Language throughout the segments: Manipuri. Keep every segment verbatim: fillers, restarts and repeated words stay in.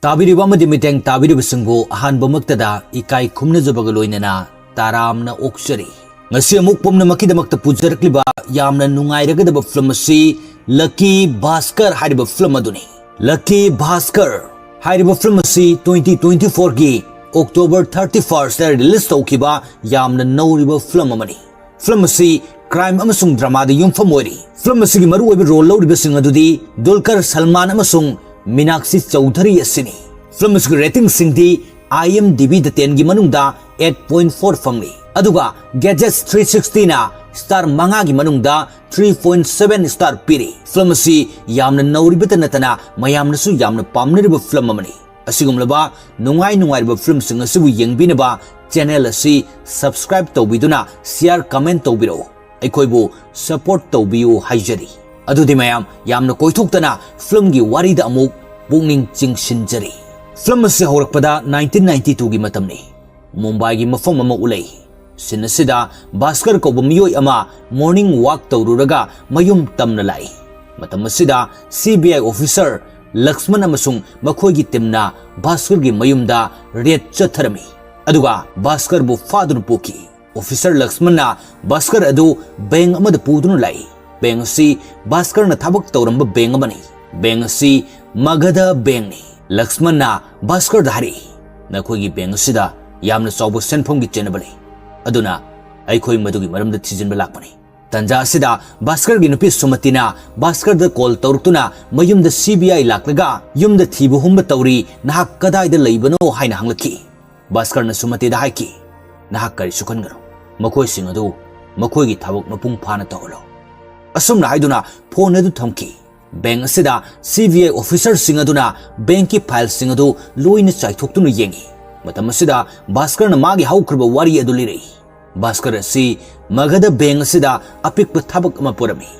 ꯇꯥꯕꯤꯔꯤꯕ ꯑꯃꯗꯤ ꯃꯤꯠꯌꯦꯡ ꯇꯥꯕꯤꯔꯤꯕꯁꯤꯡꯕꯨ ꯑꯍꯥꯟꯕꯃꯛꯇꯗ ꯏꯀꯥꯏ ꯈꯨꯝꯅꯖꯕꯒ ꯂꯣꯏꯅꯅ ꯇꯔꯥꯝꯅ ꯑꯣꯛꯆꯔꯤ꯫ ꯉꯁꯤ ꯑꯃꯨꯛ ꯄꯨꯝꯅꯃꯛꯀꯤꯗꯃꯛꯇ ꯄꯨꯖꯔꯛꯂꯤꯕ ꯌꯥꯝꯅ ꯅꯨꯡꯉꯥꯏꯔꯒꯗꯕ ꯐꯤꯂꯝ ꯑꯁꯤ ꯂꯛꯀꯤ ꯚꯥꯁꯀꯔ ꯍꯥꯏꯔꯤꯕ ꯐꯤꯂꯝ ꯑꯗꯨꯅꯤ꯫ ꯂꯛꯀꯤ ꯚꯥꯁꯀꯔ ꯍꯥꯏꯔꯤꯕ ꯐꯤꯂꯝ ꯑꯁꯤ twenty twenty fourꯒꯤ October thirty firstꯇ release ꯇꯧꯈꯤꯕ ꯌꯥꯝꯅ ꯅꯧꯔꯤꯕ ꯐꯤꯂꯝ ꯑꯃꯅꯤ꯫ ꯐꯤꯂꯝ ꯑꯁꯤ crime ꯑꯃꯁꯨꯡ dramaꯗ ꯌꯨꯝꯐꯝ ꯑꯣꯏꯔꯤ꯫ ꯐꯤꯂꯝ ꯑꯁꯤꯒꯤ ꯃꯔꯨꯑꯣꯏꯕ role ꯂꯧꯔꯤꯕꯁꯤꯡ ꯑꯗꯨꯗꯤ ꯗꯨꯜꯀꯔ ꯁꯜꯃꯥꯟ ꯑꯃꯁꯨꯡ ꯃꯤꯅꯥꯛꯁꯤ ꯆꯧꯙꯔꯤ ꯑꯁꯤꯅꯤ꯫ ꯐꯤꯂꯝ ꯑꯁꯤꯒꯤ ratingꯁꯤꯡꯗꯤ IMDbꯗ tenꯒꯤ ꯃꯅꯨꯡꯗ eight point four ꯐꯪꯂꯤ꯫ ꯑꯗꯨꯒ Gadgets three sixtyꯅ star ꯃꯉꯥꯒꯤ ꯃꯅꯨꯡꯗ three point seven star ꯄꯤꯔꯤ꯫ ꯐꯤꯂꯝ ꯑꯁꯤ ꯌꯥꯝꯅ ꯅꯧꯔꯤꯕꯇ ꯅꯠꯇꯅ ꯃꯌꯥꯝꯅꯁꯨ ꯌꯥꯝꯅ ꯄꯥꯝꯅꯔꯤꯕ ꯐꯤꯂꯝ ꯑꯃꯅꯤ꯫ ꯑꯁꯤꯒꯨꯝꯂꯕ ꯅꯨꯡꯉꯥꯏ ꯅꯨꯡꯉꯥꯏꯔꯕ ꯐꯤꯂꯝꯁꯤꯡ ꯑꯁꯤꯕꯨ ꯌꯦꯡꯕꯤꯅꯕ channel ꯑꯁꯤ subscribe ꯇꯧꯕꯤꯗꯨꯅ share, comment ꯇꯧꯕꯤꯔꯛꯎ꯫ ꯑꯩꯈꯣꯏꯕꯨ support ꯇꯧꯕꯤꯌꯨ ꯍꯥꯏꯖꯔꯤ꯫ ꯑꯗꯨꯗꯤ ꯃꯌꯥꯝ ꯌꯥꯝꯅ ꯀꯣꯏꯊꯣꯛꯇꯅ ꯐꯤꯂꯝꯒꯤ ꯋꯥꯔꯤꯗ ꯑꯃꯨꯛ ꯄꯨꯛꯅꯤꯡ ꯆꯤꯡꯁꯤꯟꯖꯔꯤ꯫ ꯐꯤꯂꯝ ꯑꯁꯤ ꯍꯧꯔꯛꯄꯗ nineteen ninety twoꯒꯤ ꯃꯇꯝꯅꯤ꯫ ꯃꯨꯝꯕꯥꯏꯒꯤ ꯃꯐꯝ ꯑꯃ ꯎꯠꯂꯛꯏ꯫ Scene ꯑꯁꯤꯗ ꯚꯥꯁꯀꯔ ꯀꯧꯕ ꯃꯤꯑꯣꯏ ꯑꯃ morning walk ꯇꯧꯔꯨꯔꯒ ꯃꯌꯨꯝ ꯇꯝꯅ ꯂꯥꯛꯏ꯫ ꯃꯇꯝ ꯑꯁꯤꯗ CBI officer ꯂꯛꯁꯃꯟ ꯑꯃꯁꯨꯡ ꯃꯈꯣꯏꯒꯤ teamꯅ ꯚꯥꯁꯀꯔꯒꯤ ꯃꯌꯨꯝꯗ raid ꯆꯠꯊꯔꯝꯃꯤ꯫ ꯑꯗꯨꯒ ꯚꯥꯁꯀꯔꯕꯨ ꯐꯥꯗꯨꯅ ꯄꯨꯈꯤ꯫ Officer ꯂꯛꯁꯃꯟꯅ ꯚꯥꯁꯀꯔ ꯑꯗꯨ bank ꯑꯃꯗ ꯄꯨꯗꯨꯅ ꯂꯥꯛꯏ꯫ Bank ꯑꯁꯤ ꯚꯥꯁꯀꯔꯅ ꯊꯕꯛ ꯇꯧꯔꯝꯕ bank ꯑꯃꯅꯤ꯫ Bank ꯑꯁꯤ ꯃꯒꯙ bankꯅꯤ꯫ ꯂꯛꯁꯃꯟꯅ ꯚꯥꯁꯀꯔꯗ ꯍꯥꯏꯔꯛꯏ, "ꯅꯈꯣꯏꯒꯤ bank ꯑꯁꯤꯗ ꯌꯥꯝꯅ ꯆꯥꯎꯕ ꯁꯦꯟꯐꯝꯒꯤ ꯆꯦꯟꯅꯕ ꯂꯩ꯫ ꯑꯗꯨꯅ ꯑꯩꯈꯣꯏ ꯃꯗꯨꯒꯤ ꯃꯔꯝꯗ ꯊꯤꯖꯤꯟꯕ ꯂꯥꯛꯄꯅꯤ꯫" ꯇꯟꯖꯥ ꯑꯁꯤꯗ ꯚꯥꯁꯀꯔꯒꯤ ꯅꯨꯄꯤ ꯁꯨꯃꯇꯤꯅ ꯚꯥꯁꯀꯔꯗ call ꯇꯧꯔꯛꯇꯨꯅ ꯃꯌꯨꯝꯗ CBI ꯂꯥꯛꯂꯒ ꯌꯨꯝꯗ ꯊꯤꯕ ꯍꯨꯝꯕ ꯇꯧꯔꯤ, ꯅꯍꯥꯛ ꯀꯗꯥꯏꯗ ꯂꯩꯕꯅꯣ ꯍꯥꯏꯅ ꯍꯪꯂꯛꯈꯤ꯫ ꯚꯥꯁꯀꯔꯅ ꯁꯨꯃꯇꯤꯗ ꯍꯥꯏꯈꯤ, "ꯅꯍꯥꯛ ꯀꯔꯤꯁꯨ ꯈꯟꯒꯅꯨ, ꯃꯈꯣꯏꯁꯤꯡ ꯑꯗꯨ ꯃꯈꯣꯏꯒꯤ ꯊꯕꯛ ꯃꯄꯨꯡ ꯐꯥꯅ ꯇꯧꯍꯜꯂꯨ꯫" ꯑꯁꯨꯝꯅ ꯍꯥꯏꯗꯨꯅ phone ꯑꯗꯨ ꯊꯝꯈꯤ꯫ Bank ꯑꯁꯤꯗ CBI officerꯁꯤꯡ ꯑꯗꯨꯅ bankꯀꯤ fileꯁꯤꯡ ꯑꯗꯨ ꯂꯣꯏꯅ ꯆꯥꯏꯊꯣꯛꯇꯨꯅ ꯌꯦꯡꯉꯤ꯫ ꯃꯇꯝ ꯑꯁꯤꯗ ꯚꯥꯁꯀꯔꯅ ꯃꯥꯒꯤ ꯍꯧꯈ꯭ꯔꯕ ꯋꯥꯔꯤ ꯑꯗꯨ ꯂꯤꯔꯛꯏ꯫ ꯚꯥꯁꯀꯔ ꯑꯁꯤ ꯃꯒꯙ bank ꯑꯁꯤꯗ ꯑꯄꯤꯛꯄ ꯊꯕꯛ ꯑꯃ ꯄꯨꯔꯝꯃꯤ꯫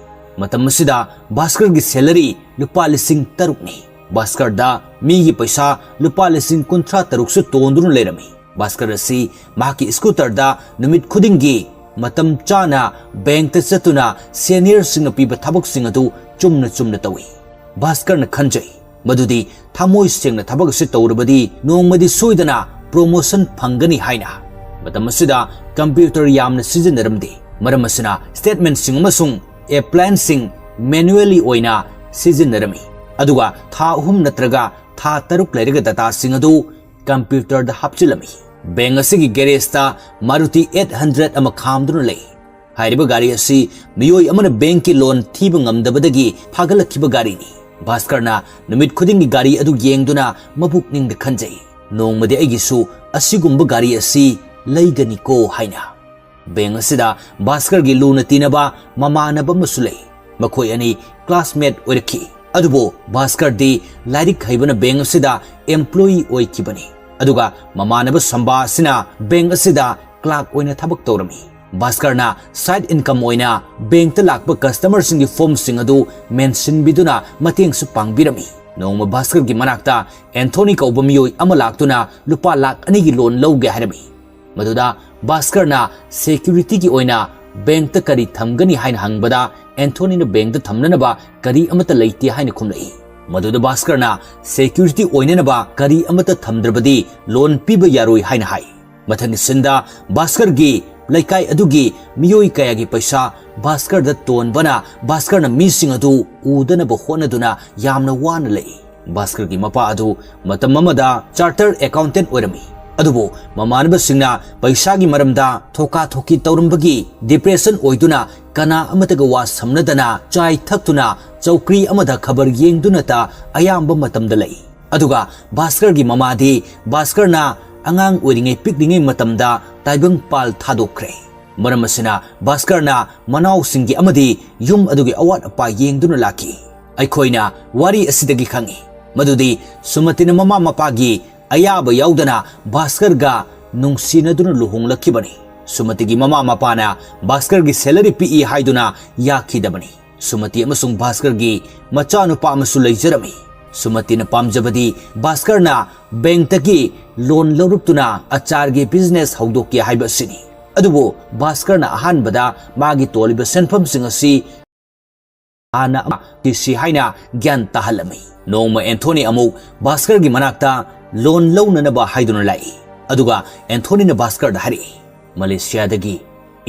ꯃꯇꯝ ꯑꯁꯤꯗ ꯚꯥꯁꯀꯔꯒꯤ salary ꯂꯨꯄꯥ ꯂꯤꯁꯤꯡ ꯇꯔꯨꯛꯅꯤ꯫ ꯚꯥꯁꯀꯔꯗ ꯃꯤꯒꯤ ꯄꯩꯁꯥ ꯂꯨꯄꯥ ꯂꯤꯁꯤꯡ ꯀꯨꯟꯊ꯭ꯔꯥ ꯇꯔꯨꯛꯁꯨ ꯇꯣꯟꯗꯨꯅ ꯂꯩꯔꯝꯃꯤ꯫ ꯚꯥꯁꯀꯔ ꯑꯁꯤ ꯃꯍꯥꯛꯀꯤ scooterꯗ ꯅꯨꯃꯤꯠ ꯈꯨꯗꯤꯡꯒꯤ ꯃꯇꯝ ꯆꯥꯅ bankꯇ ꯆꯠꯇꯨꯅ seniorꯁꯤꯡꯅ ꯄꯤꯕ ꯊꯕꯛꯁꯤꯡ ꯑꯗꯨ ꯆꯨꯝꯅ ꯆꯨꯝꯅ ꯇꯧꯏ꯫ ꯚꯥꯁꯀꯔꯅ ꯈꯟꯖꯩ, ꯃꯗꯨꯗꯤ ꯊꯃꯣꯏ ꯁꯦꯡꯅ ꯊꯕꯛ ꯑꯁꯤ ꯇꯧꯔꯕꯗꯤ ꯅꯣꯡꯃꯗꯤ ꯁꯣꯏꯗꯅ promotion ꯐꯪꯒꯅꯤ ꯍꯥꯏꯅ꯫ ꯃꯇꯝ ꯑꯁꯤꯗ computer ꯌꯥꯝꯅ ꯁꯤꯖꯤꯟꯅꯔꯝꯗꯦ꯫ ꯃꯔꯝ ꯑꯁꯤꯅ statementꯁꯤꯡ ꯑꯃꯁꯨꯡ applianceꯁꯤꯡ manually ꯑꯣꯏꯅ ꯁꯤꯖꯤꯟꯅꯔꯝꯃꯤ꯫ ꯑꯗꯨꯒ ꯊꯥ ꯑꯍꯨꯝ ꯅꯠꯇ꯭ꯔꯒ ꯊꯥ ꯇꯔꯨꯛ ꯂꯩꯔꯒ dataꯁꯤꯡ ꯑꯗꯨ computerꯗ ꯍꯥꯞꯆꯤꯜꯂꯝꯃꯤ꯫ Bank ꯑꯁꯤꯒꯤ garageꯇ Maruti eight hundred ꯑꯃ ꯈꯥꯝꯗꯨꯅ ꯂꯩ꯫ ꯍꯥꯏꯔꯤꯕ ꯒꯥꯔꯤ ꯑꯁꯤ ꯃꯤꯑꯣꯏ ꯑꯃꯅ bankꯀꯤ loan ꯊꯤꯕ ꯉꯝꯗꯕꯗꯒꯤ ꯐꯥꯒꯠꯂꯛꯈꯤꯕ ꯒꯥꯔꯤꯅꯤ꯫ ꯚꯥꯁꯀꯔꯅ ꯅꯨꯃꯤꯠ ꯈꯨꯗꯤꯡꯒꯤ ꯒꯥꯔꯤ ꯑꯗꯨ ꯌꯦꯡꯗꯨꯅ ꯃꯄꯨꯛꯅꯤꯡꯗ ꯈꯟꯖꯩ, "ꯅꯣꯡꯃꯗꯤ ꯑꯩꯒꯤꯁꯨ ꯑꯁꯤꯒꯨꯝꯕ ꯒꯥꯔꯤ ꯑꯁꯤ ꯂꯩꯒꯅꯤꯀꯣ" ꯍꯥꯏꯅ꯫ Bank ꯑꯁꯤꯗ ꯚꯥꯁꯀꯔꯒꯤ ꯂꯨꯅ ꯇꯤꯟꯅꯕ ꯃꯃꯥꯟꯅꯕ ꯑꯃꯁꯨ ꯂꯩ꯫ ꯃꯈꯣꯏ ꯑꯅꯤ classmate ꯑꯣꯏꯔꯛꯈꯤ꯫ ꯑꯗꯨꯕꯨ ꯚꯥꯁꯀꯔꯗꯤ ꯂꯥꯏꯔꯤꯛ ꯍꯩꯕꯅ bank ꯑꯁꯤꯗ employee ꯑꯣꯏꯈꯤꯕꯅꯤ꯫ ꯑꯗꯨꯒ ꯃꯃꯥꯟꯅꯕ ꯁꯝꯕꯥ ꯑꯁꯤꯅ bank ꯑꯁꯤꯗ clerk ꯑꯣꯏꯅ ꯊꯕꯛ ꯇꯧꯔꯝꯃꯤ꯫ ꯚꯥꯁꯀꯔꯅ side income ꯑꯣꯏꯅ bankꯇ ꯂꯥꯛꯄ customerꯁꯤꯡꯒꯤ formꯁꯤꯡ ꯑꯗꯨ ꯃꯦꯟꯁꯤꯟꯕꯤꯗꯨꯅ ꯃꯇꯦꯡꯁꯨ ꯄꯥꯡꯕꯤꯔꯝꯃꯤ꯫ ꯅꯣꯡꯃ ꯚꯥꯁꯀꯔꯒꯤ ꯃꯅꯥꯛꯇ ꯑꯦꯟꯊꯣꯅꯤ ꯀꯧꯕ ꯃꯤꯑꯣꯏ ꯑꯃ ꯂꯥꯛꯇꯨꯅ ꯂꯨꯄꯥ ꯂꯥꯈ ꯑꯅꯤꯒꯤ loan ꯂꯧꯒꯦ ꯍꯥꯏꯔꯝꯃꯤ꯫ ꯃꯗꯨꯗ ꯚꯥꯁꯀꯔꯅ securityꯒꯤ ꯑꯣꯏꯅ bankꯇ ꯀꯔꯤ ꯊꯝꯒꯅꯤ ꯍꯥꯏꯅ ꯍꯪꯕꯗ, ꯑꯦꯟꯊꯣꯅꯤꯅ bankꯇ ꯊꯝꯅꯅꯕ ꯀꯔꯤ ꯑꯃꯠꯇ ꯂꯩꯇꯦ ꯍꯥꯏꯅ ꯈꯨꯝꯂꯛꯏ꯫ ꯃꯗꯨꯗ ꯚꯥꯁꯀꯔꯅ security ꯑꯣꯏꯅꯅꯕ ꯀꯔꯤ ꯑꯃꯠꯇ ꯊꯝꯗ꯭ꯔꯕꯗꯤ loan ꯄꯤꯕ ꯌꯥꯔꯣꯏ ꯍꯥꯏꯅ ꯍꯥꯏ꯫ ꯃꯊꯪꯒꯤ sceneꯗ ꯚꯥꯁꯀꯔꯒꯤ ꯂꯩꯀꯥꯏ ꯑꯗꯨꯒꯤ ꯃꯤꯑꯣꯏ ꯀꯌꯥꯒꯤ ꯄꯩꯁꯥ ꯚꯥꯁꯀꯔꯗ ꯇꯣꯟꯕꯅ ꯚꯥꯁꯀꯔꯅ ꯃꯤꯁꯤꯡ ꯑꯗꯨ ꯎꯗꯅꯕ ꯍꯣꯠꯅꯗꯨꯅ ꯌꯥꯝꯅ ꯋꯥꯅ ꯂꯩ꯫ ꯚꯥꯁꯀꯔꯒꯤ ꯃꯄꯥ ꯑꯗꯨ ꯃꯇꯝ ꯑꯃꯗ chartered accountant ꯑꯣꯏꯔꯝꯃꯤ꯫ ꯑꯗꯨꯕꯨ ꯃꯃꯥꯟꯅꯕꯁꯤꯡꯅ ꯄꯩꯁꯥꯒꯤ ꯃꯔꯝꯗ ꯊꯣꯀꯥ ꯊꯣꯀꯤ ꯇꯧꯔꯝꯕꯒꯤ depression ꯑꯣꯏꯗꯨꯅ ꯀꯅꯥ ꯑꯃꯠꯇꯒ ꯋꯥ ꯁꯝꯅꯗꯅ ꯆꯥꯏ ꯊꯛꯇꯨꯅ ꯆꯧꯀ꯭ꯔꯤ ꯑꯃꯗ ꯈꯕꯔ ꯌꯦꯡꯗꯨꯅꯇ ꯑꯌꯥꯝꯕ ꯃꯇꯝꯗ ꯂꯩ꯫ ꯑꯗꯨꯒ ꯚꯥꯁꯀꯔꯒꯤ ꯃꯃꯥꯗꯤ ꯚꯥꯁꯀꯔꯅ ꯑꯉꯥꯡ ꯑꯣꯏꯔꯤꯉꯩ ꯄꯤꯛꯂꯤꯉꯩ ꯃꯇꯝꯗ ꯇꯥꯏꯕꯪ ꯄꯥꯜ ꯊꯥꯗꯣꯛꯈ꯭ꯔꯦ꯫ ꯃꯔꯝ ꯑꯁꯤꯅ ꯚꯥꯁꯀꯔꯅ ꯃꯅꯥꯎꯁꯤꯡꯒꯤ ꯑꯃꯗꯤ ꯌꯨꯝ ꯑꯗꯨꯒꯤ ꯑꯋꯥꯠ ꯑꯄꯥ ꯌꯦꯡꯗꯨꯅ ꯂꯥꯛꯈꯤ꯫ ꯑꯩꯈꯣꯏꯅ ꯋꯥꯔꯤ ꯑꯁꯤꯗꯒꯤ ꯈꯪꯉꯤ ꯃꯗꯨꯗꯤ ꯁꯨꯃꯇꯤꯅ ꯃꯃꯥ ꯃꯄꯥꯒꯤ ꯑꯌꯥꯕ ꯌꯥꯎꯗꯅ ꯚꯥꯁꯀꯔꯒ ꯅꯨꯡꯁꯤꯅꯗꯨꯅ ꯂꯨꯍꯣꯡꯂꯛꯈꯤꯕꯅꯤ꯫ ꯁꯨꯃꯇꯤꯒꯤ ꯃꯃꯥ ꯃꯄꯥꯅ ꯚꯥꯁꯀꯔꯒꯤ salary ꯄꯤꯛꯏ ꯍꯥꯏꯗꯨꯅ ꯌꯥꯈꯤꯗꯕꯅꯤ꯫ ꯁꯨꯃꯇꯤ ꯑꯃꯁꯨꯡ ꯚꯥꯁꯀꯔꯒꯤ ꯃꯆꯥꯅꯨꯄꯥ ꯑꯃꯁꯨ ꯂꯩꯖꯔꯝꯃꯤ꯫ ꯁꯨꯃꯇꯤꯅ ꯄꯥꯝꯖꯕꯗꯤ ꯚꯥꯁꯀꯔꯅ bankꯇꯒꯤ loan ꯂꯧꯔꯛꯇꯨꯅ ꯑꯆꯥꯔꯒꯤ business ꯍꯧꯗꯣꯛꯀꯦ ꯍꯥꯏꯕ ꯑꯁꯤꯅꯤ꯫ ꯑꯗꯨꯕꯨ ꯚꯥꯁꯀꯔꯅ ꯑꯍꯥꯟꯕꯗ ꯃꯥꯒꯤ ꯇꯣꯜꯂꯤꯕ ꯁꯦꯟꯐꯝꯁꯤꯡ ꯑꯁꯤ ꯍꯥꯟꯅ ꯑꯃ ꯇꯤꯁꯤ ꯍꯥꯏꯅ ꯒ꯭ꯌꯥꯟ ꯇꯥꯍꯜꯂꯝꯃꯤ꯫ ꯅꯣꯡꯃ ꯑꯦꯟꯊꯣꯅꯤ ꯑꯃꯨꯛ ꯚꯥꯁꯀꯔꯒꯤ ꯃꯅꯥꯛꯇ ꯂꯣꯟ ꯂꯧꯅꯅꯕ ꯍꯥꯏꯗꯨꯅ ꯂꯥꯛꯏ꯫ ꯑꯗꯨꯒ ꯑꯦꯟꯊꯣꯅꯤꯅ ꯚꯥꯁꯀꯔꯗ ꯍꯥꯏꯔꯛꯏ, "ꯃꯂꯦꯁꯤꯌꯥꯗꯒꯤ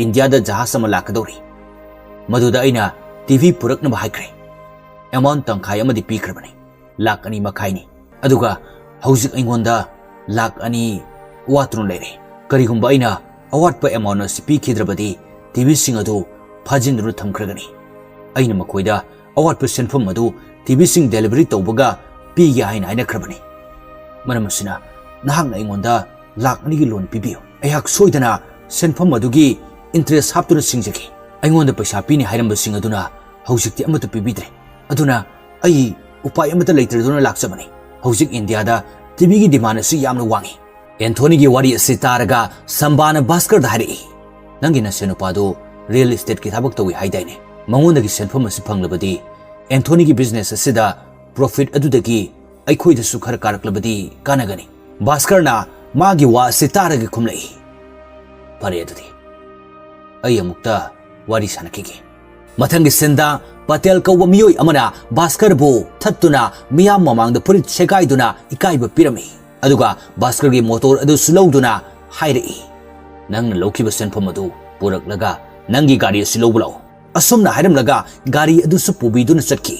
ꯏꯟꯗꯤꯌꯥꯗ ꯖꯍꯥꯖ ꯑꯃ ꯂꯥꯛꯀꯗꯧꯔꯤ꯫ ꯃꯗꯨꯗ ꯑꯩꯅ ꯇꯤꯚꯤ ꯄꯨꯔꯛꯅꯕ ꯍꯥꯏꯈ꯭ꯔꯦ꯫ ꯑꯦꯃꯥꯎꯟ ꯇꯪꯈꯥꯏ ꯑꯃꯗꯤ ꯄꯤꯈ꯭ꯔꯕꯅꯤ, ꯂꯥꯛ ꯑꯅꯤ ꯃꯈꯥꯏꯅꯤ꯫ ꯑꯗꯨꯒ ꯍꯧꯖꯤꯛ ꯑꯩꯉꯣꯟꯗ ꯂꯥꯛ ꯑꯅꯤ ꯋꯥꯠꯇꯨꯅ ꯂꯩꯔꯦ꯫ ꯀꯔꯤꯒꯨꯝꯕ ꯑꯩꯅ ꯑꯋꯥꯠꯄ ꯑꯦꯃꯥꯎꯟ ꯑꯁꯤ ꯄꯤꯈꯤꯗ꯭ꯔꯕꯗꯤ ꯇꯤꯚꯤꯁꯤꯡ ꯑꯗꯨ ꯐꯥꯖꯤꯟꯗꯨꯅ ꯊꯝꯈ꯭ꯔꯒꯅꯤ꯫ ꯑꯩꯅ ꯃꯈꯣꯏꯗ ꯑꯋꯥꯠꯄ ꯁꯦꯟꯐꯝ ꯑꯗꯨ ꯇꯤꯚꯤꯁꯤꯡ ꯗꯦꯂꯤꯚꯔꯤ ꯇꯧꯕꯒ ꯄꯤꯒꯦ ꯍꯥꯏꯅ ꯍꯥꯏꯅꯈ꯭ꯔꯕꯅꯤ꯫ ꯃꯔꯝ ꯑꯁꯤꯅ ꯅꯍꯥꯛꯅ ꯑꯩꯉꯣꯟꯗ ꯂꯥꯛ ꯑꯅꯤꯒꯤ ꯂꯣꯟ ꯄꯤꯕꯤꯌꯨ꯫ ꯑꯩꯍꯥꯛ ꯁꯣꯏꯗꯅ ꯁꯦꯟꯐꯝ ꯑꯗꯨꯒꯤ ꯏꯟꯇꯔꯦꯁ ꯍꯥꯞꯇꯨꯅ ꯁꯤꯡꯖꯒꯦ꯫ ꯑꯩꯉꯣꯟꯗ ꯄꯩꯁꯥ ꯄꯤꯅꯤ ꯍꯥꯏꯔꯝꯕꯁꯤꯡ ꯑꯗꯨꯅ ꯍꯧꯖꯤꯛꯇꯤ ꯑꯃꯠꯇ ꯄꯤꯕꯤꯗ꯭ꯔꯦ꯫ ꯑꯗꯨꯅ ꯑꯩ ꯎꯄꯥꯏ ꯑꯃꯠꯇ ꯂꯩꯇ꯭ꯔꯗꯨꯅ ꯂꯥꯛꯆꯕꯅꯤ꯫ ꯍꯧꯖꯤꯛ ꯏꯟꯗꯤꯌꯥꯗ ꯇꯤꯚꯤꯒꯤ ꯗꯤꯃꯥꯟ ꯑꯁꯤ ꯌꯥꯝꯅ ꯋꯥꯡꯏ꯫" ꯑꯦꯟꯊꯣꯅꯤꯒꯤ ꯋꯥꯔꯤ ꯑꯁꯤ ꯇꯥꯔꯒ ꯁꯝꯕꯥꯅ ꯚꯥꯁꯀꯔꯗ ꯍꯥꯏꯔꯛꯏ, "ꯅꯪꯒꯤ ꯅꯁꯦꯟ ꯅꯨꯄꯥꯗꯨ ꯔꯤꯌꯦꯜ ꯏꯁꯇꯦꯠꯀꯤ ꯊꯕꯛ ꯇꯧꯏ ꯍꯥꯏꯗꯥꯏꯅꯦ? ꯃꯉꯣꯟꯗꯒꯤ ꯁꯦꯟꯐꯝ ꯑꯁꯤ ꯐꯪꯂꯕꯗꯤ ꯑꯦꯟꯊꯣꯅꯤꯒꯤ ꯕꯤꯖꯤꯅꯦꯁ ꯑꯁꯤꯗ ꯄ꯭ꯔꯣꯐꯤꯠ ꯑꯗꯨꯗꯒꯤ ꯑꯩꯈꯣꯏꯗꯁꯨ ꯈꯔ ꯀꯥꯔꯛꯂꯕꯗꯤ ꯀꯥꯟꯅꯒꯅꯤ꯫" ꯚꯥꯁꯀꯔꯅ ꯃꯥꯒꯤ ꯋꯥ ꯑꯁꯤ ꯇꯥꯔꯒ ꯈꯨꯝꯂꯛꯏ, "ꯐꯔꯦ, ꯑꯗꯨꯗꯤ ꯑꯩ ꯑꯃꯨꯛꯇ ꯋꯥꯔꯤ ꯁꯥꯟꯅꯈꯤꯒꯦ꯫" ꯃꯊꯪꯒꯤ ꯁꯤꯟꯗ ꯄꯇꯦꯜ ꯀꯧꯕ ꯃꯤꯑꯣꯏ ꯑꯃꯅ ꯚꯥꯁꯀꯔꯕꯨ ꯊꯠꯇꯨꯅ ꯃꯤꯌꯥꯝ ꯃꯃꯥꯡꯗ ꯐꯨꯔꯤꯠ ꯁꯦꯒꯥꯏꯗꯨꯅ ꯏꯀꯥꯏꯕ ꯄꯤꯔꯝꯃꯤ꯫ ꯑꯗꯨꯒ ꯚꯥꯁꯀꯔꯒꯤ ꯃꯣꯇꯣꯔ ꯑꯗꯨꯁꯨ ꯂꯧꯗꯨꯅ ꯍꯥꯏꯔꯛꯏ, "ꯅꯪꯅ ꯂꯧꯈꯤꯕ ꯁꯦꯟꯐꯝ ꯑꯗꯨ ꯄꯨꯔꯛꯂꯒ ꯅꯪꯒꯤ ꯒꯥꯔꯤ ꯑꯁꯤ ꯂꯧꯕ ꯂꯥꯛꯎ꯫" ꯑꯁꯨꯝꯅ ꯍꯥꯏꯔꯝꯂꯒ ꯒꯥꯔꯤ ꯑꯗꯨꯁꯨ ꯄꯨꯕꯤꯗꯨꯅ ꯆꯠꯈꯤ꯫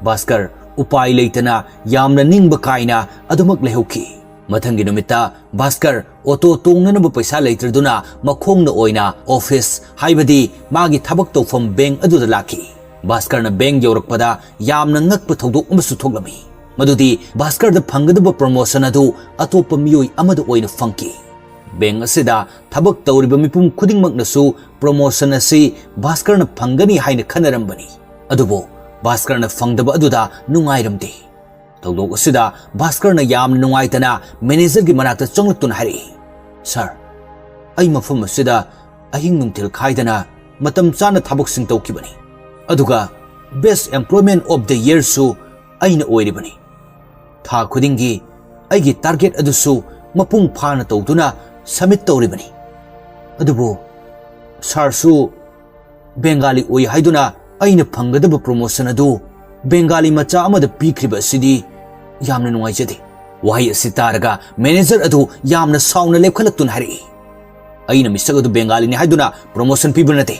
ꯚꯥꯁꯀꯔ ꯎꯄꯥꯏ ꯂꯩꯇꯅ ꯌꯥꯝꯅ ꯅꯤꯡꯕ ꯀꯥꯏꯅ ꯑꯗꯨꯃꯛ ꯂꯩꯍꯧꯈꯤ꯫ ꯃꯊꯪꯒꯤ ꯅꯨꯃꯤꯠꯇ ꯚꯥꯁꯀꯔ ꯑꯣꯇꯣ ꯇꯣꯡꯅꯅꯕ ꯄꯩꯁꯥ ꯂꯩꯇ꯭ꯔꯗꯨꯅ ꯃꯈꯣꯡꯅ ꯑꯣꯏꯅ ꯑꯣꯐꯤꯁ, ꯍꯥꯏꯕꯗꯤ ꯃꯥꯒꯤ ꯊꯕꯛ ꯇꯧꯐꯝ ꯕꯦꯡ ꯑꯗꯨꯗ ꯂꯥꯛꯈꯤ꯫ ꯚꯥꯁꯀꯔꯅ ꯕꯦꯡ ꯌꯧꯔꯛꯄꯗ ꯌꯥꯝꯅ ꯉꯛꯄ ꯊꯧꯗꯣꯛ ꯑꯃꯁꯨ ꯊꯣꯛꯂꯝꯃꯤ꯫ ꯃꯗꯨꯗꯤ ꯚꯥꯁꯀꯔꯗ ꯐꯪꯒꯗꯕ ꯄ꯭ꯔꯃꯣꯁꯟ ꯑꯗꯨ ꯑꯇꯣꯞꯄ ꯃꯤꯑꯣꯏ ꯑꯃꯗ ꯑꯣꯏꯅ ꯐꯪꯈꯤ꯫ ꯕꯦꯡ ꯑꯁꯤꯗ ꯊꯕꯛ ꯇꯧꯔꯤꯕ ꯃꯤꯄꯨꯝ ꯈꯨꯗꯤꯡꯃꯛꯅꯁꯨ ꯄ꯭ꯔꯃꯣꯁꯟ ꯑꯁꯤ ꯚꯥꯁꯀꯔꯅ ꯐꯪꯒꯅꯤ ꯍꯥꯏꯅ ꯈꯟꯅꯔꯝꯕꯅꯤ꯫ ꯑꯗꯨꯕꯨ ꯚꯥꯁꯀꯔꯅ ꯐꯪꯗꯕ ꯑꯗꯨꯗ ꯅꯨꯡꯉꯥꯏꯔꯝꯗꯦ꯫ ꯊꯧꯗꯣꯛ ꯑꯁꯤꯗ ꯚꯥꯁꯀꯔꯅ ꯌꯥꯝꯅ ꯅꯨꯡꯉꯥꯏꯇꯅ ꯃꯦꯅꯦꯖꯔꯒꯤ ꯃꯅꯥꯛꯇ ꯆꯪꯂꯛꯇꯨꯅ ꯍꯥꯏꯔꯛꯏ, "ꯁꯥꯔ, ꯑꯩ ꯃꯐꯝ ꯑꯁꯤꯗ ꯑꯍꯤꯡ ꯅꯨꯡꯊꯤꯜ ꯈꯥꯏꯗꯅ ꯃꯇꯝ ꯆꯥꯅ ꯊꯕꯛꯁꯤꯡ ꯇꯧꯈꯤꯕꯅꯤ꯫ ꯑꯗꯨꯒ Best Employment of the Yearꯁꯨ ꯑꯩꯅ ꯑꯣꯏꯔꯤꯕꯅꯤ꯫ ꯊꯥ ꯈꯨꯗꯤꯡꯒꯤ ꯑꯩꯒꯤ ꯇꯥꯔꯒꯦꯠ ꯑꯗꯨꯁꯨ ꯃꯄꯨꯡ ꯐꯥꯅ ꯇꯧꯗꯨꯅ ꯁꯕꯃꯤꯠ ꯇꯧꯔꯤꯕꯅꯤ꯫ ꯑꯗꯨꯕꯨ ꯁꯥꯔꯁꯨ ꯕꯦꯡꯒꯥꯂꯤ ꯑꯣꯏ ꯍꯥꯏꯗꯨꯅ ꯑꯩꯅ ꯐꯪꯒꯗꯕ ꯄ꯭ꯔꯣꯃꯣꯁꯟ ꯑꯗꯨ ꯕꯦꯡꯒꯥꯂꯤ ꯃꯆꯥ ꯑꯃꯗ ꯄꯤꯈ꯭ꯔꯤꯕ ꯑꯁꯤꯗꯤ ꯌꯥꯝꯅ ꯅꯨꯡꯉꯥꯏꯖꯗꯦ꯫ ꯋꯥꯍꯩ ꯑꯁꯤ ꯇꯥꯔꯒ ꯃꯦꯅꯦꯖꯔ ꯑꯗꯨ ꯌꯥꯝꯅ ꯁꯥꯎꯅ ꯂꯦꯞꯈꯠꯂꯛꯇꯨꯅ ꯍꯥꯏꯔꯛꯏ, "ꯑꯩꯅ ꯃꯤꯁꯛ ꯑꯗꯨ ꯕꯦꯡꯒꯥꯂꯤꯅꯤ ꯍꯥꯏꯗꯨꯅ ꯄ꯭ꯔꯣꯃꯣꯁꯟ ꯄꯤꯕ ꯅꯠꯇꯦ꯫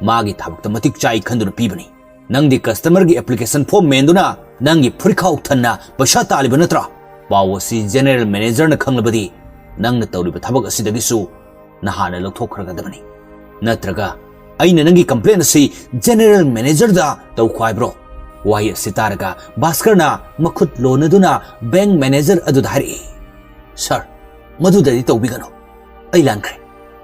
ꯃꯥꯒꯤ ꯊꯕꯛꯇ ꯃꯇꯤꯛ ꯆꯥꯏ ꯈꯟꯗꯨꯅ ꯄꯤꯕꯅꯤ꯫ ꯅꯪꯗꯤ ꯀꯁꯇꯃꯔꯒꯤ ꯑꯦꯄ꯭ꯂꯤꯀꯦꯁꯟ ꯐꯣꯔꯝ ꯃꯦꯟꯗꯨꯅ ꯅꯪꯒꯤ ꯐꯨꯔꯤꯠꯈꯥꯎ ꯊꯟꯅ ꯄꯩꯁꯥ ꯇꯥꯜꯂꯤꯕ ꯅꯠꯇ꯭ꯔꯥ? ꯄꯥꯎ ꯑꯁꯤ ꯖꯦꯅꯦꯔꯦꯜ ꯃꯦꯅꯦꯖꯔꯅ ꯈꯪꯂꯕꯗꯤ ꯅꯪꯅ ꯇꯧꯔꯤꯕ ꯊꯕꯛ ꯑꯁꯤꯗꯒꯤꯁꯨ ꯅꯍꯥꯟꯅ ꯂꯧꯊꯣꯛꯈ꯭ꯔꯒꯗꯕꯅꯤ꯫ ꯅꯠꯇ꯭ꯔꯒ ꯑꯩꯅ ꯅꯪꯒꯤ ꯀꯝꯄ꯭ꯂꯦꯟ ꯑꯁꯤ ꯖꯦꯅꯦꯔꯦꯜ ꯃꯦꯅꯦꯖꯔꯗ ꯇꯧꯈꯣ ꯍꯥꯏꯕ꯭ꯔꯣ?" ꯋꯥꯍꯩ ꯑꯁꯤ ꯇꯥꯔꯒ ꯚꯥꯁꯀꯔꯅ ꯃꯈꯨꯠ ꯂꯣꯟꯅꯗꯨꯅ ꯕꯦꯡꯛ ꯃꯦꯅꯦꯖꯔ ꯑꯗꯨꯗ ꯍꯥꯏꯔꯛꯏ, "ꯁꯥꯔ, ꯃꯗꯨꯗꯗꯤ ꯇꯧꯕꯤꯒꯅꯨ꯫ ꯑꯩ ꯂꯥꯟꯈ꯭ꯔꯦ꯫"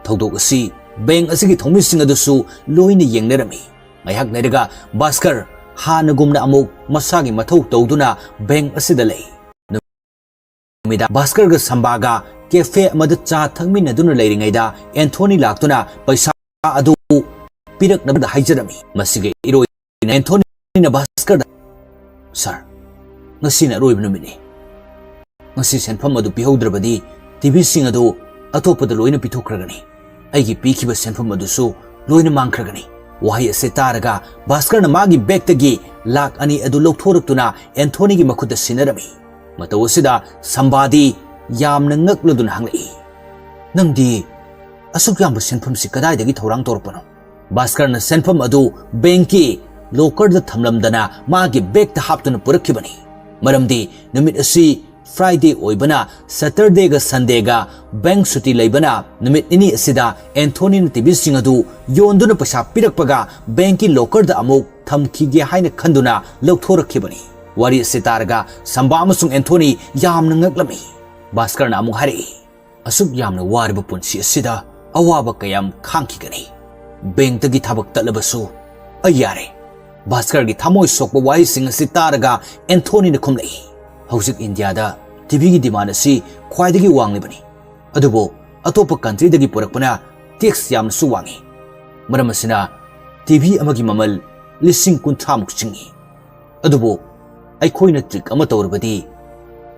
ꯊꯧꯗꯣꯛ ꯑꯁꯤ ꯕꯦꯡꯛ ꯑꯁꯤꯒꯤ ꯊꯧꯃꯤꯁꯤꯡ ꯑꯗꯨꯁꯨ ꯂꯣꯏꯅ ꯌꯦꯡꯅꯔꯝꯃꯤ꯫ ꯉꯥꯏꯍꯥꯛ ꯂꯩꯔꯒ ꯚꯥꯁꯀꯔ ꯍꯥꯟꯅꯒꯨꯝꯅ ꯑꯃꯨꯛ ꯃꯁꯥꯒꯤ ꯃꯊꯧ ꯇꯧꯗꯨꯅ ꯕꯦꯡꯛ ꯑꯁꯤꯗ ꯂꯩ꯫ ꯅꯨꯃꯤꯗꯥꯡ ꯚꯥꯁꯀꯔꯒ ꯁꯝꯕꯥꯒ ꯀꯦꯐꯦ ꯑꯃꯗ ꯆꯥ ꯊꯛꯃꯤꯟꯅꯗꯨꯅ ꯂꯩꯔꯤꯉꯩꯗ ꯑꯦꯟꯊꯣꯅꯤ ꯂꯥꯛꯇꯨꯅ ꯄꯩꯁꯥ ꯑꯗꯨ ꯄꯤꯔꯛꯅꯕꯗ ꯍꯥꯏꯖꯔꯝꯃꯤ꯫ ꯃꯁꯤꯒ ꯏꯔꯣꯏꯅ ꯑꯦꯟꯊꯣꯅꯤꯅ ꯚꯥꯁꯀꯔꯗ, "ꯁꯥꯔ, ꯉꯁꯤꯅ ꯑꯔꯣꯏꯕ ꯅꯨꯃꯤꯠꯅꯤ꯫ ꯉꯁꯤ ꯁꯦꯟꯐꯝ ꯑꯗꯨ ꯄꯤꯍꯧꯗ꯭ꯔꯕꯗꯤ ꯇꯤꯚꯤꯁꯤꯡ ꯑꯗꯨ ꯑꯇꯣꯞꯄꯗ ꯂꯣꯏꯅ ꯄꯤꯊꯣꯛꯈ꯭ꯔꯒꯅꯤ꯫ ꯑꯩꯒꯤ ꯄꯤꯈꯤꯕ ꯁꯦꯟꯐꯝ ꯑꯗꯨꯁꯨ ꯂꯣꯏꯅ ꯃꯥꯡꯈ꯭ꯔꯒꯅꯤ꯫" ꯋꯥꯍꯩ ꯑꯁꯤ ꯇꯥꯔꯒ ꯚꯥꯁꯀꯔꯅ ꯃꯥꯒꯤ ꯕꯦꯒꯇꯒꯤ ꯂꯥꯛ ꯑꯅꯤ ꯑꯗꯨ ꯂꯧꯊꯣꯔꯛꯇꯨꯅ ꯑꯦꯟꯊꯣꯅꯤꯒꯤ ꯃꯈꯨꯠꯇ ꯁꯤꯟꯅꯔꯝꯃꯤ꯫ ꯃꯇꯧ ꯑꯁꯤꯗ ꯁꯝꯕꯥꯗꯤ ꯌꯥꯝꯅ ꯉꯛꯂꯗꯨꯅ ꯍꯪꯂꯛꯏ, "ꯅꯪꯗꯤ ꯑꯁꯨꯛ ꯌꯥꯝꯕ ꯁꯦꯟꯐꯝꯁꯤ ꯀꯗꯥꯏꯗꯒꯤ ꯊꯧꯔꯥꯡ ꯇꯧꯔꯛꯄꯅꯣ?" ꯚꯥꯁꯀꯔꯅ ꯁꯦꯟꯐꯝ ꯑꯗꯨ ꯕꯦꯡꯛꯀꯤ ꯂꯣꯀꯔꯗ ꯊꯝꯂꯝꯗꯅ ꯃꯥꯒꯤ ꯕꯦꯒꯇ ꯍꯥꯞꯇꯨꯅ ꯄꯨꯔꯛꯈꯤꯕꯅꯤ꯫ ꯃꯔꯝꯗꯤ ꯅꯨꯃꯤꯠ ꯑꯁꯤ ꯐ꯭ꯔꯥꯏꯗꯦ ꯑꯣꯏꯕꯅ, ꯁꯇꯔꯗꯦꯒ ꯁꯟꯗꯦꯒ ꯕꯦꯡꯛ ꯁꯨꯇꯤ ꯂꯩꯕꯅ, ꯅꯨꯃꯤꯠ ꯅꯤꯅꯤ ꯑꯁꯤꯗ ꯑꯦꯟꯊꯣꯅꯤꯅ ꯇꯤꯚꯤꯁꯤꯡ ꯑꯗꯨ ꯌꯣꯟꯗꯨꯅ ꯄꯩꯁꯥ ꯄꯤꯔꯛꯄꯒ ꯕꯦꯡꯛꯀꯤ ꯂꯣꯀꯔꯗ ꯑꯃꯨꯛ ꯊꯝꯈꯤꯒꯦ ꯍꯥꯏꯅ ꯈꯟꯗꯨꯅ ꯂꯧꯊꯣꯔꯛꯈꯤꯕꯅꯤ꯫ ꯋꯥꯔꯤ ꯑꯁꯤ ꯇꯥꯔꯒ ꯁꯝꯕꯥ ꯑꯃꯁꯨꯡ ꯑꯦꯟꯊꯣꯅꯤ ꯌꯥꯝꯅ ꯉꯛꯂꯝꯃꯤ꯫ ꯚꯥꯁꯀꯔꯅ ꯑꯃꯨꯛ ꯍꯥꯏꯔꯛꯏ, "ꯑꯁꯨꯛ ꯌꯥꯝꯅ ꯋꯥꯔꯕ ꯄꯨꯟꯁꯤ ꯑꯁꯤꯗ ꯑꯋꯥꯕ ꯀꯌꯥꯝ ꯈꯥꯡꯈꯤꯒꯅꯤ? ꯕꯦꯡꯛꯇꯒꯤ ꯊꯕꯛ ꯇꯠꯂꯕꯁꯨ ꯑꯩ ꯌꯥꯔꯦ꯫" ꯚꯥꯁꯀꯔꯒꯤ ꯊꯃꯣꯏ ꯁꯣꯛꯄ ꯋꯥꯍꯩꯁꯤꯡ ꯑꯁꯤ ꯇꯥꯔꯒ ꯑꯦꯟꯊꯣꯅꯤꯅ ꯈꯨꯝꯂꯛꯏ, "ꯍꯧꯖꯤꯛ ꯏꯟꯗꯤꯌꯥꯗ ꯇꯤꯚꯤꯒꯤ ꯗꯤꯃꯥꯟ ꯑꯁꯤ ꯈ꯭ꯋꯥꯏꯗꯒꯤ ꯋꯥꯡꯂꯤꯕꯅꯤ, ꯑꯗꯨꯕꯨ ꯑꯇꯣꯞꯄ ꯀꯟꯇ꯭ꯔꯤꯗꯒꯤ ꯄꯨꯔꯛꯄꯅ ꯇꯦꯛꯁ ꯌꯥꯝꯅꯁꯨ ꯋꯥꯡꯏ꯫ ꯃꯔꯝ ꯑꯁꯤꯅ ꯇꯤꯚꯤ ꯑꯃꯒꯤ ꯃꯃꯜ ꯂꯤꯁꯤꯡ ꯀꯨꯟꯊ꯭ꯔꯥꯃꯨꯛ ꯆꯤꯡꯏ꯫ ꯑꯗꯨꯕꯨ ꯑꯩꯈꯣꯏꯅ ꯇ꯭ꯔꯤꯛ ꯑꯃ ꯇꯧꯔꯕꯗꯤ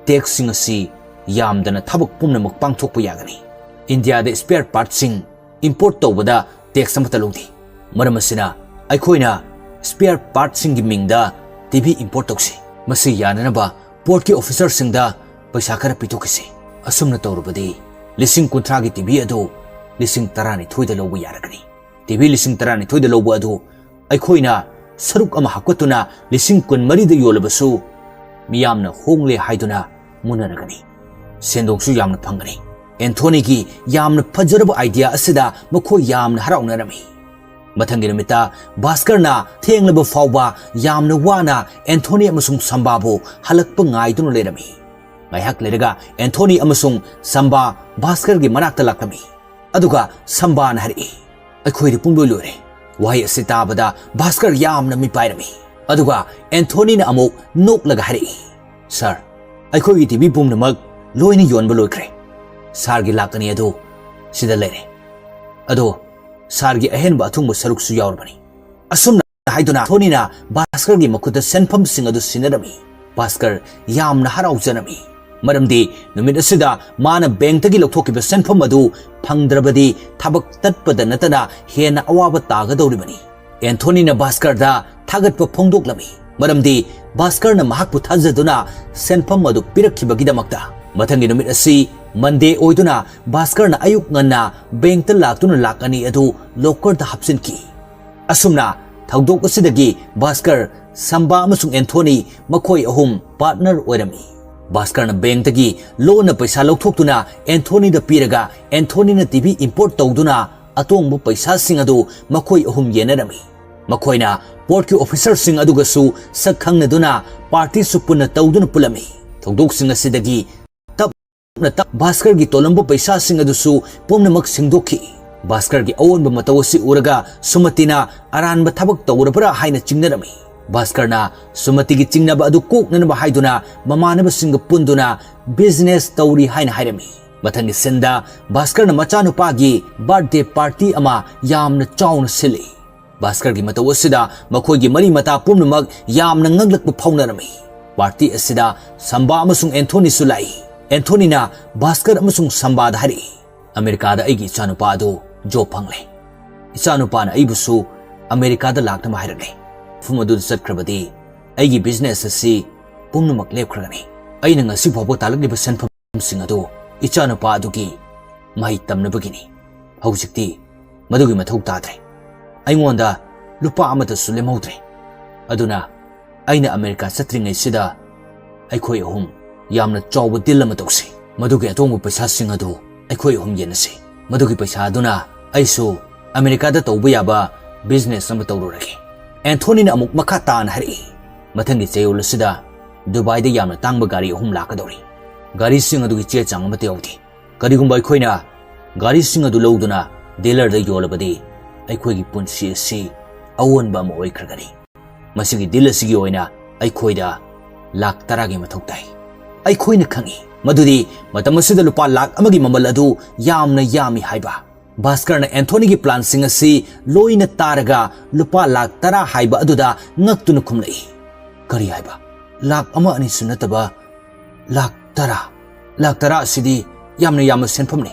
ꯇꯦꯛꯁꯁꯤꯡ ꯑꯁꯤ ꯌꯥꯝꯗꯅ ꯊꯕꯛ ꯄꯨꯝꯅꯃꯛ ꯄꯥꯡꯊꯣꯛꯄ ꯌꯥꯒꯅꯤ꯫ ꯏꯟꯗꯤꯌꯥꯗ ꯁ꯭ꯄꯦꯌꯔ ꯄꯥꯔꯠꯁꯤꯡ ꯏꯝꯄꯣꯔꯠ ꯇꯧꯕꯗ ꯇꯦꯛꯁ ꯑꯃꯠꯇ ꯂꯧꯗꯦ꯫ ꯃꯔꯝ ꯑꯁꯤꯅ ꯑꯩꯈꯣꯏꯅ ꯁ꯭ꯄꯦꯌꯔ ꯄꯥꯔꯠꯁꯤꯡꯒꯤ ꯃꯤꯡꯗ ꯇꯤꯚꯤ ꯏꯝꯄꯣꯔꯠ ꯇꯧꯁꯤ꯫ ꯃꯁꯤ ꯌꯥꯅꯅꯕ ꯄꯣꯔꯠꯀꯤ ꯑꯣꯐꯤꯁꯔꯁꯤꯡꯗ ꯄꯩꯁꯥ ꯈꯔ ꯄꯤꯊꯣꯛꯈꯤꯁꯤ꯫ ꯑꯁꯨꯝꯅ ꯇꯧꯔꯕꯗꯤ ꯂꯤꯁꯤꯡ ꯀꯨꯟꯊ꯭ꯔꯥꯒꯤ ꯇꯤꯚꯤ ꯑꯗꯨ ꯂꯤꯁꯤꯡ ꯇꯔꯥꯅꯤꯊꯣꯏꯗ ꯂꯧꯕ ꯌꯥꯔꯒꯅꯤ꯫ ꯇꯤꯚꯤ ꯂꯤꯁꯤꯡ ꯇꯔꯥꯅꯤꯊꯣꯏꯗ ꯂꯧꯕ ꯑꯗꯨ ꯑꯩꯈꯣꯏꯅ ꯁꯔꯨꯛ ꯑꯃ ꯍꯥꯞꯀꯠꯇꯨꯅ ꯂꯤꯁꯤꯡ ꯀꯨꯟꯃꯔꯤꯗ ꯌꯣꯜꯂꯕꯁꯨ ꯃꯤꯌꯥꯝꯅ ꯍꯣꯡꯂꯦ ꯍꯥꯏꯗꯨꯅ ꯃꯨꯟꯅꯔꯒꯅꯤ꯫ ꯁꯦꯟꯗꯣꯡꯁꯨ ꯌꯥꯝꯅ ꯐꯪꯒꯅꯤ꯫ ꯑꯦꯟꯊꯣꯅꯤꯒꯤ ꯌꯥꯝꯅ ꯐꯖꯔꯕ ꯑꯥꯏꯗꯤꯌꯥ ꯑꯁꯤꯗ ꯃꯈꯣꯏ ꯌꯥꯝꯅ ꯍꯔꯥꯎꯅꯔꯝꯃꯤ꯫ ꯃꯊꯪꯒꯤ ꯅꯨꯃꯤꯠꯇ ꯚꯥꯁꯀꯔꯅ ꯊꯦꯡꯂꯕ ꯐꯥꯎꯕ ꯌꯥꯝꯅ ꯋꯥꯅ ꯑꯦꯟꯊꯣꯅꯤ ꯑꯃꯁꯨꯡ ꯁꯝꯕꯥꯕꯨ ꯍꯜꯂꯛꯄ ꯉꯥꯏꯗꯨꯅ ꯂꯩꯔꯝꯃꯤ꯫ ꯉꯥꯏꯍꯥꯛ ꯂꯩꯔꯒ ꯑꯦꯟꯊꯣꯅꯤ ꯑꯃꯁꯨꯡ ꯁꯝꯕꯥ ꯚꯥꯁꯀꯔꯒꯤ ꯃꯅꯥꯛꯇ ꯂꯥꯛꯂꯝꯃꯤ꯫ ꯑꯗꯨꯒ ꯁꯝꯕꯥꯅ ꯍꯥꯏꯔꯛꯏ, "ꯑꯩꯈꯣꯏꯗꯤ ꯄꯨꯡꯂꯣꯏ ꯂꯣꯏꯔꯦ꯫" ꯋꯥꯍꯩ ꯑꯁꯤ ꯇꯥꯕꯗ ꯚꯥꯁꯀꯔ ꯌꯥꯝꯅ ꯃꯤꯄꯥꯏꯔꯝꯃꯤ꯫ ꯑꯗꯨꯒ ꯑꯦꯟꯊꯣꯅꯤꯅ ꯑꯃꯨꯛ ꯅꯣꯛꯂꯒ ꯍꯥꯏꯔꯛꯏ, "ꯁꯥꯔ, ꯑꯩꯈꯣꯏꯒꯤ ꯇꯤꯚꯤ ꯄꯨꯝꯅꯃꯛ ꯂꯣꯏꯅ ꯌꯣꯟꯕ ꯂꯣꯏꯈ꯭ꯔꯦ꯫ ꯁꯥꯔꯒꯤ ꯂꯥꯛ ꯑꯅꯤ ꯑꯗꯨ ꯁꯤꯗ ꯂꯩꯔꯦ꯫ ꯑꯗꯣ ꯁꯥꯔꯒꯤ ꯑꯍꯦꯟꯕ ꯑꯊꯨꯡꯕ ꯁꯔꯨꯛꯁꯨ ꯌꯥꯎꯔꯕꯅꯤ꯫" ꯑꯁꯨꯝꯅ ꯍꯥꯏꯗꯨꯅ ꯑꯦꯟꯊꯣꯅꯤꯅ ꯚꯥꯁꯀꯔꯒꯤ ꯃꯈꯨꯠꯇ ꯁꯦꯟꯐꯝꯁꯤꯡ ꯑꯗꯨ ꯁꯤꯟꯅꯔꯝꯃꯤ꯫ ꯚꯥꯁꯀꯔ ꯌꯥꯝꯅ ꯍꯔꯥꯎꯖꯔꯝꯃꯤ, ꯃꯔꯝꯗꯤ ꯅꯨꯃꯤꯠ ꯑꯁꯤꯗ ꯃꯥꯅ ꯕꯦꯡꯛꯇꯒꯤ ꯂꯧꯊꯣꯛꯈꯤꯕ ꯁꯦꯟꯐꯝ ꯑꯗꯨ ꯐꯪꯗ꯭ꯔꯕꯗꯤ ꯊꯕꯛ ꯇꯠꯄꯗ ꯅꯠꯇꯅ ꯍꯦꯟꯅ ꯑꯋꯥꯕ ꯇꯥꯒꯗꯧꯔꯤꯕꯅꯤ꯫ ꯑꯦꯟꯊꯣꯅꯤꯅ ꯚꯥꯁꯀꯔꯗ ꯊꯥꯒꯠꯄ ꯐꯣꯡꯗꯣꯛꯂꯝꯃꯤ, ꯃꯔꯝꯗꯤ ꯚꯥꯁꯀꯔꯅ ꯃꯍꯥꯛꯄꯨ ꯊꯥꯖꯗꯨꯅ ꯁꯦꯟꯐꯝ ꯑꯗꯨ ꯄꯤꯔꯛꯈꯤꯕꯒꯤꯗꯃꯛꯇ꯫ ꯃꯊꯪꯒꯤ ꯅꯨꯃꯤꯠ ꯑꯁꯤ ꯃꯟꯗꯦ ꯑꯣꯏꯗꯨꯅ ꯚꯥꯁꯀꯔꯅ ꯑꯌꯨꯛ ꯉꯟꯅ ꯕꯦꯡꯛꯇ ꯂꯥꯛꯇꯨꯅ ꯂꯥꯛ ꯑꯅꯤ ꯑꯗꯨ ꯂꯣꯀꯔꯗ ꯍꯥꯞꯆꯤꯟꯈꯤ꯫ ꯑꯁꯨꯝꯅ ꯊꯧꯗꯣꯛ ꯑꯁꯤꯗꯒꯤ ꯚꯥꯁꯀꯔ, ꯁꯝꯕꯥ ꯑꯃꯁꯨꯡ ꯑꯦꯟꯊꯣꯅꯤ ꯃꯈꯣꯏ ꯑꯍꯨꯝ ꯄꯥꯔꯠꯅꯔ ꯑꯣꯏꯔꯝꯃꯤ꯫ ꯚꯥꯁꯀꯔꯅ ꯕꯦꯡꯛꯇꯒꯤ ꯂꯣꯟꯅ ꯄꯩꯁꯥ ꯂꯧꯊꯣꯛꯇꯨꯅ ꯑꯦꯟꯊꯣꯅꯤꯗ ꯄꯤꯔꯒ ꯑꯦꯟꯊꯣꯅꯤꯅ ꯇꯤꯚꯤ ꯏꯝꯄꯣꯔꯠ ꯇꯧꯗꯨꯅ ꯑꯇꯣꯡꯕ ꯄꯩꯁꯥꯁꯤꯡ ꯑꯗꯨ ꯃꯈꯣꯏ ꯑꯍꯨꯝ ꯌꯦꯟꯅꯔꯝꯃꯤ꯫ ꯃꯈꯣꯏꯅ ꯄꯣꯔꯠꯀꯤ ꯑꯣꯐꯤꯁꯔꯁꯤꯡ ꯑꯗꯨꯒꯁꯨ ꯁꯛ ꯈꯪꯅꯗꯨꯅ ꯄꯥꯔꯇꯤꯁꯨ ꯄꯨꯟꯅ ꯇꯧꯗꯨꯅ ꯄꯨꯜꯂꯝꯃꯤ꯫ ꯊꯧꯗꯣꯛꯁꯤꯡ ꯑꯁꯤꯗꯒꯤ ꯇꯞꯅ ꯇꯞ ꯚꯥꯁꯀꯔꯒꯤ ꯇꯣꯜꯂꯝꯕ ꯄꯩꯁꯥꯁꯤꯡ ꯑꯗꯨꯁꯨ ꯄꯨꯝꯅꯃꯛ ꯁꯤꯡꯗꯣꯛꯈꯤ꯫ ꯚꯥꯁꯀꯔꯒꯤ ꯑꯑꯣꯟꯕ ꯃꯇꯧ ꯑꯁꯤ ꯎꯔꯒ ꯁꯨꯃꯇꯤꯅ ꯑꯔꯥꯟꯕ ꯊꯕꯛ ꯇꯧꯔꯕ꯭ꯔꯥ ꯍꯥꯏꯅ ꯆꯤꯡꯅꯔꯝꯃꯤ꯫ ꯚꯥꯁꯀꯔꯅ ꯁꯨꯃꯇꯤꯒꯤ ꯆꯤꯡꯅꯕ ꯑꯗꯨ ꯀꯣꯛꯅꯅꯕ ꯍꯥꯏꯗꯨꯅ ꯃꯃꯥꯟꯅꯕꯁꯤꯡꯒ ꯄꯨꯟꯗꯨꯅ ꯕꯤꯖꯤꯅꯦꯁ ꯇꯧꯔꯤ ꯍꯥꯏꯅ ꯍꯥꯏꯔꯝꯃꯤ꯫ ꯃꯊꯪꯒꯤ ꯁꯤꯟꯗ ꯚꯥꯁꯀꯔꯅ ꯃꯆꯥꯅꯨꯄꯥꯒꯤ ꯕꯥꯔꯊꯗꯦ ꯄꯥꯔꯇꯤ ꯑꯃ ꯌꯥꯝꯅ ꯆꯥꯎꯅ ꯁꯤꯜꯂꯤ꯫ ꯚꯥꯁꯀꯔꯒꯤ ꯃꯇꯧ ꯑꯁꯤꯗ ꯃꯈꯣꯏꯒꯤ ꯃꯔꯤ ꯃꯇꯥ ꯄꯨꯝꯅꯃꯛ ꯌꯥꯝꯅ ꯉꯛꯂꯛꯄ ꯐꯥꯎꯅꯔꯝꯃꯤ꯫ ꯄꯥꯔꯇꯤ ꯑꯁꯤꯗ ꯁꯝꯕꯥ ꯑꯃꯁꯨꯡ ꯑꯦꯟꯊꯣꯅꯤꯁꯨ ꯂꯥꯛꯏ꯫ ꯑꯦꯟꯊꯣꯅꯤꯅ ꯚꯥꯁꯀꯔ ꯑꯃꯁꯨꯡ ꯁꯝꯕꯥꯗ ꯍꯥꯏꯔꯛꯏ, "ꯑꯃꯦꯔꯤꯀꯥꯗ ꯑꯩꯒꯤ ꯏꯆꯥꯅꯨꯄꯥ ꯑꯗꯨ ꯖꯣꯕ ꯐꯪꯂꯦ꯫ ꯏꯆꯥꯅꯨꯄꯥꯅ ꯑꯩꯕꯨꯁꯨ ꯑꯃꯦꯔꯤꯀꯥꯗ ꯂꯥꯛꯅꯕ ꯍꯥꯏꯔꯛꯂꯦ꯫ ꯃꯐꯝ ꯑꯗꯨꯗ ꯆꯠꯈ꯭ꯔꯕꯗꯤ ꯑꯩꯒꯤ ꯕꯤꯖꯤꯅꯦꯁ ꯑꯁꯤ ꯄꯨꯝꯅꯃꯛ ꯂꯦꯞꯈ꯭ꯔꯒꯅꯤ꯫ ꯑꯩꯅ ꯉꯁꯤ ꯐꯥꯎꯕ ꯇꯥꯜꯂꯛꯂꯤꯕ ꯁꯦꯟꯐꯝꯁꯤꯡ ꯑꯗꯨ ꯏꯆꯥꯅꯨꯄꯥ ꯑꯗꯨꯒꯤ ꯃꯍꯩ ꯇꯝꯅꯕꯒꯤꯅꯤ꯫ ꯍꯧꯖꯤꯛꯇꯤ ꯃꯗꯨꯒꯤ ꯃꯊꯧ ꯇꯥꯗ꯭ꯔꯦ꯫ ꯑꯩꯉꯣꯟꯗ ꯂꯨꯄꯥ ꯑꯃꯠꯇꯁꯨ ꯂꯦꯝꯍꯧꯗ꯭ꯔꯦ꯫ ꯑꯗꯨꯅ ꯑꯩꯅ ꯑꯃꯦꯔꯤꯀꯥ ꯆꯠꯇ꯭ꯔꯤꯉꯩꯁꯤꯗ ꯑꯩꯈꯣꯏ ꯑꯍꯨꯝ ꯌꯥꯝꯅ ꯆꯥꯎꯕ ꯗꯤꯜ ꯑꯃ ꯇꯧꯁꯤ꯫ ꯃꯗꯨꯒꯤ ꯑꯇꯣꯡꯕ ꯄꯩꯁꯥꯁꯤꯡ ꯑꯗꯨ ꯑꯩꯈꯣꯏ ꯑꯍꯨꯝ ꯌꯦꯟꯅꯁꯤ꯫ ꯃꯗꯨꯒꯤ ꯄꯩꯁꯥ ꯑꯗꯨꯅ ꯑꯩꯁꯨ ꯑꯃꯦꯔꯤꯀꯥꯗ ꯇꯧꯕ ꯌꯥꯕ ꯕꯤꯖꯤꯅꯦꯁ ꯑꯃ ꯇꯧꯔꯨꯔꯒꯦ꯫ ꯑꯦꯟꯊꯣꯅꯤꯅ ꯑꯃꯨꯛ ꯃꯈꯥ ꯇꯥꯅ ꯍꯥꯏꯔꯛꯏ, "ꯃꯊꯪꯒꯤ ꯆꯌꯣꯜ ꯑꯁꯤꯗ ꯗꯨꯕꯥꯏꯗ ꯌꯥꯝꯅ ꯇꯥꯡꯕ ꯒꯥꯔꯤ ꯑꯍꯨꯝ ꯂꯥꯛꯀꯗꯧꯔꯤ꯫ ꯒꯥꯔꯤꯁꯤꯡ ꯑꯗꯨꯒꯤ ꯆꯦ ꯆꯥꯡ ꯑꯃꯠꯇ ꯌꯥꯎꯗꯦ꯫ ꯀꯔꯤꯒꯨꯝꯕ ꯑꯩꯈꯣꯏꯅ ꯒꯥꯔꯤꯁꯤꯡ ꯑꯗꯨ ꯂꯧꯗꯨꯅ ꯗꯤꯂꯔꯗ ꯌꯣꯜꯂꯕꯗꯤ ꯑꯩꯈꯣꯏꯒꯤ ꯄꯨꯟꯁꯤ ꯑꯁꯤ ꯑꯑꯣꯟꯕ ꯑꯃ ꯑꯣꯏꯈ꯭ꯔꯒꯅꯤ꯫ ꯃꯁꯤꯒꯤ ꯗꯤꯜ ꯑꯁꯤꯒꯤ ꯑꯣꯏꯅ ꯑꯩꯈꯣꯏꯗ ꯂꯥꯈ ꯇꯔꯥꯒꯤ ꯃꯊꯧ ꯇꯥꯏ꯫" ꯑꯩꯈꯣꯏꯅ ꯈꯪꯏ ꯃꯗꯨꯗꯤ ꯃꯇꯝ ꯑꯁꯤꯗ ꯂꯨꯄꯥ ꯂꯥꯈ ꯑꯃꯒꯤ ꯃꯃꯜ ꯑꯗꯨ ꯌꯥꯝꯅ ꯌꯥꯝꯃꯤ ꯍꯥꯏꯕ꯫ ꯚꯥꯁꯀꯔꯅ ꯑꯦꯟꯊꯣꯅꯤꯒꯤ ꯄ꯭ꯂꯥꯟꯁꯤꯡ ꯑꯁꯤ ꯂꯣꯏꯅ ꯇꯥꯔꯒ ꯂꯨꯄꯥ ꯂꯥꯈ ꯇꯔꯥ ꯍꯥꯏꯕ ꯑꯗꯨꯗ ꯉꯛꯇꯨꯅ ꯈꯨꯝꯂꯛꯏ꯫ "ꯀꯔꯤ ꯍꯥꯏꯕ? ꯂꯥꯈ ꯑꯃ ꯑꯅꯤꯁꯨ ꯅꯠꯇꯕ ꯂꯥꯈ ꯇꯔꯥ? ꯂꯥꯈ ꯇꯔꯥ ꯑꯁꯤꯗꯤ ꯌꯥꯝꯅ ꯌꯥꯝꯕ ꯁꯦꯟꯐꯝꯅꯤ꯫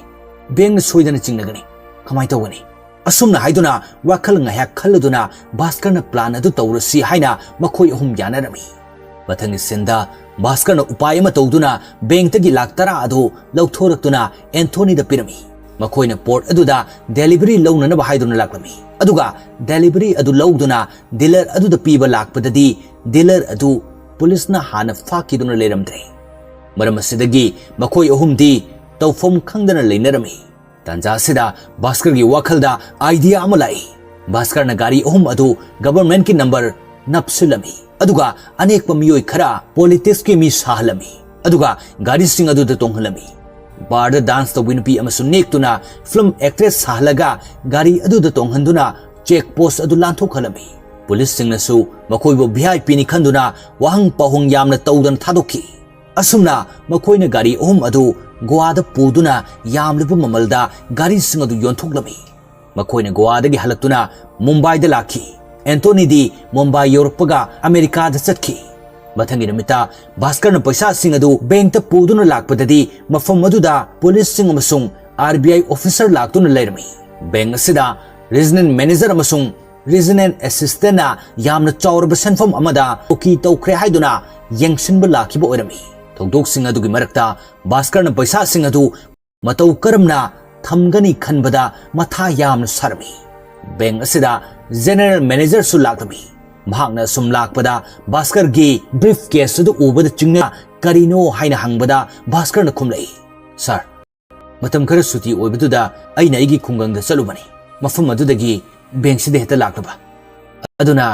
ꯕꯦꯡꯅ ꯁꯣꯏꯗꯅ ꯆꯤꯡꯅꯒꯅꯤ꯫ ꯀꯃꯥꯏꯅ ꯇꯧꯒꯅꯤ?" ꯑꯁꯨꯝꯅ ꯍꯥꯏꯗꯨꯅ ꯋꯥꯈꯜ ꯉꯥꯏꯍꯥꯛ ꯈꯜꯂꯗꯨꯅ ꯚꯥꯁꯀꯔꯅ ꯄ꯭ꯂꯥꯟ ꯑꯗꯨ ꯇꯧꯔꯁꯤ ꯍꯥꯏꯅ ꯃꯈꯣꯏ ꯑꯍꯨꯝ ꯌꯥꯅꯔꯝꯃꯤ꯫ ꯃꯊꯪꯒꯤ ꯁꯤꯟꯗ ꯚꯥꯁꯀꯔꯅ ꯎꯄꯥꯏ ꯑꯃ ꯇꯧꯗꯨꯅ ꯕꯦꯡꯛꯇꯒꯤ ꯂꯥꯈ ꯇꯔꯥ ꯑꯗꯨ ꯂꯧꯊꯣꯔꯛꯇꯨꯅ ꯑꯦꯟꯊꯣꯅꯤꯗ ꯄꯤꯔꯝꯃꯤ꯫ ꯃꯈꯣꯏꯅ ꯄꯣꯠ ꯑꯗꯨꯗ ꯗꯦꯂꯤꯚꯔꯤ ꯂꯧꯅꯅꯕ ꯍꯥꯏꯗꯨꯅ ꯂꯥꯛꯂꯝꯃꯤ꯫ ꯑꯗꯨꯒ ꯗꯦꯂꯤꯚꯔꯤ ꯑꯗꯨ ꯂꯧꯗꯨꯅ ꯗꯤꯂꯔ ꯑꯗꯨꯗ ꯄꯤꯕ ꯂꯥꯛꯄꯗꯗꯤ ꯗꯤꯂꯔ ꯑꯗꯨ ꯄꯨꯂꯤꯁꯅ ꯍꯥꯟꯅ ꯐꯥꯈꯤꯗꯨꯅ ꯂꯩꯔꯝꯗ꯭ꯔꯦ꯫ ꯃꯔꯝ ꯑꯁꯤꯗꯒꯤ ꯃꯈꯣꯏ ꯑꯍꯨꯝꯗꯤ ꯇꯧꯐꯝ ꯈꯪꯗꯅ ꯂꯩꯅꯔꯝꯃꯤ꯫ ꯇꯥꯟꯖꯥ ꯑꯁꯤꯗ ꯚꯥꯁꯀꯔꯒꯤ ꯋꯥꯈꯜꯗ ꯑꯥꯏꯗꯤꯌꯥ ꯑꯃ ꯂꯥꯛꯏ꯫ ꯚꯥꯁꯀꯔꯅ ꯒꯥꯔꯤ ꯑꯍꯨꯝ ꯑꯗꯨ ꯒꯚꯔꯟꯃꯦꯟꯠꯀꯤ ꯅꯝꯕꯔ ꯅꯞꯁꯤꯜꯂꯝꯃꯤ꯫ ꯑꯗꯨꯒ ꯑꯅꯦꯛꯄ ꯃꯤꯑꯣꯏ ꯈꯔ ꯄꯣꯂꯤꯇꯤꯛꯁꯀꯤ ꯃꯤ ꯁꯥꯍꯜꯂꯝꯃꯤ꯫ ꯑꯗꯨꯒ ꯒꯥꯔꯤꯁꯤꯡ ꯑꯗꯨꯗ ꯇꯣꯡꯍꯜꯂꯝꯃꯤ꯫ ꯕꯥꯔꯗ ꯗꯥꯟꯁ ꯇꯧꯕꯤ ꯅꯨꯄꯤ ꯑꯃꯁꯨ ꯅꯦꯛꯇꯨꯅ ꯐꯤꯂꯝ ꯑꯦꯛꯇ꯭ꯔꯦꯁ ꯁꯥꯍꯜꯂꯒ ꯒꯥꯔꯤ ꯑꯗꯨꯗ ꯇꯣꯡꯍꯟꯗꯨꯅ ꯆꯦꯛ ꯄꯣꯁ ꯑꯗꯨ ꯂꯥꯟꯊꯣꯛꯍꯜꯂꯝꯃꯤ꯫ ꯄꯨꯂꯤꯁꯁꯤꯡꯅꯁꯨ ꯃꯈꯣꯏꯕꯨ ꯚꯤ ꯑꯥꯏ ꯄꯤꯅꯤ ꯈꯟꯗꯨꯅ ꯋꯥꯍꯪ ꯄꯥꯎꯍꯪ ꯌꯥꯝꯅ ꯇꯧꯗꯅ ꯊꯥꯗꯣꯛꯈꯤ꯫ ꯑꯁꯨꯝꯅ ꯃꯈꯣꯏꯅ ꯒꯥꯔꯤ ꯑꯍꯨꯝ ꯑꯗꯨ ꯒꯣꯋꯥꯗ ꯄꯨꯗꯨꯅ ꯌꯥꯝꯂꯕ ꯃꯃꯜꯗ ꯒꯥꯔꯤꯁꯤꯡ ꯑꯗꯨ ꯌꯣꯟꯊꯣꯛꯂꯝꯃꯤ꯫ ꯃꯈꯣꯏꯅ ꯒꯣꯋꯥꯗꯒꯤ ꯍꯜꯂꯛꯇꯨꯅ ꯃꯨꯝꯕꯥꯏꯗ ꯂꯥꯛꯈꯤ꯫ ꯑꯦꯟꯊꯣꯅꯤꯗꯤ ꯃꯨꯝꯕꯥꯏ ꯌꯧꯔꯛꯄꯒ ꯑꯃꯦꯔꯤꯀꯥꯗ ꯆꯠꯈꯤ꯫ ꯃꯊꯪꯒꯤ ꯅꯨꯃꯤꯠꯇ ꯚꯥꯁꯀꯔꯅ ꯄꯩꯁꯥꯁꯤꯡ ꯑꯗꯨ ꯕꯦꯡꯛꯇ ꯄꯨꯗꯨꯅ ꯂꯥꯛꯄꯗꯗꯤ ꯃꯐꯝ ꯑꯗꯨꯗ ꯄꯨꯂꯤꯁꯁꯤꯡ ꯑꯃꯁꯨꯡ ꯑꯥꯔ ꯕꯤ ꯑꯥꯏ ꯑꯣꯐꯤꯁꯔ ꯂꯥꯛꯇꯨꯅ ꯂꯩꯔꯝꯃꯤ꯫ ꯕꯦꯡꯛ ꯑꯁꯤꯗ ꯔꯤꯖꯅꯦꯜ ꯃꯦꯅꯦꯖꯔ ꯑꯃꯁꯨꯡ Regional Assistantꯅ ꯌꯥꯝꯅ ꯆꯥꯎꯔꯕ ꯁꯦꯟꯐꯝ ꯑꯃꯗ ꯀꯨꯀꯤ ꯇꯧꯈ꯭ꯔꯦ ꯍꯥꯏꯗꯨꯅ ꯌꯦꯡꯁꯤꯟꯕ ꯂꯥꯛꯈꯤꯕ ꯑꯣꯏꯔꯝꯃꯤ꯫ ꯊꯧꯗꯣꯛꯁꯤꯡ ꯑꯗꯨꯒꯤ ꯃꯔꯛꯇ ꯚꯥꯁꯀꯔꯅ ꯄꯩꯁꯥꯁꯤꯡ ꯑꯗꯨ ꯃꯇꯧ ꯀꯔꯝꯅ ꯊꯝꯒꯅꯤ ꯈꯟꯕꯗ ꯃꯊꯥ ꯌꯥꯝꯅ ꯁꯥꯔꯝꯃꯤ꯫ ꯕꯦꯡꯛ ꯑꯁꯤꯗ ꯖꯦꯅꯔꯦꯜ ꯃꯦꯅꯦꯖꯔꯁꯨ ꯂꯥꯛꯂꯝꯃꯤ꯫ ꯃꯍꯥꯛꯅ ꯁꯨꯝ ꯂꯥꯛꯄꯗ ꯚꯥꯁꯀꯔꯒꯤ ꯕ꯭ꯔꯤꯐ ꯀꯦꯁ ꯑꯗꯨ ꯎꯕꯗ ꯆꯤꯡꯅ "ꯀꯔꯤꯅꯣ?" ꯍꯥꯏꯅ ꯍꯪꯕꯗ ꯚꯥꯁꯀꯔꯅ ꯈꯨꯝꯂꯛꯏ, "ꯁꯥꯔ, ꯃꯇꯝ ꯈꯔ ꯁꯨꯇꯤ ꯑꯣꯏꯕꯗꯨꯗ ꯑꯩꯅ ꯑꯩꯒꯤ ꯈꯨꯡꯒꯪꯗ ꯆꯠꯂꯨꯕꯅꯤ꯫ ꯃꯐꯝ ꯑꯗꯨꯗꯒꯤ ꯕꯦꯡꯛꯁꯤꯗ ꯍꯦꯛꯇ ꯂꯥꯛꯂꯕ꯫ ꯑꯗꯨꯅ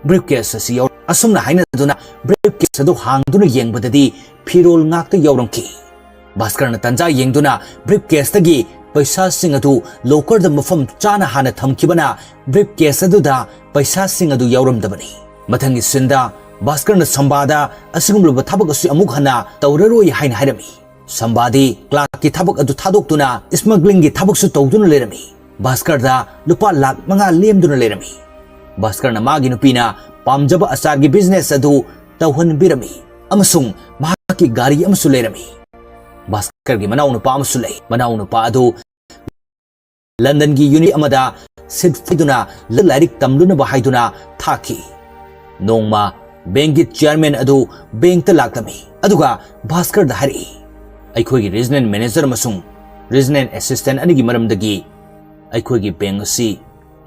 ꯕ꯭ꯔꯤꯐ ꯀꯦꯁ ꯑꯁꯤ ꯌꯥꯎꯔ-" ꯑꯁꯨꯝꯅ ꯍꯥꯏꯅꯗꯨꯅ ꯕ꯭ꯔꯤꯐ ꯀꯦꯁ ꯑꯗꯨ ꯍꯥꯡꯗꯨꯅ ꯌꯦꯡꯕꯗꯗꯤ ꯐꯤꯔꯣꯜ ꯉꯥꯛꯇ ꯌꯥꯎꯔꯝꯈꯤ꯫ ꯚꯥꯁꯀꯔꯅ ꯇꯟꯖꯥ ꯌꯦꯡꯗꯨꯅ ꯕ꯭ꯔꯤꯐ ꯀꯦꯁꯇꯒꯤ ꯄꯩꯁꯥꯁꯤꯡ ꯑꯗꯨ ꯂꯣꯀꯔꯗ ꯃꯐꯝ ꯆꯥꯅ ꯍꯥꯟꯅ ꯊꯝꯈꯤꯕꯅ ꯕ꯭ꯔꯤꯐ ꯀꯦꯁ ꯑꯗꯨꯗ ꯄꯩꯁꯥꯁꯤꯡ ꯑꯗꯨ ꯌꯥꯎꯔꯝꯗꯕꯅꯤ꯫ ꯃꯊꯪꯒꯤ ꯁꯤꯟꯗ ꯚꯥꯁꯀꯔꯅ ꯁꯝꯕꯥꯗ ꯑꯁꯤꯒꯨꯝꯂꯕ ꯊꯕꯛ ꯑꯁꯤ ꯑꯃꯨꯛ ꯍꯟꯅ ꯇꯧꯔꯔꯣꯏ ꯍꯥꯏꯅ ꯍꯥꯏꯔꯝꯃꯤ꯫ ꯁꯝꯕꯥꯗꯤ ꯀ꯭ꯂꯥꯔꯛꯀꯤ ꯊꯕꯛ ꯑꯗꯨ ꯊꯥꯗꯣꯛꯇꯨꯅ ꯁ꯭ꯃꯒ꯭ꯂꯤꯡꯒꯤ ꯊꯕꯛꯁꯨ ꯇꯧꯗꯨꯅ ꯂꯩꯔꯝꯃꯤ꯫ ꯚꯥꯁꯀꯔꯗ ꯂꯨꯄꯥ ꯂꯥꯈ ꯃꯉꯥ ꯂꯦꯝꯗꯨꯅ ꯂꯩꯔꯝꯃꯤ꯫ ꯚꯥꯁꯀꯔꯅ ꯃꯥꯒꯤ ꯅꯨꯄꯤꯅ ꯄꯥꯝꯖꯕ ꯑꯆꯥꯔꯒꯤ ꯕꯤꯖꯤꯅꯦꯁ ꯑꯗꯨ ꯇꯧꯍꯟꯕꯤꯔꯝꯃꯤ ꯑꯃꯁꯨꯡ ꯃꯍꯥꯛꯀꯤ ꯒꯥꯔꯤ ꯑꯃꯁꯨ ꯂꯩꯔꯝꯃꯤ꯫ ꯚꯥꯁꯀꯔꯒꯤ ꯃꯅꯥꯎꯅꯨꯄꯥ ꯑꯃꯁꯨ ꯂꯩ꯫ ꯃꯅꯥꯎꯅꯨꯄꯥ ꯑꯗꯨ ꯂꯟꯗꯟꯒꯤ ꯌꯨꯅꯤ ꯑꯃꯗ ꯁꯤꯠ ꯐꯤꯗꯨꯅ ꯂꯥꯏꯔꯤꯛ ꯇꯝꯂꯨꯅꯕ ꯍꯥꯏꯗꯨꯅ ꯊꯥꯈꯤ꯫ ꯅꯣꯡꯃ ꯕꯦꯡꯛꯀꯤ ꯆꯤꯌꯔꯃꯦꯟ ꯑꯗꯨ ꯕꯦꯡꯛꯇ ꯂꯥꯛꯂꯝꯃꯤ, ꯑꯗꯨꯒ ꯚꯥꯁꯀꯔꯗ ꯍꯥꯏꯔꯛꯏ, "ꯑꯩꯈꯣꯏꯒꯤ ꯔꯤꯖꯅꯦꯜ ꯃꯦꯅꯦꯖꯔ ꯑꯃꯁꯨꯡ ꯔꯤꯖꯅꯦꯜ ꯑꯦꯁꯤꯁꯇꯦꯟꯠ ꯑꯅꯤꯒꯤ ꯃꯔꯝꯗꯒꯤ ꯑꯩꯈꯣꯏꯒꯤ ꯕꯦꯡꯛ ꯑꯁꯤ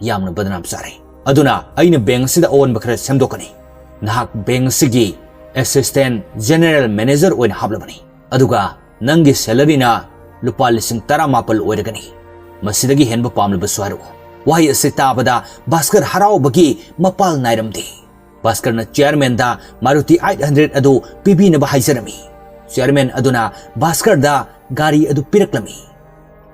ꯌꯥꯝꯅ ꯕꯗꯅꯥꯝ ꯆꯥꯔꯦ꯫ ꯑꯗꯨꯅ ꯑꯩꯅ ꯕꯦꯡꯛ ꯑꯁꯤꯗ ꯑꯑꯣꯟꯕ ꯈꯔ ꯁꯦꯝꯗꯣꯛꯀꯅꯤ꯫ ꯅꯍꯥꯛ ꯕꯦꯡꯛ ꯑꯁꯤꯒꯤ ꯑꯦꯁꯤꯁꯇꯦꯟꯠ ꯖꯦꯅꯔꯦꯜ ꯃꯦꯅꯦꯖꯔ ꯑꯣꯏꯅ ꯍꯥꯞꯂꯕꯅꯤ, ꯑꯗꯨꯒ ꯅꯪꯒꯤ ꯁꯦꯂꯔꯤꯅ ꯂꯨꯄꯥ ꯂꯤꯁꯤꯡ ꯇꯔꯥꯃꯥꯄꯜ ꯑꯣꯏꯔꯒꯅꯤ꯫ ꯃꯁꯤꯗꯒꯤ ꯍꯦꯟꯕ ꯄꯥꯝꯂꯕꯁꯨ ꯍꯥꯏꯔꯛꯎ꯫" ꯋꯥꯍꯩ ꯑꯁꯤ ꯇꯥꯕꯗ ꯚꯥꯁꯀꯔ ꯍꯔꯥꯎꯕꯒꯤ ꯃꯄꯥꯜ ꯅꯥꯏꯔꯝꯗꯦ꯫ ꯚꯥꯁꯀꯔꯅ ꯆꯤꯌꯔꯃꯦꯟꯗ ꯃꯥꯔꯨꯇꯤ ꯑꯩꯠ ꯍꯟꯗ꯭ꯔꯦꯠ ꯑꯗꯨ ꯄꯤꯕꯤꯅꯕ ꯍꯥꯏꯖꯔꯝꯃꯤ꯫ ꯆꯤꯌꯔꯃꯦꯟ ꯑꯗꯨꯅ ꯚꯥꯁꯀꯔꯗ ꯒꯥꯔꯤ ꯑꯗꯨ ꯄꯤꯔꯛꯂꯝꯃꯤ꯫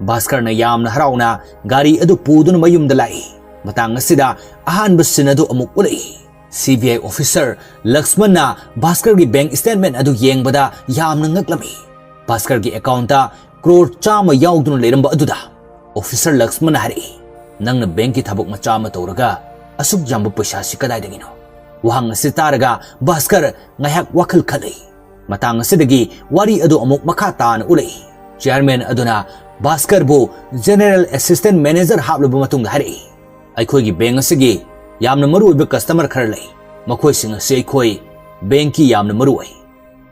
ꯚꯥꯁꯀꯔꯅ ꯌꯥꯝꯅ ꯍꯔꯥꯎꯅ ꯒꯥꯔꯤ ꯑꯗꯨ ꯄꯨꯗꯨꯅ ꯃꯌꯨꯝꯗ ꯂꯥꯛꯏ꯫ ꯃꯇꯥꯡ ꯑꯁꯤꯗ ꯑꯍꯥꯟꯕ ꯁꯤꯟ ꯑꯗꯨ ꯑꯃꯨꯛ ꯎꯠꯂꯛꯏ꯫ ꯁꯤ ꯕꯤ ꯑꯥꯏ ꯑꯣꯐꯤꯁꯔ ꯂꯛꯁꯃꯟꯅ ꯚꯥꯁꯀꯔꯒꯤ ꯕꯦꯡꯛ ꯁ꯭ꯇꯦꯠꯃꯦꯟꯠ ꯑꯗꯨ ꯌꯦꯡꯕꯗ ꯌꯥꯝꯅ ꯉꯛꯂꯝꯃꯤ꯫ ꯚꯥꯁꯀꯔꯒꯤ ꯑꯦꯀꯥꯎꯟꯠꯇ ꯀ꯭ꯔꯣꯔ ꯆꯥꯝꯃ ꯌꯥꯎꯗꯨꯅ ꯂꯩꯔꯝꯕ ꯑꯗꯨꯗ ꯑꯣꯐꯤꯁꯔ ꯂꯛꯁꯃꯟꯅ ꯍꯥꯏꯔꯛꯏ, "ꯅꯪꯅ ꯕꯦꯡꯛꯀꯤ ꯊꯕꯛ ꯃꯆꯥ ꯑꯃ ꯇꯧꯔꯒ ꯑꯁꯨꯛ ꯌꯥꯝꯕ ꯄꯩꯁꯥꯁꯤ ꯀꯗꯥꯏꯗꯒꯤꯅꯣ?" ꯋꯥꯍꯪ ꯑꯁꯤ ꯇꯥꯔꯒ ꯚꯥꯁꯀꯔ ꯉꯥꯏꯍꯥꯛ ꯋꯥꯈꯜ ꯈꯜꯂꯤ꯫ ꯃꯇꯥꯡ ꯑꯁꯤꯗꯒꯤ ꯋꯥꯔꯤ ꯑꯗꯨ ꯑꯃꯨꯛ ꯃꯈꯥ ꯇꯥꯅ ꯎꯠꯂꯛꯏ꯫ ꯆꯤꯌꯔꯃꯦꯟ ꯑꯗꯨꯅ ꯚꯥꯁꯀꯔꯕꯨ ꯖꯦꯅꯔꯦꯜ ꯑꯦꯁꯤꯁꯇꯦꯟꯠ ꯃꯦꯅꯦꯖꯔ ꯍꯥꯞꯂꯕ ꯃꯇꯨꯡꯗ ꯍꯥꯏꯔꯛꯏ, ꯑꯩꯈꯣꯏꯒꯤ ꯕꯦꯡꯛ ꯑꯁꯤꯒꯤ ꯌꯥꯝꯅ ꯃꯔꯨꯑꯣꯏꯕ ꯀꯁꯇꯃꯔ ꯈꯔ ꯂꯩ꯫ ꯃꯈꯣꯏꯁꯤꯡ ꯑꯁꯤ ꯑꯩꯈꯣꯏ ꯕꯦꯡꯛꯀꯤ ꯌꯥꯝꯅ ꯃꯔꯨ ꯑꯣꯏ꯫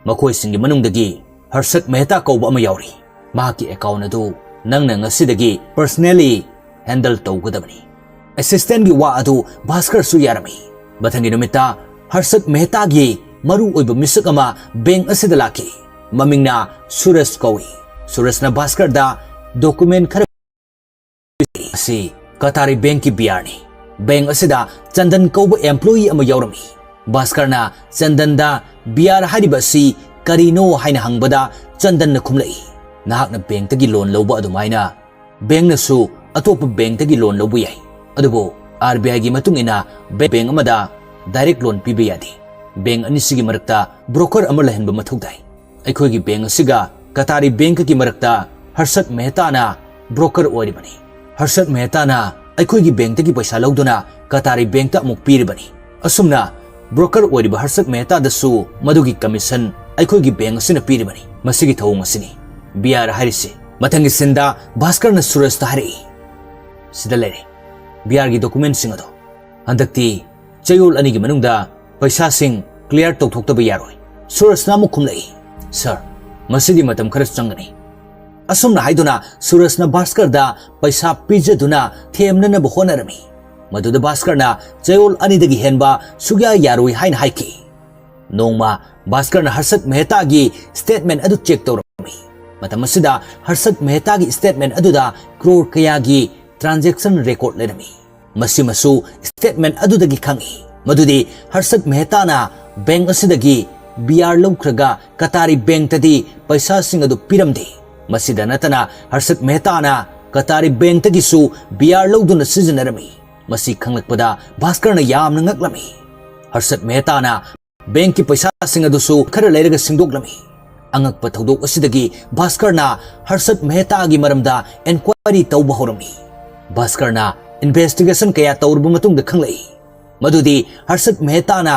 ꯃꯈꯣꯏꯁꯤꯡꯒꯤ ꯃꯅꯨꯡꯗꯒꯤ ꯍꯔꯁꯠ ꯃꯦꯍꯇꯥ ꯀꯧꯕ ꯑꯃ ꯌꯥꯎꯔꯤ꯫ ꯃꯍꯥꯛꯀꯤ ꯑꯦꯀꯥꯎꯟꯠ ꯑꯗꯨ ꯅꯪꯅ ꯉꯁꯤꯗꯒꯤ ꯄꯔꯁꯅꯦꯂꯤ ꯍꯦꯟꯗꯜ ꯇꯧꯒꯗꯕꯅꯤ꯫ ꯑꯦꯁꯤꯁꯇꯦꯟꯠꯀꯤ ꯋꯥ ꯑꯗꯨ ꯚꯥꯁꯀꯔꯁꯨ ꯌꯥꯔꯝꯃꯤ꯫ ꯃꯊꯪꯒꯤ ꯅꯨꯃꯤꯠꯇ ꯍꯔꯁꯠ ꯃꯦꯍꯇꯥꯒꯤ ꯃꯔꯨꯑꯣꯏꯕ ꯃꯤꯁꯛ ꯑꯃ ꯕꯦꯡꯛ ꯑꯁꯤꯗ ꯂꯥꯛꯈꯤ꯫ ꯃꯃꯤꯡꯅ ꯁꯨꯔꯖ ꯀꯧꯏ꯫ ꯁꯨꯔꯖꯅ ꯚꯥꯁꯀꯔꯗ ꯗꯣꯀꯨꯃꯦꯟꯠ ꯈꯔ ꯑꯁꯤ ꯀꯇꯥꯔꯤ ꯕꯦꯡꯛꯀꯤ ꯕꯤꯌꯥꯔꯅꯤ꯫ ꯕꯦꯡꯛ ꯑꯁꯤꯗ ꯆꯟꯗꯟ ꯀꯧꯕ ꯑꯦꯝꯄ꯭ꯂꯣꯌꯤ ꯑꯃ ꯌꯥꯎꯔꯝꯃꯤ꯫ ꯚꯥꯁꯀꯔꯅ ꯆꯟꯗꯟꯗ ꯕꯤꯌꯥꯔ ꯍꯥꯏꯔꯤꯕ ꯑꯁꯤ ꯀꯔꯤꯅꯣ ꯍꯥꯏꯅ ꯍꯪꯕꯗ ꯆꯟꯗꯟꯅ ꯈꯨꯝꯂꯛꯏ, "ꯅꯍꯥꯛꯅ ꯕꯦꯡꯛꯇꯒꯤ ꯂꯣꯟ ꯂꯧꯕ ꯑꯗꯨꯃꯥꯏꯅ ꯕꯦꯡꯛꯅꯁꯨ ꯑꯇꯣꯞꯄ ꯕꯦꯡꯛꯇꯒꯤ ꯂꯣꯟ ꯂꯧꯕ ꯌꯥꯏ꯫ ꯑꯗꯨꯕꯨ ꯑꯥꯔ ꯕꯤ ꯑꯥꯏꯒꯤ ꯃꯇꯨꯡ ꯏꯟꯅ ꯕꯦꯡꯛ ꯑꯃꯗ ꯗꯥꯏꯔꯦꯛ ꯂꯣꯟ ꯄꯤꯕ ꯌꯥꯗꯦ꯫ ꯕꯦꯡꯛ ꯑꯅꯤꯁꯤꯒꯤ ꯃꯔꯛꯇ ꯕ꯭ꯔꯣꯀꯔ ꯑꯃ ꯂꯩꯍꯟꯕ ꯃꯊꯧ ꯇꯥꯏ꯫ ꯑꯩꯈꯣꯏꯒꯤ ꯕꯦꯡꯛ ꯑꯁꯤꯒ ꯀꯇꯥꯔꯤ ꯕꯦꯡꯛꯀꯤ ꯃꯔꯛꯇ ꯍꯔꯁꯠ ꯃꯦꯍꯇꯥꯅ ꯕ꯭ꯔꯣꯀꯔ ꯑꯣꯏꯔꯤꯕꯅꯤ꯫ ꯍꯔꯁꯠ ꯃꯦꯍꯇꯥꯅ ꯑꯩꯈꯣꯏꯒꯤ ꯕꯦꯡꯛꯇꯒꯤ ꯄꯩꯁꯥ ꯂꯧꯗꯨꯅ ꯀꯇꯥꯔꯤ ꯕꯦꯡꯛꯇ ꯑꯃꯨꯛ ꯄꯤꯔꯤꯕꯅꯤ꯫ ꯑꯁꯨꯝꯅ ꯕ꯭ꯔꯣꯀꯔ ꯑꯣꯏꯔꯤꯕ ꯍꯔꯁꯠ ꯃꯦꯍꯇꯥꯗꯁꯨ ꯃꯗꯨꯒꯤ ꯀꯃꯤꯁꯟ ꯑꯩꯈꯣꯏꯒꯤ ꯕꯦꯡꯛ ꯑꯁꯤꯅ ꯄꯤꯔꯤꯕꯅꯤ꯫ ꯃꯁꯤꯒꯤ ꯊꯧꯑꯣꯡ ꯑꯁꯤꯅꯤ ꯕꯤꯌꯥꯔ ꯍꯥꯏꯔꯤꯁꯦ꯫" ꯃꯊꯪꯒꯤ ꯁꯤꯟꯗ ꯚꯥꯁꯀꯔꯅ ꯁꯨꯔꯖꯇ ꯍꯥꯏꯔꯛꯏ, "ꯁꯤꯗ ꯂꯩꯔꯦ ꯕꯤꯌꯥꯔꯒꯤ ꯗꯣꯀꯨꯃꯦꯟꯠꯁꯤꯡ ꯑꯗꯣ꯫ ꯍꯟꯗꯛꯇꯤ ꯆꯌꯣꯜ ꯑꯅꯤꯒꯤ ꯃꯅꯨꯡꯗ ꯄꯩꯁꯥꯁꯤꯡ ꯀ꯭ꯂꯤꯌꯥꯔ ꯇꯧꯊꯣꯛꯇꯕ ꯌꯥꯔꯣꯏ꯫" ꯁꯨꯔꯖꯅ ꯑꯃꯨꯛ ꯈꯨꯝꯂꯛꯏ, "ꯁꯥꯔ, ꯃꯁꯤꯗꯤ ꯃꯇꯝ ꯈꯔ ꯆꯪꯒꯅꯤ꯫" ꯑꯁꯨꯝꯅ ꯍꯥꯏꯗꯨꯅ ꯁꯨꯔꯖꯅ ꯚꯥꯁꯀꯔꯗ ꯄꯩꯁꯥ ꯄꯤꯖꯗꯨꯅ ꯊꯦꯝꯅꯅꯕ ꯍꯣꯠꯅꯔꯝꯃꯤ꯫ ꯃꯗꯨꯗ ꯚꯥꯁꯀꯔꯅ ꯆꯌꯣꯜ ꯑꯅꯤꯗꯒꯤ ꯍꯦꯟꯕ ꯁꯨꯛꯌꯥ ꯌꯥꯔꯣꯏ ꯍꯥꯏꯅ ꯍꯥꯏꯈꯤ꯫ ꯅꯣꯡꯃ ꯚꯥꯁꯀꯔꯅ ꯍꯔꯁꯠ ꯃꯦꯍꯇꯥꯒꯤ ꯁ꯭ꯇꯦꯠꯃꯦꯟꯠ ꯑꯗꯨ ꯆꯦꯛ ꯇꯧꯔꯝꯃꯤ꯫ ꯃꯇꯝ ꯑꯁꯤꯗ ꯍꯔꯁꯠ ꯃꯦꯍꯇꯥꯒꯤ ꯁ꯭ꯇꯦꯠꯃꯦꯟꯠ ꯑꯗꯨꯗ ꯀ꯭ꯔꯣꯔ ꯀꯌꯥꯒꯤ ꯇ꯭ꯔꯥꯟꯖꯦꯛꯁꯟ ꯔꯦꯀꯣꯔꯗ ꯂꯩꯔꯝꯃꯤ꯫ ꯃꯁꯤꯃꯁꯨ ꯁ꯭ꯇꯦꯠꯃꯦꯟꯠ ꯑꯗꯨꯗꯒꯤ ꯈꯪꯏ ꯃꯗꯨꯗꯤ ꯍꯔꯁꯠ ꯃꯦꯍꯇꯥꯅ ꯕꯦꯡꯛ ꯑꯁꯤꯗꯒꯤ ꯕꯤꯌꯥꯔ ꯂꯧꯈ꯭ꯔꯒ ꯀꯇꯥꯔꯤ ꯕꯦꯡꯛꯇꯗꯤ ꯄꯩꯁꯥꯁꯤꯡ ꯑꯗꯨ ꯄꯤꯔꯝꯗꯦ꯫ ꯃꯁꯤꯗ ꯅꯠꯇꯅ ꯍꯔꯁꯠ ꯃꯦꯍꯇꯥꯅ ꯀꯇꯥꯔꯤ ꯕꯦꯡꯛꯇꯒꯤꯁꯨ ꯕꯤꯌꯥꯔ ꯂꯧꯗꯨꯅ ꯁꯤꯖꯤꯟꯅꯔꯝꯃꯤ꯫ ꯃꯁꯤ ꯈꯪꯂꯛꯄꯗ ꯚꯥꯁꯀꯔꯅ ꯌꯥꯝꯅ ꯉꯛꯂꯝꯃꯤ꯫ ꯍꯔꯁꯠ ꯃꯦꯍꯇꯥꯅ ꯕꯦꯡꯛꯀꯤ ꯄꯩꯁꯥꯁꯤꯡ ꯑꯗꯨꯁꯨ ꯈꯔ ꯂꯩꯔꯒ ꯁꯤꯡꯗꯣꯛꯂꯝꯃꯤ꯫ ꯑꯉꯛꯄ ꯊꯧꯗꯣꯛ ꯑꯁꯤꯗꯒꯤ ꯚꯥꯁꯀꯔꯅ ꯍꯔꯁꯠ ꯃꯦꯍꯇꯥꯒꯤ ꯃꯔꯝꯗ ꯏꯟꯀ꯭ꯋꯥꯏꯔꯤ ꯇꯧꯕ ꯍꯧꯔꯝꯃꯤ꯫ ꯚꯥꯁꯀꯔꯅ ꯏꯟꯚꯦꯁꯇꯤꯒꯦꯁꯟ ꯀꯌꯥ ꯇꯧꯔꯕ ꯃꯇꯨꯡꯗ ꯈꯪꯂꯛꯏ ꯃꯗꯨꯗꯤ ꯍꯔꯁꯠ ꯃꯦꯍꯇꯥꯅ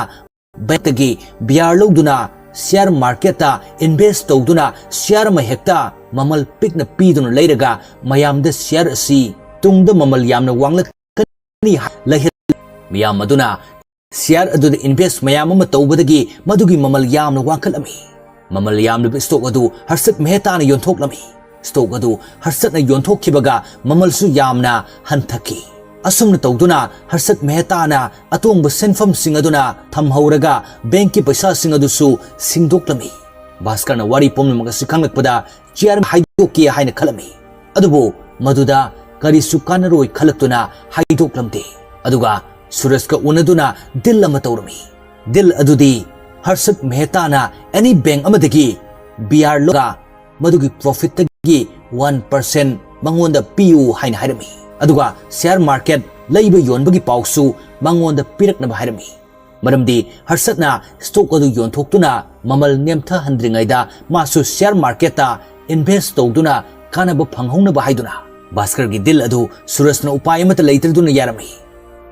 ꯕꯦꯡꯛꯇꯒꯤ ꯕꯤꯌꯥꯔ ꯂꯧꯗꯨꯅ ꯁꯤꯌꯥꯔ ꯃꯥꯔꯀꯦꯠꯇ ꯏꯟꯚꯦꯁ ꯇꯧꯗꯨꯅ ꯁꯤꯌꯥꯔ ꯑꯃ ꯍꯦꯛꯇ ꯃꯃꯜ ꯄꯤꯛꯅ ꯄꯤꯗꯨꯅ ꯂꯩꯔꯒ ꯃꯌꯥꯝꯗ ꯁꯤꯌꯥꯔ ꯑꯁꯤ ꯇꯨꯡꯗ ꯃꯃꯜ ꯌꯥꯝꯅ ꯋꯥꯡꯂꯛ ꯂꯩꯍꯜꯂꯤ꯫ ꯃꯤꯌꯥꯝ ꯑꯗꯨꯅ ꯁꯤꯌꯥꯔ ꯑꯗꯨꯗ ꯏꯟꯚꯦꯁ ꯃꯌꯥꯝ ꯑꯃ ꯇꯧꯕꯗꯒꯤ ꯃꯗꯨꯒꯤ ꯃꯃꯜ ꯌꯥꯝꯅ ꯋꯥꯡꯈꯠꯂꯝꯃꯤ꯫ ꯃꯃꯜ ꯌꯥꯝꯂꯤꯕ ꯁ꯭ꯇꯣꯛ ꯑꯗꯨ ꯍꯔꯁꯠ ꯃꯦꯍꯇꯥꯅ ꯌꯣꯟꯊꯣꯛꯂꯝꯃꯤ꯫ ꯁ꯭ꯇꯣꯛ ꯑꯗꯨ ꯍꯔꯁꯠꯅ ꯌꯣꯟꯊꯣꯛꯈꯤꯕꯒ ꯃꯃꯜꯁꯨ ꯌꯥꯝꯅ ꯍꯟꯊꯈꯤ꯫ ꯑꯁꯨꯝꯅ ꯇꯧꯗꯨꯅ ꯍꯔꯁꯠ ꯃꯦꯍꯇꯥꯅ ꯑꯇꯣꯡꯕ ꯁꯦꯟꯐꯝꯁꯤꯡ ꯑꯗꯨꯅ ꯊꯝꯍꯧꯔꯒ ꯕꯦꯡꯛꯀꯤ ꯄꯩꯁꯥꯁꯤꯡ ꯑꯗꯨꯁꯨ ꯁꯤꯡꯗꯣꯛꯂꯝꯃꯤ꯫ ꯚꯥꯁꯀꯔꯅ ꯋꯥꯔꯤ ꯄꯨꯝꯅꯃꯛ ꯑꯁꯤ ꯈꯪꯂꯛꯄꯗ ꯆꯤꯌꯥꯔ ꯍꯥꯏꯗꯣꯛꯀꯦ ꯍꯥꯏꯅ ꯈꯜꯂꯝꯃꯤ꯫ ꯑꯗꯨꯕꯨ ꯃꯗꯨꯗ ꯀꯔꯤꯁꯨ ꯀꯥꯟꯅꯔꯣꯏ ꯈꯜꯂꯛꯇꯨꯅ ꯍꯥꯏꯗꯣꯛꯂꯝꯗꯦ꯫ ꯑꯗꯨꯒ ꯁꯨꯔꯖꯀ ꯎꯅꯗꯨꯅ ꯗꯤꯜ ꯑꯃ ꯇꯧꯔꯝꯃꯤ꯫ ꯗꯤꯜ ꯑꯗꯨꯗꯤ ꯍꯔꯁꯠ ꯃꯦꯍꯇꯥꯅ ꯑꯦꯅꯤ ꯕꯦꯡꯛ ꯑꯃꯗꯒꯤ ꯕꯤꯌꯥꯔ ꯂꯧꯔꯒ ꯃꯗꯨꯒꯤ ꯄ꯭ꯔꯣꯐꯤꯠꯇꯒꯤ ꯋꯥꯟ ꯄꯔꯁꯦꯟ ꯃꯉꯣꯟꯗ ꯄꯤꯌꯨ ꯍꯥꯏꯅ ꯍꯥꯏꯔꯝꯃꯤ꯫ ꯑꯗꯨꯒ ꯁꯤꯌꯥꯔ ꯃꯥꯔꯀꯦꯠ ꯂꯩꯕ ꯌꯣꯟꯕꯒꯤ ꯄꯥꯎꯁꯨ ꯃꯉꯣꯟꯗ ꯄꯤꯔꯛꯅꯕ ꯍꯥꯏꯔꯝꯃꯤ꯫ ꯃꯔꯝꯗꯤ ꯍꯔꯁꯠꯅ ꯁ꯭ꯇꯣꯛ ꯑꯗꯨ ꯌꯣꯟꯊꯣꯛꯇꯨꯅ ꯃꯃꯜ ꯅꯦꯝꯊꯍꯟꯗ꯭ꯔꯤꯉꯩꯗ ꯃꯥꯁꯨ ꯁꯤꯌꯥꯔ ꯃꯥꯔꯀꯦꯠꯇ ꯏꯟꯚꯦꯁ ꯇꯧꯗꯨꯅ ꯀꯥꯟꯅꯕ ꯐꯪꯍꯧꯅꯕ ꯍꯥꯏꯗꯨꯅ ꯚꯥꯁꯀꯔꯒꯤ ꯗꯤꯜ ꯑꯗꯨ ꯁꯨꯔꯖꯅ ꯎꯄꯥꯏ ꯑꯃꯠꯇ ꯂꯩꯇ꯭ꯔꯗꯨꯅ ꯌꯥꯔꯝꯃꯤ꯫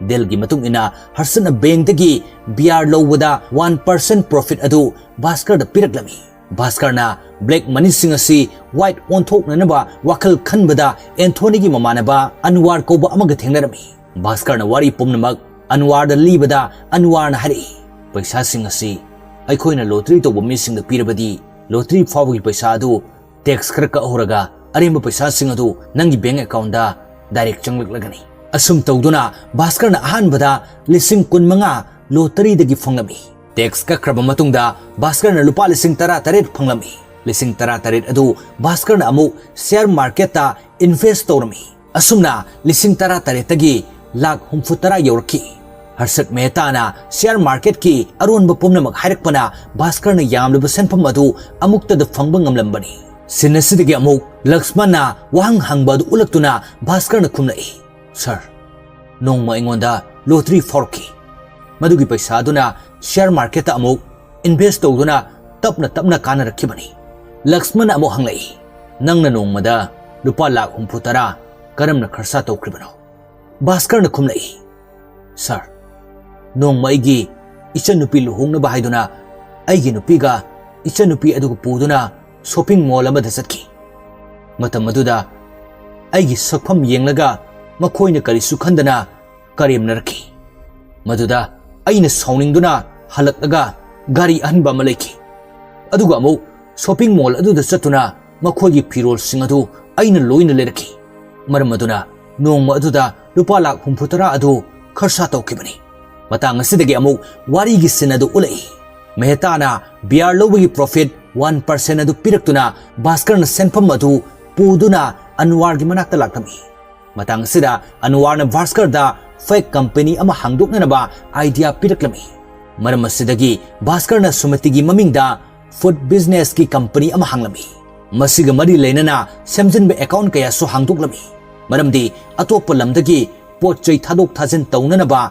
ꯗꯤꯜꯒꯤ ꯃꯇꯨꯡ ꯏꯟꯅ ꯍꯔꯁꯠꯅ ꯕꯦꯡꯛꯇꯒꯤ ꯕꯤꯌꯥꯔ ꯂꯧꯕꯗ ꯋꯥꯟ ꯄꯔꯁꯦꯟ ꯄ꯭ꯔꯣꯐꯤꯠ ꯑꯗꯨ ꯚꯥꯁꯀꯔꯗ ꯄꯤꯔꯛꯂꯝꯃꯤ꯫ ꯚꯥꯁꯀꯔꯅ ꯕ꯭ꯂꯦꯛ ꯃꯅꯤꯁꯤꯡ ꯑꯁꯤ ꯋꯥꯏꯠ ꯑꯣꯟꯊꯣꯛꯅꯅꯕ ꯋꯥꯈꯜ ꯈꯟꯕꯗ ꯑꯦꯟꯊꯣꯅꯤꯒꯤ ꯃꯃꯥꯟꯅꯕ ꯑꯟꯋꯥꯔ ꯀꯧꯕ ꯑꯃꯒ ꯊꯦꯡꯅꯔꯝꯃꯤ꯫ ꯚꯥꯁꯀꯔꯅ ꯋꯥꯔꯤ ꯄꯨꯝꯅꯃꯛ ꯑꯟꯋꯥꯔꯗ ꯂꯤꯕꯗ ꯑꯟꯋꯥꯔꯅ ꯍꯥꯏꯔꯛꯏ, "ꯄꯩꯁꯥꯁꯤꯡ ꯑꯁꯤ ꯑꯩꯈꯣꯏꯅ ꯂꯣꯇꯔꯤ ꯇꯧꯕ ꯃꯤꯁꯤꯡꯗ ꯄꯤꯔꯕꯗꯤ ꯂꯣꯇꯔꯤ ꯐꯥꯎꯕꯒꯤ ꯄꯩꯁꯥ ꯑꯗꯨ ꯇꯦꯛꯁ ꯈꯔ ꯀꯛꯍꯧꯔꯒ ꯑꯔꯦꯝꯕ ꯄꯩꯁꯥꯁꯤꯡ ꯑꯗꯨ ꯅꯪꯒꯤ ꯕꯦꯡꯛ ꯑꯦꯀꯥꯎꯟꯗ ꯗꯥꯏꯔꯦꯛ ꯆꯪꯂꯛꯂꯒꯅꯤ꯫" ꯑꯁꯨꯝ ꯇꯧꯗꯨꯅ ꯚꯥꯁꯀꯔꯅ ꯑꯍꯥꯟꯕꯗ ꯂꯤꯁꯤꯡ ꯀꯨꯟꯃꯉꯥ ꯂꯣꯇꯔꯤꯗꯒꯤ ꯐꯪꯂꯝꯃꯤ꯫ ꯇꯦꯛꯁ ꯀꯛꯈ꯭ꯔꯕ ꯃꯇꯨꯡꯗ ꯚꯥꯁꯀꯔꯅ ꯂꯨꯄꯥ ꯂꯤꯁꯤꯡ ꯇꯔꯥꯇꯔꯦꯠ ꯐꯪꯂꯝꯃꯤ꯫ ꯂꯤꯁꯤꯡ ꯇꯔꯥꯇꯔꯦꯠ ꯑꯗꯨ ꯚꯥꯁꯀꯔꯅ ꯑꯃꯨꯛ ꯁꯤꯌꯥꯔ ꯃꯥꯔꯀꯦꯠꯇ ꯏꯟꯚꯦꯁ ꯇꯧꯔꯝꯃꯤ꯫ ꯑꯁꯨꯝꯅ ꯂꯤꯁꯤꯡ ꯇꯔꯥꯇꯔꯦꯠꯇꯒꯤ ꯂꯥꯈ ꯍꯨꯝꯐꯨꯇꯔꯥ ꯌꯧꯔꯛꯈꯤ꯫ ꯍꯔꯁꯠ ꯃꯦꯍꯇꯥꯅ ꯁꯤꯌꯥꯔ ꯃꯥꯔꯀꯦꯠꯀꯤ ꯑꯔꯣꯟꯕ ꯄꯨꯝꯅꯃꯛ ꯍꯥꯏꯔꯛꯄꯅ ꯚꯥꯁꯀꯔꯅ ꯌꯥꯝꯂꯕ ꯁꯦꯟꯐꯝ ꯑꯗꯨ ꯑꯃꯨꯛꯇꯗ ꯐꯪꯕ ꯉꯝꯂꯝꯕꯅꯤ꯫ ꯁꯤꯟ ꯑꯁꯤꯗꯒꯤ ꯑꯃꯨꯛ ꯂꯛꯁꯃꯟꯅ ꯋꯥꯍꯪ ꯍꯪꯕ ꯑꯗꯨ ꯎꯠꯂꯛꯇꯨꯅ ꯚꯥꯁꯀꯔꯅ ꯈꯨꯝꯂꯛꯏ, "ꯁꯥꯔ, ꯅꯣꯡꯃ ꯑꯩꯉꯣꯟꯗ ꯂꯣꯇꯔꯤ ꯐꯥꯎꯔꯛꯈꯤ꯫ ꯃꯗꯨꯒꯤ ꯄꯩꯁꯥ ꯑꯗꯨꯅ ꯁꯤꯌꯥꯔ ꯃꯥꯔꯀꯦꯠꯇ ꯑꯃꯨꯛ ꯏꯟꯚꯦꯁ ꯇꯧꯗꯨꯅ ꯇꯞꯅ ꯇꯞꯅ ꯀꯥꯟꯅꯔꯛꯈꯤꯕꯅꯤ꯫" ꯂꯛꯁꯃꯟꯅ ꯑꯃꯨꯛ ꯍꯪꯂꯛꯏ, "ꯅꯪꯅ ꯅꯣꯡꯃꯗ ꯂꯨꯄꯥ ꯂꯥꯈ ꯍꯨꯝꯐꯨ ꯇꯔꯥ ꯀꯔꯝꯅ ꯈꯔꯁꯥ ꯇꯧꯈ꯭ꯔꯤꯕꯅꯣ?" ꯚꯥꯁꯀꯔꯅ ꯈꯨꯝꯂꯛꯏ, "ꯁꯥꯔ, ꯅꯣꯡꯃ ꯑꯩꯒꯤ ꯏꯆꯟꯅꯨꯄꯤ ꯂꯨꯍꯣꯡꯅꯕ ꯍꯥꯏꯗꯨꯅ ꯑꯩꯒꯤ ꯅꯨꯄꯤꯒ ꯏꯆꯟꯅꯨꯄꯤ ꯑꯗꯨꯒ ꯄꯨꯗꯨꯅ ꯁꯣꯄꯤꯡ ꯃꯣꯜ ꯑꯃꯗ ꯆꯠꯈꯤ꯫ ꯃꯇꯝ ꯑꯗꯨꯗ ꯑꯩꯒꯤ ꯁꯛꯐꯝ ꯌꯦꯡꯂꯒ ꯃꯈꯣꯏꯅ ꯀꯔꯤꯁꯨ ꯈꯟꯗꯅ ꯀꯔꯦꯝꯅꯔꯛꯈꯤ꯫ ꯃꯗꯨꯗ ꯑꯩꯅ ꯁꯥꯎꯅꯤꯡꯗꯨꯅ ꯍꯜꯂꯛꯂꯒ ꯒꯥꯔꯤ ꯑꯍꯟꯕ ꯑꯃ ꯂꯩꯈꯤ꯫ ꯑꯗꯨꯒ ꯑꯃꯨꯛ ꯁꯣꯄꯤꯡ ꯃꯣꯜ ꯑꯗꯨꯗ ꯆꯠꯇꯨꯅ ꯃꯈꯣꯏꯒꯤ ꯐꯤꯔꯣꯜꯁꯤꯡ ꯑꯗꯨ ꯑꯩꯅ ꯂꯣꯏꯅ ꯂꯩꯔꯛꯈꯤ꯫ ꯃꯔꯝ ꯑꯗꯨꯅ ꯅꯣꯡꯃ ꯑꯗꯨꯗ ꯂꯨꯄꯥ ꯂꯥꯈ ꯍꯨꯝꯐꯨꯇꯔꯥ ꯑꯗꯨ ꯈꯔꯁꯥ ꯇꯧꯈꯤꯕꯅꯤ꯫ ꯃꯇꯥꯡ ꯑꯁꯤꯗꯒꯤ ꯑꯃꯨꯛ ꯋꯥꯔꯤꯒꯤ ꯁꯤꯟ ꯑꯗꯨ ꯎꯠꯂꯛꯏ꯫ ꯃꯦꯍꯇꯥꯅ ꯕꯤꯌꯥꯔ ꯂꯧꯕꯒꯤ ꯄ꯭ꯔꯣꯐꯤꯠ ꯋꯥꯟ ꯄꯥꯔꯁꯦꯟ ꯑꯗꯨ ꯄꯤꯔꯛꯇꯨꯅ ꯚꯥꯁꯀꯔꯅ ꯁꯦꯟꯐꯝ ꯑꯗꯨ ꯄꯨꯗꯨꯅ ꯑꯟꯋꯥꯔꯒꯤ ꯃꯅꯥꯛꯇ ꯂꯥꯛꯂꯝꯃꯤ꯫ ꯃꯇꯥꯡ ꯑꯁꯤꯗ ꯑꯟꯋꯥꯔꯅ ꯚꯥꯁꯀꯔꯗ ꯐꯦꯛ ꯀꯝꯄꯅꯤ ꯑꯃ ꯍꯥꯡꯗꯣꯛꯅꯅꯕ ꯑꯥꯏꯗꯤꯌꯥ ꯄꯤꯔꯛꯂꯝꯃꯤ꯫ ꯃꯔꯝ ꯑꯁꯤꯗꯒꯤ ꯚꯥꯁꯀꯔꯅ ꯁꯨꯃꯇꯤꯒꯤ ꯃꯃꯤꯡꯗ ꯐꯨꯗ ꯕꯤꯖꯤꯅꯦꯁꯀꯤ ꯀꯝꯄꯅꯤ ꯑꯃ ꯍꯥꯡꯂꯝꯃꯤ꯫ ꯃꯁꯤꯒ ꯃꯔꯤ ꯂꯩꯅꯅ ꯁꯦꯝꯖꯤꯟꯕ ꯑꯦꯀꯥꯎꯟ ꯀꯌꯥꯁꯨ ꯍꯥꯡꯗꯣꯛꯂꯝꯃꯤ꯫ ꯃꯔꯝꯗꯤ ꯑꯇꯣꯞꯄ ꯂꯝꯗꯒꯤ ꯄꯣꯠ ꯆꯩ ꯊꯥꯗꯣꯛ ꯊꯥꯖꯤꯟ ꯇꯧꯅꯅꯕ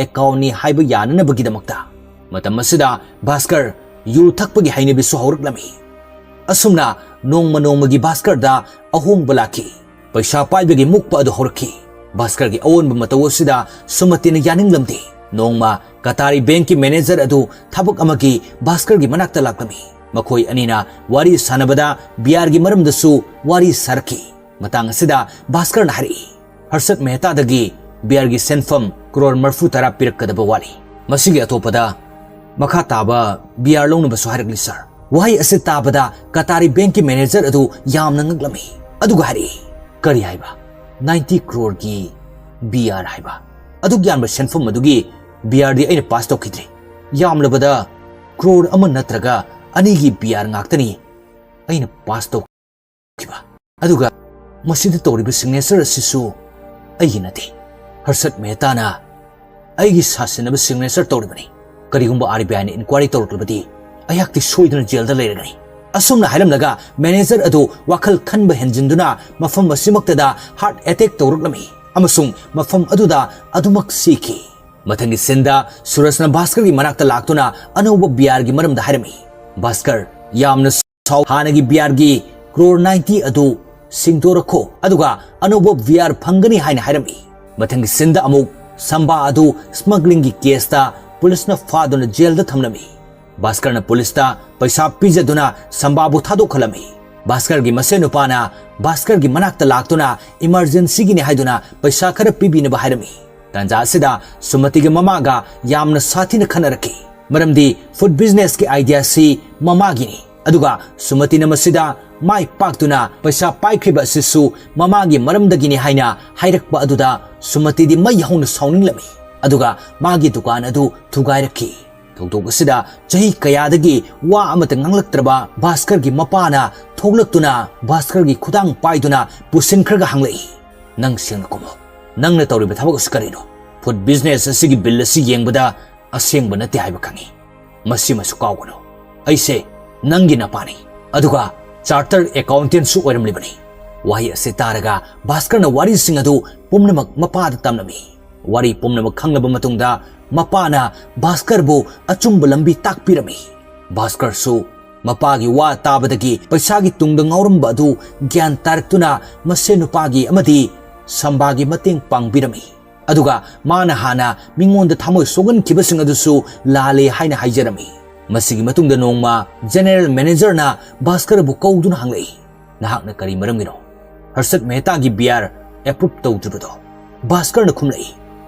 ꯑꯦꯀꯥꯎꯟꯅꯤ ꯍꯥꯏꯕ ꯌꯥꯅꯅꯕꯒꯤꯗꯃꯛꯇ꯫ ꯃꯇꯝ ꯑꯁꯤꯗ ꯚꯥꯁꯀꯔ ꯌꯨ ꯊꯛꯄꯒꯤ ꯍꯩꯅꯕꯤꯁꯨ ꯍꯧꯔꯛꯂꯝꯃꯤ꯫ ꯑꯁꯨꯝꯅ ꯅꯣꯡꯃ ꯅꯣꯡꯃꯒꯤ ꯚꯥꯁꯀꯔꯗ ꯑꯍꯣꯡꯕ ꯂꯥꯛꯈꯤ꯫ ꯄꯩꯁꯥ ꯄꯥꯏꯕꯒꯤ ꯃꯨꯛꯄ ꯑꯗꯨ ꯍꯧꯔꯛꯈꯤ꯫ ꯚꯥꯁꯀꯔꯒꯤ ꯑꯑꯣꯟꯕ ꯃꯇꯧ ꯑꯁꯤꯗ ꯁꯨꯃꯇꯤꯅ ꯌꯥꯅꯤꯡꯂꯝꯗꯦ꯫ ꯅꯣꯡꯃ ꯀꯇꯥꯔꯤ ꯕꯦꯡꯛꯀꯤ ꯃꯦꯅꯦꯖꯔ ꯑꯗꯨ ꯊꯕꯛ ꯑꯃꯒꯤ ꯚꯥꯁꯀꯔꯒꯤ ꯃꯅꯥꯛꯇ ꯂꯥꯛꯂꯝꯃꯤ꯫ ꯃꯈꯣꯏ ꯑꯅꯤꯅ ꯋꯥꯔꯤ ꯁꯥꯟꯅꯕꯗ ꯕꯤꯌꯥꯔꯒꯤ ꯃꯔꯝꯗꯁꯨ ꯋꯥꯔꯤ ꯁꯥꯔꯛꯈꯤ꯫ ꯃꯇꯥꯡ ꯑꯁꯤꯗ ꯚꯥꯁꯀꯔꯅ ꯍꯥꯏꯔꯛꯏ, "ꯍꯔꯁꯠ ꯃꯦꯍꯇꯥꯗꯒꯤ ꯕꯤꯌꯥꯔꯒꯤ ꯁꯦꯟꯐꯝ ꯀ꯭ꯔꯣꯔ ꯃꯔꯤꯐꯨ ꯇꯔꯥ ꯄꯤꯔꯛꯀꯗꯕ ꯋꯥꯠꯂꯤ꯫ ꯃꯁꯤꯒꯤ ꯑꯇꯣꯞꯄꯗ ꯃꯈꯥ ꯇꯥꯕ ꯕꯤꯌꯥꯔ ꯂꯧꯅꯕꯁꯨ ꯍꯥꯏꯔꯛꯂꯤ, ꯁꯥꯔ꯫" ꯋꯥꯍꯩ ꯑꯁꯤ ꯇꯥꯕꯗ ꯀꯇꯥꯔꯤ ꯕꯦꯡꯛꯀꯤ ꯃꯦꯅꯦꯖꯔ ꯑꯗꯨ ꯌꯥꯝꯅ ꯉꯛꯂꯝꯃꯤ꯫ ꯑꯗꯨꯒ ꯍꯥꯏꯔꯛꯏ, "ꯀꯔꯤ ꯍꯥꯏꯕ? ꯅꯥꯏꯟꯇꯤ ꯀ꯭ꯔꯣꯔꯒꯤ ꯕꯤꯌꯥꯔ ꯍꯥꯏꯕ? ꯑꯗꯨꯛ ꯌꯥꯝꯕ ꯁꯦꯟꯐꯝ ꯑꯗꯨꯒꯤ ꯕꯤꯌꯥꯔꯗꯤ ꯑꯩꯅ ꯄꯥꯁ ꯇꯧꯈꯤꯗ꯭ꯔꯤ꯫ ꯌꯥꯝꯂꯕꯗ ꯀ꯭ꯔꯣꯔ ꯑꯃ ꯅꯠꯇ꯭ꯔꯒ ꯑꯅꯤꯒꯤ ꯕꯤꯌꯥꯔ ꯉꯥꯛꯇꯅꯤ ꯑꯩꯅ ꯄꯥꯁ ꯇꯧꯈꯤꯕ꯫ ꯑꯗꯨꯒ ꯃꯁꯤꯗ ꯇꯧꯔꯤꯕ ꯁꯤꯒꯅꯦꯆꯔ ꯑꯁꯤꯁꯨ ꯑꯩꯒꯤ ꯅꯠꯇꯦ꯫ ꯍꯔꯁꯠ ꯃꯦꯍꯇꯥꯅ ꯑꯩꯒꯤ ꯁꯥꯁꯤꯟꯅꯕ ꯁꯤꯒꯅꯦꯆꯔ ꯇꯧꯔꯤꯕꯅꯤ꯫ ꯀꯔꯤꯒꯨꯝꯕ ꯑꯥꯔ ꯕꯤ ꯑꯥꯏꯅ ꯏꯟꯀ꯭ꯋꯥꯏꯔꯤ ꯇꯧꯔꯛꯂꯕꯗꯤ ꯑꯩꯍꯥꯛꯇꯤ ꯁꯣꯏꯗꯅ ꯖꯦꯜꯗ ꯂꯩꯔꯒꯅꯤ꯫" ꯑꯁꯨꯝꯅ ꯍꯥꯏꯔꯝꯂꯒ ꯃꯦꯅꯦꯖꯔ ꯑꯗꯨ ꯋꯥꯈꯜ ꯈꯟꯕ ꯍꯦꯟꯖꯤꯟꯗꯨꯅ ꯃꯐꯝ ꯑꯁꯤꯃꯛꯇꯗ ꯍꯥꯔꯠ ꯑꯦꯇꯦꯛ ꯇꯧꯔꯛꯂꯝꯃꯤ ꯑꯃꯁꯨꯡ ꯃꯐꯝ ꯑꯗꯨꯗ ꯑꯗꯨꯃꯛ ꯁꯤꯈꯤ꯫ ꯃꯊꯪꯒꯤ ꯁꯤꯟꯗ ꯁꯨꯔꯖꯅ ꯚꯥꯁꯀꯔꯒꯤ ꯃꯅꯥꯛꯇ ꯂꯥꯛꯇꯨꯅ ꯑꯅꯧꯕ ꯕꯤꯌꯥꯔꯒꯤ ꯃꯔꯝꯗ ꯍꯥꯏꯔꯝꯃꯤ꯫ ꯚꯥꯁꯀꯔ ꯌꯥꯝꯅ ꯁꯥꯎ-, ꯍꯥꯟꯅꯒꯤ ꯕꯤꯌꯥꯔꯒꯤ ꯀ꯭ꯔꯣꯔ ꯅꯥꯏꯟꯇꯤ ꯑꯗꯨ ꯁꯤꯡꯗꯣꯔꯛꯈꯣ, ꯑꯗꯨꯒ ꯑꯅꯧꯕ ꯕꯤꯌꯥꯔ ꯐꯪꯒꯅꯤ ꯍꯥꯏꯅ ꯍꯥꯏꯔꯝꯃꯤ꯫ ꯃꯊꯪꯒꯤ ꯁꯤꯟꯗ ꯑꯃꯨꯛ ꯁꯝꯕꯥ ꯑꯗꯨ ꯁ꯭ꯃꯒ꯭ꯂꯤꯡꯒꯤ ꯀꯦꯁꯇ ꯄꯨꯂꯤꯁꯅ ꯐꯥꯗꯨꯅ ꯖꯦꯜꯗ ꯊꯝꯂꯝꯃꯤ꯫ ꯚꯥꯁꯀꯔꯅ ꯄꯨꯂꯤꯁꯇ ꯄꯩꯁꯥ ꯄꯤꯖꯗꯨꯅ ꯁꯝꯕꯥꯕꯨ ꯊꯥꯗꯣꯛꯍꯜꯂꯝꯃꯤ꯫ ꯚꯥꯁꯀꯔꯒꯤ ꯃꯁꯦꯟ ꯅꯨꯄꯥꯅ ꯚꯥꯁꯀꯔꯒꯤ ꯃꯅꯥꯛꯇ ꯂꯥꯛꯇꯨꯅ ꯏꯃꯔꯖꯦꯟꯁꯤꯒꯤꯅꯤ ꯍꯥꯏꯗꯨꯅ ꯄꯩꯁꯥ ꯈꯔ ꯄꯤꯕꯤꯅꯕ ꯍꯥꯏꯔꯝꯃꯤ꯫ ꯇꯥꯟꯖꯥ ꯑꯁꯤꯗ ꯁꯨꯃꯇꯤꯒꯤ ꯃꯃꯥꯒ ꯌꯥꯝꯅ ꯁꯥꯊꯤꯅ ꯈꯟꯅꯔꯛꯈꯤ, ꯃꯔꯝꯗꯤ ꯐꯨꯗ ꯕꯤꯖꯤꯅꯦꯁꯀꯤ ꯑꯥꯏꯗꯤꯌꯥꯁꯤ ꯃꯃꯥꯒꯤꯅꯤ꯫ ꯑꯗꯨꯒ ꯁꯨꯃꯇꯤꯅ ꯃꯁꯤꯗ ꯃꯥꯏ ꯄꯥꯛꯇꯨꯅ ꯄꯩꯁꯥ ꯄꯥꯏꯈ꯭ꯔꯤꯕ ꯑꯁꯤꯁꯨ ꯃꯃꯥꯒꯤ ꯃꯔꯝꯗꯒꯤꯅꯤ ꯍꯥꯏꯅ ꯍꯥꯏꯔꯛꯄ ꯑꯗꯨꯗ ꯁꯨꯃꯇꯤꯗꯤ ꯃꯩ ꯍꯧꯅ ꯁꯥꯎꯅꯤꯡꯂꯝꯃꯤ꯫ ꯑꯗꯨꯒ ꯃꯥꯒꯤ ꯗꯨꯀꯥꯟ ꯑꯗꯨ ꯊꯨꯒꯥꯏꯔꯛꯈꯤ꯫ ꯊꯧꯗꯣꯛ ꯑꯁꯤꯗ ꯆꯍꯤ ꯀꯌꯥꯗꯒꯤ ꯋꯥ ꯑꯃꯠꯇ ꯉꯥꯡꯂꯛꯇ꯭ꯔꯕ ꯚꯥꯁꯀꯔꯒꯤ ꯃꯄꯥꯅ ꯊꯣꯛꯂꯛꯇꯨꯅ ꯚꯥꯁꯀꯔꯒꯤ ꯈꯨꯗꯥꯡ ꯄꯥꯏꯗꯨꯅ ꯄꯨꯁꯤꯟꯈ꯭ꯔꯒ ꯍꯪꯂꯛꯏ, "ꯅꯪ ꯁꯦꯡꯅ ꯈꯨꯝꯃꯨ꯫ ꯅꯪꯅ ꯇꯧꯔꯤꯕ ꯊꯕꯛ ꯑꯁꯤ ꯀꯔꯤꯅꯣ? ꯐꯨꯗ ꯕꯤꯖꯤꯅꯦꯁ ꯑꯁꯤꯒꯤ ꯕꯤꯜ ꯑꯁꯤ ꯌꯦꯡꯕꯗ ꯑꯁꯦꯡꯕ ꯅꯠꯇꯦ ꯍꯥꯏꯕ ꯈꯪꯉꯤ꯫ ꯃꯁꯤꯃꯁꯨ ꯀꯥꯎꯒꯅꯨ꯫ ꯑꯩꯁꯦ ꯅꯪꯒꯤ ꯅꯄꯥꯅꯤ, ꯑꯗꯨꯒ ꯆꯥꯔꯇꯔ ꯑꯦꯀꯥꯎꯟꯇꯦꯟꯁꯨ ꯑꯣꯏꯔꯝꯂꯤꯕꯅꯤ꯫" ꯋꯥꯍꯩ ꯑꯁꯤ ꯇꯥꯔꯒ ꯚꯥꯁꯀꯔꯅ ꯋꯥꯔꯤꯁꯤꯡ ꯑꯗꯨ ꯄꯨꯝꯅꯃꯛ ꯃꯄꯥꯗ ꯇꯝꯂꯝꯃꯤ꯫ ꯋꯥꯔꯤ ꯄꯨꯝꯅꯃꯛ ꯈꯪꯂꯕ ꯃꯇꯨꯡꯗ ꯃꯄꯥꯅ ꯚꯥꯁꯀꯔꯕꯨ ꯑꯆꯨꯝꯕ ꯂꯝꯕꯤ ꯇꯥꯛꯄꯤꯔꯝꯃꯤ꯫ ꯚꯥꯁꯀꯔꯁꯨ ꯃꯄꯥꯒꯤ ꯋꯥ ꯇꯥꯕꯗꯒꯤ ꯄꯩꯁꯥꯒꯤ ꯇꯨꯡꯗ ꯉꯥꯎꯔꯝꯕ ꯑꯗꯨ ꯒ꯭ꯌꯥꯟ ꯇꯥꯔꯛꯇꯨꯅ ꯃꯁꯦꯟ ꯅꯨꯄꯥꯒꯤ ꯑꯃꯗꯤ ꯁꯝꯕꯥꯒꯤ ꯃꯇꯦꯡ ꯄꯥꯡꯕꯤꯔꯝꯃꯤ꯫ ꯑꯗꯨꯒ ꯃꯥꯅ ꯍꯥꯟꯅ ꯃꯤꯉꯣꯟꯗ ꯊꯃꯣꯏ ꯁꯣꯛꯍꯟꯈꯤꯕꯁꯤꯡ ꯑꯗꯨꯁꯨ ꯂꯥꯜꯂꯦ ꯍꯥꯏꯅ ꯍꯥꯏꯖꯔꯝꯃꯤ꯫ ꯃꯁꯤꯒꯤ ꯃꯇꯨꯡꯗ ꯅꯣꯡꯃ ꯖꯦꯅꯦꯔꯦꯜ ꯃꯦꯅꯦꯖꯔꯅ ꯚꯥꯁꯀꯔꯕꯨ ꯀꯧꯗꯨꯅ ꯍꯪꯂꯛꯏ, "ꯅꯍꯥꯛꯅ ꯀꯔꯤ ꯃꯔꯝꯒꯤꯅꯣ ꯍꯔꯁꯠ ꯃꯦꯍꯇꯥꯒꯤ ꯕꯤ ꯑꯥꯔ ꯑꯦꯄ꯭ꯔꯨꯞ ꯇꯧꯗ꯭ꯔꯤꯕꯗꯣ?" ꯚꯥꯁꯀꯔꯅ ꯈꯨꯝꯂꯛꯏ,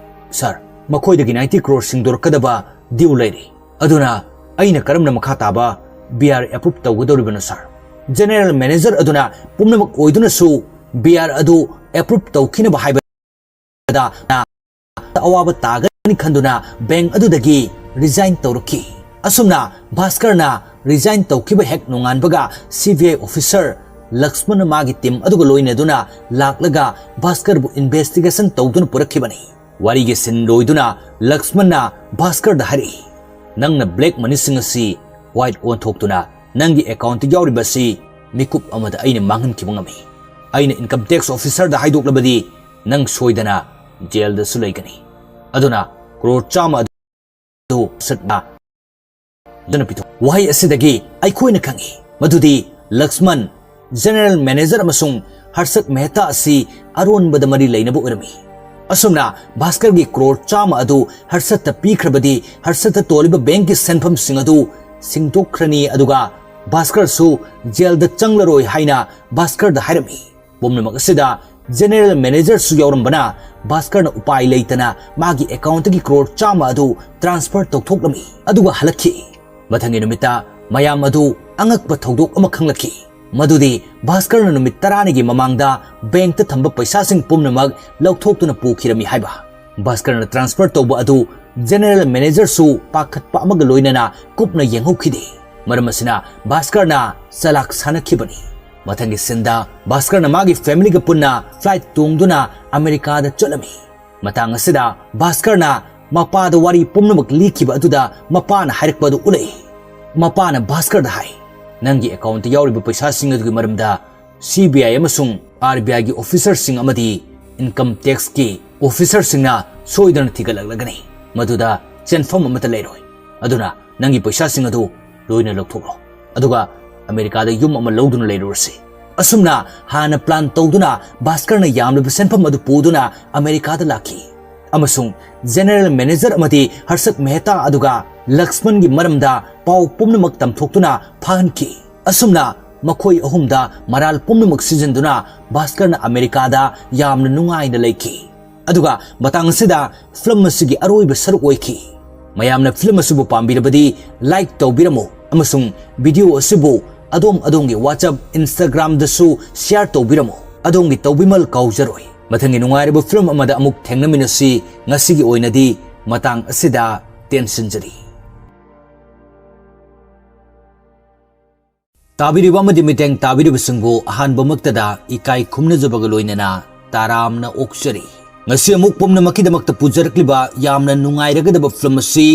"ꯁꯥꯔ, ꯃꯈꯣꯏꯗꯒꯤ ꯅꯥꯏꯟꯇꯤ ꯀ꯭ꯔꯣꯔ ꯁꯤꯡꯗꯣꯔꯛꯀꯗꯕ ꯗ꯭ꯌꯨ ꯂꯩꯔꯤ꯫ ꯑꯗꯨꯅ ꯑꯩꯅ ꯀꯔꯝꯅ ꯃꯈꯥ ꯇꯥꯕ ꯕꯤ ꯑꯥꯔ ꯑꯦꯄ꯭ꯔꯨꯞ ꯇꯧꯒꯗꯧꯔꯤꯕꯅꯣ, ꯁꯥꯔ?" ꯖꯦꯅꯦꯔꯦꯜ ꯃꯦꯅꯦꯖꯔ ꯑꯗꯨꯅ ꯄꯨꯝꯅꯃꯛ ꯑꯣꯏꯗꯨꯅꯁꯨ ꯕꯤ ꯑꯥꯔ ꯑꯗꯨ ꯑꯦꯄ꯭ꯔꯨꯞ ꯇꯧꯈꯤꯅꯕ ꯍꯥꯏꯕꯗ ꯑꯋꯥꯕ ꯇꯥꯒꯅꯤ ꯈꯟꯗꯨꯅ ꯕꯦꯡꯛ ꯑꯗꯨꯗꯒꯤ ꯔꯤꯖꯥꯏꯟ ꯇꯧꯔꯛꯈꯤ꯫ ꯑꯁꯨꯝꯅ ꯚꯥꯁꯀꯔꯅ ꯔꯤꯖꯥꯏꯟ ꯇꯧꯈꯤꯕ ꯍꯦꯛ ꯅꯣꯡꯉꯥꯟꯕꯒ ꯁꯤ ꯕꯤ ꯑꯥꯏ ꯑꯣꯐꯤꯁꯔ ꯂꯛꯁꯃꯟꯅ ꯃꯥꯒꯤ ꯇꯤꯝ ꯑꯗꯨꯒ ꯂꯣꯏꯅꯗꯨꯅ ꯂꯥꯛꯂꯒ ꯚꯥꯁꯀꯔꯕꯨ ꯏꯟꯚꯦꯁꯇꯤꯒꯦꯁꯟ ꯇꯧꯗꯨꯅ ꯄꯨꯔꯛꯈꯤꯕꯅꯤ꯫ ꯋꯥꯔꯤꯒꯤ ꯁꯤꯟ ꯂꯣꯏꯗꯨꯅ ꯂꯛꯁꯃꯟꯅ ꯚꯥꯁꯀꯔꯗ ꯍꯥꯏꯔꯛꯏ, "ꯅꯪꯅ ꯕ꯭ꯂꯦꯛ ꯃꯅꯤꯁꯤꯡ ꯑꯁꯤ ꯋꯥꯏꯠ ꯑꯣꯟꯊꯣꯛꯇꯨꯅ ꯅꯪꯒꯤ ꯑꯦꯀꯥꯎꯟꯠꯇ ꯌꯥꯎꯔꯤꯕ ꯑꯁꯤ ꯃꯤꯀꯨꯞ ꯑꯃꯗ ꯑꯩꯅ ꯃꯥꯡꯍꯟꯈꯤꯕ ꯉꯝꯃꯤ꯫ ꯑꯩꯅ ꯏꯟꯀꯝ ꯇꯦꯛꯁ ꯑꯣꯐꯤꯁꯔꯗ ꯍꯥꯏꯗꯣꯛꯂꯕꯗꯤ ꯅꯪ ꯁꯣꯏꯗꯅ ꯖꯦꯜꯗꯁꯨ ꯂꯩꯒꯅꯤ꯫ ꯑꯗꯨꯅ ꯀ꯭ꯔꯣꯔ ꯆꯥꯝꯃ ꯑꯗꯨ ꯁꯠꯅ ꯑꯗꯨꯅ ꯄꯤꯊꯣꯛ꯫" ꯋꯥꯍꯩ ꯑꯁꯤꯗꯒꯤ ꯑꯩꯈꯣꯏꯅ ꯈꯪꯏ ꯃꯗꯨꯗꯤ ꯂꯛꯁꯃꯟ, ꯖꯦꯅꯦꯔꯦꯜ ꯃꯦꯅꯦꯖꯔ ꯑꯃꯁꯨꯡ ꯍꯔꯁꯠ ꯃꯦꯍꯇꯥ ꯑꯁꯤ ꯑꯔꯣꯟꯕꯗ ꯃꯔꯤ ꯂꯩꯅꯕ ꯑꯣꯏꯔꯝꯃꯤ꯫ ꯑꯁꯨꯝꯅ ꯚꯥꯁꯀꯔꯒꯤ ꯀ꯭ꯔꯣꯔ ꯆꯥꯝꯃ ꯑꯗꯨ ꯍꯔꯁꯠꯇ ꯄꯤꯈ꯭ꯔꯕꯗꯤ ꯍꯔꯁꯠꯇ ꯇꯣꯜꯂꯤꯕ ꯕꯦꯡꯛꯀꯤ ꯁꯦꯟꯐꯝꯁꯤꯡ ꯑꯗꯨ ꯁꯤꯡꯗꯣꯛꯈ꯭ꯔꯅꯤ, ꯑꯗꯨꯒ ꯚꯥꯁꯀꯔꯁꯨ ꯖꯦꯜꯗ ꯆꯪꯂꯔꯣꯏ ꯍꯥꯏꯅ ꯚꯥꯁꯀꯔꯗ ꯍꯥꯏꯔꯝꯃꯤ꯫ ꯄꯨꯝꯅꯃꯛ ꯑꯁꯤꯗ ꯖꯦꯅꯦꯔꯦꯜ ꯃꯦꯅꯦꯖꯔꯁꯨ ꯌꯥꯎꯔꯝꯕꯅ ꯚꯥꯁꯀꯔꯅ ꯎꯄꯥꯏ ꯂꯩꯇꯅ ꯃꯥꯒꯤ ꯑꯦꯀꯥꯎꯟꯠꯇꯒꯤ ꯀ꯭ꯔꯣꯔ ꯆꯥꯝꯃ ꯑꯗꯨ ꯇ꯭ꯔꯥꯟꯁꯐꯔ ꯇꯧꯊꯣꯛꯂꯝꯃꯤ, ꯑꯗꯨꯒ ꯍꯜꯂꯛꯈꯤ꯫ ꯃꯊꯪꯒꯤ ꯅꯨꯃꯤꯠꯇ ꯃꯌꯥꯝ ꯑꯗꯨ ꯑꯉꯛꯄ ꯊꯧꯗꯣꯛ ꯑꯃ ꯈꯪꯂꯛꯈꯤ, ꯃꯗꯨꯗꯤ ꯚꯥꯁꯀꯔꯅ ꯅꯨꯃꯤꯠ ꯇꯔꯥꯅꯤꯒꯤ ꯃꯃꯥꯡꯗ ꯕꯦꯡꯛꯇ ꯊꯝꯕ ꯄꯩꯁꯥꯁꯤꯡ ꯄꯨꯝꯅꯃꯛ ꯂꯧꯊꯣꯛꯇꯨꯅ ꯄꯨꯈꯤꯔꯝꯃꯤ ꯍꯥꯏꯕ꯫ ꯚꯥꯁꯀꯔꯅ ꯇ꯭ꯔꯥꯟꯁꯐꯔ ꯇꯧꯕ ꯑꯗꯨ ꯖꯦꯅꯦꯔꯦꯜ ꯃꯦꯅꯦꯖꯔꯁꯨ ꯄꯥꯈꯠꯄ ꯑꯃꯒ ꯂꯣꯏꯅꯅ ꯀꯨꯞꯅ ꯌꯦꯡꯍꯧꯈꯤꯗꯦ꯫ ꯃꯔꯝ ꯑꯁꯤꯅ ꯚꯥꯁꯀꯔꯅ ꯆꯂꯥꯛ ꯁꯥꯟꯅꯈꯤꯕꯅꯤ꯫ ꯃꯊꯪꯒꯤ ꯁꯤꯟꯗ ꯚꯥꯁꯀꯔꯅ ꯃꯥꯒꯤ ꯐꯦꯃꯤꯂꯤꯒ ꯄꯨꯟꯅ ꯐ꯭ꯂꯥꯏꯠ ꯇꯣꯡꯗꯨꯅ ꯑꯃꯦꯔꯤꯀꯥꯗ ꯆꯠꯂꯝꯃꯤ꯫ ꯃꯇꯥꯡ ꯑꯁꯤꯗ ꯚꯥꯁꯀꯔꯅ ꯃꯄꯥꯗ ꯋꯥꯔꯤ ꯄꯨꯝꯅꯃꯛ ꯂꯤꯈꯤꯕ ꯑꯗꯨꯗ ꯃꯄꯥꯅ ꯍꯥꯏꯔꯛꯄ ꯑꯗꯨ ꯎꯠꯂꯛꯏ꯫ ꯃꯄꯥꯅ ꯚꯥꯁꯀꯔꯗ ꯍꯥꯏ, "ꯅꯪꯒꯤ ꯑꯦꯀꯥꯎꯟꯠꯇ ꯌꯥꯎꯔꯤꯕ ꯄꯩꯁꯥꯁꯤꯡ ꯑꯗꯨꯒꯤ ꯃꯔꯝꯗ ꯁꯤ ꯕꯤ ꯑꯥꯏ ꯑꯃꯁꯨꯡ ꯑꯥꯔ ꯕꯤ ꯑꯥꯏꯒꯤ ꯑꯣꯐꯤꯁꯔꯁꯤꯡ ꯑꯃꯗꯤ ꯏꯟꯀꯝ ꯇꯦꯛꯁꯀꯤ ꯑꯣꯐꯤꯁꯔꯁꯤꯡꯅ ꯁꯣꯏꯗꯅ ꯊꯤꯒꯠꯂꯛꯂꯒꯅꯤ꯫ ꯃꯗꯨꯗ ꯆꯦꯟꯐꯝ ꯑꯃꯠꯇ ꯂꯩꯔꯣꯏ꯫ ꯑꯗꯨꯅ ꯅꯪꯒꯤ ꯄꯩꯁꯥꯁꯤꯡ ꯑꯗꯨ ꯂꯣꯏꯅ ꯂꯧꯊꯣꯛꯂꯣ꯫ ꯑꯗꯨꯒ ꯑꯃꯦꯔꯤꯀꯥꯗ ꯌꯨꯝ ꯑꯃ ꯂꯧꯗꯨꯅ ꯂꯩꯔꯨꯔꯁꯤ꯫" ꯑꯁꯨꯝꯅ ꯍꯥꯟꯅ ꯄ꯭ꯂꯥꯟ ꯇꯧꯗꯨꯅ ꯚꯥꯁꯀꯔꯅ ꯌꯥꯝꯂꯕ ꯁꯦꯟꯐꯝ ꯑꯗꯨ ꯄꯨꯗꯨꯅ ꯑꯃꯦꯔꯤꯀꯥꯗ ꯂꯥꯛꯈꯤ ꯑꯃꯁꯨꯡ ꯖꯦꯅꯦꯔꯦꯜ ꯃꯦꯅꯦꯖꯔ ꯑꯃꯗꯤ ꯍꯔꯁꯠ ꯃꯦꯍꯇꯥ ꯑꯗꯨꯒ ꯂꯛꯁꯃꯟꯒꯤ ꯃꯔꯝꯗ ꯄꯥꯎ ꯄꯨꯝꯅꯃꯛ ꯇꯝꯊꯣꯛꯇꯨꯅ ꯐꯥꯍꯟꯈꯤ꯫ ꯑꯁꯨꯝꯅ ꯃꯈꯣꯏ ꯑꯍꯨꯝꯗ ꯃꯔꯥꯜ ꯄꯨꯝꯅꯃꯛ ꯁꯤꯖꯤꯟꯗꯨꯅ ꯚꯥꯁꯀꯔꯅ ꯑꯃꯦꯔꯤꯀꯥꯗ ꯌꯥꯝꯅ ꯅꯨꯡꯉꯥꯏꯅ ꯂꯩꯈꯤ꯫ ꯑꯗꯨꯒ ꯃꯇꯥꯡ ꯑꯁꯤꯗ ꯐꯤꯂꯝ ꯑꯁꯤꯒꯤ ꯑꯔꯣꯏꯕ ꯁꯔꯨꯛ ꯑꯣꯏꯈꯤ꯫ ꯃꯌꯥꯝꯅ ꯐꯤꯂꯝ ꯑꯁꯤꯕꯨ ꯄꯥꯝꯕꯤꯔꯕꯗꯤ ꯂꯥꯏꯛ ꯇꯧꯕꯤꯔꯝꯃꯨ ꯑꯃꯁꯨꯡ ꯚꯤꯗꯤꯑꯣ ꯑꯁꯤꯕꯨ ꯑꯗꯣꯝ ꯑꯗꯣꯝꯒꯤ WhatsApp, Instagram-ꯗꯁꯨ ꯁꯤꯌꯥꯔ ꯇꯧꯕꯤꯔꯝꯃꯨ꯫ ꯑꯗꯣꯝꯒꯤ ꯇꯧꯕꯤꯃꯜ ꯀꯥꯎꯖꯔꯣꯏ꯫ ꯃꯊꯪꯒꯤ ꯅꯨꯡꯉꯥꯏꯔꯕ ꯐꯤꯂꯝ ꯑꯃꯗ ꯑꯃꯨꯛ ꯊꯦꯡꯅꯃꯤꯟꯅꯁꯤ꯫ ꯉꯁꯤꯒꯤ ꯑꯣꯏꯅꯗꯤ ꯃꯇꯥꯡ ꯑꯁꯤꯗ ꯇꯦꯟꯁꯤꯟꯖꯔꯤ꯫ ꯇꯥꯕꯤꯔꯤꯕ ꯑꯃꯗꯤ ꯃꯤꯠꯌꯦꯡ ꯇꯥꯕꯤꯔꯤꯕꯁꯤꯡꯕꯨ ꯑꯍꯥꯟꯕꯃꯛꯇꯗ ꯏꯀꯥꯏ ꯈꯨꯝꯅꯖꯕꯒ ꯂꯣꯏꯅꯅ ꯇꯔꯥꯝꯅ ꯑꯣꯛꯆꯔꯤ꯫ ꯉꯁꯤ ꯑꯃꯨꯛ ꯄꯨꯝꯅꯃꯛꯀꯤꯗꯃꯛꯇ ꯄꯨꯖꯔꯛꯂꯤꯕ ꯌꯥꯝꯅ ꯅꯨꯡꯉꯥꯏꯔꯒꯗꯕ ꯐꯤꯂꯝ ꯑꯁꯤ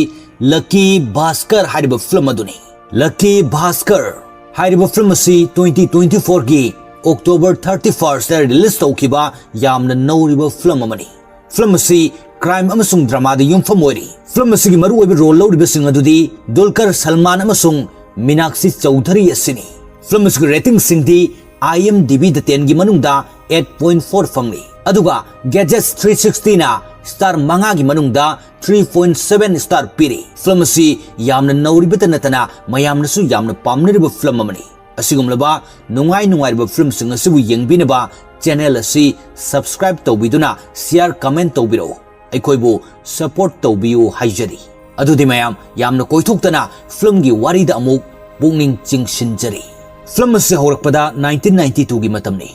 ꯂꯛꯀꯤ ꯚꯥꯁꯀꯔ ꯍꯥꯏꯔꯤꯕ ꯐꯤꯂꯝ ꯑꯗꯨꯅꯤ꯫ ꯂꯛꯀꯤ ꯚꯥꯁꯀꯔ ꯍꯥꯏꯔꯤꯕ ꯐꯤꯂꯝ ꯑꯁꯤ twenty twenty-four-ꯒꯤ October thirty-first-ꯇ ꯔꯤꯂꯤꯖ ꯇꯧꯈꯤꯕ ꯌꯥꯝꯅ ꯅꯧꯔꯤꯕ ꯐꯤꯂꯝ ꯑꯃꯅꯤ꯫ ꯐꯤꯂꯝ ꯑꯁꯤ ꯀ꯭ꯔꯥꯏꯝ ꯑꯃꯁꯨꯡ ꯗ꯭ꯔꯃꯥꯗ ꯌꯨꯝꯐꯝ ꯑꯣꯏꯔꯤ꯫ ꯐꯤꯂꯝ ꯑꯁꯤꯒꯤ ꯃꯔꯨꯑꯣꯏꯕ ꯔꯣꯜ ꯂꯧꯔꯤꯕꯁꯤꯡ ꯑꯗꯨꯗꯤ ꯗꯨꯜꯀꯔ ꯁꯜꯃꯥꯟ ꯑꯃꯁꯨꯡ ꯃꯤꯅꯥꯛꯁꯤ ꯆꯧꯙꯔꯤ ꯑꯁꯤꯅꯤ꯫ ꯐꯤꯂꯝ ꯑꯁꯤꯒꯤ ꯔꯦꯇꯤꯡꯁꯤꯡꯗꯤ IMDb-ꯗ ten-ꯒꯤ ꯃꯅꯨꯡꯗ eight point four ꯐꯪꯂꯤ, ꯑꯗꯨꯒ Gadgets three sixty-ꯅ ꯁ꯭ꯇꯥꯔ ꯃꯉꯥꯒꯤ ꯃꯅꯨꯡꯗ three point seven ꯁ꯭ꯇꯥꯔ ꯄꯤꯔꯤ꯫ ꯐꯤꯂꯝ ꯑꯁꯤ ꯌꯥꯝꯅ ꯅꯧꯔꯤꯕꯇ ꯅꯠꯇꯅ ꯃꯌꯥꯝꯅꯁꯨ ꯌꯥꯝꯅ ꯄꯥꯝꯅꯔꯤꯕ ꯐꯤꯂꯝ ꯑꯃꯅꯤ꯫ ꯑꯁꯤꯒꯨꯝꯂꯕ ꯅꯨꯡꯉꯥꯏ ꯅꯨꯡꯉꯥꯏꯔꯕ ꯐꯤꯂꯝꯁꯤꯡ ꯑꯁꯤꯕꯨ ꯌꯦꯡꯕꯤꯅꯕ Channel ꯑꯁꯤ subscribe ꯇꯧꯕꯤꯗꯨꯅ share, comment ꯇꯧꯕꯤꯔꯛꯎ꯫ ꯑꯩꯈꯣꯏꯕꯨ support ꯇꯧꯕꯤꯌꯨ ꯍꯥꯏꯖꯔꯤ꯫ ꯑꯗꯨꯗꯤ ꯃꯌꯥꯝ, ꯌꯥꯝꯅ ꯀꯣꯏꯊꯣꯛꯇꯅ filmꯒꯤ ꯋꯥꯔꯤꯗ ꯑꯃꯨꯛ ꯄꯨꯛꯅꯤꯡ ꯆꯤꯡꯁꯤꯟꯖꯔꯤ꯫ Film ꯑꯁꯤ ꯍꯧꯔꯛꯄꯗ nineteen ninety twoꯒꯤ ꯃꯇꯝꯅꯤ꯫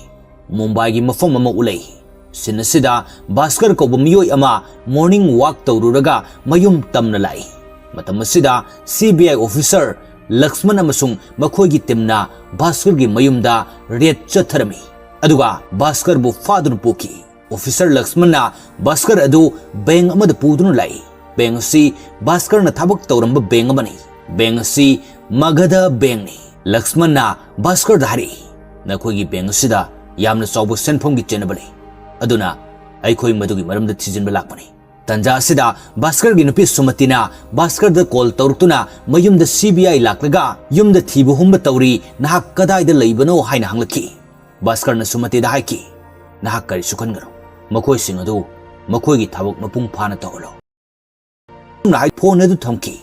ꯃꯨꯝꯕꯥꯏꯒꯤ ꯃꯐꯝ ꯑꯃ ꯎꯠꯂꯛꯏ꯫ Scene ꯑꯁꯤꯗ ꯚꯥꯁꯀꯔ ꯀꯧꯕ ꯃꯤꯑꯣꯏ ꯑꯃ morning walk ꯇꯧꯔꯨꯔꯒ ꯃꯌꯨꯝ ꯇꯝꯅ ꯂꯥꯛꯏ꯫ ꯃꯇꯝ ꯑꯁꯤꯗ CBI officer ꯂꯛꯁꯃꯟ ꯑꯃꯁꯨꯡ ꯃꯈꯣꯏꯒꯤ teamꯅ ꯚꯥꯁꯀꯔꯒꯤ ꯃꯌꯨꯝꯗ raid ꯆꯠꯊꯔꯝꯃꯤ꯫ ꯑꯗꯨꯒ ꯚꯥꯁꯀꯔꯕꯨ ꯐꯥꯗꯨꯅ ꯄꯨꯈꯤ꯫ Officer ꯂꯛꯁꯃꯟꯅ ꯚꯥꯁꯀꯔ ꯑꯗꯨ bank ꯑꯃꯗ ꯄꯨꯗꯨꯅ ꯂꯥꯛꯏ꯫ Bank ꯑꯁꯤ ꯚꯥꯁꯀꯔꯅ ꯊꯕꯛ ꯇꯧꯔꯝꯕ bank ꯑꯃꯅꯤ꯫ Bank ꯑꯁꯤ ꯃꯒꯙ bankꯅꯤ꯫ ꯂꯛꯁꯃꯟꯅ ꯚꯥꯁꯀꯔꯗ ꯍꯥꯏꯔꯛꯏ, "ꯅꯈꯣꯏꯒꯤ bank ꯑꯁꯤꯗ ꯌꯥꯝꯅ ꯆꯥꯎꯕ ꯁꯦꯟꯐꯝꯒꯤ ꯆꯦꯟꯅꯕ ꯂꯩ꯫ ꯑꯗꯨꯅ ꯑꯩꯈꯣꯏ ꯃꯗꯨꯒꯤ ꯃꯔꯝꯗ ꯊꯤꯖꯤꯟꯕ ꯂꯥꯛꯄꯅꯤ꯫" ꯇꯟꯖꯥ ꯑꯁꯤꯗ ꯚꯥꯁꯀꯔꯒꯤ ꯅꯨꯄꯤ ꯁꯨꯃꯇꯤꯅ ꯚꯥꯁꯀꯔꯗ call ꯇꯧꯔꯛꯇꯨꯅ ꯃꯌꯨꯝꯗ CBI ꯂꯥꯛꯂꯒ ꯌꯨꯝꯗ ꯊꯤꯕ ꯍꯨꯝꯕ ꯇꯧꯔꯤ, ꯅꯍꯥꯛ ꯀꯗꯥꯏꯗ ꯂꯩꯕꯅꯣ ꯍꯥꯏꯅ ꯍꯪꯂꯛꯈꯤ꯫ ꯚꯥꯁꯀꯔꯅ ꯁꯨꯃꯇꯤꯗ ꯍꯥꯏꯈꯤ, "ꯅꯍꯥꯛ ꯀꯔꯤꯁꯨ ꯈꯟꯒꯅꯨ, ꯃꯈꯣꯏꯁꯤꯡ ꯑꯗꯨ ꯃꯈꯣꯏꯒꯤ ꯊꯕꯛ ꯃꯄꯨꯡ ꯐꯥꯅ ꯇꯧꯍꯜꯂꯣ꯫" ꯑꯁꯨꯝꯅ ꯍꯥꯏ phone ꯑꯗꯨ ꯊꯝꯈꯤ꯫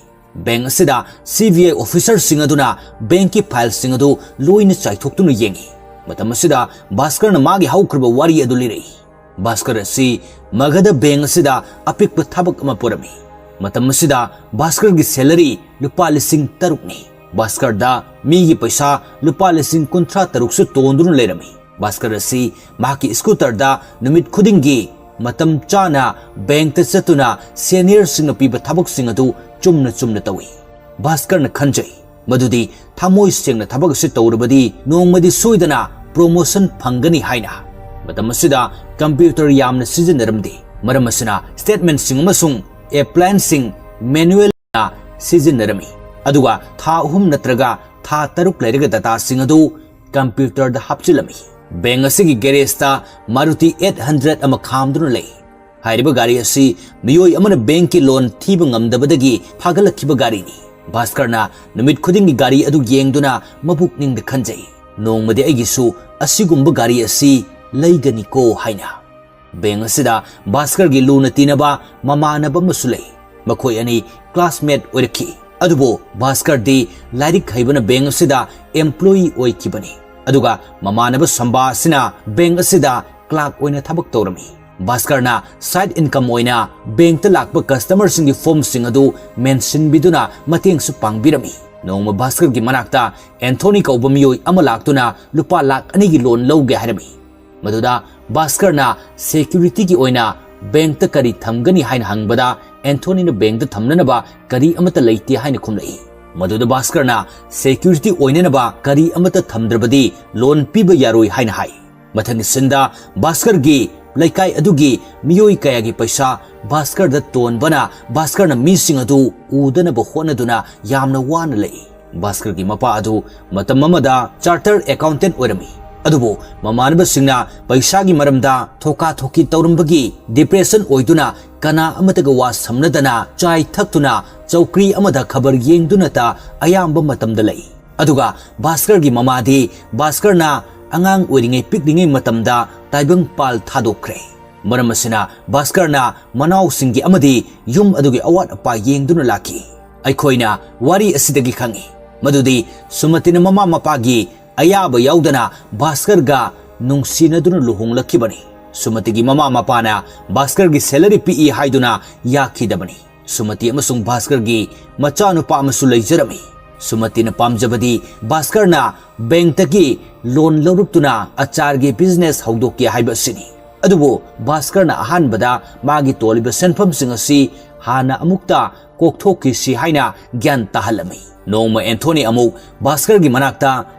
Bank ꯑꯁꯤꯗ CBI officerꯁꯤꯡ ꯑꯗꯨꯅ bankꯀꯤ fileꯁꯤꯡ ꯑꯗꯨ ꯂꯣꯏꯅ ꯆꯥꯏꯊꯣꯛꯇꯨꯅ ꯌꯦꯡꯉꯤ꯫ ꯃꯇꯝ ꯑꯁꯤꯗ ꯚꯥꯁꯀꯔꯅ ꯃꯥꯒꯤ ꯍꯧꯈ꯭ꯔꯕ ꯋꯥꯔꯤ ꯑꯗꯨ ꯂꯤꯔꯛꯏ꯫ ꯚꯥꯁꯀꯔ ꯑꯁꯤ ꯃꯒꯙ bank ꯑꯁꯤꯗ ꯑꯄꯤꯛꯄ ꯊꯕꯛ ꯑꯃ ꯄꯨꯔꯝꯃꯤ꯫ ꯃꯇꯝ ꯑꯁꯤꯗ ꯚꯥꯁꯀꯔꯒꯤ salary ꯂꯨꯄꯥ ꯂꯤꯁꯤꯡ ꯇꯔꯨꯛꯅꯤ꯫ ꯚꯥꯁꯀꯔꯗ ꯃꯤꯒꯤ ꯄꯩꯁꯥ ꯂꯨꯄꯥ ꯂꯤꯁꯤꯡ ꯀꯨꯟꯊ꯭ꯔꯥ ꯇꯔꯨꯛꯁꯨ ꯇꯣꯟꯗꯨꯅ ꯂꯩꯔꯝꯃꯤ꯫ ꯚꯥꯁꯀꯔ ꯑꯁꯤ ꯃꯍꯥꯛꯀꯤ scooterꯗ ꯅꯨꯃꯤꯠ ꯈꯨꯗꯤꯡꯒꯤ ꯃꯇꯝ ꯆꯥꯅ bankꯇ ꯆꯠꯇꯨꯅ seniorꯁꯤꯡꯅ ꯄꯤꯕ ꯊꯕꯛꯁꯤꯡ ꯑꯗꯨ ꯆꯨꯝꯅ ꯆꯨꯝꯅ ꯇꯧꯏ꯫ ꯚꯥꯁꯀꯔꯅ ꯈꯟꯖꯩ ꯃꯗꯨꯗꯤ ꯊꯃꯣꯏ ꯁꯦꯡꯅ ꯊꯕꯛ ꯑꯁꯤ ꯇꯧꯔꯕꯗꯤ ꯅꯣꯡꯃꯗꯤ ꯁꯣꯏꯗꯅ promotion ꯐꯪꯒꯅꯤ ꯍꯥꯏꯅ꯫ ꯃꯇꯝ ꯑꯁꯤꯗ computer ꯌꯥꯝꯅ ꯁꯤꯖꯤꯟꯅꯔꯝꯗꯦ꯫ ꯃꯔꯝ ꯑꯁꯤꯅ statementꯁꯤꯡ ꯑꯃꯁꯨꯡ applianceꯁꯤꯡ manualꯅ ꯁꯤꯖꯤꯟꯅꯔꯝꯃꯤ꯫ ꯑꯗꯨꯒ ꯊꯥ ꯑꯍꯨꯝ ꯅꯠꯇ꯭ꯔꯒ ꯊꯥ ꯇꯔꯨꯛ ꯂꯩꯔꯒ dataꯁꯤꯡ ꯑꯗꯨ computerꯗ ꯍꯥꯞꯆꯤꯜꯂꯝꯃꯤ꯫ Bank ꯑꯁꯤꯒꯤ garageꯇ Maruti eight hundred ꯑꯃ ꯈꯥꯝꯗꯨꯅ ꯂꯩ꯫ ꯍꯥꯏꯔꯤꯕ ꯒꯥꯔꯤ ꯑꯁꯤ ꯃꯤꯑꯣꯏ ꯑꯃꯅ bankꯀꯤ loan ꯊꯤꯕ ꯉꯝꯗꯕꯗꯒꯤ ꯐꯥꯒꯠꯂꯛꯈꯤꯕ ꯒꯥꯔꯤꯅꯤ꯫ ꯚꯥꯁꯀꯔꯅ ꯅꯨꯃꯤꯠ ꯈꯨꯗꯤꯡꯒꯤ ꯒꯥꯔꯤ ꯑꯗꯨ ꯌꯦꯡꯗꯨꯅ ꯃꯕꯨꯛꯅꯤꯡꯗ ꯈꯟꯖꯩ, "ꯅꯣꯡꯃꯗꯤ ꯑꯩꯒꯤꯁꯨ ꯑꯁꯤꯒꯨꯝꯕ ꯒꯥꯔꯤ ꯑꯁꯤ ꯂꯩꯒꯅꯤꯀꯣ" ꯍꯥꯏꯅ꯫ Bank ꯑꯁꯤꯗ ꯚꯥꯁꯀꯔꯒꯤ ꯂꯨꯅ ꯇꯤꯟꯅꯕ ꯃꯃꯥꯟꯅꯕ ꯑꯃꯁꯨ ꯂꯩ꯫ ꯃꯈꯣꯏ ꯑꯅꯤ classmate ꯑꯣꯏꯔꯛꯈꯤ꯫ ꯑꯗꯨꯕꯨ ꯚꯥꯁꯀꯔꯗꯤ ꯂꯥꯏꯔꯤꯛ ꯍꯩꯕꯅ bank ꯑꯁꯤꯗ employee ꯑꯣꯏꯈꯤꯕꯅꯤ꯫ ꯑꯗꯨꯒ ꯃꯃꯥꯟꯅꯕ ꯁꯝꯕꯥ ꯑꯁꯤꯅ ꯕꯦꯡꯛ ꯑꯁꯤꯗ ꯀ꯭ꯂꯥꯔꯛ ꯑꯣꯏꯅ ꯊꯕꯛ ꯇꯧꯔꯝꯃꯤ꯫ ꯚꯥꯁꯀꯔꯅ ꯁꯥꯏꯗ ꯏꯟꯀꯝ ꯑꯣꯏꯅ ꯕꯦꯡꯛꯇ ꯂꯥꯛꯄ ꯀꯁꯇꯃꯔꯁꯤꯡꯒꯤ ꯐꯣꯔꯝꯁꯤꯡ ꯑꯗꯨ ꯃꯦꯟꯁꯤꯟꯕꯤꯗꯨꯅ ꯃꯇꯦꯡꯁꯨ ꯄꯥꯡꯕꯤꯔꯝꯃꯤ꯫ ꯅꯣꯡꯃ ꯚꯥꯁꯀꯔꯒꯤ ꯃꯅꯥꯛꯇ ꯑꯦꯟꯊꯣꯅꯤ ꯀꯧꯕ ꯃꯤꯑꯣꯏ ꯑꯃ ꯂꯥꯛꯇꯨꯅ ꯂꯨꯄꯥ ꯂꯥꯈ ꯑꯅꯤꯒꯤ ꯂꯣꯟ ꯂꯧꯒꯦ ꯍꯥꯏꯔꯝꯃꯤ꯫ ꯃꯗꯨꯗ ꯚꯥꯁꯀꯔꯅ ꯁꯦꯀ꯭ꯌꯨꯔꯤꯇꯤꯒꯤ ꯑꯣꯏꯅ ꯕꯦꯡꯛꯇ ꯀꯔꯤ ꯊꯝꯒꯅꯤ ꯍꯥꯏꯅ ꯍꯪꯕꯗ ꯑꯦꯟꯊꯣꯅꯤꯅ ꯕꯦꯡꯛꯇ ꯊꯝꯅꯅꯕ ꯀꯔꯤ ꯑꯃꯠꯇ ꯂꯩꯇꯦ ꯍꯥꯏꯅ ꯈꯨꯝꯂꯛꯏ꯫ ꯃꯗꯨꯗ ꯚꯥꯁꯀꯔꯅ ꯁꯦꯀ꯭ꯌꯨꯔꯤꯇꯤ ꯑꯣꯏꯅꯅꯕ ꯀꯔꯤ ꯑꯃꯠꯇ ꯊꯝꯗ꯭ꯔꯕꯗꯤ ꯂꯣꯟ ꯄꯤꯕ ꯌꯥꯔꯣꯏ ꯍꯥꯏꯅ ꯍꯥꯏ꯫ ꯃꯊꯪꯒꯤ ꯁꯤꯟꯗ ꯚꯥꯁꯀꯔꯒꯤ ꯂꯩꯀꯥꯏ ꯑꯗꯨꯒꯤ ꯃꯤꯑꯣꯏ ꯀꯌꯥꯒꯤ ꯄꯩꯁꯥ ꯚꯥꯁꯀꯔꯗ ꯇꯣꯟꯕꯅ ꯚꯥꯁꯀꯔꯅ ꯃꯤꯁꯤꯡ ꯑꯗꯨ ꯎꯗꯅꯕ ꯍꯣꯠꯅꯗꯨꯅ ꯌꯥꯝꯅ ꯋꯥꯅ ꯂꯩ꯫ ꯚꯥꯁꯀꯔꯒꯤ ꯃꯄꯥ ꯑꯗꯨ ꯃꯇꯝ ꯑꯃꯗ ꯆꯥꯔꯇꯔ ꯑꯦꯀꯥꯎꯟꯇꯦꯟ ꯑꯣꯏꯔꯝꯃꯤ, ꯑꯗꯨꯕꯨ ꯃꯃꯥꯟꯅꯕꯁꯤꯡꯅ ꯄꯩꯁꯥꯒꯤ ꯃꯔꯝꯗ ꯊꯣꯀꯥ ꯊꯣꯀꯤ ꯇꯧꯔꯝꯕꯒꯤ ꯗꯤꯄ꯭ꯔꯦꯁꯟ ꯑꯣꯏꯗꯨꯅ ꯀꯅꯥ ꯑꯃꯠꯇꯒ ꯋꯥ ꯁꯝꯅꯗꯅ ꯆꯥꯏ ꯊꯛꯇꯨꯅ ꯆꯧꯀ꯭ꯔꯤ ꯑꯃꯗ ꯈꯕꯔ ꯌꯦꯡꯗꯨꯅꯇ ꯑꯌꯥꯝꯕ ꯃꯇꯝꯗ ꯂꯩ꯫ ꯑꯗꯨꯒ ꯚꯥꯁꯀꯔꯒꯤ ꯃꯃꯥꯗꯤ ꯚꯥꯁꯀꯔꯅ ꯑꯉꯥꯡ ꯑꯣꯏꯔꯤꯉꯩ ꯄꯤꯛꯂꯤꯉꯩ ꯃꯇꯝꯗ ꯇꯥꯏꯕꯪꯄꯥꯜ ꯊꯥꯗꯣꯛꯈ꯭ꯔꯦ꯫ ꯃꯔꯝ ꯑꯁꯤꯅ ꯚꯥꯁꯀꯔꯅ ꯃꯅꯥꯎꯁꯤꯡꯒꯤ ꯑꯃꯗꯤ ꯌꯨꯝ ꯑꯗꯨꯒꯤ ꯑꯋꯥꯠ ꯑꯄꯥ ꯌꯦꯡꯗꯨꯅ ꯂꯥꯛꯈꯤ꯫ ꯑꯩꯈꯣꯏꯅ ꯋꯥꯔꯤ ꯑꯁꯤꯗꯒꯤ ꯈꯪꯏ ꯃꯗꯨꯗꯤ ꯁꯨꯃꯇꯤꯅ ꯃꯃꯥ ꯃꯄꯥꯒꯤ ꯑꯌꯥꯕ ꯌꯥꯎꯗꯅ ꯚꯥꯁꯀꯔꯒ ꯅꯨꯡꯁꯤꯅꯗꯨꯅ ꯂꯨꯍꯣꯡꯂꯛꯈꯤꯕꯅꯤ꯫ ꯁꯨꯃꯇꯤꯒꯤ ꯃꯃꯥ ꯃꯄꯥꯅ ꯚꯥꯁꯀꯔꯒꯤ ꯁꯦꯂꯔꯤ ꯄꯤꯛꯏ ꯍꯥꯏꯗꯨꯅ ꯌꯥꯈꯤꯗꯕꯅꯤ꯫ ꯁꯨꯃꯇꯤ ꯑꯃꯁꯨꯡ ꯚꯥꯁꯀꯔꯒꯤ ꯃꯆꯥꯅꯨꯄꯥ ꯑꯃꯁꯨ ꯂꯩꯖꯔꯝꯃꯤ꯫ ꯁꯨꯃꯇꯤꯅ ꯄꯥꯝꯖꯕꯗꯤ ꯚꯥꯁꯀꯔꯅ ꯕꯦꯡꯛꯇꯒꯤ ꯂꯣꯟ ꯂꯧꯔꯛꯇꯨꯅ ꯑꯆꯥꯔꯒꯤ ꯕꯤꯖꯤꯅꯦꯁ ꯍꯧꯗꯣꯛꯀꯦ ꯍꯥꯏꯕ ꯑꯁꯤꯅꯤ꯫ ꯑꯗꯨꯕꯨ ꯚꯥꯁꯀꯔꯅ ꯑꯍꯥꯟꯕꯗ ꯃꯥꯒꯤ ꯇꯣꯜꯂꯤꯕ ꯁꯦꯟꯐꯝꯁꯤꯡ ꯑꯁꯤ ꯍꯥꯟꯅ ꯑꯃꯨꯛꯇ ꯀꯣꯛꯊꯣꯛꯈꯤꯁꯤ ꯍꯥꯏꯅ ꯒ꯭ꯌꯥꯟ ꯇꯥꯍꯜꯂꯝꯃꯤ꯫ ꯅꯣꯡꯃ ꯑꯦꯟꯊꯣꯅꯤ ꯑꯃꯨꯛ ꯚꯥꯁꯀꯔꯒꯤ ꯃꯅꯥꯛꯇ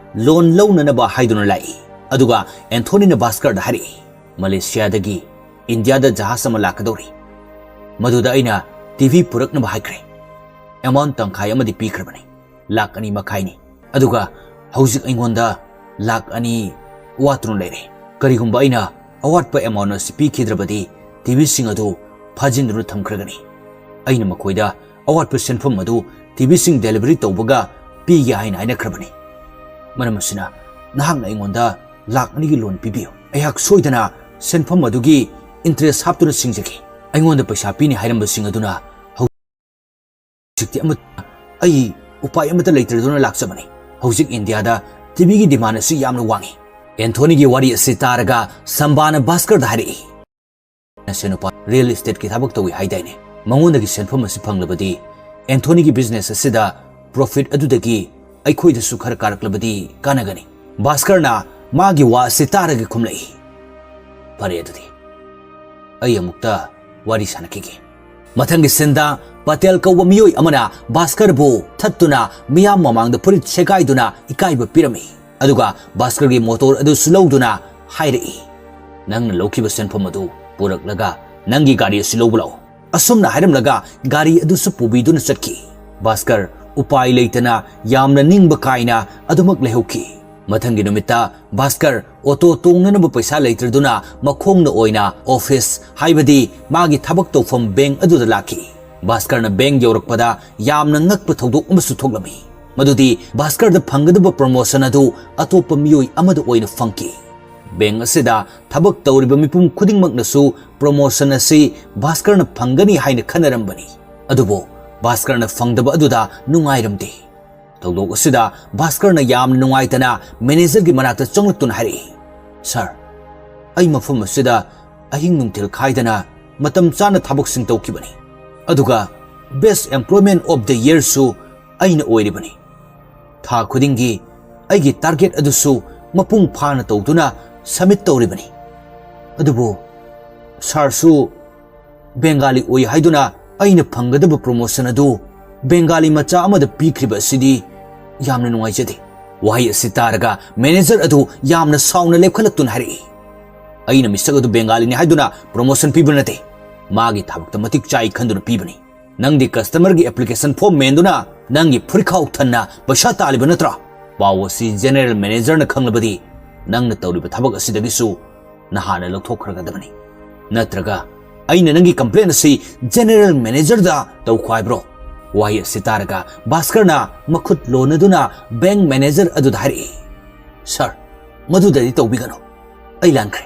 ꯂꯣꯟ ꯂꯧꯅꯅꯕ ꯍꯥꯏꯗꯨꯅ ꯂꯥꯛꯏ꯫ ꯑꯗꯨꯒ ꯑꯦꯟꯊꯣꯅꯤꯅ ꯚꯥꯁꯀꯔꯗ ꯍꯥꯏꯔꯛꯏ, "ꯃꯂꯦꯁꯤꯌꯥꯗꯒꯤ ꯏꯟꯗꯤꯌꯥꯗ ꯖꯍꯥꯖ ꯑꯃ ꯂꯥꯛꯀꯗꯧꯔꯤ꯫ ꯃꯗꯨꯗ ꯑꯩꯅ ꯇꯤꯚꯤ ꯄꯨꯔꯛꯅꯕ ꯍꯥꯏꯈ꯭ꯔꯦ꯫ ꯑꯦꯃꯥꯎꯟ ꯇꯪꯈꯥꯏ ꯑꯃꯗꯤ ꯄꯤꯈ꯭ꯔꯕꯅꯤ, ꯂꯥꯈ ꯑꯅꯤ ꯃꯈꯥꯏꯅꯤ꯫ ꯑꯗꯨꯒ ꯍꯧꯖꯤꯛ ꯑꯩꯉꯣꯟꯗ ꯂꯥꯈ ꯑꯅꯤ ꯋꯥꯠꯇꯨꯅ ꯂꯩꯔꯦ꯫ ꯀꯔꯤꯒꯨꯝꯕ ꯑꯩꯅ ꯑꯋꯥꯠꯄ ꯑꯦꯃꯥꯎꯟ ꯑꯁꯤ ꯄꯤꯈꯤꯗ꯭ꯔꯕꯗꯤ ꯇꯤꯚꯤꯁꯤꯡ ꯑꯗꯨ ꯐꯥꯖꯤꯟꯗꯨꯅ ꯊꯝꯈ꯭ꯔꯒꯅꯤ꯫ ꯑꯩꯅ ꯃꯈꯣꯏꯗ ꯑꯋꯥꯠꯄ ꯁꯦꯟꯐꯝ ꯑꯗꯨ ꯇꯤꯚꯤꯁꯤꯡ ꯗꯦꯂꯤꯚꯔꯤ ꯇꯧꯕꯒ ꯄꯤꯒꯦ ꯍꯥꯏꯅ ꯍꯥꯏꯅꯈ꯭ꯔꯕꯅꯤ꯫ ꯃꯔꯝ ꯑꯁꯤꯅ ꯅꯍꯥꯛꯅ ꯑꯩꯉꯣꯟꯗ ꯂꯥꯈ ꯑꯅꯤꯒꯤ ꯂꯣꯟ ꯄꯤꯕꯤꯌꯨ꯫ ꯑꯩꯍꯥꯛ ꯁꯣꯏꯗꯅ ꯁꯦꯟꯐꯝ ꯑꯗꯨꯒꯤ ꯏꯟꯇꯔꯦꯁ ꯍꯥꯞꯇꯨꯅ ꯁꯤꯡꯖꯒꯦ꯫ ꯑꯩꯉꯣꯟꯗ ꯄꯩꯁꯥ ꯄꯤꯅꯤ ꯍꯥꯏꯔꯝꯕꯁꯤꯡ ꯑꯗꯨꯅ ꯍꯧꯖꯤꯛꯇꯤ ꯑꯃ-, ꯑꯩ ꯎꯄꯥꯏ ꯑꯃꯠꯇ ꯂꯩꯇ꯭ꯔꯗꯨꯅ ꯂꯥꯛꯆꯕꯅꯤ꯫ ꯍꯧꯖꯤꯛ ꯏꯟꯗꯤꯌꯥꯗ ꯇꯤꯚꯤꯒꯤ ꯗꯤꯃꯥꯟ ꯑꯁꯤ ꯌꯥꯝꯅ ꯋꯥꯡꯏ꯫ ꯑꯦꯟꯊꯣꯅꯤꯒꯤ ꯋꯥꯔꯤ ꯑꯁꯤ ꯇꯥꯔꯒ ꯁꯝꯕꯥꯅ ꯚꯥꯁꯀꯔꯗ ꯍꯥꯏꯔꯛꯏ, "ꯅꯁꯦꯟꯅꯨꯄꯥ ꯔꯤꯌꯦꯜ ꯏꯁꯇꯦꯠꯀꯤ ꯊꯕꯛ ꯇꯧꯏ ꯍꯥꯏꯗꯥꯏꯅꯦ? ꯃꯉꯣꯟꯗꯒꯤ ꯁꯦꯟꯐꯝ ꯑꯁꯤ ꯐꯪꯂꯕꯗꯤ ꯑꯦꯟꯊꯣꯅꯤꯒꯤ ꯕꯤꯖꯤꯅꯦꯁ ꯑꯁꯤꯗ ꯄ꯭ꯔꯣꯐꯤꯠ ꯑꯗꯨꯗꯒꯤ ꯑꯩꯈꯣꯏꯗꯁꯨ ꯈꯔ ꯀꯥꯔꯛꯂꯕꯗꯤ ꯀꯥꯟꯅꯒꯅꯤ꯫" ꯚꯥꯁꯀꯔꯅ ꯃꯥꯒꯤ ꯋꯥ ꯑꯁꯤ ꯇꯥꯔꯒ ꯈꯨꯝꯂꯛꯏ, "ꯐꯔꯦ ꯑꯗꯨꯗꯤ, ꯑꯩ ꯑꯃꯨꯛꯇ ꯋꯥꯔꯤ ꯁꯥꯟꯅꯈꯤꯒꯦ꯫" ꯃꯊꯪꯒꯤ ꯁꯤꯟꯗ ꯄꯇꯦꯜ ꯀꯧꯕ ꯃꯤꯑꯣꯏ ꯑꯃꯅ ꯚꯥꯁꯀꯔꯕꯨ ꯊꯠꯇꯨꯅ ꯃꯤꯌꯥꯝ ꯃꯃꯥꯡꯗ ꯐꯨꯔꯤꯠ ꯁꯦꯒꯥꯏꯗꯨꯅ ꯏꯀꯥꯏꯕ ꯄꯤꯔꯝꯃꯤ꯫ ꯑꯗꯨꯒ ꯚꯥꯁꯀꯔꯒꯤ ꯃꯣꯇꯣꯔ ꯑꯗꯨꯁꯨ ꯂꯧꯗꯨꯅ ꯍꯥꯏꯔꯛꯏ, "ꯅꯪꯅ ꯂꯧꯈꯤꯕ ꯁꯦꯟꯐꯝ ꯑꯗꯨ ꯄꯨꯔꯛꯂꯒ ꯅꯪꯒꯤ ꯒꯥꯔꯤ ꯑꯁꯤ ꯂꯧꯕ ꯂꯥꯛꯎ꯫" ꯑꯁꯨꯝꯅ ꯍꯥꯏꯔꯝꯂꯒ ꯒꯥꯔꯤ ꯑꯗꯨꯁꯨ ꯄꯨꯕꯤꯗꯨꯅ ꯆꯠꯈꯤ꯫ ꯚꯥꯁꯀꯔ ꯎꯄꯥꯏ ꯂꯩꯇꯅ ꯌꯥꯝꯅ ꯅꯤꯡꯕ ꯀꯥꯏꯅ ꯑꯗꯨꯃꯛ ꯂꯩꯍꯧꯈꯤ꯫ ꯃꯊꯪꯒꯤ ꯅꯨꯃꯤꯠꯇ ꯚꯥꯁꯀꯔ ꯑꯣꯇꯣ ꯇꯣꯡꯅꯅꯕ ꯄꯩꯁꯥ ꯂꯩꯇ꯭ꯔꯗꯨꯅ ꯃꯈꯣꯡꯅ ꯑꯣꯏꯅ ꯑꯣꯐꯤꯁ, ꯍꯥꯏꯕꯗꯤ ꯃꯥꯒꯤ ꯊꯕꯛ ꯇꯧꯐꯝ ꯕꯦꯡ ꯑꯗꯨꯗ ꯂꯥꯛꯈꯤ꯫ ꯚꯥꯁꯀꯔꯅ ꯕꯦꯡ ꯌꯧꯔꯛꯄꯗ ꯌꯥꯝꯅ ꯉꯛꯄ ꯊꯧꯗꯣꯛ ꯑꯃꯁꯨ ꯊꯣꯛꯂꯝꯃꯤ꯫ ꯃꯗꯨꯗꯤ ꯚꯥꯁꯀꯔꯗ ꯐꯪꯒꯗꯕ ꯄ꯭ꯔꯣꯃꯣꯁꯟ ꯑꯗꯨ ꯑꯇꯣꯞꯄ ꯃꯤꯑꯣꯏ ꯑꯃꯗ ꯑꯣꯏꯅ ꯐꯪꯈꯤ꯫ ꯕꯦꯡ ꯑꯁꯤꯗ ꯊꯕꯛ ꯇꯧꯔꯤꯕ ꯃꯤꯄꯨꯝ ꯈꯨꯗꯤꯡꯃꯛꯅꯁꯨ ꯄ꯭ꯔꯣꯃꯣꯁꯟ ꯑꯁꯤ ꯚꯥꯁꯀꯔꯅ ꯐꯪꯒꯅꯤ ꯍꯥꯏꯅ ꯈꯟꯅꯔꯝꯕꯅꯤ꯫ ꯑꯗꯨꯕꯨ ꯚꯥꯁꯀꯔꯅ ꯐꯪꯗꯕ ꯑꯗꯨꯗ ꯅꯨꯡꯉꯥꯏꯔꯝꯗꯦ꯫ ꯊꯧꯗꯣꯛ ꯑꯁꯤꯗ ꯚꯥꯁꯀꯔꯅ ꯌꯥꯝꯅ ꯅꯨꯡꯉꯥꯏꯇꯅ ꯃꯦꯅꯦꯖꯔꯒꯤ ꯃꯅꯥꯛꯇ ꯆꯪꯂꯛꯇꯨꯅ ꯍꯥꯏꯔꯛꯏ, "ꯁꯥꯔ, ꯑꯩ ꯃꯐꯝ ꯑꯁꯤꯗ ꯑꯍꯤꯡ ꯅꯨꯡꯊꯤꯜ ꯈꯥꯏꯗꯅ ꯃꯇꯝ ꯆꯥꯅ ꯊꯕꯛꯁꯤꯡ ꯇꯧꯈꯤꯕꯅꯤ꯫ ꯑꯗꯨꯒ Best Employment of the Yearꯁꯨ ꯑꯩꯅ ꯑꯣꯏꯔꯤꯕꯅꯤ꯫ ꯊꯥ ꯈꯨꯗꯤꯡꯒꯤ ꯑꯩꯒꯤ ꯇꯥꯔꯒꯦꯠ ꯑꯗꯨꯁꯨ ꯃꯄꯨꯡ ꯐꯥꯅ ꯇꯧꯗꯨꯅ ꯁꯕꯃꯤꯠ ꯇꯧꯔꯤꯕꯅꯤ꯫ ꯑꯗꯨꯕꯨ ꯁꯥꯔꯁꯨ ꯕꯦꯡꯒꯥꯂꯤ ꯑꯣꯏ ꯍꯥꯏꯗꯨꯅ ꯑꯩꯅ ꯐꯪꯒꯗꯕ ꯄ꯭ꯔꯣꯃꯣꯁꯟ ꯑꯗꯨ ꯕꯦꯡꯒꯥꯂꯤ ꯃꯆꯥ ꯑꯃꯗ ꯄꯤꯈ꯭ꯔꯤꯕ ꯑꯁꯤꯗꯤ ꯌꯥꯝꯅ ꯅꯨꯡꯉꯥꯏꯖꯗꯦ꯫" ꯋꯥꯍꯩ ꯑꯁꯤ ꯇꯥꯔꯒ ꯃꯦꯅꯦꯖꯔ ꯑꯗꯨ ꯌꯥꯝꯅ ꯁꯥꯎꯅ ꯂꯦꯞꯈꯠꯂꯛꯇꯨꯅ ꯍꯥꯏꯔꯛꯏ, "ꯑꯩꯅ ꯃꯤꯁꯛ ꯑꯗꯨ ꯕꯦꯡꯒꯥꯂꯤꯅꯤ ꯍꯥꯏꯗꯨꯅ ꯄ꯭ꯔꯣꯃꯣꯁꯟ ꯄꯤꯕ ꯅꯠꯇꯦ꯫ ꯃꯥꯒꯤ ꯊꯕꯛꯇ ꯃꯇꯤꯛ ꯆꯥꯏ ꯈꯟꯗꯨꯅ ꯄꯤꯕꯅꯤ꯫ ꯅꯪꯗꯤ ꯀꯁꯇꯃꯔꯒꯤ ꯑꯦꯄ꯭ꯂꯤꯀꯦꯁꯟ ꯐꯣꯔꯝ ꯃꯦꯟꯗꯨꯅ ꯅꯪꯒꯤ ꯐꯨꯔꯤꯠꯈꯥꯎ ꯊꯟꯅ ꯄꯩꯁꯥ ꯇꯥꯜꯂꯤꯕ ꯅꯠꯇ꯭ꯔꯥ? ꯄꯥꯎ ꯑꯁꯤ ꯖꯦꯅꯦꯔꯦꯜ ꯃꯦꯅꯦꯖꯔꯅ ꯈꯪꯂꯕꯗꯤ ꯅꯪꯅ ꯇꯧꯔꯤꯕ ꯊꯕꯛ ꯑꯁꯤꯗꯒꯤꯁꯨ ꯅꯍꯥꯟꯅ ꯂꯧꯊꯣꯛꯈ꯭ꯔꯒꯗꯕꯅꯤ꯫ ꯅꯠꯇ꯭ꯔꯒ ꯑꯩꯅ ꯅꯪꯒꯤ ꯀꯝꯄ꯭ꯂꯦꯟ ꯑꯁꯤ ꯖꯦꯅꯦꯔꯦꯜ ꯃꯦꯅꯦꯖꯔꯗ ꯇꯧꯈꯣ ꯍꯥꯏꯕ꯭ꯔꯣ?" ꯋꯥꯍꯩ ꯑꯁꯤ ꯇꯥꯔꯒ ꯚꯥꯁꯀꯔꯅ ꯃꯈꯨꯠ ꯂꯣꯟꯅꯗꯨꯅ ꯕꯦꯡꯛ ꯃꯦꯅꯦꯖꯔ ꯑꯗꯨꯗ ꯍꯥꯏꯔꯛꯏ, "ꯁꯥꯔ, ꯃꯗꯨꯗꯗꯤ ꯇꯧꯕꯤꯒꯅꯨ꯫ ꯑꯩ ꯂꯥꯟꯈ꯭ꯔꯦ꯫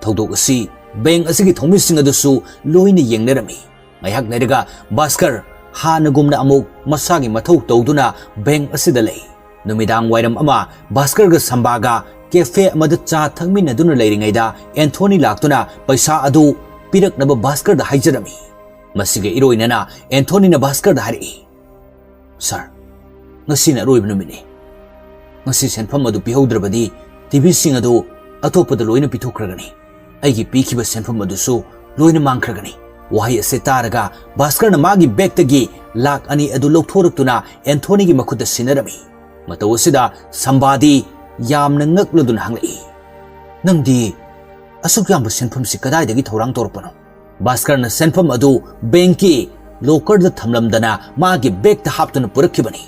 ꯊꯧꯗꯣꯛ ꯑꯁꯤ ꯕꯦꯡꯛ ꯑꯁꯤꯒꯤ ꯊꯧꯃꯤꯁꯤꯡ ꯑꯗꯨꯁꯨ ꯂꯣꯏꯅ ꯌꯦꯡꯅꯔꯝꯃꯤ꯫" ꯉꯥꯏꯍꯥꯛ ꯂꯩꯔꯒ ꯚꯥꯁꯀꯔ ꯍꯥꯟꯅꯒꯨꯝꯅ ꯑꯃꯨꯛ ꯃꯁꯥꯒꯤ ꯃꯊꯧ ꯇꯧꯗꯨꯅ ꯕꯦꯡꯛ ꯑꯁꯤꯗ ꯂꯩ꯫ ꯅꯨꯃꯤꯗꯥꯡ ꯋꯥꯏꯔꯝ ꯑꯃ ꯚꯥꯁꯀꯔꯒ ꯁꯝꯕꯥꯒ ꯀꯦꯐꯦ ꯑꯃꯗ ꯆꯥ ꯊꯛꯃꯤꯟꯅꯗꯨꯅ ꯂꯩꯔꯤꯉꯩꯗ ꯑꯦꯟꯊꯣꯅꯤ ꯂꯥꯛꯇꯨꯅ ꯄꯩꯁꯥ ꯑꯗꯨ ꯄꯤꯔꯛꯅꯕ ꯚꯥꯁꯀꯔꯗ ꯍꯥꯏꯖꯔꯝꯃꯤ꯫ ꯃꯁꯤꯒ ꯏꯔꯣꯏꯅꯅ ꯑꯦꯟꯊꯣꯅꯤꯅ ꯚꯥꯁꯀꯔꯗ ꯍꯥꯏꯔꯛꯏ, "ꯁꯥꯔ, ꯉꯁꯤꯅ ꯑꯔꯣꯏꯕ ꯅꯨꯃꯤꯠꯅꯤ꯫ ꯉꯁꯤ ꯁꯦꯟꯐꯝ ꯑꯗꯨ ꯄꯤꯍꯧꯗ꯭ꯔꯕꯗꯤ ꯇꯤꯚꯤꯁꯤꯡ ꯑꯗꯨ ꯑꯇꯣꯞꯄꯗ ꯂꯣꯏꯅ ꯄꯤꯊꯣꯛꯈ꯭ꯔꯒꯅꯤ꯫ ꯑꯩꯒꯤ ꯄꯤꯈꯤꯕ ꯁꯦꯟꯐꯝ ꯑꯗꯨꯁꯨ ꯂꯣꯏꯅ ꯃꯥꯡꯈ꯭ꯔꯒꯅꯤ꯫" ꯋꯥꯍꯩ ꯑꯁꯤ ꯇꯥꯔꯒ ꯚꯥꯁꯀꯔꯅ ꯃꯥꯒꯤ ꯕꯦꯒꯇꯒꯤ ꯂꯥꯛ ꯑꯅꯤ ꯑꯗꯨ ꯂꯧꯊꯣꯔꯛꯇꯨꯅ ꯑꯦꯟꯊꯣꯅꯤꯒꯤ ꯃꯈꯨꯠꯇ ꯁꯤꯟꯅꯔꯝꯃꯤ꯫ ꯃꯇꯧ ꯑꯁꯤꯗ ꯁꯝꯕꯥꯗꯤ ꯌꯥꯝꯅ ꯉꯛꯂꯗꯨꯅ ꯍꯪꯂꯛꯏ, "ꯅꯪꯗꯤ ꯑꯁꯨꯛ ꯌꯥꯝꯕ ꯁꯦꯟꯐꯝꯁꯤ ꯀꯗꯥꯏꯗꯒꯤ ꯊꯧꯔꯥꯡ ꯇꯧꯔꯛꯄꯅꯣ?" ꯚꯥꯁꯀꯔꯅ ꯁꯦꯟꯐꯝ ꯑꯗꯨ ꯕꯦꯡꯀꯤ ꯂꯣꯀꯔꯗ ꯊꯝꯂꯝꯗꯅ ꯃꯥꯒꯤ ꯕꯦꯒꯇ ꯍꯥꯞꯇꯨꯅ ꯄꯨꯔꯛꯈꯤꯕꯅꯤ꯫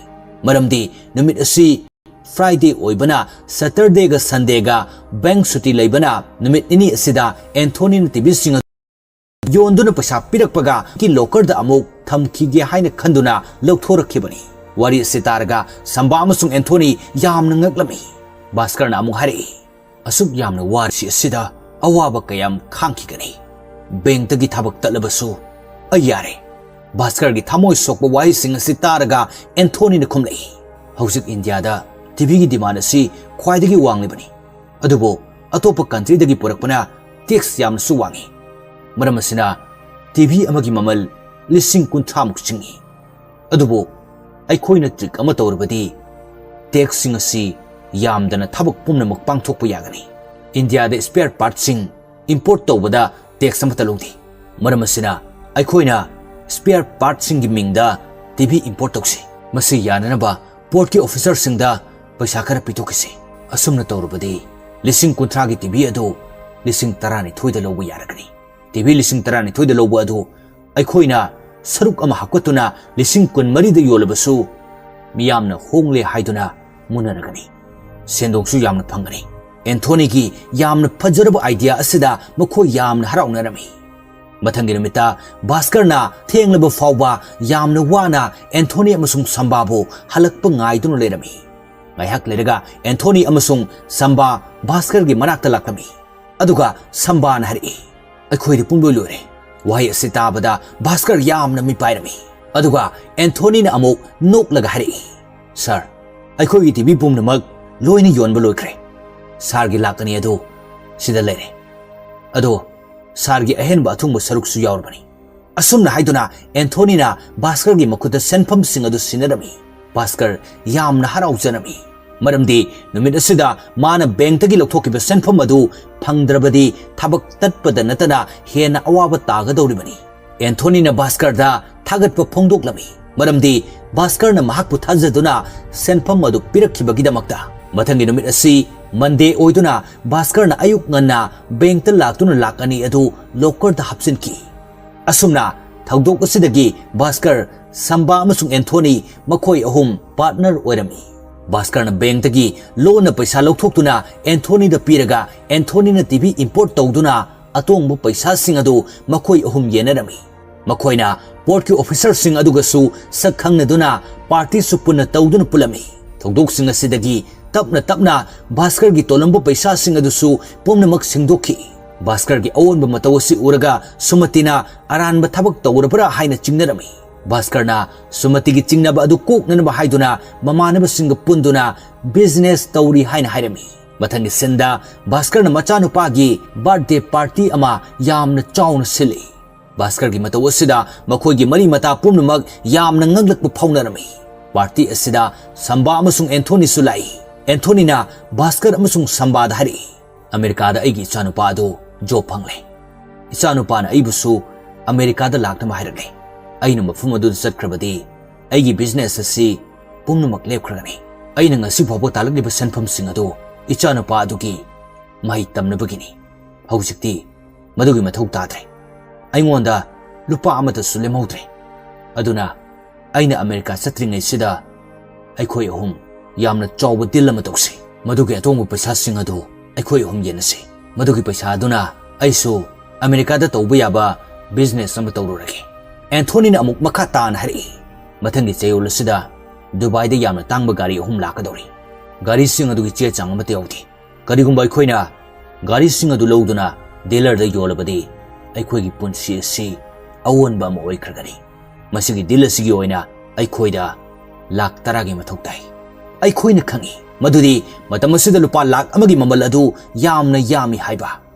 ꯃꯔꯝꯗꯤ ꯅꯨꯃꯤꯠ ꯑꯁꯤ ꯐ꯭ꯔꯥꯏꯗꯦ ꯑꯣꯏꯕꯅ, ꯁꯇꯔꯗꯦꯒ ꯁꯟꯗꯦꯒ ꯕꯦꯡ ꯁꯨꯇꯤ ꯂꯩꯕꯅ, ꯅꯨꯃꯤꯠ ꯅꯤꯅꯤ ꯑꯁꯤꯗ ꯑꯦꯟꯊꯣꯅꯤꯅ ꯇꯤꯚꯤꯁꯤꯡ ꯑꯗꯨ ꯌꯣꯟꯗꯨꯅ ꯄꯩꯁꯥ ꯄꯤꯔꯛꯄꯒ ꯀꯤ ꯂꯣꯀꯔꯗ ꯑꯃꯨꯛ ꯊꯝꯈꯤꯒꯦ ꯍꯥꯏꯅ ꯈꯟꯗꯨꯅ ꯂꯧꯊꯣꯔꯛꯈꯤꯕꯅꯤ꯫ ꯋꯥꯔꯤ ꯑꯁꯤ ꯇꯥꯔꯒ ꯁꯝꯕꯥ ꯑꯃꯁꯨꯡ ꯑꯦꯟꯊꯣꯅꯤ ꯌꯥꯝꯅ ꯉꯛꯂꯝꯃꯤ꯫ ꯚꯥꯁꯀꯔꯅ ꯑꯃꯨꯛ ꯍꯥꯏꯔꯛꯏ, "ꯑꯁꯨꯛ ꯌꯥꯝꯅ ꯋꯥꯔꯤꯁꯤ ꯑꯁꯤꯗ ꯑꯋꯥꯕ ꯀꯌꯥꯝ ꯈꯥꯡꯈꯤꯒꯅꯤ? ꯕꯦꯡꯛꯇꯒꯤ ꯊꯕꯛ ꯇꯠꯂꯕꯁꯨ ꯑꯩ ꯌꯥꯔꯦ꯫" ꯚꯥꯁꯀꯔꯒꯤ ꯊꯃꯣꯏ ꯁꯣꯛꯄ ꯋꯥꯍꯩꯁꯤꯡ ꯑꯁꯤ ꯇꯥꯔꯒ ꯑꯦꯟꯊꯣꯅꯤꯅ ꯈꯨꯝꯂꯛꯏ, "ꯍꯧꯖꯤꯛ ꯏꯟꯗꯤꯌꯥꯗ ꯇꯤꯚꯤꯒꯤ ꯗꯤꯃꯥꯟ ꯑꯁꯤ ꯈ꯭ꯋꯥꯏꯗꯒꯤ ꯋꯥꯡꯂꯤꯕꯅꯤ, ꯑꯗꯨꯕꯨ ꯑꯇꯣꯞꯄ ꯀꯟꯇ꯭ꯔꯤꯗꯒꯤ ꯄꯨꯔꯛꯄꯅ ꯇꯦꯛꯁ ꯌꯥꯝꯅꯁꯨ ꯋꯥꯡꯏ꯫ ꯃꯔꯝ ꯑꯁꯤꯅ ꯇꯤꯚꯤ ꯑꯃꯒꯤ ꯃꯃꯜ ꯂꯤꯁꯤꯡ ꯀꯨꯟꯊ꯭ꯔꯥꯃꯨꯛ ꯆꯤꯡꯏ꯫ ꯑꯗꯨꯕꯨ ꯑꯩꯈꯣꯏꯅ ꯇ꯭ꯔꯤꯛ ꯑꯃ ꯇꯧꯔꯕꯗꯤ ꯇꯦꯛꯁꯁꯤꯡ ꯑꯁꯤ ꯌꯥꯝꯗꯅ ꯊꯕꯛ ꯄꯨꯝꯅꯃꯛ ꯄꯥꯡꯊꯣꯛꯄ ꯌꯥꯒꯅꯤ꯫ ꯏꯟꯗꯤꯌꯥꯗ ꯁ꯭ꯄꯦꯌꯔ ꯄꯥꯔꯠꯁꯤꯡ ꯏꯝꯄꯣꯔꯠ ꯇꯧꯕꯗ ꯇꯦꯛꯁ ꯑꯃꯠꯇ ꯂꯧꯗꯦ꯫ ꯃꯔꯝ ꯑꯁꯤꯅ ꯑꯩꯈꯣꯏꯅ ꯁ꯭ꯄꯦꯌꯔ ꯄꯥꯔꯠꯁꯤꯡꯒꯤ ꯃꯤꯡꯗ ꯇꯤꯚꯤ ꯏꯝꯄꯣꯔꯠ ꯇꯧꯁꯤ꯫ ꯃꯁꯤ ꯌꯥꯅꯅꯕ ꯄꯣꯔꯠꯀꯤ ꯑꯣꯐꯤꯁꯔꯁꯤꯡꯗ ꯄꯩꯁꯥ ꯈꯔ ꯄꯤꯊꯣꯛꯈꯤꯁꯤ꯫ ꯑꯁꯨꯝꯅ ꯇꯧꯔꯕꯗꯤ ꯂꯤꯁꯤꯡ ꯀꯨꯟꯊ꯭ꯔꯥꯒꯤ ꯇꯤꯚꯤ ꯑꯗꯨ ꯂꯤꯁꯤꯡ ꯇꯔꯥꯅꯤꯊꯣꯏꯗ ꯂꯧꯕ ꯌꯥꯔꯒꯅꯤ꯫ ꯇꯤꯚꯤ ꯂꯤꯁꯤꯡ ꯇꯔꯥꯅꯤꯊꯣꯏꯗ ꯂꯧꯕ ꯑꯗꯨ ꯑꯩꯈꯣꯏꯅ ꯁꯔꯨꯛ ꯑꯃ ꯍꯥꯞꯀꯠꯇꯨꯅ ꯂꯤꯁꯤꯡ ꯀꯨꯟꯃꯔꯤꯗ ꯌꯣꯜꯂꯕꯁꯨ ꯃꯤꯌꯥꯝꯅ ꯍꯣꯡꯂꯦ ꯍꯥꯏꯗꯨꯅ ꯃꯨꯟꯅꯔꯒꯅꯤ꯫ ꯁꯦꯟꯗꯣꯡꯁꯨ ꯌꯥꯝꯅ ꯐꯪꯒꯅꯤ꯫" ꯑꯦꯟꯊꯣꯅꯤꯒꯤ ꯌꯥꯝꯅ ꯐꯖꯔꯕ ꯑꯥꯏꯗꯤꯌꯥ ꯑꯁꯤꯗ ꯃꯈꯣꯏ ꯌꯥꯝꯅ ꯍꯔꯥꯎꯅꯔꯝꯃꯤ꯫ ꯃꯊꯪꯒꯤ ꯅꯨꯃꯤꯠꯇ ꯚꯥꯁꯀꯔꯅ ꯊꯦꯡꯂꯕ ꯐꯥꯎꯕ ꯌꯥꯝꯅ ꯋꯥꯅ ꯑꯦꯟꯊꯣꯅꯤ ꯑꯃꯁꯨꯡ ꯁꯝꯕꯥꯕꯨ ꯍꯜꯂꯛꯄ ꯉꯥꯏꯗꯨꯅ ꯂꯩꯔꯝꯃꯤ꯫ ꯉꯥꯏꯍꯥꯛ ꯂꯩꯔꯒ ꯑꯦꯟꯊꯣꯅꯤ ꯑꯃꯁꯨꯡ ꯁꯝꯕꯥ ꯚꯥꯁꯀꯔꯒꯤ ꯃꯅꯥꯛꯇ ꯂꯥꯛꯂꯝꯃꯤ꯫ ꯑꯗꯨꯒ ꯁꯝꯕꯥꯅ ꯍꯥꯏꯔꯛꯏ, "ꯑꯩꯈꯣꯏꯗꯤ ꯄꯨꯡꯂꯣꯏ ꯂꯣꯏꯔꯦ꯫" ꯋꯥꯍꯩ ꯑꯁꯤ ꯇꯥꯕꯗ ꯚꯥꯁꯀꯔ ꯌꯥꯝꯅ ꯃꯤꯄꯥꯏꯔꯝꯃꯤ꯫ ꯑꯗꯨꯒ ꯑꯦꯟꯊꯣꯅꯤꯅ ꯑꯃꯨꯛ ꯅꯣꯛꯂꯒ ꯍꯥꯏꯔꯛꯏ, "ꯁꯥꯔ, ꯑꯩꯈꯣꯏꯒꯤ ꯇꯤꯚꯤ ꯄꯨꯝꯅꯃꯛ ꯂꯣꯏꯅ ꯌꯣꯟꯕ ꯂꯣꯏꯈ꯭ꯔꯦ꯫ ꯁꯥꯔꯒꯤ ꯂꯥꯛ ꯑꯅꯤ ꯑꯗꯨ ꯁꯤꯗ ꯂꯩꯔꯦ꯫ ꯑꯗꯣ ꯁꯥꯔꯒꯤ ꯑꯍꯦꯟꯕ ꯑꯊꯨꯡꯕ ꯁꯔꯨꯛꯁꯨ ꯌꯥꯎꯔꯕꯅꯤ꯫ ꯑꯁꯨꯝꯅ ꯍꯥꯏꯗꯨꯅ ꯑꯦꯟꯊꯣꯅꯤꯅ ꯚꯥꯁꯀꯔꯒꯤ ꯃꯈꯨꯠꯇ ꯁꯦꯟꯐꯝꯁꯤꯡ ꯑꯗꯨ ꯁꯤꯟꯅꯔꯝꯃꯤ꯫ ꯚꯥꯁꯀꯔ ꯌꯥꯝꯅ ꯍꯔꯥꯎꯖꯔꯝꯃꯤ, ꯃꯔꯝꯗꯤ ꯅꯨꯃꯤꯠ ꯑꯁꯤꯗ ꯃꯥꯅ ꯕꯦꯡꯛꯇꯒꯤ ꯂꯧꯊꯣꯛꯈꯤꯕ ꯁꯦꯟꯐꯝ ꯑꯗꯨ ꯐꯪꯗ꯭ꯔꯕꯗꯤ ꯊꯕꯛ ꯇꯠꯄꯗ ꯅꯠꯇꯅ ꯍꯦꯟꯅ ꯑꯋꯥꯕ ꯇꯥꯒꯗꯧꯔꯤꯕꯅꯤ꯫ ꯑꯦꯟꯊꯣꯅꯤꯅ ꯚꯥꯁꯀꯔꯗ ꯊꯥꯒꯠꯄ ꯐꯣꯡꯗꯣꯛꯂꯝꯃꯤ, ꯃꯔꯝꯗꯤ ꯚꯥꯁꯀꯔꯅ ꯃꯍꯥꯛꯄꯨ ꯊꯥꯖꯗꯨꯅ ꯁꯦꯟꯐꯝ ꯑꯗꯨ ꯄꯤꯔꯛꯈꯤꯕꯒꯤꯗꯃꯛꯇ꯫ ꯃꯊꯪꯒꯤ ꯅꯨꯃꯤꯠ ꯑꯁꯤ ꯃꯟꯗꯦ ꯑꯣꯏꯗꯨꯅ ꯚꯥꯁꯀꯔꯅ ꯑꯌꯨꯛ ꯉꯟꯅ ꯕꯦꯡꯛꯇ ꯂꯥꯛꯇꯨꯅ ꯂꯥꯛ ꯑꯅꯤ ꯑꯗꯨ ꯂꯣꯀꯔꯗ ꯍꯥꯞꯆꯤꯟꯈꯤ꯫ ꯑꯁꯨꯝꯅ ꯊꯧꯗꯣꯛ ꯑꯁꯤꯗꯒꯤ ꯚꯥꯁꯀꯔ, ꯁꯝꯕꯥ ꯑꯃꯁꯨꯡ ꯑꯦꯟꯊꯣꯅꯤ ꯃꯈꯣꯏ ꯑꯍꯨꯝ ꯄꯥꯔꯠꯅꯔ ꯑꯣꯏꯔꯝꯃꯤ꯫ ꯚꯥꯁꯀꯔꯅ ꯕꯦꯡꯛꯇꯒꯤ ꯂꯣꯟꯅ ꯄꯩꯁꯥ ꯂꯧꯊꯣꯛꯇꯨꯅ ꯑꯦꯟꯊꯣꯅꯤꯗ ꯄꯤꯔꯒ ꯑꯦꯟꯊꯣꯅꯤꯅ ꯇꯤꯚꯤ ꯏꯝꯄꯣꯔꯠ ꯇꯧꯗꯨꯅ ꯑꯇꯣꯡꯕ ꯄꯩꯁꯥꯁꯤꯡ ꯑꯗꯨ ꯃꯈꯣꯏ ꯑꯍꯨꯝ ꯌꯦꯟꯅꯔꯝꯃꯤ꯫ ꯃꯈꯣꯏꯅ ꯄꯣꯔꯠꯀꯤ ꯑꯣꯐꯤꯁꯔꯁꯤꯡ ꯑꯗꯨꯒꯁꯨ ꯁꯛ ꯈꯪꯅꯗꯨꯅ ꯄꯥꯔꯇꯤꯁꯨ ꯄꯨꯟꯅ ꯇꯧꯗꯨꯅ ꯄꯨꯜꯂꯝꯃꯤ꯫ ꯊꯧꯗꯣꯛꯁꯤꯡ ꯑꯁꯤꯗꯒꯤ ꯇꯞꯅ ꯇꯞꯅ ꯚꯥꯁꯀꯔꯒꯤ ꯇꯣꯜꯂꯝꯕ ꯄꯩꯁꯥꯁꯤꯡ ꯑꯗꯨꯁꯨ ꯄꯨꯝꯅꯃꯛ ꯁꯤꯡꯗꯣꯛꯈꯤ꯫ ꯚꯥꯁꯀꯔꯒꯤ ꯑꯑꯣꯟꯕ ꯃꯇꯧ ꯑꯁꯤ ꯎꯔꯒ ꯁꯨꯃꯇꯤꯅ ꯑꯔꯥꯟꯕ ꯊꯕꯛ ꯇꯧꯔꯕ꯭ꯔꯥ ꯍꯥꯏꯅ ꯆꯤꯡꯅꯔꯝꯃꯤ꯫ ꯚꯥꯁꯀꯔꯅ ꯁꯨꯃꯇꯤꯒꯤ ꯆꯤꯡꯅꯕ ꯑꯗꯨ ꯀꯣꯛꯅꯅꯕ ꯍꯥꯏꯗꯨꯅ ꯃꯃꯥꯟꯅꯕꯁꯤꯡꯒ ꯄꯨꯟꯗꯨꯅ ꯕꯤꯖꯤꯅꯦꯁ ꯇꯧꯔꯤ ꯍꯥꯏꯅ ꯍꯥꯏꯔꯝꯃꯤ꯫ ꯃꯊꯪꯒꯤ ꯁꯤꯟꯗ ꯚꯥꯁꯀꯔꯅ ꯃꯆꯥꯅꯨꯄꯥꯒꯤ ꯕꯥꯔꯊꯗꯦ ꯄꯥꯔꯇꯤ ꯑꯃ ꯌꯥꯝꯅ ꯆꯥꯎꯅ ꯁꯤꯜꯂꯤ꯫ ꯚꯥꯁꯀꯔꯒꯤ ꯃꯇꯧ ꯑꯁꯤꯗ ꯃꯈꯣꯏꯒꯤ ꯃꯔꯤ ꯃꯇꯥ ꯄꯨꯝꯅꯃꯛ ꯌꯥꯝꯅ ꯉꯛꯂꯛꯄ ꯐꯥꯎꯅꯔꯝꯃꯤ꯫ ꯄꯥꯔꯇꯤ ꯑꯁꯤꯗ ꯁꯝꯕꯥ ꯑꯃꯁꯨꯡ ꯑꯦꯟꯊꯣꯅꯤꯁꯨ ꯂꯥꯛꯏ꯫ ꯑꯦꯟꯊꯣꯅꯤꯅ ꯚꯥꯁꯀꯔ ꯑꯃꯁꯨꯡ ꯁꯝꯕꯥꯗ ꯍꯥꯏꯔꯛꯏ, "ꯑꯃꯦꯔꯤꯀꯥꯗ ꯑꯩꯒꯤ ꯏꯆꯥꯅꯨꯄꯥ ꯑꯗꯨ ꯖꯣꯕ ꯐꯪꯂꯦ꯫ ꯏꯆꯥꯅꯨꯄꯥꯅ ꯑꯩꯕꯨꯁꯨ ꯑꯃꯦꯔꯤꯀꯥꯗ ꯂꯥꯛꯅꯕ ꯍꯥꯏꯔꯛꯂꯦ꯫ ꯑꯩꯅ ꯃꯐꯝ ꯑꯗꯨꯗ ꯆꯠꯈ꯭ꯔꯕꯗꯤ ꯑꯩꯒꯤ ꯕꯤꯖꯤꯅꯦꯁ ꯑꯁꯤ ꯄꯨꯝꯅꯃꯛ ꯂꯦꯞꯈ꯭ꯔꯒꯅꯤ꯫ ꯑꯩꯅ ꯉꯁꯤ ꯐꯥꯎꯕ ꯇꯥꯜꯂꯛꯂꯤꯕ ꯁꯦꯟꯐꯝꯁꯤꯡ ꯑꯗꯨ ꯏꯆꯥꯅꯨꯄꯥ ꯑꯗꯨꯒꯤ ꯃꯍꯩ ꯇꯝꯅꯕꯒꯤꯅꯤ꯫ ꯍꯧꯖꯤꯛꯇꯤ ꯃꯗꯨꯒꯤ ꯃꯊꯧ ꯇꯥꯗ꯭ꯔꯦ꯫ ꯑꯩꯉꯣꯟꯗ ꯂꯨꯄꯥ ꯑꯃꯠꯇꯁꯨ ꯂꯦꯝꯍꯧꯗ꯭ꯔꯦ꯫ ꯑꯗꯨꯅ ꯑꯩꯅ ꯑꯃꯦꯔꯤꯀꯥ ꯆꯠꯇ꯭ꯔꯤꯉꯩꯁꯤꯗ ꯑꯩꯈꯣꯏ ꯑꯍꯨꯝ ꯌꯥꯝꯅ ꯆꯥꯎꯕ ꯗꯤꯜ ꯑꯃ ꯇꯧꯁꯤ꯫ ꯃꯗꯨꯒꯤ ꯑꯇꯣꯡꯕ ꯄꯩꯁꯥꯁꯤꯡ ꯑꯗꯨ ꯑꯩꯈꯣꯏ ꯑꯍꯨꯝ ꯌꯦꯟꯅꯁꯤ꯫ ꯃꯗꯨꯒꯤ ꯄꯩꯁꯥ ꯑꯗꯨꯅ ꯑꯩꯁꯨ ꯑꯃꯦꯔꯤꯀꯥꯗ ꯇꯧꯕ ꯌꯥꯕ ꯕꯤꯖꯤꯅꯦꯁ ꯑꯃ ꯇꯧꯔꯨꯔꯒꯦ꯫" ꯑꯦꯟꯊꯣꯅꯤꯅ ꯑꯃꯨꯛ ꯃꯈꯥ ꯇꯥꯅ ꯍꯥꯏꯔꯛꯏ, "ꯃꯊꯪꯒꯤ ꯆꯌꯣꯜ ꯑꯁꯤꯗ ꯗꯨꯕꯥꯏꯗ ꯌꯥꯝꯅ ꯇꯥꯡꯕ ꯒꯥꯔꯤ ꯑꯍꯨꯝ ꯂꯥꯛꯀꯗꯧꯔꯤ꯫ ꯒꯥꯔꯤꯁꯤꯡ ꯑꯗꯨꯒꯤ ꯆꯦ ꯆꯥꯡ ꯑꯃꯠꯇ ꯌꯥꯎꯗꯦ꯫ ꯀꯔꯤꯒꯨꯝꯕ ꯑꯩꯈꯣꯏꯅ ꯒꯥꯔꯤꯁꯤꯡ ꯑꯗꯨ ꯂꯧꯗꯨꯅ ꯗꯤꯂꯔꯗ ꯌꯣꯜꯂꯕꯗꯤ ꯑꯩꯈꯣꯏꯒꯤ ꯄꯨꯟꯁꯤ ꯑꯁꯤ ꯑꯑꯣꯟꯕ ꯑꯃ ꯑꯣꯏꯈ꯭ꯔꯒꯅꯤ꯫ ꯃꯁꯤꯒꯤ ꯗꯤꯜ ꯑꯁꯤꯒꯤ ꯑꯣꯏꯅ ꯑꯩꯈꯣꯏꯗ ꯂꯥꯛ ꯇꯔꯥꯒꯤ ꯃꯊꯧ ꯇꯥꯏ꯫" ꯑꯩꯈꯣꯏꯅ ꯈꯪꯏ ꯃꯗꯨꯗꯤ ꯃꯇꯝ ꯑꯁꯤꯗ ꯂꯨꯄꯥ ꯂꯥꯈ ꯑꯃꯒꯤ ꯃꯃꯜ ꯑꯗꯨ ꯌꯥꯝꯅ ꯌꯥꯝꯃꯤ ꯍꯥꯏꯕ꯫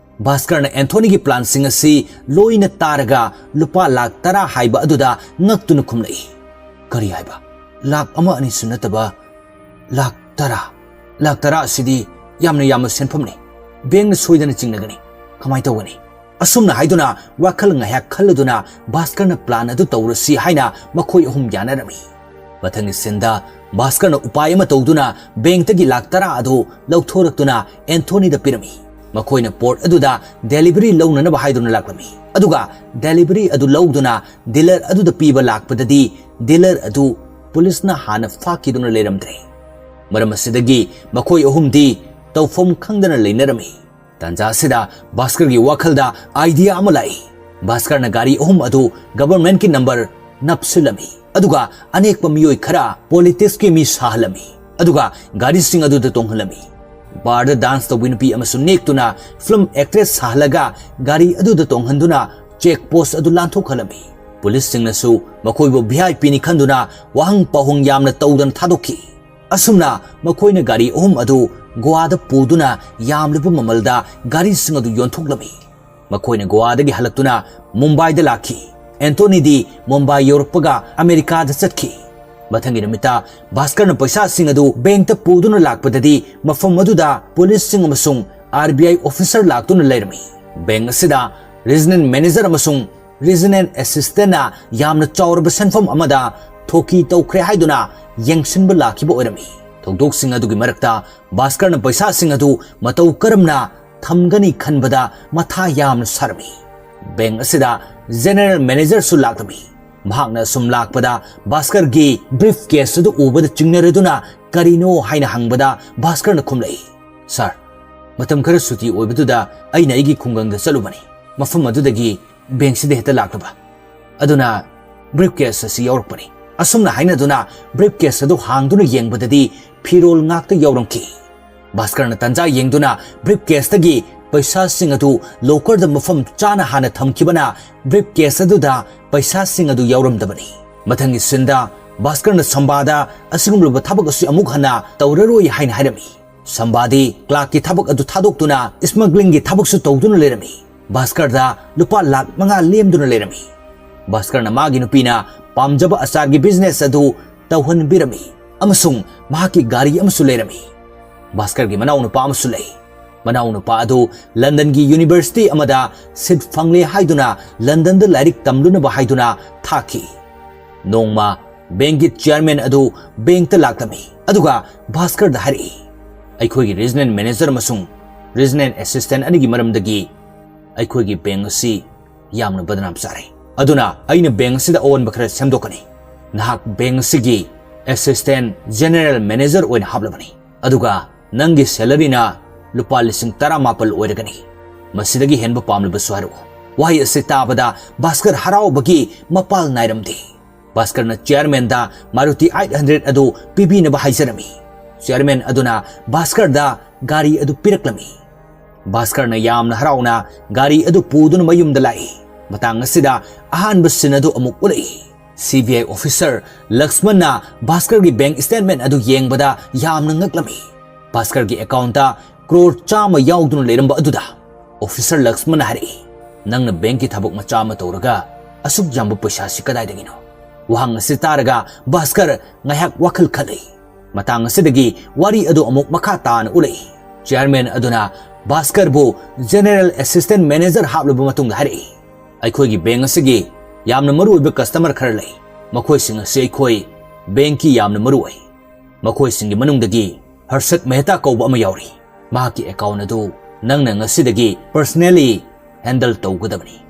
ꯚꯥꯁꯀꯔꯅ ꯑꯦꯟꯊꯣꯅꯤꯒꯤ ꯄ꯭ꯂꯥꯟꯁꯤꯡ ꯑꯁꯤ ꯂꯣꯏꯅ ꯇꯥꯔꯒ ꯂꯨꯄꯥ ꯂꯥꯈ ꯇꯔꯥ ꯍꯥꯏꯕ ꯑꯗꯨꯗ ꯉꯛꯇꯨꯅ ꯈꯨꯝꯂꯛꯏ꯫ "ꯀꯔꯤ ꯍꯥꯏꯕ? ꯂꯥꯈ ꯑꯃ ꯑꯅꯤꯁꯨ ꯅꯠꯇꯕ ꯂꯥꯈ ꯇꯔꯥ? ꯂꯥꯈ ꯇꯔꯥ ꯑꯁꯤꯗꯤ ꯌꯥꯝꯅ ꯌꯥꯝꯕ ꯁꯦꯟꯐꯝꯅꯤ꯫ ꯕꯦꯡꯅ ꯁꯣꯏꯗꯅ ꯆꯤꯡꯅꯒꯅꯤ꯫ ꯀꯃꯥꯏꯅ ꯇꯧꯒꯅꯤ?" ꯑꯁꯨꯝꯅ ꯍꯥꯏꯗꯨꯅ ꯋꯥꯈꯜ ꯉꯥꯏꯍꯥꯛ ꯈꯜꯂꯗꯨꯅ ꯚꯥꯁꯀꯔꯅ ꯄ꯭ꯂꯥꯟ ꯑꯗꯨ ꯇꯧꯔꯁꯤ ꯍꯥꯏꯅ ꯃꯈꯣꯏ ꯑꯍꯨꯝ ꯌꯥꯅꯔꯝꯃꯤ꯫ ꯃꯊꯪꯒꯤ ꯁꯤꯟꯗ ꯚꯥꯁꯀꯔꯅ ꯎꯄꯥꯏ ꯑꯃ ꯇꯧꯗꯨꯅ ꯕꯦꯡꯛꯇꯒꯤ ꯂꯥꯈ ꯇꯔꯥ ꯑꯗꯨ ꯂꯧꯊꯣꯔꯛꯇꯨꯅ ꯑꯦꯟꯊꯣꯅꯤꯗ ꯄꯤꯔꯝꯃꯤ꯫ ꯃꯈꯣꯏꯅ ꯄꯣꯠ ꯑꯗꯨꯗ ꯗꯦꯂꯤꯚꯔꯤ ꯂꯧꯅꯅꯕ ꯍꯥꯏꯗꯨꯅ ꯂꯥꯛꯂꯝꯃꯤ꯫ ꯑꯗꯨꯒ ꯗꯦꯂꯤꯚꯔꯤ ꯑꯗꯨ ꯂꯧꯗꯨꯅ ꯗꯤꯂꯔ ꯑꯗꯨꯗ ꯄꯤꯕ ꯂꯥꯛꯄꯗꯗꯤ ꯗꯤꯂꯔ ꯑꯗꯨ ꯄꯨꯂꯤꯁꯅ ꯍꯥꯟꯅ ꯐꯥꯈꯤꯗꯨꯅ ꯂꯩꯔꯝꯗ꯭ꯔꯦ꯫ ꯃꯔꯝ ꯑꯁꯤꯗꯒꯤ ꯃꯈꯣꯏ ꯑꯍꯨꯝꯗꯤ ꯇꯧꯐꯝ ꯈꯪꯗꯅ ꯂꯩꯅꯔꯝꯃꯤ꯫ ꯇꯥꯟꯖꯥ ꯑꯁꯤꯗ ꯚꯥꯁꯀꯔꯒꯤ ꯋꯥꯈꯜꯗ ꯑꯥꯏꯗꯤꯌꯥ ꯑꯃ ꯂꯥꯛꯏ꯫ ꯚꯥꯁꯀꯔꯅ ꯒꯥꯔꯤ ꯑꯍꯨꯝ ꯑꯗꯨ ꯒꯚꯔꯟꯃꯦꯟꯠꯀꯤ ꯅꯝꯕꯔ ꯅꯞꯁꯤꯜꯂꯝꯃꯤ꯫ ꯑꯗꯨꯒ ꯑꯅꯦꯛꯄ ꯃꯤꯑꯣꯏ ꯈꯔ ꯄꯣꯂꯤꯇꯤꯛꯁꯀꯤ ꯃꯤ ꯁꯥꯍꯜꯂꯝꯃꯤ꯫ ꯑꯗꯨꯒ ꯒꯥꯔꯤꯁꯤꯡ ꯑꯗꯨꯗ ꯇꯣꯡꯍꯜꯂꯝꯃꯤ꯫ ꯕꯥꯔꯗ ꯗꯥꯟꯁ ꯇꯧꯕꯤ ꯅꯨꯄꯤ ꯑꯃꯁꯨ ꯅꯦꯛꯇꯨꯅ ꯐꯤꯂꯝ ꯑꯦꯛꯇ꯭ꯔꯦꯁ ꯁꯥꯍꯜꯂꯒ ꯒꯥꯔꯤ ꯑꯗꯨꯗ ꯇꯣꯡꯍꯟꯗꯨꯅ ꯆꯦꯛ ꯄꯣꯁ ꯑꯗꯨ ꯂꯥꯟꯊꯣꯛꯍꯜꯂꯝꯃꯤ꯫ ꯄꯨꯂꯤꯁꯁꯤꯡꯅꯁꯨ ꯃꯈꯣꯏꯕꯨ ꯚꯤ ꯑꯥꯏ ꯄꯤꯅꯤ ꯈꯟꯗꯨꯅ ꯋꯥꯍꯪ ꯄꯥꯎꯍꯪ ꯌꯥꯝꯅ ꯇꯧꯗꯅ ꯊꯥꯗꯣꯛꯈꯤ꯫ ꯑꯁꯨꯝꯅ ꯃꯈꯣꯏꯅ ꯒꯥꯔꯤ ꯑꯍꯨꯝ ꯑꯗꯨ ꯒꯣꯋꯥꯗ ꯄꯨꯗꯨꯅ ꯌꯥꯝꯂꯕ ꯃꯃꯜꯗ ꯒꯥꯔꯤꯁꯤꯡ ꯑꯗꯨ ꯌꯣꯟꯊꯣꯛꯂꯝꯃꯤ꯫ ꯃꯈꯣꯏꯅ ꯒꯣꯋꯥꯗꯒꯤ ꯍꯜꯂꯛꯇꯨꯅ ꯃꯨꯝꯕꯥꯏꯗ ꯂꯥꯛꯈꯤ꯫ ꯑꯦꯟꯊꯣꯅꯤꯗꯤ ꯃꯨꯝꯕꯥꯏ ꯌꯧꯔꯛꯄꯒ ꯑꯃꯦꯔꯤꯀꯥꯗ ꯆꯠꯈꯤ꯫ ꯃꯊꯪꯒꯤ ꯅꯨꯃꯤꯠꯇ ꯚꯥꯁꯀꯔꯅ ꯄꯩꯁꯥꯁꯤꯡ ꯑꯗꯨ ꯕꯦꯡꯛꯇ ꯄꯨꯗꯨꯅ ꯂꯥꯛꯄꯗꯗꯤ ꯃꯐꯝ ꯑꯗꯨꯗ ꯄꯨꯂꯤꯁꯁꯤꯡ ꯑꯃꯁꯨꯡ ꯑꯥꯔ ꯕꯤ ꯑꯥꯏ ꯑꯣꯐꯤꯁꯔ ꯂꯥꯛꯇꯨꯅ ꯂꯩꯔꯝꯃꯤ꯫ ꯕꯦꯡꯛ ꯑꯁꯤꯗ ꯔꯤꯖꯅꯦꯜ ꯃꯦꯅꯦꯖꯔ ꯑꯃꯁꯨꯡ ꯔꯤꯖꯅꯦꯜ ꯑꯦꯁꯤꯁꯇꯦꯟꯠꯅ ꯌꯥꯝꯅ ꯆꯥꯎꯔꯕ ꯁꯦꯟꯐꯝ ꯑꯃꯗ ꯊꯣꯛꯀꯤ ꯇꯧꯈ꯭ꯔꯦ ꯍꯥꯏꯗꯨꯅ ꯌꯦꯡꯁꯤꯟꯕ ꯂꯥꯛꯈꯤꯕ ꯑꯣꯏꯔꯝꯃꯤ꯫ ꯊꯧꯗꯣꯛꯁꯤꯡ ꯑꯗꯨꯒꯤ ꯃꯔꯛꯇ ꯚꯥꯁꯀꯔꯅ ꯄꯩꯁꯥꯁꯤꯡ ꯑꯗꯨ ꯃꯇꯧ ꯀꯔꯝꯅ ꯊꯝꯒꯅꯤ ꯈꯟꯕꯗ ꯃꯊꯥ ꯌꯥꯝꯅ ꯁꯥꯔꯝꯃꯤ꯫ ꯕꯦꯡꯛ ꯑꯁꯤꯗ ꯖꯦꯅꯔꯦꯜ ꯃꯦꯅꯦꯖꯔꯁꯨ ꯂꯥꯛꯂꯝꯃꯤ꯫ ꯃꯍꯥꯛꯅ ꯁꯨꯝ ꯂꯥꯛꯄꯗ ꯚꯥꯁꯀꯔꯒꯤ ꯕ꯭ꯔꯤꯐ ꯀꯦꯁ ꯑꯗꯨ ꯎꯕꯗ ꯆꯤꯡꯅꯔꯗꯨꯅ ꯀꯔꯤꯅꯣ ꯍꯥꯏꯅ ꯍꯪꯕꯗ ꯚꯥꯁꯀꯔꯅ ꯈꯨꯝꯂꯛꯏ, "ꯁꯥꯔ, ꯃꯇꯝ ꯈꯔ ꯁꯨꯇꯤ ꯑꯣꯏꯕꯗꯨꯗ ꯑꯩꯅ ꯑꯩꯒꯤ ꯈꯨꯡꯒꯪꯗ ꯆꯠꯂꯨꯕꯅꯤ꯫ ꯃꯐꯝ ꯑꯗꯨꯗꯒꯤ ꯕꯦꯡꯛꯁꯤꯗ ꯍꯦꯛꯇ ꯂꯥꯛꯂꯕ꯫ ꯑꯗꯨꯅ ꯕ꯭ꯔꯤꯐ ꯀꯦꯁ ꯑꯁꯤ ꯌꯥꯎꯔꯛꯄꯅꯤ꯫" ꯑꯁꯨꯝꯅ ꯍꯥꯏꯅꯗꯨꯅ ꯕ꯭ꯔꯤꯐ ꯀꯦꯁ ꯑꯗꯨ ꯍꯥꯡꯗꯨꯅ ꯌꯦꯡꯕꯗꯗꯤ ꯐꯤꯔꯣꯜ ꯉꯥꯛꯇ ꯌꯥꯎꯔꯝꯈꯤ꯫ ꯚꯥꯁꯀꯔꯅ ꯇꯟꯖꯥ ꯌꯦꯡꯗꯨꯅ ꯕ꯭ꯔꯤꯐ ꯀꯦꯁꯇꯒꯤ ꯄꯩꯁꯥꯁꯤꯡ ꯑꯗꯨ ꯂꯣꯀꯔꯗ ꯃꯐꯝ ꯆꯥꯅ ꯍꯥꯟꯅ ꯊꯝꯈꯤꯕꯅ ꯕ꯭ꯔꯤꯐ ꯀꯦꯁ ꯑꯗꯨꯗ ꯄꯩꯁꯥꯁꯤꯡ ꯑꯗꯨ ꯌꯥꯎꯔꯝꯗꯕꯅꯤ꯫ ꯃꯊꯪꯒꯤ ꯁꯤꯟꯗ ꯚꯥꯁꯀꯔꯅ ꯁꯝꯕꯥꯗ ꯑꯁꯤꯒꯨꯝꯂꯕ ꯊꯕꯛ ꯑꯁꯤ ꯑꯃꯨꯛ ꯍꯟꯅ ꯇꯧꯔꯔꯣꯏ ꯍꯥꯏꯅ ꯍꯥꯏꯔꯝꯃꯤ꯫ ꯁꯝꯕꯥꯗꯤ ꯀ꯭ꯂꯥꯔꯛꯀꯤ ꯊꯕꯛ ꯑꯗꯨ ꯊꯥꯗꯣꯛꯇꯨꯅ ꯁ꯭ꯃꯒ꯭ꯂꯤꯡꯒꯤ ꯊꯕꯛꯁꯨ ꯇꯧꯗꯨꯅ ꯂꯩꯔꯝꯃꯤ꯫ ꯚꯥꯁꯀꯔꯗ ꯂꯨꯄꯥ ꯂꯥꯈ ꯃꯉꯥ ꯂꯦꯝꯗꯨꯅ ꯂꯩꯔꯝꯃꯤ꯫ ꯚꯥꯁꯀꯔꯅ ꯃꯥꯒꯤ ꯅꯨꯄꯤꯅ ꯄꯥꯝꯖꯕ ꯑꯆꯥꯔꯒꯤ ꯕꯤꯖꯤꯅꯦꯁ ꯑꯗꯨ ꯇꯧꯍꯟꯕꯤꯔꯝꯃꯤ ꯑꯃꯁꯨꯡ ꯃꯍꯥꯛꯀꯤ ꯒꯥꯔꯤ ꯑꯃꯁꯨ ꯂꯩꯔꯝꯃꯤ꯫ ꯚꯥꯁꯀꯔꯒꯤ ꯃꯅꯥꯎꯅꯨꯄꯥ ꯑꯃꯁꯨ ꯂꯩ꯫ ꯃꯅꯥꯎꯅꯨꯄꯥ ꯑꯗꯨ ꯂꯟꯗꯟꯒꯤ ꯌꯨꯅꯤꯚꯔꯁꯤꯇꯤ ꯑꯃꯗ ꯁꯤꯠ ꯐꯪꯂꯦ ꯍꯥꯏꯗꯨꯅ ꯂꯟꯗꯟꯗ ꯂꯥꯏꯔꯤꯛ ꯇꯝꯂꯨꯅꯕ ꯍꯥꯏꯗꯨꯅ ꯊꯥꯈꯤ꯫ ꯅꯣꯡꯃ ꯕꯦꯡꯛꯀꯤ ꯆꯤꯌꯔꯃꯦꯟ ꯑꯗꯨ ꯕꯦꯡꯛꯇ ꯂꯥꯛꯂꯝꯃꯤ, ꯑꯗꯨꯒ ꯚꯥꯁꯀꯔꯗ ꯍꯥꯏꯔꯛꯏ, "ꯑꯩꯈꯣꯏꯒꯤ ꯔꯤꯖꯅꯦꯜ ꯃꯦꯅꯦꯖꯔ ꯑꯃꯁꯨꯡ ꯔꯤꯖꯅꯦꯜ ꯑꯦꯁꯤꯁꯇꯦꯟꯠ ꯑꯅꯤꯒꯤ ꯃꯔꯝꯗꯒꯤ ꯑꯩꯈꯣꯏꯒꯤ ꯕꯦꯡꯛ ꯑꯁꯤ ꯌꯥꯝꯅ ꯕꯗꯅꯥꯝ ꯆꯥꯔꯦ꯫ ꯑꯗꯨꯅ ꯑꯩꯅ ꯕꯦꯡꯛ ꯑꯁꯤꯗ ꯑꯑꯣꯟꯕ ꯈꯔ ꯁꯦꯝꯗꯣꯛꯀꯅꯤ꯫ ꯅꯍꯥꯛ ꯕꯦꯡꯛ ꯑꯁꯤꯒꯤ ꯑꯦꯁꯤꯁꯇꯦꯟꯠ ꯖꯦꯅꯦꯔꯦꯜ ꯃꯦꯅꯦꯖꯔ ꯑꯣꯏꯅ ꯍꯥꯞꯂꯕꯅꯤ, ꯑꯗꯨꯒ ꯅꯪꯒꯤ ꯁꯦꯂꯔꯤꯅ ꯂꯨꯄꯥ ꯂꯤꯁꯤꯡ ꯇꯔꯥꯃꯥꯄꯜ ꯑꯣꯏꯔꯒꯅꯤ꯫ ꯃꯁꯤꯗꯒꯤ ꯍꯦꯟꯕ ꯄꯥꯝꯂꯕꯁꯨ ꯍꯥꯏꯔꯛꯎ꯫" ꯋꯥꯍꯩ ꯑꯁꯤ ꯇꯥꯕꯗ ꯚꯥꯁꯀꯔ ꯍꯔꯥꯎꯕꯒꯤ ꯃꯄꯥꯜ ꯅꯥꯏꯔꯝꯗꯦ꯫ ꯚꯥꯁꯀꯔꯅ ꯆꯤꯌꯔꯃꯦꯟꯗ ꯃꯥꯔꯨꯇꯤ ꯑꯩꯠ ꯍꯟꯗ꯭ꯔꯦꯗ ꯑꯗꯨ ꯄꯤꯕꯤꯅꯕ ꯍꯥꯏꯖꯔꯝꯃꯤ꯫ ꯆꯤꯌꯔꯃꯦꯟ ꯑꯗꯨꯅ ꯚꯥꯁꯀꯔꯗ ꯒꯥꯔꯤ ꯑꯗꯨ ꯄꯤꯔꯛꯂꯝꯃꯤ꯫ ꯚꯥꯁꯀꯔꯅ ꯌꯥꯝꯅ ꯍꯔꯥꯎꯅ ꯒꯥꯔꯤ ꯑꯗꯨ ꯄꯨꯗꯨꯅ ꯃꯌꯨꯝꯗ ꯂꯥꯛꯏ꯫ ꯃꯇꯥꯡ ꯑꯁꯤꯗ ꯑꯍꯥꯟꯕ ꯁꯤꯟ ꯑꯗꯨ ꯑꯃꯨꯛ ꯎꯠꯂꯛꯏ꯫ ꯁꯤ ꯕꯤ ꯑꯥꯏ ꯑꯣꯐꯤꯁꯔ ꯂꯛꯁꯃꯟꯅ ꯚꯥꯁꯀꯔꯒꯤ ꯕꯦꯡꯛ ꯁ꯭ꯇꯦꯠꯃꯦꯟꯠ ꯑꯗꯨ ꯌꯦꯡꯕꯗ ꯌꯥꯝꯅ ꯉꯛꯂꯝꯃꯤ꯫ ꯚꯥꯁꯀꯔꯒꯤ ꯑꯦꯀꯥꯎꯟꯠꯇ ꯀ꯭ꯔꯣꯔ ꯆꯥꯝꯃ ꯌꯥꯎꯗꯨꯅ ꯂꯩꯔꯝꯕ ꯑꯗꯨꯗ ꯑꯣꯐꯤꯁꯔ ꯂꯛꯁꯃꯟꯅ ꯍꯥꯏꯔꯛꯏ, "ꯅꯪꯅ ꯕꯦꯡꯛꯀꯤ ꯊꯕꯛ ꯃꯆꯥ ꯑꯃ ꯇꯧꯔꯒ ꯑꯁꯨꯛ ꯌꯥꯝꯕ ꯄꯩꯁꯥꯁꯤ ꯀꯗꯥꯏꯗꯒꯤꯅꯣ?" ꯋꯥꯍꯪ ꯑꯁꯤ ꯇꯥꯔꯒ ꯚꯥꯁꯀꯔ ꯉꯥꯏꯍꯥꯛ ꯋꯥꯈꯜ ꯈꯜꯂꯤ꯫ ꯃꯇꯥꯡ ꯑꯁꯤꯗꯒꯤ ꯋꯥꯔꯤ ꯑꯗꯨ ꯑꯃꯨꯛ ꯃꯈꯥ ꯇꯥꯅ ꯎꯠꯂꯛꯏ꯫ ꯆꯤꯌꯔꯃꯦꯟ ꯑꯗꯨꯅ ꯚꯥꯁꯀꯔꯕꯨ ꯖꯦꯅꯦꯔꯦꯜ ꯑꯦꯁꯤꯁꯇꯦꯟꯠ ꯃꯦꯅꯦꯖꯔ ꯍꯥꯞꯂꯕ ꯃꯇꯨꯡꯗ ꯍꯥꯏꯔꯛꯏ, "ꯑꯩꯈꯣꯏꯒꯤ ꯕꯦꯡꯛ ꯑꯁꯤꯒꯤ ꯌꯥꯝꯅ ꯃꯔꯨꯑꯣꯏꯕ ꯀꯁꯇꯃꯔ ꯈꯔ ꯂꯩ꯫ ꯃꯈꯣꯏꯁꯤꯡ ꯑꯁꯤ ꯑꯩꯈꯣꯏ ꯕꯦꯡꯛꯀꯤ ꯌꯥꯝꯅ ꯃꯔꯨ ꯑꯣꯏ꯫ ꯃꯈꯣꯏꯁꯤꯡꯒꯤ ꯃꯅꯨꯡꯗꯒꯤ ꯍꯔꯁꯠ ꯃꯦꯍꯇꯥ ꯀꯧꯕ ꯑꯃ ꯌꯥꯎꯔꯤ꯫ ꯃꯍꯥꯛꯀꯤ ꯑꯦꯀꯥꯎꯟꯠ ꯑꯗꯨ ꯅꯪꯅ ꯉꯁꯤꯗꯒꯤ ꯄꯔꯁꯅꯦꯂꯤ ꯍꯦꯟꯗꯜ ꯇꯧꯒꯗꯕꯅꯤ꯫"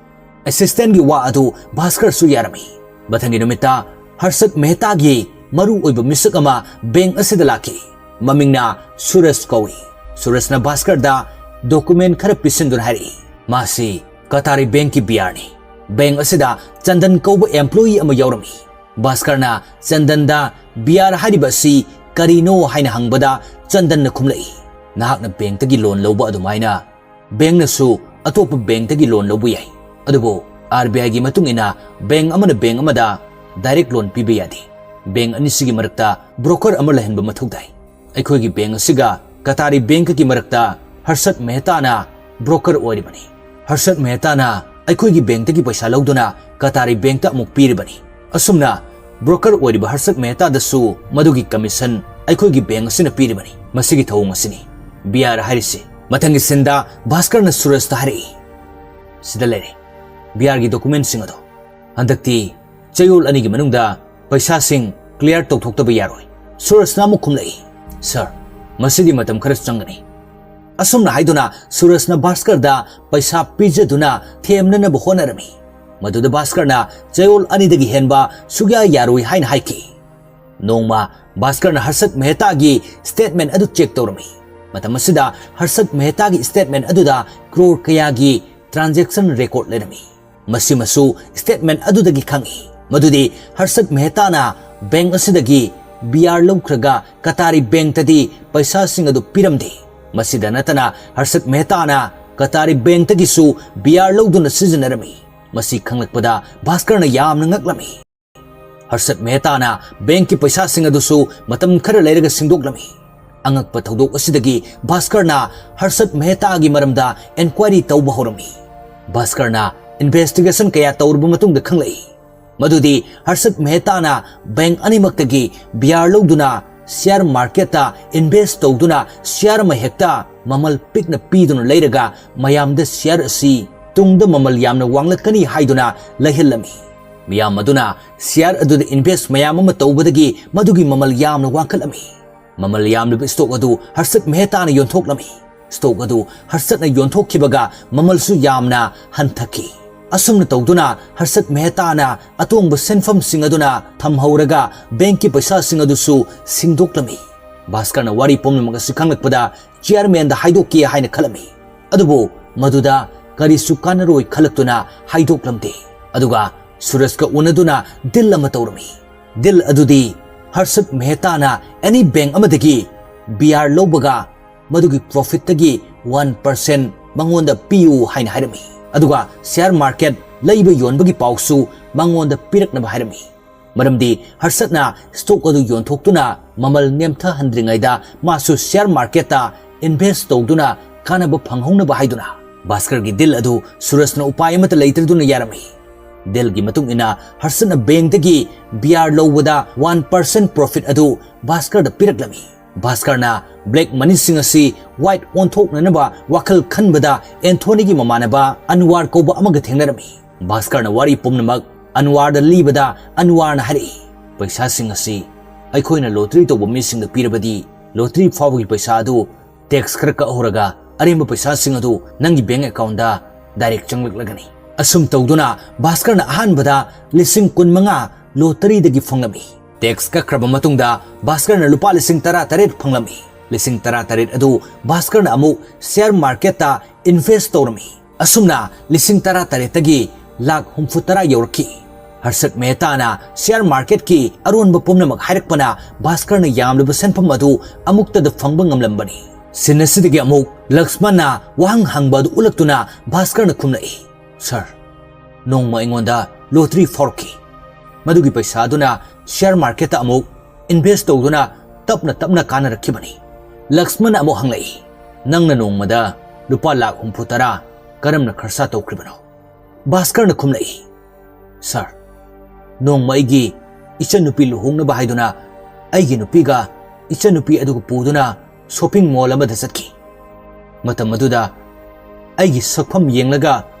ꯑꯦꯁꯤꯁꯇꯦꯟꯠꯀꯤ ꯋꯥ ꯑꯗꯨ ꯚꯥꯁꯀꯔꯁꯨ ꯌꯥꯔꯝꯃꯤ꯫ ꯃꯊꯪꯒꯤ ꯅꯨꯃꯤꯠꯇ ꯍꯔꯁꯠ ꯃꯦꯍꯇꯥꯒꯤ ꯃꯔꯨꯑꯣꯏꯕ ꯃꯤꯁꯛ ꯑꯃ ꯕꯦꯡꯛ ꯑꯁꯤꯗ ꯂꯥꯛꯈꯤ꯫ ꯃꯃꯤꯡꯅ ꯁꯨꯔꯖ ꯀꯧꯏ꯫ ꯁꯨꯔꯖꯅ ꯚꯥꯁꯀꯔꯗ ꯗꯣꯀꯨꯃꯦꯟꯠ ꯈꯔ ꯄꯤꯁꯤꯟꯗꯨꯅ ꯍꯥꯏꯔꯛꯏ, "ꯃꯥꯁꯤ ꯀꯇꯥꯔꯤ ꯕꯦꯡꯛꯀꯤ ꯕꯤ ꯑꯥꯔꯅꯤ꯫ ꯕꯦꯡꯛ ꯑꯁꯤꯗ ꯆꯟꯗꯟ ꯀꯧꯕ ꯑꯦꯝꯄ꯭ꯂꯣꯌꯤ ꯑꯃ ꯌꯥꯎꯔꯝꯃꯤ꯫" ꯚꯥꯁꯀꯔꯅ ꯆꯟꯗꯟꯗ ꯕꯤ ꯑꯥꯔ ꯍꯥꯏꯔꯤꯕ ꯑꯁꯤ ꯀꯔꯤꯅꯣ ꯍꯥꯏꯅ ꯍꯪꯕꯗ ꯆꯟꯗꯟꯅ ꯈꯨꯝꯂꯛꯏ, "ꯅꯍꯥꯛꯅ ꯕꯦꯡꯛꯇꯒꯤ ꯂꯣꯟ ꯂꯧꯕ ꯑꯗꯨꯃꯥꯏꯅ ꯕꯦꯡꯛꯅꯁꯨ ꯑꯇꯣꯞꯄ ꯕꯦꯡꯛꯇꯒꯤ ꯂꯣꯟ ꯂꯧꯕ ꯌꯥꯏ꯫ ꯑꯗꯨꯕꯨ ꯑꯥꯔ ꯕꯤ ꯑꯥꯏꯒꯤ ꯃꯇꯨꯡ ꯏꯟꯅ ꯕꯦꯡꯛ ꯑꯃꯅ ꯕꯦꯡꯛ ꯑꯃꯗ ꯗꯥꯏꯔꯦꯛ ꯂꯣꯟ ꯄꯤꯕ ꯌꯥꯗꯦ꯫ ꯕꯦꯡꯛ ꯑꯅꯤꯁꯤꯒꯤ ꯃꯔꯛꯇ ꯕ꯭ꯔꯣꯀꯔ ꯑꯃ ꯂꯩꯍꯟꯕ ꯃꯊꯧ ꯇꯥꯏ꯫ ꯑꯩꯈꯣꯏꯒꯤ ꯕꯦꯡꯛ ꯑꯁꯤꯒ ꯀꯇꯥꯔꯤ ꯕꯦꯡꯛꯀꯒꯤ ꯃꯔꯛꯇ ꯍꯔꯁꯠ ꯃꯦꯍꯇꯥꯅ ꯕ꯭ꯔꯣꯀꯔ ꯑꯣꯏꯔꯤꯕꯅꯤ꯫ ꯍꯔꯁꯠ ꯃꯦꯍꯇꯥꯅ ꯑꯩꯈꯣꯏꯒꯤ ꯕꯦꯡꯛꯇꯒꯤ ꯄꯩꯁꯥ ꯂꯧꯗꯨꯅ ꯀꯇꯥꯔꯤ ꯕꯦꯡꯛꯇ ꯑꯃꯨꯛ ꯄꯤꯔꯤꯕꯅꯤ꯫ ꯑꯁꯨꯝꯅ ꯕ꯭ꯔꯣꯀꯔ ꯑꯣꯏꯔꯤꯕ ꯍꯔꯁꯠ ꯃꯦꯍꯇꯥꯗꯁꯨ ꯃꯗꯨꯒꯤ ꯀꯃꯤꯁꯟ ꯑꯩꯈꯣꯏꯒꯤ ꯕꯦꯡꯛ ꯑꯁꯤꯅ ꯄꯤꯔꯤꯕꯅꯤ꯫ ꯃꯁꯤꯒꯤ ꯊꯧꯑꯣꯡ ꯑꯁꯤꯅꯤ ꯕꯤ ꯑꯥꯔ ꯍꯥꯏꯔꯤꯁꯤ꯫ ꯃꯊꯪꯒꯤ ꯁꯤꯟꯗ ꯚꯥꯁꯀꯔꯅ ꯁꯨꯔꯖꯇ ꯍꯥꯏꯔꯛꯏ, "ꯁꯤꯗ ꯂꯩꯔꯦ ꯕꯤ ꯑꯥꯔꯒꯤ ꯗꯣꯀꯨꯃꯦꯟꯁꯤꯡ ꯑꯗꯣ꯫ ꯍꯟꯗꯛꯇꯤ ꯆꯌꯣꯜ ꯑꯅꯤꯒꯤ ꯃꯅꯨꯡꯗ ꯄꯩꯁꯥꯁꯤꯡ ꯀ꯭ꯂꯤꯌꯥꯔ ꯇꯧꯊꯣꯛꯇꯕ ꯌꯥꯔꯣꯏ꯫" ꯁꯨꯔꯖꯅ ꯑꯃꯨꯛ ꯈꯨꯝꯂꯛꯏ, "ꯁꯥꯔ, ꯃꯁꯤꯗꯤ ꯃꯇꯝ ꯈꯔ ꯆꯪꯒꯅꯤ꯫" ꯑꯁꯨꯝꯅ ꯍꯥꯏꯗꯨꯅ ꯁꯨꯔꯖꯅ ꯚꯥꯁꯀꯔꯗ ꯄꯩꯁꯥ ꯄꯤꯖꯗꯨꯅ ꯊꯦꯝꯅꯅꯕ ꯍꯣꯠꯅꯔꯝꯃꯤ꯫ ꯃꯗꯨꯗ ꯚꯥꯁꯀꯔꯅ ꯆꯌꯣꯜ ꯑꯅꯤꯗꯒꯤ ꯍꯦꯟꯕ ꯁꯨꯛꯌꯥ ꯌꯥꯔꯣꯏ ꯍꯥꯏꯅ ꯍꯥꯏꯈꯤ꯫ ꯅꯣꯡꯃ ꯚꯥꯁꯀꯔꯅ ꯍꯔꯁꯠ ꯃꯦꯍꯇꯥꯒꯤ ꯁ꯭ꯇꯦꯠꯃꯦꯟ ꯑꯗꯨ ꯆꯦꯛ ꯇꯧꯔꯝꯃꯤ꯫ ꯃꯇꯝ ꯑꯁꯤꯗ ꯍꯔꯁꯠ ꯃꯦꯍꯇꯥꯒꯤ ꯁ꯭ꯇꯦꯠꯃꯦꯟ ꯑꯗꯨꯗ ꯀ꯭ꯔꯣꯔ ꯀꯌꯥꯒꯤ ꯇ꯭ꯔꯥꯟꯖꯦꯛꯁꯟ ꯔꯦꯀꯣꯔꯗ ꯂꯩꯔꯝꯃꯤ꯫ ꯃꯁꯤꯃꯁꯨ ꯁ꯭ꯇꯦꯠꯃꯦꯟ ꯑꯗꯨꯗꯒꯤ ꯈꯪꯏ ꯃꯗꯨꯗꯤ ꯍꯔꯁꯠ ꯃꯦꯍꯇꯥꯅ ꯕꯦꯡꯛ ꯑꯁꯤꯗꯒꯤ ꯕꯤ ꯑꯥꯔ ꯂꯧꯈ꯭ꯔꯒ ꯀꯇꯥꯔꯤ ꯕꯦꯡꯛꯇꯗꯤ ꯄꯩꯁꯥꯁꯤꯡ ꯑꯗꯨ ꯄꯤꯔꯝꯗꯦ꯫ ꯃꯁꯤꯗ ꯅꯠꯇꯅ ꯍꯔꯁꯠ ꯃꯦꯍꯇꯥꯅ ꯀꯇꯥꯔꯤ ꯕꯦꯡꯛꯇꯒꯤꯁꯨ ꯕꯤ ꯑꯥꯔ ꯂꯧꯗꯨꯅ ꯁꯤꯖꯤꯟꯅꯔꯝꯃꯤ꯫ ꯃꯁꯤ ꯈꯪꯂꯛꯄꯗ ꯚꯥꯁꯀꯔꯅ ꯌꯥꯝꯅ ꯉꯛꯂꯝꯃꯤ꯫ ꯍꯔꯁꯠ ꯃꯦꯍꯇꯥꯅ ꯕꯦꯡꯛꯀꯤ ꯄꯩꯁꯥꯁꯤꯡ ꯑꯗꯨꯁꯨ ꯃꯇꯝ ꯈꯔ ꯂꯩꯔꯒ ꯁꯤꯡꯗꯣꯛꯂꯝꯃꯤ꯫ ꯑꯉꯛꯄ ꯊꯧꯗꯣꯛ ꯑꯁꯤꯗꯒꯤ ꯚꯥꯁꯀꯔꯅ ꯍꯔꯁꯠ ꯃꯦꯍꯇꯥꯒꯤ ꯃꯔꯝꯗ ꯏꯟꯀ꯭ꯋꯥꯏꯔꯤ ꯇꯧꯕ ꯍꯧꯔꯝꯃꯤ꯫ ꯚꯥꯁꯀꯔꯅ ꯏꯟꯚꯦꯁꯇꯤꯒꯦꯁꯟ ꯀꯌꯥ ꯇꯧꯔꯕ ꯃꯇꯨꯡꯗ ꯈꯪꯂꯛꯏ ꯃꯗꯨꯗꯤ ꯍꯔꯁꯠ ꯃꯦꯍꯇꯥꯅ ꯕꯦꯡꯛ ꯑꯅꯤꯃꯛꯇꯒꯤ ꯕꯤ ꯑꯥꯔ ꯂꯧꯗꯨꯅ ꯁꯤꯌꯥꯔ ꯃꯥꯔꯀꯦꯠꯇ ꯏꯟꯚꯦꯁ ꯇꯧꯗꯨꯅ ꯁꯤꯌꯥꯔ ꯑꯃ ꯍꯦꯛꯇ ꯃꯃꯜ ꯄꯤꯛꯅ ꯄꯤꯗꯨꯅ ꯂꯩꯔꯒ ꯃꯌꯥꯝꯗ ꯁꯤꯌꯥꯔ ꯑꯁꯤ ꯇꯨꯡꯗ ꯃꯃꯜ ꯌꯥꯝꯅ ꯋꯥꯡꯂꯛꯀꯅꯤ ꯍꯥꯏꯗꯨꯅ ꯂꯩꯍꯜꯂꯝꯃꯤ꯫ ꯃꯤꯌꯥꯝ ꯑꯗꯨꯅ ꯁꯤꯌꯥꯔ ꯑꯗꯨꯗ ꯏꯟꯚꯦꯁ ꯃꯌꯥꯝ ꯑꯃ ꯇꯧꯕꯗꯒꯤ ꯃꯗꯨꯒꯤ ꯃꯃꯜ ꯌꯥꯝꯅ ꯋꯥꯡꯈꯠꯂꯝꯃꯤ꯫ ꯃꯃꯜ ꯌꯥꯝꯂꯤꯕ ꯁ꯭ꯇꯣꯛ ꯑꯗꯨ ꯍꯔꯁꯠ ꯃꯦꯍꯇꯥꯅ ꯌꯣꯟꯊꯣꯛꯂꯝꯃꯤ꯫ ꯁ꯭ꯇꯣꯛ ꯑꯗꯨ ꯍꯔꯁꯠꯅ ꯌꯣꯟꯊꯣꯛꯈꯤꯕꯒ ꯃꯃꯜꯁꯨ ꯌꯥꯝꯅ ꯍꯟꯊꯈꯤ꯫ ꯑꯁꯨꯝꯅ ꯇꯧꯗꯨꯅ ꯍꯔꯁꯠ ꯃꯦꯍꯇꯥꯅ ꯑꯇꯣꯡꯕ ꯁꯦꯟꯐꯝꯁꯤꯡ ꯑꯗꯨꯅ ꯊꯝꯍꯧꯔꯒ ꯕꯦꯡꯛꯀꯤ ꯄꯩꯁꯥꯁꯤꯡ ꯑꯗꯨꯁꯨ ꯁꯤꯡꯗꯣꯛꯂꯝꯃꯤ꯫ ꯚꯥꯁꯀꯔꯅ ꯋꯥꯔꯤ ꯄꯨꯝꯅꯃꯛ ꯑꯁꯤ ꯈꯪꯂꯛꯄꯗ ꯆꯤꯌꯔꯃꯦꯟꯗ ꯍꯥꯏꯗꯣꯛꯀꯦ ꯍꯥꯏꯅ ꯈꯜꯂꯝꯃꯤ꯫ ꯑꯗꯨꯕꯨ ꯃꯗꯨꯗ ꯀꯔꯤꯁꯨ ꯀꯥꯟꯅꯔꯣꯏ ꯈꯜꯂꯛꯇꯨꯅ ꯍꯥꯏꯗꯣꯛꯂꯝꯗꯦ꯫ ꯑꯗꯨꯒ ꯁꯨꯔꯖꯀ ꯎꯅꯗꯨꯅ ꯗꯤꯜ ꯑꯃ ꯇꯧꯔꯝꯃꯤ꯫ ꯗꯤꯜ ꯑꯗꯨꯗꯤ ꯍꯔꯁꯠ ꯃꯦꯍꯇꯥꯅ ꯑꯦꯅꯤ ꯕꯦꯡꯛ ꯑꯃꯗꯒꯤ ꯕꯤ ꯑꯥꯔ ꯂꯧꯕꯒ ꯃꯗꯨꯒꯤ ꯄ꯭ꯔꯣꯐꯤꯠꯇꯒꯤ ꯋꯥꯟ ꯄꯔꯁꯦꯟ ꯃꯉꯣꯟꯗ ꯄꯤꯌꯨ ꯍꯥꯏꯅ ꯍꯥꯏꯔꯝꯃꯤ꯫ ꯑꯗꯨꯒ ꯁꯤꯌꯥꯔ ꯃꯥꯔꯀꯦꯠ ꯂꯩꯕ ꯌꯣꯟꯕꯒꯤ ꯄꯥꯎꯁꯨ ꯃꯉꯣꯟꯗ ꯄꯤꯔꯛꯅꯕ ꯍꯥꯏꯔꯝꯃꯤ꯫ ꯃꯔꯝꯗꯤ ꯍꯔꯁꯠꯅ ꯁ꯭ꯇꯣꯛ ꯑꯗꯨ ꯌꯣꯟꯊꯣꯛꯇꯨꯅ ꯃꯃꯜ ꯅꯦꯝꯊꯍꯟꯗ꯭ꯔꯤꯉꯩꯗ ꯃꯥꯁꯨ ꯁꯤꯌꯔ ꯃꯥꯔꯀꯦꯠꯇ ꯏꯟꯚꯦꯁ꯭ꯠ ꯇꯧꯗꯨꯅ ꯀꯥꯟꯅꯕ ꯐꯪꯍꯧꯅꯕ ꯍꯥꯏꯗꯨꯅ꯫ ꯚꯥꯁꯀꯔꯒꯤ ꯗꯤꯜ ꯑꯗꯨ ꯁꯨꯔꯖꯅ ꯎꯄꯥꯏ ꯑꯃꯠꯇ ꯂꯩꯇ꯭ꯔꯗꯨꯅ ꯌꯥꯔꯝꯃꯤ꯫ ꯗꯤꯜꯒꯤ ꯃꯇꯨꯡ ꯏꯟꯅ ꯍꯔꯁꯠꯅ ꯕꯦꯡꯛꯇꯒꯤ ꯕꯤꯌꯥꯔ ꯂꯧꯕꯗ ꯋꯥꯟ ꯄꯔꯁꯦꯟꯠ ꯄ꯭ꯔꯣꯐꯤꯠ ꯑꯗꯨ ꯚꯥꯁꯀꯔꯗ ꯄꯤꯔꯛꯂꯝꯃꯤ꯫ ꯚꯥꯁꯀꯔꯅ ꯕ꯭ꯂꯦꯛ ꯃꯅꯤꯁꯤꯡ ꯑꯁꯤ ꯋꯥꯏꯠ ꯑꯣꯟꯊꯣꯛꯅꯅꯕ ꯋꯥꯈꯜ ꯈꯟꯕꯗ ꯑꯦꯟꯊꯣꯅꯤꯒꯤ ꯃꯃꯥꯟꯅꯕ ꯑꯟꯋꯥꯔ ꯀꯧꯕ ꯑꯃꯒ ꯊꯦꯡꯅꯔꯝꯃꯤ꯫ ꯚꯥꯁꯀꯔꯅ ꯋꯥꯔꯤ ꯄꯨꯝꯅꯃꯛ ꯑꯟꯋꯥꯔꯗ ꯂꯤꯕꯗ ꯑꯟꯋꯥꯔꯅ ꯍꯥꯏꯔꯛꯏ, "ꯄꯩꯁꯥꯁꯤꯡ ꯑꯁꯤ ꯑꯩꯈꯣꯏꯅ ꯂꯣꯇꯔꯤ ꯇꯧꯕ ꯃꯤꯁꯤꯡꯗ ꯄꯤꯔꯕꯗꯤ ꯂꯣꯇꯔꯤ ꯐꯥꯎꯕꯒꯤ ꯄꯩꯁꯥ ꯑꯗꯨ ꯇꯦꯛꯁ ꯈꯔ ꯀꯛꯍꯧꯔꯒ ꯑꯔꯦꯝꯕ ꯄꯩꯁꯥꯁꯤꯡ ꯑꯗꯨ ꯅꯪꯒꯤ ꯕꯦꯡꯛ ꯑꯦꯀꯥꯎꯟꯗ ꯗꯥꯏꯔꯦꯛ ꯆꯪꯂꯛꯂꯒꯅꯤ꯫" ꯑꯁꯨꯝ ꯇꯧꯗꯨꯅ ꯚꯥꯁꯀꯔꯅ ꯑꯍꯥꯟꯕꯗ ꯂꯤꯁꯤꯡ ꯀꯨꯟꯃꯉꯥ ꯂꯣꯇꯔꯤꯗꯒꯤ ꯐꯪꯂꯝꯃꯤ꯫ ꯇꯦꯛꯁ ꯀꯛꯈ꯭ꯔꯕ ꯃꯇꯨꯡꯗ ꯚꯥꯁꯀꯔꯅ ꯂꯨꯄꯥ ꯂꯤꯁꯤꯡ ꯇꯔꯥ ꯇꯔꯦꯠ ꯐꯪꯂꯝꯃꯤ꯫ ꯂꯤꯁꯤꯡ ꯇꯔꯥ ꯇꯔꯦꯠ ꯑꯗꯨ ꯚꯥꯁꯀꯔꯅ ꯑꯃꯨꯛ ꯁꯤꯌꯔ ꯃꯥꯔꯀꯦꯠꯇ ꯏꯟꯚꯦꯁ꯭ꯠ ꯇꯧꯔꯝꯃꯤ꯫ ꯑꯁꯨꯝꯅ ꯂꯤꯁꯤꯡ ꯇꯔꯥ ꯇꯔꯦꯠꯇꯒꯤ ꯂꯥꯈ ꯍꯨꯝꯐꯨ ꯇꯔꯥ ꯌꯧꯔꯛꯈꯤ꯫ ꯍꯔꯁꯠ ꯃꯦꯍꯇꯥꯅ ꯁꯤꯌꯔ ꯃꯥꯔꯀꯦꯠꯀꯤ ꯑꯔꯣꯟꯕ ꯄꯨꯝꯅꯃꯛ ꯍꯥꯏꯔꯛꯄꯅ ꯚꯥꯁꯀꯔꯅ ꯌꯥꯝꯂꯕ ꯁꯦꯟꯐꯝ ꯑꯗꯨ ꯑꯃꯨꯛꯇꯗ ꯐꯪꯕ ꯉꯝꯂꯝꯕꯅꯤ꯫ ꯁꯤꯟ ꯑꯁꯤꯗꯒꯤ ꯑꯃꯨꯛ ꯂꯛꯁꯃꯟꯅ ꯋꯥꯍꯪ ꯍꯪꯕ ꯑꯗꯨ ꯎꯠꯂꯛꯇꯨꯅ ꯚꯥꯁꯀꯔꯅ ꯈꯨꯝꯂꯛꯏ, "ꯁꯥꯔ, ꯅꯣꯡꯃ ꯑꯩꯉꯣꯟꯗ ꯂꯣꯇꯔꯤ ꯐꯥꯎꯔꯛꯈꯤ꯫ ꯃꯗꯨꯒꯤ ꯄꯩꯁꯥ ꯑꯗꯨꯅ ꯁꯤꯌꯔ ꯃꯥꯔꯀꯦꯠꯇ ꯑꯃꯨꯛ ꯏꯟꯚꯦꯁ꯭ꯠ ꯇꯧꯗꯨꯅ ꯇꯞꯅ ꯇꯞꯅ ꯀꯥꯟꯅꯔꯛꯈꯤꯕꯅꯤ꯫ ꯂꯛꯁꯃꯟꯅ ꯑꯃꯨꯛ ꯍꯪꯂꯛꯏ, "ꯅꯪꯅ ꯅꯣꯡꯃꯗ ꯂꯨꯄꯥ ꯂꯥꯈ ꯍꯨꯝꯐꯨ ꯇꯔꯥ ꯀꯔꯝꯅ ꯈꯔꯁꯥ ꯇꯧꯈ꯭ꯔꯤꯕꯅꯣ?" ꯚꯥꯁꯀꯔꯅ ꯈꯨꯝꯂꯛꯏ, "ꯁꯥꯔ, ꯅꯣꯡꯃ ꯑꯩꯒꯤ ꯏꯆꯟꯅꯨꯄꯤ ꯂꯨꯍꯣꯡꯅꯕ ꯍꯥꯏꯗꯨꯅ ꯑꯩꯒꯤ ꯅꯨꯄꯤꯒ ꯏꯆꯟꯅꯨꯄꯤ ꯑꯗꯨꯒ ꯄꯨꯗꯨꯅ ꯁꯣꯄꯤꯡ ꯃꯣꯜ ꯑꯃꯗ ꯆꯠꯈꯤ꯫ ꯃꯇꯝ ꯑꯗꯨꯗ ꯑꯩꯒꯤ ꯁꯛꯐꯝ ꯌꯦꯡꯂꯒ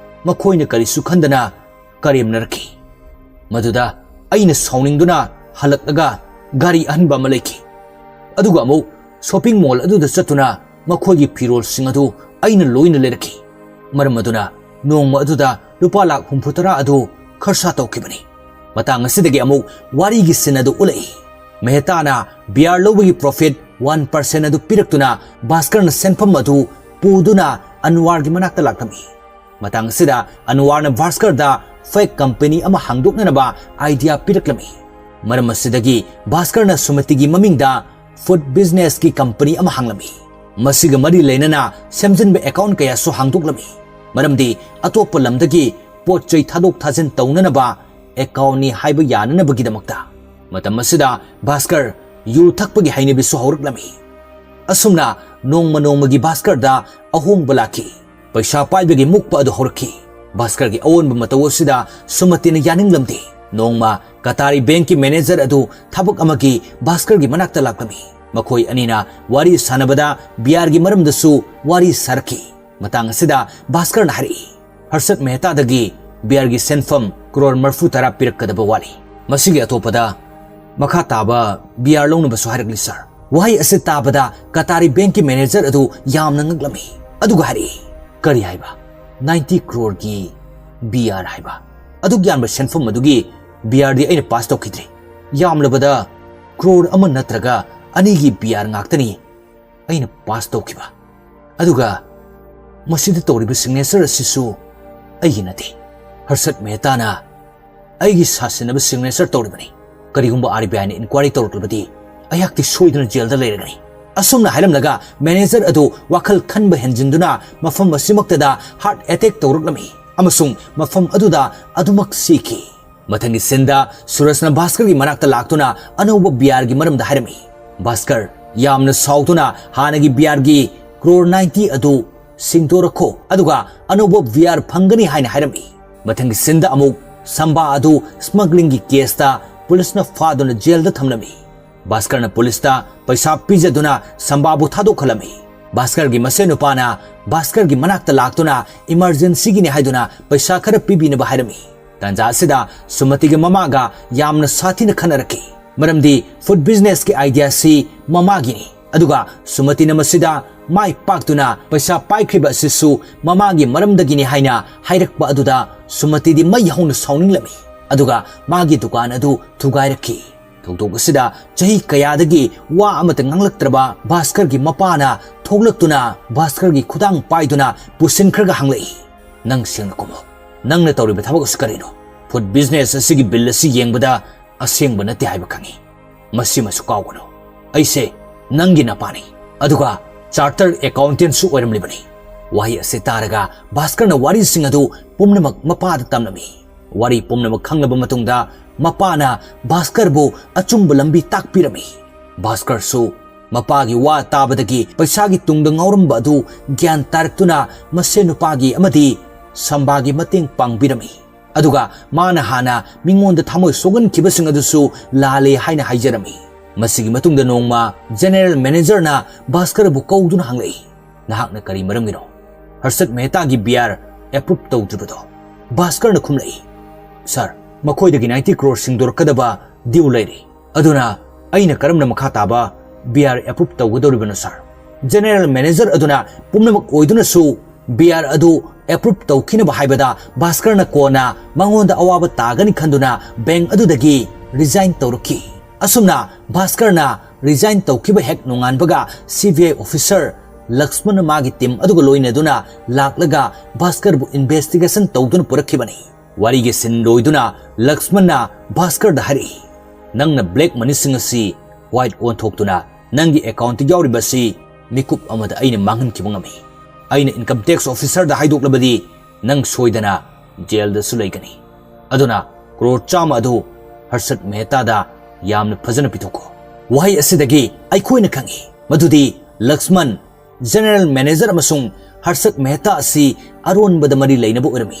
ꯃꯈꯣꯏꯅ ꯀꯔꯤꯁꯨ ꯈꯟꯗꯅ ꯀꯔꯦꯝꯅꯔꯛꯈꯤ꯫ ꯃꯗꯨꯗ ꯑꯩꯅ ꯁꯥꯎꯅꯤꯡꯗꯨꯅ ꯍꯜꯂꯛꯂꯒ ꯒꯥꯔꯤ ꯑꯍꯟꯕ ꯑꯃ ꯂꯩꯈꯤ꯫ ꯑꯗꯨꯒ ꯑꯃꯨꯛ ꯁꯣꯄꯤꯡ ꯃꯣꯜ ꯑꯗꯨꯗ ꯆꯠꯇꯨꯅ ꯃꯈꯣꯏꯒꯤ ꯐꯤꯔꯣꯜꯁꯤꯡ ꯑꯗꯨ ꯑꯩꯅ ꯂꯣꯏꯅ ꯂꯩꯔꯛꯈꯤ꯫ ꯃꯔꯝ ꯑꯗꯨꯅ ꯅꯣꯡꯃ ꯑꯗꯨꯗ ꯂꯨꯄꯥ ꯂꯥꯈ ꯍꯨꯝꯐꯨ ꯇꯔꯥ ꯑꯗꯨ ꯈꯔꯁꯥ ꯇꯧꯈꯤꯕꯅꯤ꯫" ꯃꯇꯥꯡ ꯑꯁꯤꯗꯒꯤ ꯑꯃꯨꯛ ꯋꯥꯔꯤꯒꯤ ꯁꯤꯟ ꯑꯗꯨ ꯎꯠꯂꯛꯏ꯫ ꯃꯦꯍꯇꯥꯅ ꯕꯤꯌꯥꯔ ꯂꯧꯕꯒꯤ ꯄ꯭ꯔꯣꯐꯤꯠ ꯋꯥꯟ ꯄꯔꯁꯦꯟꯠ ꯑꯗꯨ ꯄꯤꯔꯛꯇꯨꯅ ꯚꯥꯁꯀꯔꯅ ꯁꯦꯟꯐꯝ ꯑꯗꯨ ꯄꯨꯗꯨꯅ ꯑꯟꯋꯥꯔꯒꯤ ꯃꯅꯥꯛꯇ ꯂꯥꯛꯂꯝꯃꯤ꯫ ꯃꯇꯥꯡ ꯑꯁꯤꯗ ꯑꯟꯋꯥꯔꯅ ꯚꯥꯁꯀꯔꯗ ꯐꯦꯛ ꯀꯝꯄꯦꯅꯤ ꯑꯃ ꯍꯥꯡꯗꯣꯛꯅꯅꯕ ꯑꯥꯏꯗꯤꯌꯥ ꯄꯤꯔꯛꯂꯝꯃꯤ꯫ ꯃꯔꯝ ꯑꯁꯤꯗꯒꯤ ꯚꯥꯁꯀꯔꯅ ꯁꯨꯃꯇꯤꯒꯤ ꯃꯃꯤꯡꯗ ꯐꯨꯗ ꯕꯤꯖꯤꯅꯦꯁꯀꯤ ꯀꯝꯄꯦꯅꯤ ꯑꯃ ꯍꯥꯡꯂꯝꯃꯤ꯫ ꯃꯁꯤꯒ ꯃꯔꯤ ꯂꯩꯅꯅ ꯁꯦꯝꯖꯤꯟꯕ ꯑꯦꯀꯥꯎꯟꯠ ꯀꯌꯥꯁꯨ ꯍꯥꯡꯗꯣꯛꯂꯝꯃꯤ꯫ ꯃꯔꯝꯗꯤ ꯑꯇꯣꯞꯄ ꯂꯝꯗꯒꯤ ꯄꯣꯠ ꯆꯩ ꯊꯥꯗꯣꯛ ꯊꯥꯖꯤꯟ ꯇꯧꯅꯅꯕ ꯑꯦꯀꯥꯎꯟꯅꯤ ꯍꯥꯏꯕ ꯌꯥꯅꯅꯕꯒꯤꯗꯃꯛꯇ꯫ ꯃꯇꯝ ꯑꯁꯤꯗ ꯚꯥꯁꯀꯔ ꯌꯨ ꯊꯛꯄꯒꯤ ꯍꯩꯅꯕꯤꯁꯨ ꯍꯧꯔꯛꯂꯝꯃꯤ꯫ ꯑꯁꯨꯝꯅ ꯅꯣꯡꯃ ꯅꯣꯡꯃꯒꯤ ꯚꯥꯁꯀꯔꯗ ꯑꯍꯣꯡꯕ ꯂꯥꯛꯈꯤ꯫ ꯄꯩꯁꯥ ꯄꯥꯏꯕꯒꯤ ꯃꯨꯛꯄ ꯑꯗꯨ ꯍꯧꯔꯛꯈꯤ꯫ ꯚꯥꯁꯀꯔꯒꯤ ꯑꯑꯣꯟꯕ ꯃꯇꯧ ꯑꯁꯤꯗ ꯁꯨꯃꯇꯤꯅ ꯌꯥꯅꯤꯡꯂꯝꯗꯦ꯫ ꯅꯣꯡꯃ ꯀꯇꯥꯔꯤ ꯕꯦꯡꯛꯀꯤ ꯃꯦꯅꯦꯖꯔ ꯑꯗꯨ ꯊꯕꯛ ꯑꯃꯒꯤ ꯚꯥꯁꯀꯔꯒꯤ ꯃꯅꯥꯛꯇ ꯂꯥꯛꯂꯝꯃꯤ꯫ ꯃꯈꯣꯏ ꯑꯅꯤꯅ ꯋꯥꯔꯤ ꯁꯥꯟꯅꯕꯗ ꯕꯤꯌꯥꯔꯒꯤ ꯃꯔꯝꯗꯁꯨ ꯋꯥꯔꯤ ꯁꯥꯔꯛꯈꯤ꯫ ꯃꯇꯥꯡ ꯑꯁꯤꯗ ꯚꯥꯁꯀꯔꯅ ꯍꯥꯏꯔꯛꯏ, "ꯍꯔꯁꯠ ꯃꯦꯍꯇꯥꯗꯒꯤ ꯕꯤꯌꯥꯔꯒꯤ ꯁꯦꯟꯐꯝ ꯀ꯭ꯔꯣꯔ ꯃꯔꯤꯐꯨ ꯇꯔꯥ ꯄꯤꯔꯛꯀꯗꯕ ꯋꯥꯠꯂꯤ꯫ ꯃꯁꯤꯒꯤ ꯑꯇꯣꯞꯄꯗ ꯃꯈꯥ ꯇꯥꯕ ꯕꯤꯌꯥꯔ ꯂꯧꯅꯕꯁꯨ ꯍꯥꯏꯔꯛꯂꯤ, ꯁꯥꯔ꯫" ꯋꯥꯍꯩ ꯑꯁꯤ ꯇꯥꯕꯗ ꯀꯇꯥꯔꯤ ꯕꯦꯡꯛꯀꯤ ꯃꯦꯅꯦꯖꯔ ꯑꯗꯨ ꯌꯥꯝꯅ ꯉꯛꯂꯝꯃꯤ꯫ ꯑꯗꯨꯒ ꯍꯥꯏꯔꯛꯏ, "ꯀꯔꯤ ꯍꯥꯏꯕ? ꯅꯥꯏꯟꯇꯤ ꯀ꯭ꯔꯣꯔꯒꯤ ꯕꯤꯌꯥꯔ ꯍꯥꯏꯕ? ꯑꯗꯨꯛ ꯌꯥꯝꯕ ꯁꯦꯟꯐꯝ ꯑꯗꯨꯒꯤ ꯕꯤꯌꯥꯔꯗꯤ ꯑꯩꯅ ꯄꯥꯁ ꯇꯧꯈꯤꯗ꯭ꯔꯤ꯫ ꯌꯥꯝꯂꯕꯗ ꯀ꯭ꯔꯣꯔ ꯑꯃ ꯅꯠꯇ꯭ꯔꯒ ꯑꯅꯤꯒꯤ ꯕꯤꯌꯥꯔ ꯉꯥꯛꯇꯅꯤ ꯑꯩꯅ ꯄꯥꯁ ꯇꯧꯈꯤꯕ꯫ ꯑꯗꯨꯒ ꯃꯁꯤꯗ ꯇꯧꯔꯤꯕ ꯁꯤꯒꯅꯦꯆꯔ ꯑꯁꯤꯁꯨ ꯑꯩꯒꯤ ꯅꯠꯇꯦ꯫ ꯍꯔꯁꯠ ꯃꯦꯍꯇꯥꯅ ꯑꯩꯒꯤ ꯁꯥꯁꯤꯟꯅꯕ ꯁꯤꯒꯅꯦꯆꯔ ꯇꯧꯔꯤꯕꯅꯤ꯫ ꯀꯔꯤꯒꯨꯝꯕ RBIꯅ ꯏꯟꯀ꯭ꯋꯥꯏꯔꯤ ꯇꯧꯔꯛꯂꯕꯗꯤ ꯑꯩꯍꯥꯛꯇꯤ ꯁꯣꯏꯗꯅ ꯖꯦꯜꯗ ꯂꯩꯔꯒꯅꯤ꯫" ꯑꯁꯨꯝꯅ ꯍꯥꯏꯔꯝꯂꯒ ꯃꯦꯅꯦꯖꯔ ꯑꯗꯨ ꯋꯥꯈꯜ ꯈꯟꯕ ꯍꯦꯟꯖꯤꯟꯗꯨꯅ ꯃꯐꯝ ꯑꯁꯤꯃꯛꯇꯗ ꯍꯥꯔꯠ ꯑꯦꯇꯦꯛ ꯇꯧꯔꯛꯂꯝꯃꯤ ꯑꯃꯁꯨꯡ ꯃꯐꯝ ꯑꯗꯨꯗ ꯑꯗꯨꯃꯛ ꯁꯤꯈꯤ꯫ ꯃꯊꯪꯒꯤ ꯁꯤꯟꯗ ꯁꯨꯔꯖꯅ ꯚꯥꯁꯀꯔꯒꯤ ꯃꯅꯥꯛꯇ ꯂꯥꯛꯇꯨꯅ ꯑꯅꯧꯕ ꯕꯤꯌꯥꯔꯒꯤ ꯃꯔꯝꯗ ꯍꯥꯏꯔꯝꯃꯤ꯫ ꯚꯥꯁꯀꯔ ꯌꯥꯝꯅ ꯁꯥꯎꯗꯨꯅ ꯍꯥꯟꯅꯒꯤ ꯕꯤꯌꯥꯔꯒꯤ ꯀ꯭ꯔꯣꯔ ꯅꯥꯏꯟꯇꯤ ꯑꯗꯨ ꯁꯤꯡꯗꯣꯔꯛꯈꯣ, ꯑꯗꯨꯒ ꯑꯅꯧꯕ ꯕꯤꯌꯥꯔ ꯐꯪꯒꯅꯤ ꯍꯥꯏꯅ ꯍꯥꯏꯔꯝꯃꯤ꯫ ꯃꯊꯪꯒꯤ ꯁꯤꯟꯗ ꯑꯃꯨꯛ ꯁꯝꯕꯥ ꯑꯗꯨ ꯁ꯭ꯃꯒ꯭ꯂꯤꯡꯒꯤ ꯀꯦꯁꯇ ꯄꯨꯂꯤꯁꯅ ꯐꯥꯗꯨꯅ ꯖꯦꯜꯗ ꯊꯝꯂꯝꯃꯤ꯫ ꯚꯥꯁꯀꯔꯅ ꯄꯨꯂꯤꯁꯇ ꯄꯩꯁꯥ ꯄꯤꯖꯗꯨꯅ ꯁꯝꯕꯥꯕꯨ ꯊꯥꯗꯣꯛꯍꯜꯂꯝꯃꯤ꯫ ꯚꯥꯁꯀꯔꯒꯤ ꯃꯁꯦꯟ ꯅꯨꯄꯥꯅ ꯚꯥꯁꯀꯔꯒꯤ ꯃꯅꯥꯛꯇ ꯂꯥꯛꯇꯨꯅ ꯏꯃꯔꯖꯦꯟꯁꯤꯒꯤꯅꯤ ꯍꯥꯏꯗꯨꯅ ꯄꯩꯁꯥ ꯈꯔ ꯄꯤꯕꯤꯅꯕ ꯍꯥꯏꯔꯝꯃꯤ꯫ ꯇꯥꯟꯖꯥ ꯑꯁꯤꯗ ꯁꯨꯃꯇꯤꯒꯤ ꯃꯃꯥꯒ ꯌꯥꯝꯅ ꯁꯥꯊꯤꯅ ꯈꯠꯅꯔꯛꯈꯤ, ꯃꯔꯝꯗꯤ ꯐꯨꯗ ꯕꯤꯖꯤꯅꯦꯁꯀꯤ ꯑꯥꯏꯗꯤꯌꯥꯁꯤ ꯃꯃꯥꯒꯤꯅꯤ꯫ ꯑꯗꯨꯒ ꯁꯨꯃꯇꯤꯅ ꯃꯁꯤꯗ ꯃꯥꯏ ꯄꯥꯛꯇꯨꯅ ꯄꯩꯁꯥ ꯄꯥꯏꯈ꯭ꯔꯤꯕ ꯑꯁꯤꯁꯨ ꯃꯃꯥꯒꯤ ꯃꯔꯝꯗꯒꯤꯅꯤ ꯍꯥꯏꯅ ꯍꯥꯏꯔꯛꯄ ꯑꯗꯨꯗ ꯁꯨꯃꯇꯤꯗꯤ ꯃꯩ ꯍꯧꯅ ꯁꯥꯎꯅꯤꯡꯂꯝꯃꯤ꯫ ꯑꯗꯨꯒ ꯃꯥꯒꯤ ꯗꯨꯀꯥꯟ ꯑꯗꯨ ꯊꯨꯒꯥꯏꯔꯛꯈꯤ꯫ ꯊꯧꯗꯣꯛ ꯑꯁꯤꯗ ꯆꯍꯤ ꯀꯌꯥꯗꯒꯤ ꯋꯥ ꯑꯃꯠꯇ ꯉꯥꯡꯂꯛꯇ꯭ꯔꯕ ꯚꯥꯁꯀꯔꯒꯤ ꯃꯄꯥꯅ ꯊꯣꯛꯂꯛꯇꯨꯅ ꯚꯥꯁꯀꯔꯒꯤ ꯈꯨꯗꯥꯡ ꯄꯥꯏꯗꯨꯅ ꯄꯨꯁꯤꯟꯈ꯭ꯔꯒ ꯍꯪꯂꯛꯏ, "ꯅꯪ ꯁꯦꯡꯅ ꯈꯨꯝꯃꯨ꯫ ꯅꯪꯅ ꯇꯧꯔꯤꯕ ꯊꯕꯛ ꯑꯁꯤ ꯀꯔꯤꯅꯣ? ꯐꯨꯗ ꯕꯤꯖꯤꯅꯦꯁ ꯑꯁꯤꯒꯤ ꯕꯤꯜ ꯑꯁꯤ ꯌꯦꯡꯕꯗ ꯑꯁꯦꯡꯕ ꯅꯠꯇꯦ ꯍꯥꯏꯕ ꯈꯪꯏ꯫ ꯃꯁꯤꯃꯁꯨ ꯀꯥꯎꯒꯅꯨ꯫ ꯑꯩꯁꯦ ꯅꯪꯒꯤ ꯅꯄꯥꯅꯤ, ꯑꯗꯨꯒ ꯆꯥꯔꯇꯔ ꯑꯦꯀꯥꯎꯟꯇꯦꯟꯁꯨ ꯑꯣꯏꯔꯝꯂꯤꯕꯅꯤ꯫" ꯋꯥꯍꯩ ꯑꯁꯤ ꯇꯥꯔꯒ ꯚꯥꯁꯀꯔꯅ ꯋꯥꯔꯤꯁꯤꯡ ꯑꯗꯨ ꯄꯨꯝꯅꯃꯛ ꯃꯄꯥꯗ ꯇꯝꯂꯝꯃꯤ꯫ ꯋꯥꯔꯤ ꯄꯨꯝꯅꯃꯛ ꯈꯪꯂꯕ ꯃꯇꯨꯡꯗ ꯃꯄꯥꯅ ꯚꯥꯁꯀꯔꯕꯨ ꯑꯆꯨꯝꯕ ꯂꯝꯕꯤ ꯇꯥꯛꯄꯤꯔꯝꯃꯤ꯫ ꯚꯥꯁꯀꯔꯁꯨ ꯃꯄꯥꯒꯤ ꯋꯥ ꯇꯥꯕꯗꯒꯤ ꯄꯩꯁꯥꯒꯤ ꯇꯨꯡꯗ ꯉꯥꯎꯔꯝꯕ ꯑꯗꯨ ꯒ꯭ꯌꯥꯟ ꯇꯥꯔꯛꯇꯨꯅ ꯃꯁꯦꯟ ꯅꯨꯄꯥꯒꯤ ꯑꯃꯗꯤ ꯁꯝꯕꯥꯒꯤ ꯃꯇꯦꯡ ꯄꯥꯡꯕꯤꯔꯝꯃꯤ꯫ ꯑꯗꯨꯒ ꯃꯥꯅ ꯍꯥꯟꯅ ꯃꯤꯉꯣꯟꯗ ꯊꯃꯣꯏ ꯁꯣꯛꯍꯟꯈꯤꯕꯁꯤꯡ ꯑꯗꯨꯁꯨ ꯂꯥꯜꯂꯦ ꯍꯥꯏꯅ ꯍꯥꯏꯖꯔꯝꯃꯤ꯫ ꯃꯁꯤꯒꯤ ꯃꯇꯨꯡꯗ ꯅꯣꯡꯃ ꯖꯦꯅꯦꯔꯦꯜ ꯃꯦꯅꯦꯖꯔꯅ ꯚꯥꯁꯀꯔꯕꯨ ꯀꯧꯗꯨꯅ ꯍꯪꯂꯛꯏ, "ꯅꯍꯥꯛꯅ ꯀꯔꯤ ꯃꯔꯝꯒꯤꯅꯣ ꯍꯔꯁꯠ ꯃꯦꯍꯇꯥꯒꯤ ꯕꯤꯌꯥꯔ ꯑꯦꯄ꯭ꯔꯨꯞ ꯇꯧꯗ꯭ꯔꯤꯕꯗꯣ?" ꯚꯥꯁꯀꯔꯅ ꯈꯨꯝꯂꯛꯏ, "ꯁꯥꯔ, ꯃꯈꯣꯏꯗꯒꯤ ꯅꯥꯏꯟꯇꯤ ꯀ꯭ꯔꯣꯔ ꯁꯤꯡꯗꯣꯔꯛꯀꯗꯕ ꯗ꯭ꯌꯨ ꯂꯩꯔꯤ꯫ ꯑꯗꯨꯅ ꯑꯩꯅ ꯀꯔꯝꯅ ꯃꯈꯥ ꯇꯥꯕ ꯕꯤꯌꯥꯔ ꯑꯦꯄ꯭ꯔꯨꯞ ꯇꯧꯒꯗꯧꯔꯤꯕꯅꯣ, ꯁꯥꯔ?" ꯖꯦꯅꯦꯔꯦꯜ ꯃꯦꯅꯦꯖꯔ ꯑꯗꯨꯅ ꯄꯨꯝꯅꯃꯛ ꯑꯣꯏꯗꯨꯅꯁꯨ ꯕꯤꯌꯥꯔ ꯑꯗꯨ ꯑꯦꯄ꯭ꯔꯨꯞ ꯇꯧꯈꯤꯅꯕ ꯍꯥꯏꯕꯗ ꯚꯥꯁꯀꯔꯅ ꯀꯣꯟꯅ ꯃꯉꯣꯟꯗ ꯑꯋꯥꯕ ꯇꯥꯒꯅꯤ ꯈꯟꯗꯨꯅ ꯕꯦꯡꯛ ꯑꯗꯨꯗꯒꯤ ꯔꯤꯖꯥꯏꯟ ꯇꯧꯔꯛꯈꯤ꯫ ꯑꯁꯨꯝꯅ ꯚꯥꯁꯀꯔꯅ ꯔꯤꯖꯥꯏꯟ ꯇꯧꯈꯤꯕ ꯍꯦꯛ ꯅꯣꯡꯉꯥꯟꯕꯒ ꯁꯤ ꯕꯤ ꯑꯥꯏ ꯑꯣꯐꯤꯁꯔ ꯂꯛꯁꯃꯟꯅ ꯃꯥꯒꯤ ꯇꯤꯝ ꯑꯗꯨꯒ ꯂꯣꯏꯅꯗꯨꯅ ꯂꯥꯛꯂꯒ ꯚꯥꯁꯀꯔꯕꯨ ꯏꯟꯚꯦꯁꯇꯤꯒꯦꯁꯟ ꯇꯧꯗꯨꯅ ꯄꯨꯔꯛꯈꯤꯕꯅꯤ꯫ ꯋꯥꯔꯤꯒꯤ ꯁꯤꯟ ꯂꯣꯏꯗꯨꯅ ꯂꯛꯁꯃꯟꯅ ꯚꯥꯁꯀꯔꯗ ꯍꯥꯏꯔꯛꯏ, "ꯅꯪꯅ ꯕ꯭ꯂꯦꯛ ꯃꯅꯤꯁꯤꯡ ꯑꯁꯤ ꯋꯥꯏꯠ ꯑꯣꯟꯊꯣꯛꯇꯨꯅ ꯅꯪꯒꯤ ꯑꯦꯀꯥꯎꯟꯠꯇ ꯌꯥꯎꯔꯤꯕ ꯑꯁꯤ ꯃꯤꯀꯨꯞ ꯑꯃꯗ ꯑꯩꯅ ꯃꯥꯡꯍꯟꯈꯤꯕ ꯉꯝꯃꯤ꯫ ꯑꯩꯅ ꯏꯟꯀꯝ ꯇꯦꯛꯁ ꯑꯣꯐꯤꯁꯔꯗ ꯍꯥꯏꯗꯣꯛꯂꯕꯗꯤ ꯅꯪ ꯁꯣꯏꯗꯅ ꯖꯦꯜꯗꯁꯨ ꯂꯩꯒꯅꯤ꯫ ꯑꯗꯨꯅ ꯀ꯭ꯔꯣꯔ ꯆꯥꯝꯃ ꯑꯗꯨ ꯍꯔꯁꯠ ꯃꯦꯍꯇꯥꯗ ꯌꯥꯝꯅ ꯐꯖꯅ ꯄꯤꯊꯣꯛꯈꯣ꯫" ꯋꯥꯍꯩ ꯑꯁꯤꯗꯒꯤ ꯑꯩꯈꯣꯏꯅ ꯈꯪꯏ ꯃꯗꯨꯗꯤ ꯂꯛꯁꯃꯟ, ꯖꯦꯅꯦꯔꯦꯜ ꯃꯦꯅꯦꯖꯔ ꯑꯃꯁꯨꯡ ꯍꯔꯁꯠ ꯃꯦꯍꯇꯥ ꯑꯁꯤ ꯑꯔꯣꯟꯕꯗ ꯃꯔꯤ ꯂꯩꯅꯕ ꯑꯣꯏꯔꯝꯃꯤ꯫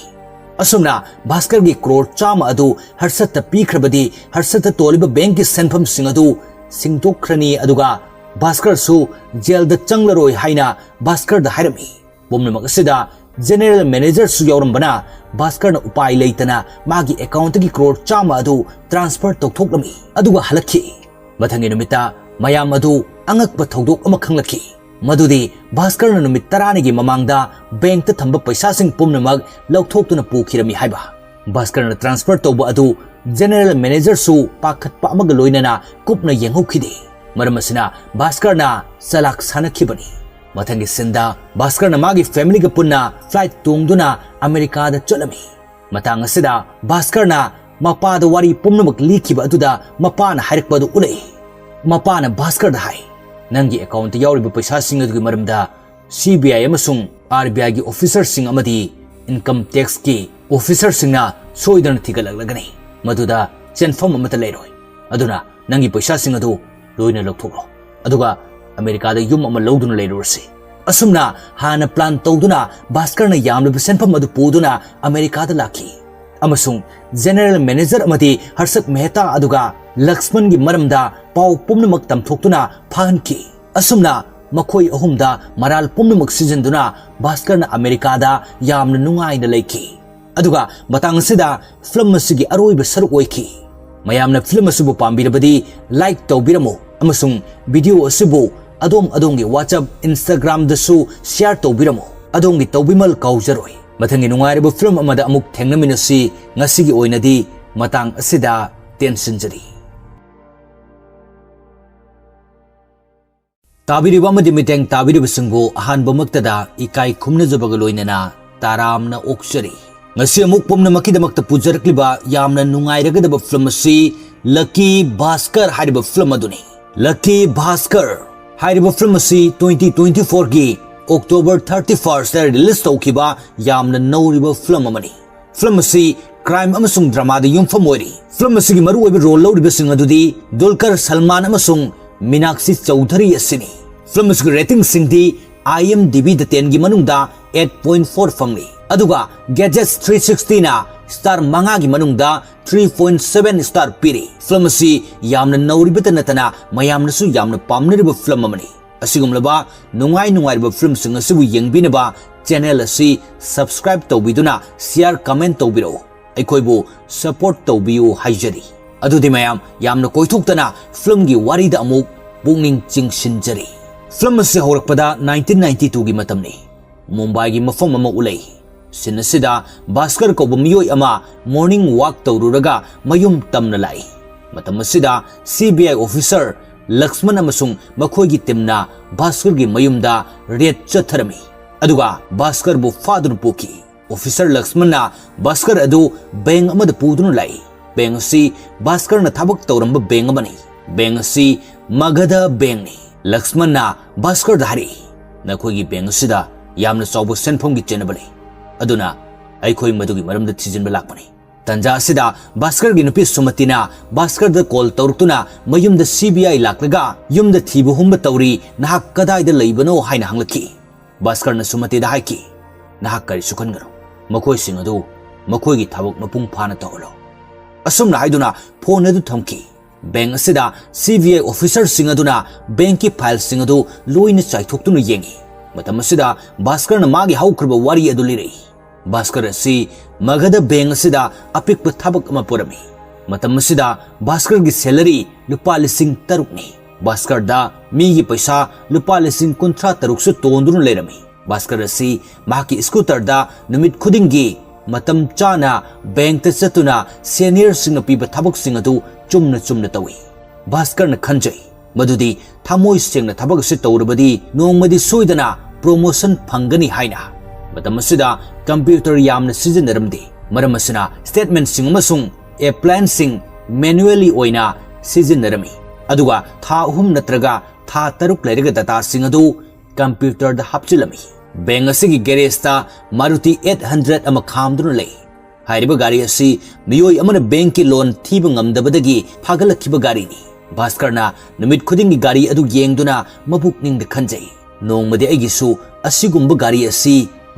ꯑꯁꯨꯝꯅ ꯚꯥꯁꯀꯔꯒꯤ ꯀ꯭ꯔꯣꯔ ꯆꯥꯝꯃ ꯑꯗꯨ ꯍꯔꯁꯠꯇ ꯄꯤꯈ꯭ꯔꯕꯗꯤ ꯍꯔꯁꯠꯇ ꯇꯣꯜꯂꯤꯕ ꯕꯦꯡꯛꯀꯤ ꯁꯦꯟꯐꯝꯁꯤꯡ ꯑꯗꯨ ꯁꯤꯡꯗꯣꯛꯈ꯭ꯔꯅꯤ, ꯑꯗꯨꯒ ꯚꯥꯁꯀꯔꯁꯨ ꯖꯦꯜꯗ ꯆꯪꯂꯔꯣꯏ ꯍꯥꯏꯅ ꯚꯥꯁꯀꯔꯗ ꯍꯥꯏꯔꯝꯃꯤ꯫ ꯄꯨꯝꯅꯃꯛ ꯑꯁꯤꯗ ꯖꯦꯅꯦꯔꯦꯜ ꯃꯦꯅꯦꯖꯔꯁꯨ ꯌꯥꯎꯔꯝꯕꯅ ꯚꯥꯁꯀꯔꯅ ꯎꯄꯥꯏ ꯂꯩꯇꯅ ꯃꯥꯒꯤ ꯑꯦꯀꯥꯎꯟꯠꯇꯒꯤ ꯀ꯭ꯔꯣꯔ ꯆꯥꯝꯃ ꯑꯗꯨ ꯇ꯭ꯔꯥꯟꯁꯐꯔ ꯇꯧꯊꯣꯛꯂꯝꯃꯤ, ꯑꯗꯨꯒ ꯍꯜꯂꯛꯈꯤ꯫ ꯃꯊꯪꯒꯤ ꯅꯨꯃꯤꯠꯇ ꯃꯌꯥꯝ ꯑꯗꯨ ꯑꯉꯛꯄ ꯊꯧꯗꯣꯛ ꯑꯃ ꯈꯪꯂꯛꯈꯤ, ꯃꯗꯨꯗꯤ ꯚꯥꯁꯀꯔꯅ ꯅꯨꯃꯤꯠ ꯇꯔꯥꯅꯤꯒꯤ ꯃꯃꯥꯡꯗ ꯕꯦꯡꯛꯇ ꯊꯝꯕ ꯄꯩꯁꯥꯁꯤꯡ ꯄꯨꯝꯅꯃꯛ ꯂꯧꯊꯣꯛꯇꯨꯅ ꯄꯨꯈꯤꯔꯝꯃꯤ ꯍꯥꯏꯕ꯫ ꯚꯥꯁꯀꯔꯅ ꯇ꯭ꯔꯥꯟꯁꯐꯔ ꯇꯧꯕ ꯑꯗꯨ ꯖꯦꯅꯦꯔꯦꯜ ꯃꯦꯅꯦꯖꯔꯁꯨ ꯄꯥꯈꯠꯄ ꯑꯃꯒ ꯂꯣꯏꯅꯅ ꯀꯨꯞꯅ ꯌꯦꯡꯍꯧꯈꯤꯗꯦ꯫ ꯃꯔꯝ ꯑꯁꯤꯅ ꯚꯥꯁꯀꯔꯅ ꯆꯂꯥꯛ ꯁꯥꯟꯅꯈꯤꯕꯅꯤ꯫ ꯃꯊꯪꯒꯤ ꯁꯤꯟꯗ ꯚꯥꯁꯀꯔꯅ ꯃꯥꯒꯤ ꯐꯦꯃꯤꯂꯤꯒ ꯄꯨꯟꯅ ꯐ꯭ꯂꯥꯏꯠ ꯇꯣꯡꯗꯨꯅ ꯑꯃꯦꯔꯤꯀꯥꯗ ꯆꯠꯂꯝꯃꯤ꯫ ꯃꯇꯥꯡ ꯑꯁꯤꯗ ꯚꯥꯁꯀꯔꯅ ꯃꯄꯥꯗ ꯋꯥꯔꯤ ꯄꯨꯝꯅꯃꯛ ꯂꯤꯈꯤꯕ ꯑꯗꯨꯗ ꯃꯄꯥꯅ ꯍꯥꯏꯔꯛꯄ ꯑꯗꯨ ꯎꯠꯂꯛꯏ꯫ ꯃꯄꯥꯅ ꯚꯥꯁꯀꯔꯗ ꯍꯥꯏ, "ꯅꯪꯒꯤ ꯑꯦꯀꯥꯎꯟꯠꯇ ꯌꯥꯎꯔꯤꯕ ꯄꯩꯁꯥꯁꯤꯡ ꯑꯗꯨꯒꯤ ꯃꯔꯝꯗ ꯁꯤ ꯕꯤ ꯑꯥꯏ ꯑꯃꯁꯨꯡ ꯑꯥꯔ ꯕꯤ ꯑꯥꯏꯒꯤ ꯑꯣꯐꯤꯁꯔꯁꯤꯡ ꯑꯃꯗꯤ ꯏꯟꯀꯝ ꯇꯦꯛꯁꯀꯤ ꯑꯣꯐꯤꯁꯔꯁꯤꯡꯅ ꯁꯣꯏꯗꯅ ꯊꯤꯒꯠꯂꯛꯂꯒꯅꯤ꯫ ꯃꯗꯨꯗ ꯆꯦꯟꯐꯝ ꯑꯃꯠꯇ ꯂꯩꯔꯣꯏ꯫ ꯑꯗꯨꯅ ꯅꯪꯒꯤ ꯄꯩꯁꯥꯁꯤꯡ ꯑꯗꯨ ꯂꯣꯏꯅ ꯂꯧꯊꯣꯛꯂꯣ꯫ ꯑꯗꯨꯒ ꯑꯃꯦꯔꯤꯀꯥꯗ ꯌꯨꯝ ꯑꯃ ꯂꯧꯗꯨꯅ ꯂꯩꯔꯨꯔꯁꯤ꯫ ꯑꯁꯨꯝꯅ ꯍꯥꯟꯅ ꯄ꯭ꯂꯥꯟ ꯇꯧꯗꯨꯅ ꯚꯥꯁꯀꯔꯅ ꯌꯥꯝꯂꯕ ꯁꯦꯟꯐꯝ ꯑꯗꯨ ꯄꯨꯗꯨꯅ ꯑꯃꯦꯔꯤꯀꯥꯗ ꯂꯥꯛꯈꯤ꯫ ꯑꯃꯁꯨꯡ ꯖꯦꯅꯔꯦꯜ ꯃꯦꯅꯦꯖꯔ ꯑꯃꯗꯤ ꯍꯔꯁꯛ ꯃꯦꯍꯇꯥ ꯑꯗꯨꯒ ꯂꯛꯁꯃꯟꯒꯤ ꯃꯔꯝꯗ ꯄꯥꯎ ꯄꯨꯝꯅꯃꯛ ꯇꯝꯊꯣꯛꯇꯨꯅ ꯐꯥꯍꯟꯈꯤ꯫ ꯑꯁꯨꯝꯅ ꯃꯈꯣꯏ ꯑꯍꯨꯝꯗ ꯃꯔꯥꯜ ꯄꯨꯝꯅꯃꯛ ꯁꯤꯖꯤꯟꯗꯨꯅ ꯚꯥꯁꯀꯔꯅ ꯑꯃꯦꯔꯤꯀꯥꯗ ꯌꯥꯝꯅ ꯅꯨꯡꯉꯥꯏꯅ ꯂꯩꯈꯤ꯫ ꯑꯗꯨꯒ ꯃꯇꯥꯡ ꯑꯁꯤꯗ ꯐꯤꯂꯝ ꯑꯁꯤꯒꯤ ꯑꯔꯣꯏꯕ ꯁꯔꯨꯛ ꯑꯣꯏꯈꯤ꯫ ꯃꯌꯥꯝꯅ ꯐꯤꯂꯝ ꯑꯁꯤꯕꯨ ꯄꯥꯝꯕꯤꯔꯕꯗꯤ ꯂꯥꯏꯛ ꯇꯧꯕꯤꯔꯝꯃꯨ ꯑꯃꯁꯨꯡ ꯚꯤꯗꯤꯑꯣ ꯑꯁꯤꯕꯨ ꯑꯗꯣꯝ ꯑꯗꯣꯝꯒꯤ WhatsApp, Instagram-ꯗꯁꯨ ꯁꯤꯌꯥꯔ ꯇꯧꯕꯤꯔꯝꯃꯨ꯫ ꯑꯗꯣꯝꯒꯤ ꯇꯧꯕꯤꯃꯜ ꯀꯥꯎꯖꯔꯣꯏ꯫ ꯃꯊꯪꯒꯤ ꯅꯨꯡꯉꯥꯏꯔꯕ ꯐꯤꯂꯝ ꯑꯃꯗ ꯑꯃꯨꯛ ꯊꯦꯡꯅꯃꯤꯟꯅꯁꯤ꯫ ꯉꯁꯤꯒꯤ ꯑꯣꯏꯅꯗꯤ ꯃꯇꯥꯡ ꯑꯁꯤꯗ ꯇꯦꯟꯁꯤꯟꯖꯔꯤ꯫ ꯇꯥꯕꯤꯔꯤꯕ ꯑꯃꯗꯤ ꯃꯤꯠꯌꯦꯡ ꯇꯥꯕꯤꯔꯤꯕꯁꯤꯡꯕꯨ ꯑꯍꯥꯟꯕꯃꯛꯇꯗ ꯏꯀꯥꯏ ꯈꯨꯝꯅꯖꯕꯒ ꯂꯣꯏꯅꯅ ꯇꯔꯥꯝꯅ ꯑꯣꯛꯆꯔꯤ꯫ ꯉꯁꯤ ꯑꯃꯨꯛ ꯄꯨꯝꯅꯃꯛꯀꯤꯗꯃꯛꯇ ꯄꯨꯖꯔꯛꯂꯤꯕ ꯌꯥꯝꯅ ꯅꯨꯡꯉꯥꯏꯔꯒꯗꯕ ꯐꯤꯂꯝ ꯑꯁꯤ ꯂꯛꯀꯤ ꯚꯥꯁꯀꯔ ꯍꯥꯏꯔꯤꯕ ꯐꯤꯂꯝ ꯑꯗꯨꯅꯤ꯫ ꯂꯛꯀꯤ ꯚꯥꯁꯀꯔ ꯍꯥꯏꯔꯤꯕ ꯐꯤꯂꯝ ꯑꯁꯤ twenty twenty-four-ꯒꯤ October thirty-first release ꯇꯧꯈꯤꯕ ꯌꯥꯝꯅ ꯅꯧꯔꯤꯕ ꯐꯤꯂꯝ ꯑꯃꯅꯤ꯫ ꯐꯤꯂꯝ ꯑꯁꯤ ꯀ꯭ꯔꯥꯏꯝ ꯑꯃꯁꯨꯡ ꯗ꯭ꯔꯃꯥꯗ ꯌꯨꯝꯐꯝ ꯑꯣꯏꯔꯤ꯫ ꯐꯤꯂꯝ ꯑꯁꯤꯒꯤ ꯃꯔꯨꯑꯣꯏꯕ ꯔꯣꯜ ꯂꯧꯔꯤꯕꯁꯤꯡ ꯑꯗꯨꯗꯤ ꯗꯨꯜꯀꯔ ꯁꯜꯃꯥꯟ ꯑꯃꯁꯨꯡ ꯃꯤꯅꯥꯛꯁꯤ ꯆꯧꯙꯔꯤ ꯑꯁꯤꯅꯤ꯫ ꯐꯤꯂꯝ ꯑꯁꯤꯒꯤ ꯔꯦꯇꯤꯡꯁꯤꯡꯗꯤ IMDb-ꯗ ten-ꯒꯤ ꯃꯅꯨꯡꯗ eight point four ꯐꯪꯂꯤ꯫ ꯑꯗꯨꯒ Gadgets three sixty-ꯅ ꯁ꯭ꯇꯥꯔ ꯃꯉꯥꯒꯤ ꯃꯅꯨꯡꯗ three point seven ꯁ꯭ꯇꯥꯔ ꯄꯤꯔꯤ꯫ ꯐꯤꯂꯝ ꯑꯁꯤ ꯌꯥꯝꯅ ꯅꯧꯔꯤꯕꯇ ꯅꯠꯇꯅ ꯃꯌꯥꯝꯅꯁꯨ ꯌꯥꯝꯅ ꯄꯥꯝꯅꯔꯤꯕ ꯐꯤꯂꯝ ꯑꯃꯅꯤ꯫ ꯑꯁꯤꯒꯨꯝꯂꯕ ꯅꯨꯡꯉꯥꯏ ꯅꯨꯡꯉꯥꯏꯔꯕ ꯐꯤꯂꯝꯁꯤꯡ ꯑꯁꯤꯕꯨ ꯌꯦꯡꯕꯤꯅꯕ ꯆꯦꯅꯦꯜ ꯑꯁꯤ ꯁꯕꯁꯀ꯭ꯔꯥꯏꯕ ꯇꯧꯕꯤꯗꯨꯅ ꯁꯤꯌꯥꯔ, ꯀꯃꯦꯟ ꯇꯧꯕꯤꯔꯛꯎ꯫ ꯑꯩꯈꯣꯏꯕꯨ ꯁꯄꯣꯔꯠ ꯇꯧꯕꯤꯌꯨ ꯍꯥꯏꯖꯔꯤ꯫ ꯑꯗꯨꯗꯤ ꯃꯌꯥꯝ, ꯌꯥꯝꯅ ꯀꯣꯏꯊꯣꯛꯇꯅ ꯐꯤꯂꯝꯒꯤ ꯋꯥꯔꯤꯗ ꯑꯃꯨꯛ ꯄꯨꯛꯅꯤꯡ ꯆꯤꯡꯁꯤꯟꯖꯔꯤ꯫ ꯐꯤꯂꯝ ꯑꯁꯤ ꯍꯧꯔꯛꯄꯗ nineteen ninety-two-ꯒꯤ ꯃꯇꯝꯅꯤ꯫ ꯃꯨꯝꯕꯥꯏꯒꯤ ꯃꯐꯝ ꯑꯃ ꯎꯠꯂꯛꯏ꯫ ꯁꯤꯟ ꯑꯁꯤꯗ ꯚꯥꯁꯀꯔ ꯀꯧꯕ ꯃꯤꯑꯣꯏ ꯑꯃ ꯃꯣꯔꯅꯤꯡ ꯋꯥꯛ ꯇꯧꯔꯨꯔꯒ ꯃꯌꯨꯝ ꯇꯝꯅ ꯂꯥꯛꯏ꯫ ꯃꯇꯝ ꯑꯁꯤꯗ CBI ꯑꯣꯐꯤꯁꯔ ꯂꯛꯁꯃꯟ ꯑꯃꯁꯨꯡ ꯃꯈꯣꯏꯒꯤ ꯇꯤꯝꯅ ꯚꯥꯁꯀꯔꯒꯤ ꯃꯌꯨꯝꯗ ꯔꯦꯗ ꯆꯠꯊꯔꯝꯃꯤ꯫ ꯑꯗꯨꯒ ꯚꯥꯁꯀꯔꯕꯨ ꯐꯥꯗꯨꯅ ꯄꯨꯈꯤ꯫ ꯑꯣꯐꯤꯁꯔ ꯂꯛꯁꯃꯟꯅ ꯚꯥꯁꯀꯔ ꯑꯗꯨ ꯕꯦꯡꯛ ꯑꯃꯗ ꯄꯨꯗꯨꯅ ꯂꯥꯛꯏ꯫ ꯕꯦꯡꯛ ꯑꯁꯤ ꯚꯥꯁꯀꯔꯅ ꯊꯕꯛ ꯇꯧꯔꯝꯕ ꯕꯦꯡꯛ ꯑꯃꯅꯤ꯫ ꯕꯦꯡꯛ ꯑꯁꯤ ꯃꯒꯙ ꯕꯦꯡꯛꯅꯤ꯫ ꯂꯛꯁꯃꯟꯅ ꯚꯥꯁꯀꯔꯗ ꯍꯥꯏꯔꯛꯏ, "ꯅꯈꯣꯏꯒꯤ ꯕꯦꯡꯛ ꯑꯁꯤꯗ ꯌꯥꯝꯅ ꯆꯥꯎꯕ ꯁꯦꯟꯐꯝꯒꯤ ꯆꯦꯟꯅꯕ ꯂꯩ꯫ ꯑꯗꯨꯅ ꯑꯩꯈꯣꯏ ꯃꯗꯨꯒꯤ ꯃꯔꯝꯗ ꯊꯤꯖꯤꯟꯕ ꯂꯥꯛꯄꯅꯤ꯫ ꯇꯟꯖꯥ ꯑꯁꯤꯗ ꯚꯥꯁꯀꯔꯒꯤ ꯅꯨꯄꯤ ꯁꯨꯃꯇꯤꯅ ꯚꯥꯁꯀꯔꯗ ꯀꯣꯜ ꯇꯧꯔꯛꯇꯨꯅ ꯃꯌꯨꯝꯗ ꯁꯤ ꯕꯤ ꯑꯥꯏ ꯂꯥꯛꯂꯒ ꯌꯨꯝꯗ ꯊꯤꯕ ꯍꯨꯝꯕ ꯇꯧꯔꯤ, ꯅꯍꯥꯛ ꯀꯗꯥꯏꯗ ꯂꯩꯕꯅꯣ ꯍꯥꯏꯅ ꯍꯪꯂꯛꯈꯤ꯫ ꯚꯥꯁꯀꯔꯅ ꯁꯨꯃꯇꯤꯗ ꯍꯥꯏꯈꯤ, "ꯅꯍꯥꯛ ꯀꯔꯤꯁꯨ ꯈꯟꯒꯅꯨ, ꯃꯈꯣꯏꯁꯤꯡ ꯑꯗꯨ ꯃꯈꯣꯏꯒꯤ ꯊꯕꯛ ꯃꯄꯨꯡ ꯐꯥꯅ ꯇꯧꯍꯜꯂꯣ"꯫ ꯑꯁꯨꯝꯅ ꯍꯥꯏꯗꯨꯅ ꯐꯣꯟ ꯑꯗꯨ ꯊꯝꯈꯤ꯫ ꯕꯦꯡꯛ ꯑꯁꯤꯗ ꯁꯤ ꯕꯤ ꯑꯥꯏ ꯑꯣꯐꯤꯁꯔꯁꯤꯡ ꯑꯗꯨꯅ ꯕꯦꯡꯛꯀꯤ ꯐꯥꯏꯜꯁꯤꯡ ꯑꯗꯨ ꯂꯣꯏꯅ ꯆꯥꯏꯊꯣꯛꯇꯨꯅ ꯌꯦꯡꯉꯤ꯫ ꯃꯇꯝ ꯑꯁꯤꯗ ꯚꯥꯁꯀꯔꯅ ꯃꯥꯒꯤ ꯍꯧꯈ꯭ꯔꯕ ꯋꯥꯔꯤ ꯑꯗꯨ ꯂꯤꯔꯛꯏ꯫ ꯚꯥꯁꯀꯔ ꯑꯁꯤ ꯃꯒꯙ ꯕꯦꯡꯛ ꯑꯁꯤꯗ ꯑꯄꯤꯛꯄ ꯊꯕꯛ ꯑꯃ ꯄꯨꯔꯝꯃꯤ꯫ ꯃꯇꯝ ꯑꯁꯤꯗ ꯚꯥꯁꯀꯔꯒꯤ ꯁꯦꯂꯔꯤ ꯂꯨꯄꯥ ꯂꯤꯁꯤꯡ ꯇꯔꯨꯛꯅꯤ꯫ ꯚꯥꯁꯀꯔꯗ ꯃꯤꯒꯤ ꯄꯩꯁꯥ ꯂꯨꯄꯥ ꯂꯤꯁꯤꯡ ꯀꯨꯟꯊ꯭ꯔꯥ ꯇꯔꯨꯛꯁꯨ ꯇꯣꯟꯗꯨꯅ ꯂꯩꯔꯝꯃꯤ꯫ ꯚꯥꯁꯀꯔ ꯑꯁꯤ ꯃꯍꯥꯛꯀꯤ ꯁ꯭ꯀꯨꯇꯔꯗ ꯅꯨꯃꯤꯠ ꯈꯨꯗꯤꯡꯒꯤ ꯃꯇꯝ ꯆꯥꯅ ꯕꯦꯡꯛꯇ ꯆꯠꯇꯨꯅ ꯁꯦꯅꯤꯌꯔꯁꯤꯡꯅ ꯄꯤꯕ ꯊꯕꯛꯁꯤꯡ ꯑꯗꯨ ꯆꯨꯝꯅ ꯆꯨꯝꯅ ꯇꯧꯏ꯫ ꯚꯥꯁꯀꯔꯅ ꯈꯟꯖꯩ ꯃꯗꯨꯗꯤ ꯊꯃꯣꯏ ꯁꯦꯡꯅ ꯊꯕꯛ ꯑꯁꯤ ꯇꯧꯔꯕꯗꯤ ꯅꯣꯡꯃꯗꯤ ꯁꯣꯏꯗꯅ ꯄ꯭ꯔꯣꯃꯣꯁꯟ ꯐꯪꯒꯅꯤ ꯍꯥꯏꯅ꯫ ꯃꯇꯝ ꯑꯁꯤꯗ ꯀꯝꯄ꯭ꯌꯨꯇꯔ ꯌꯥꯝꯅ ꯁꯤꯖꯤꯟꯅꯔꯝꯗꯦ꯫ ꯃꯔꯝ ꯑꯁꯤꯅ ꯁ꯭ꯇꯦꯠꯃꯦꯟꯠꯁꯤꯡ ꯑꯃꯁꯨꯡ ꯑꯦꯄ꯭ꯂꯥꯏꯟꯁꯤꯡ ꯃꯦꯅꯨꯑꯦꯂꯤ ꯑꯣꯏꯅ ꯁꯤꯖꯤꯟꯅꯔꯝꯃꯤ꯫ ꯑꯗꯨꯒ ꯊꯥ ꯑꯍꯨꯝ ꯅꯠꯇ꯭ꯔꯒ ꯊꯥ ꯇꯔꯨꯛ ꯂꯩꯔꯒ ꯗꯇꯥꯁꯤꯡ ꯑꯗꯨ ꯀꯝꯄ꯭ꯌꯨꯇꯔꯗ ꯍꯥꯞꯆꯤꯜꯂꯝꯃꯤ꯫ ꯕꯦꯡꯛ ꯑꯁꯤꯒꯤ ꯒꯦꯔꯦꯖꯇ ꯃꯥꯔꯨꯇꯤ ꯑꯩꯠ ꯍꯟꯗ꯭ꯔꯦꯗ ꯑꯃ ꯈꯥꯝꯗꯨꯅ ꯂꯩ꯫ ꯍꯥꯏꯔꯤꯕ ꯒꯥꯔꯤ ꯑꯁꯤ ꯃꯤꯑꯣꯏ ꯑꯃꯅ ꯕꯦꯡꯛꯀꯤ ꯂꯣꯟ ꯊꯤꯕ ꯉꯝꯗꯕꯗꯒꯤ ꯐꯥꯒꯠꯂꯛꯈꯤꯕ ꯒꯥꯔꯤꯅꯤ꯫ ꯚꯥꯁꯀꯔꯅ ꯅꯨꯃꯤꯠ ꯈꯨꯗꯤꯡꯒꯤ ꯒꯥꯔꯤ ꯑꯗꯨ ꯌꯦꯡꯗꯨꯅ ꯃꯕꯨꯛꯅꯤꯡꯗ ꯈꯟꯖꯩ, "ꯅꯣꯡꯃꯗꯤ ꯑꯩꯒꯤꯁꯨ ꯑꯁꯤꯒꯨꯝꯕ ꯒꯥꯔꯤ ꯑꯁꯤ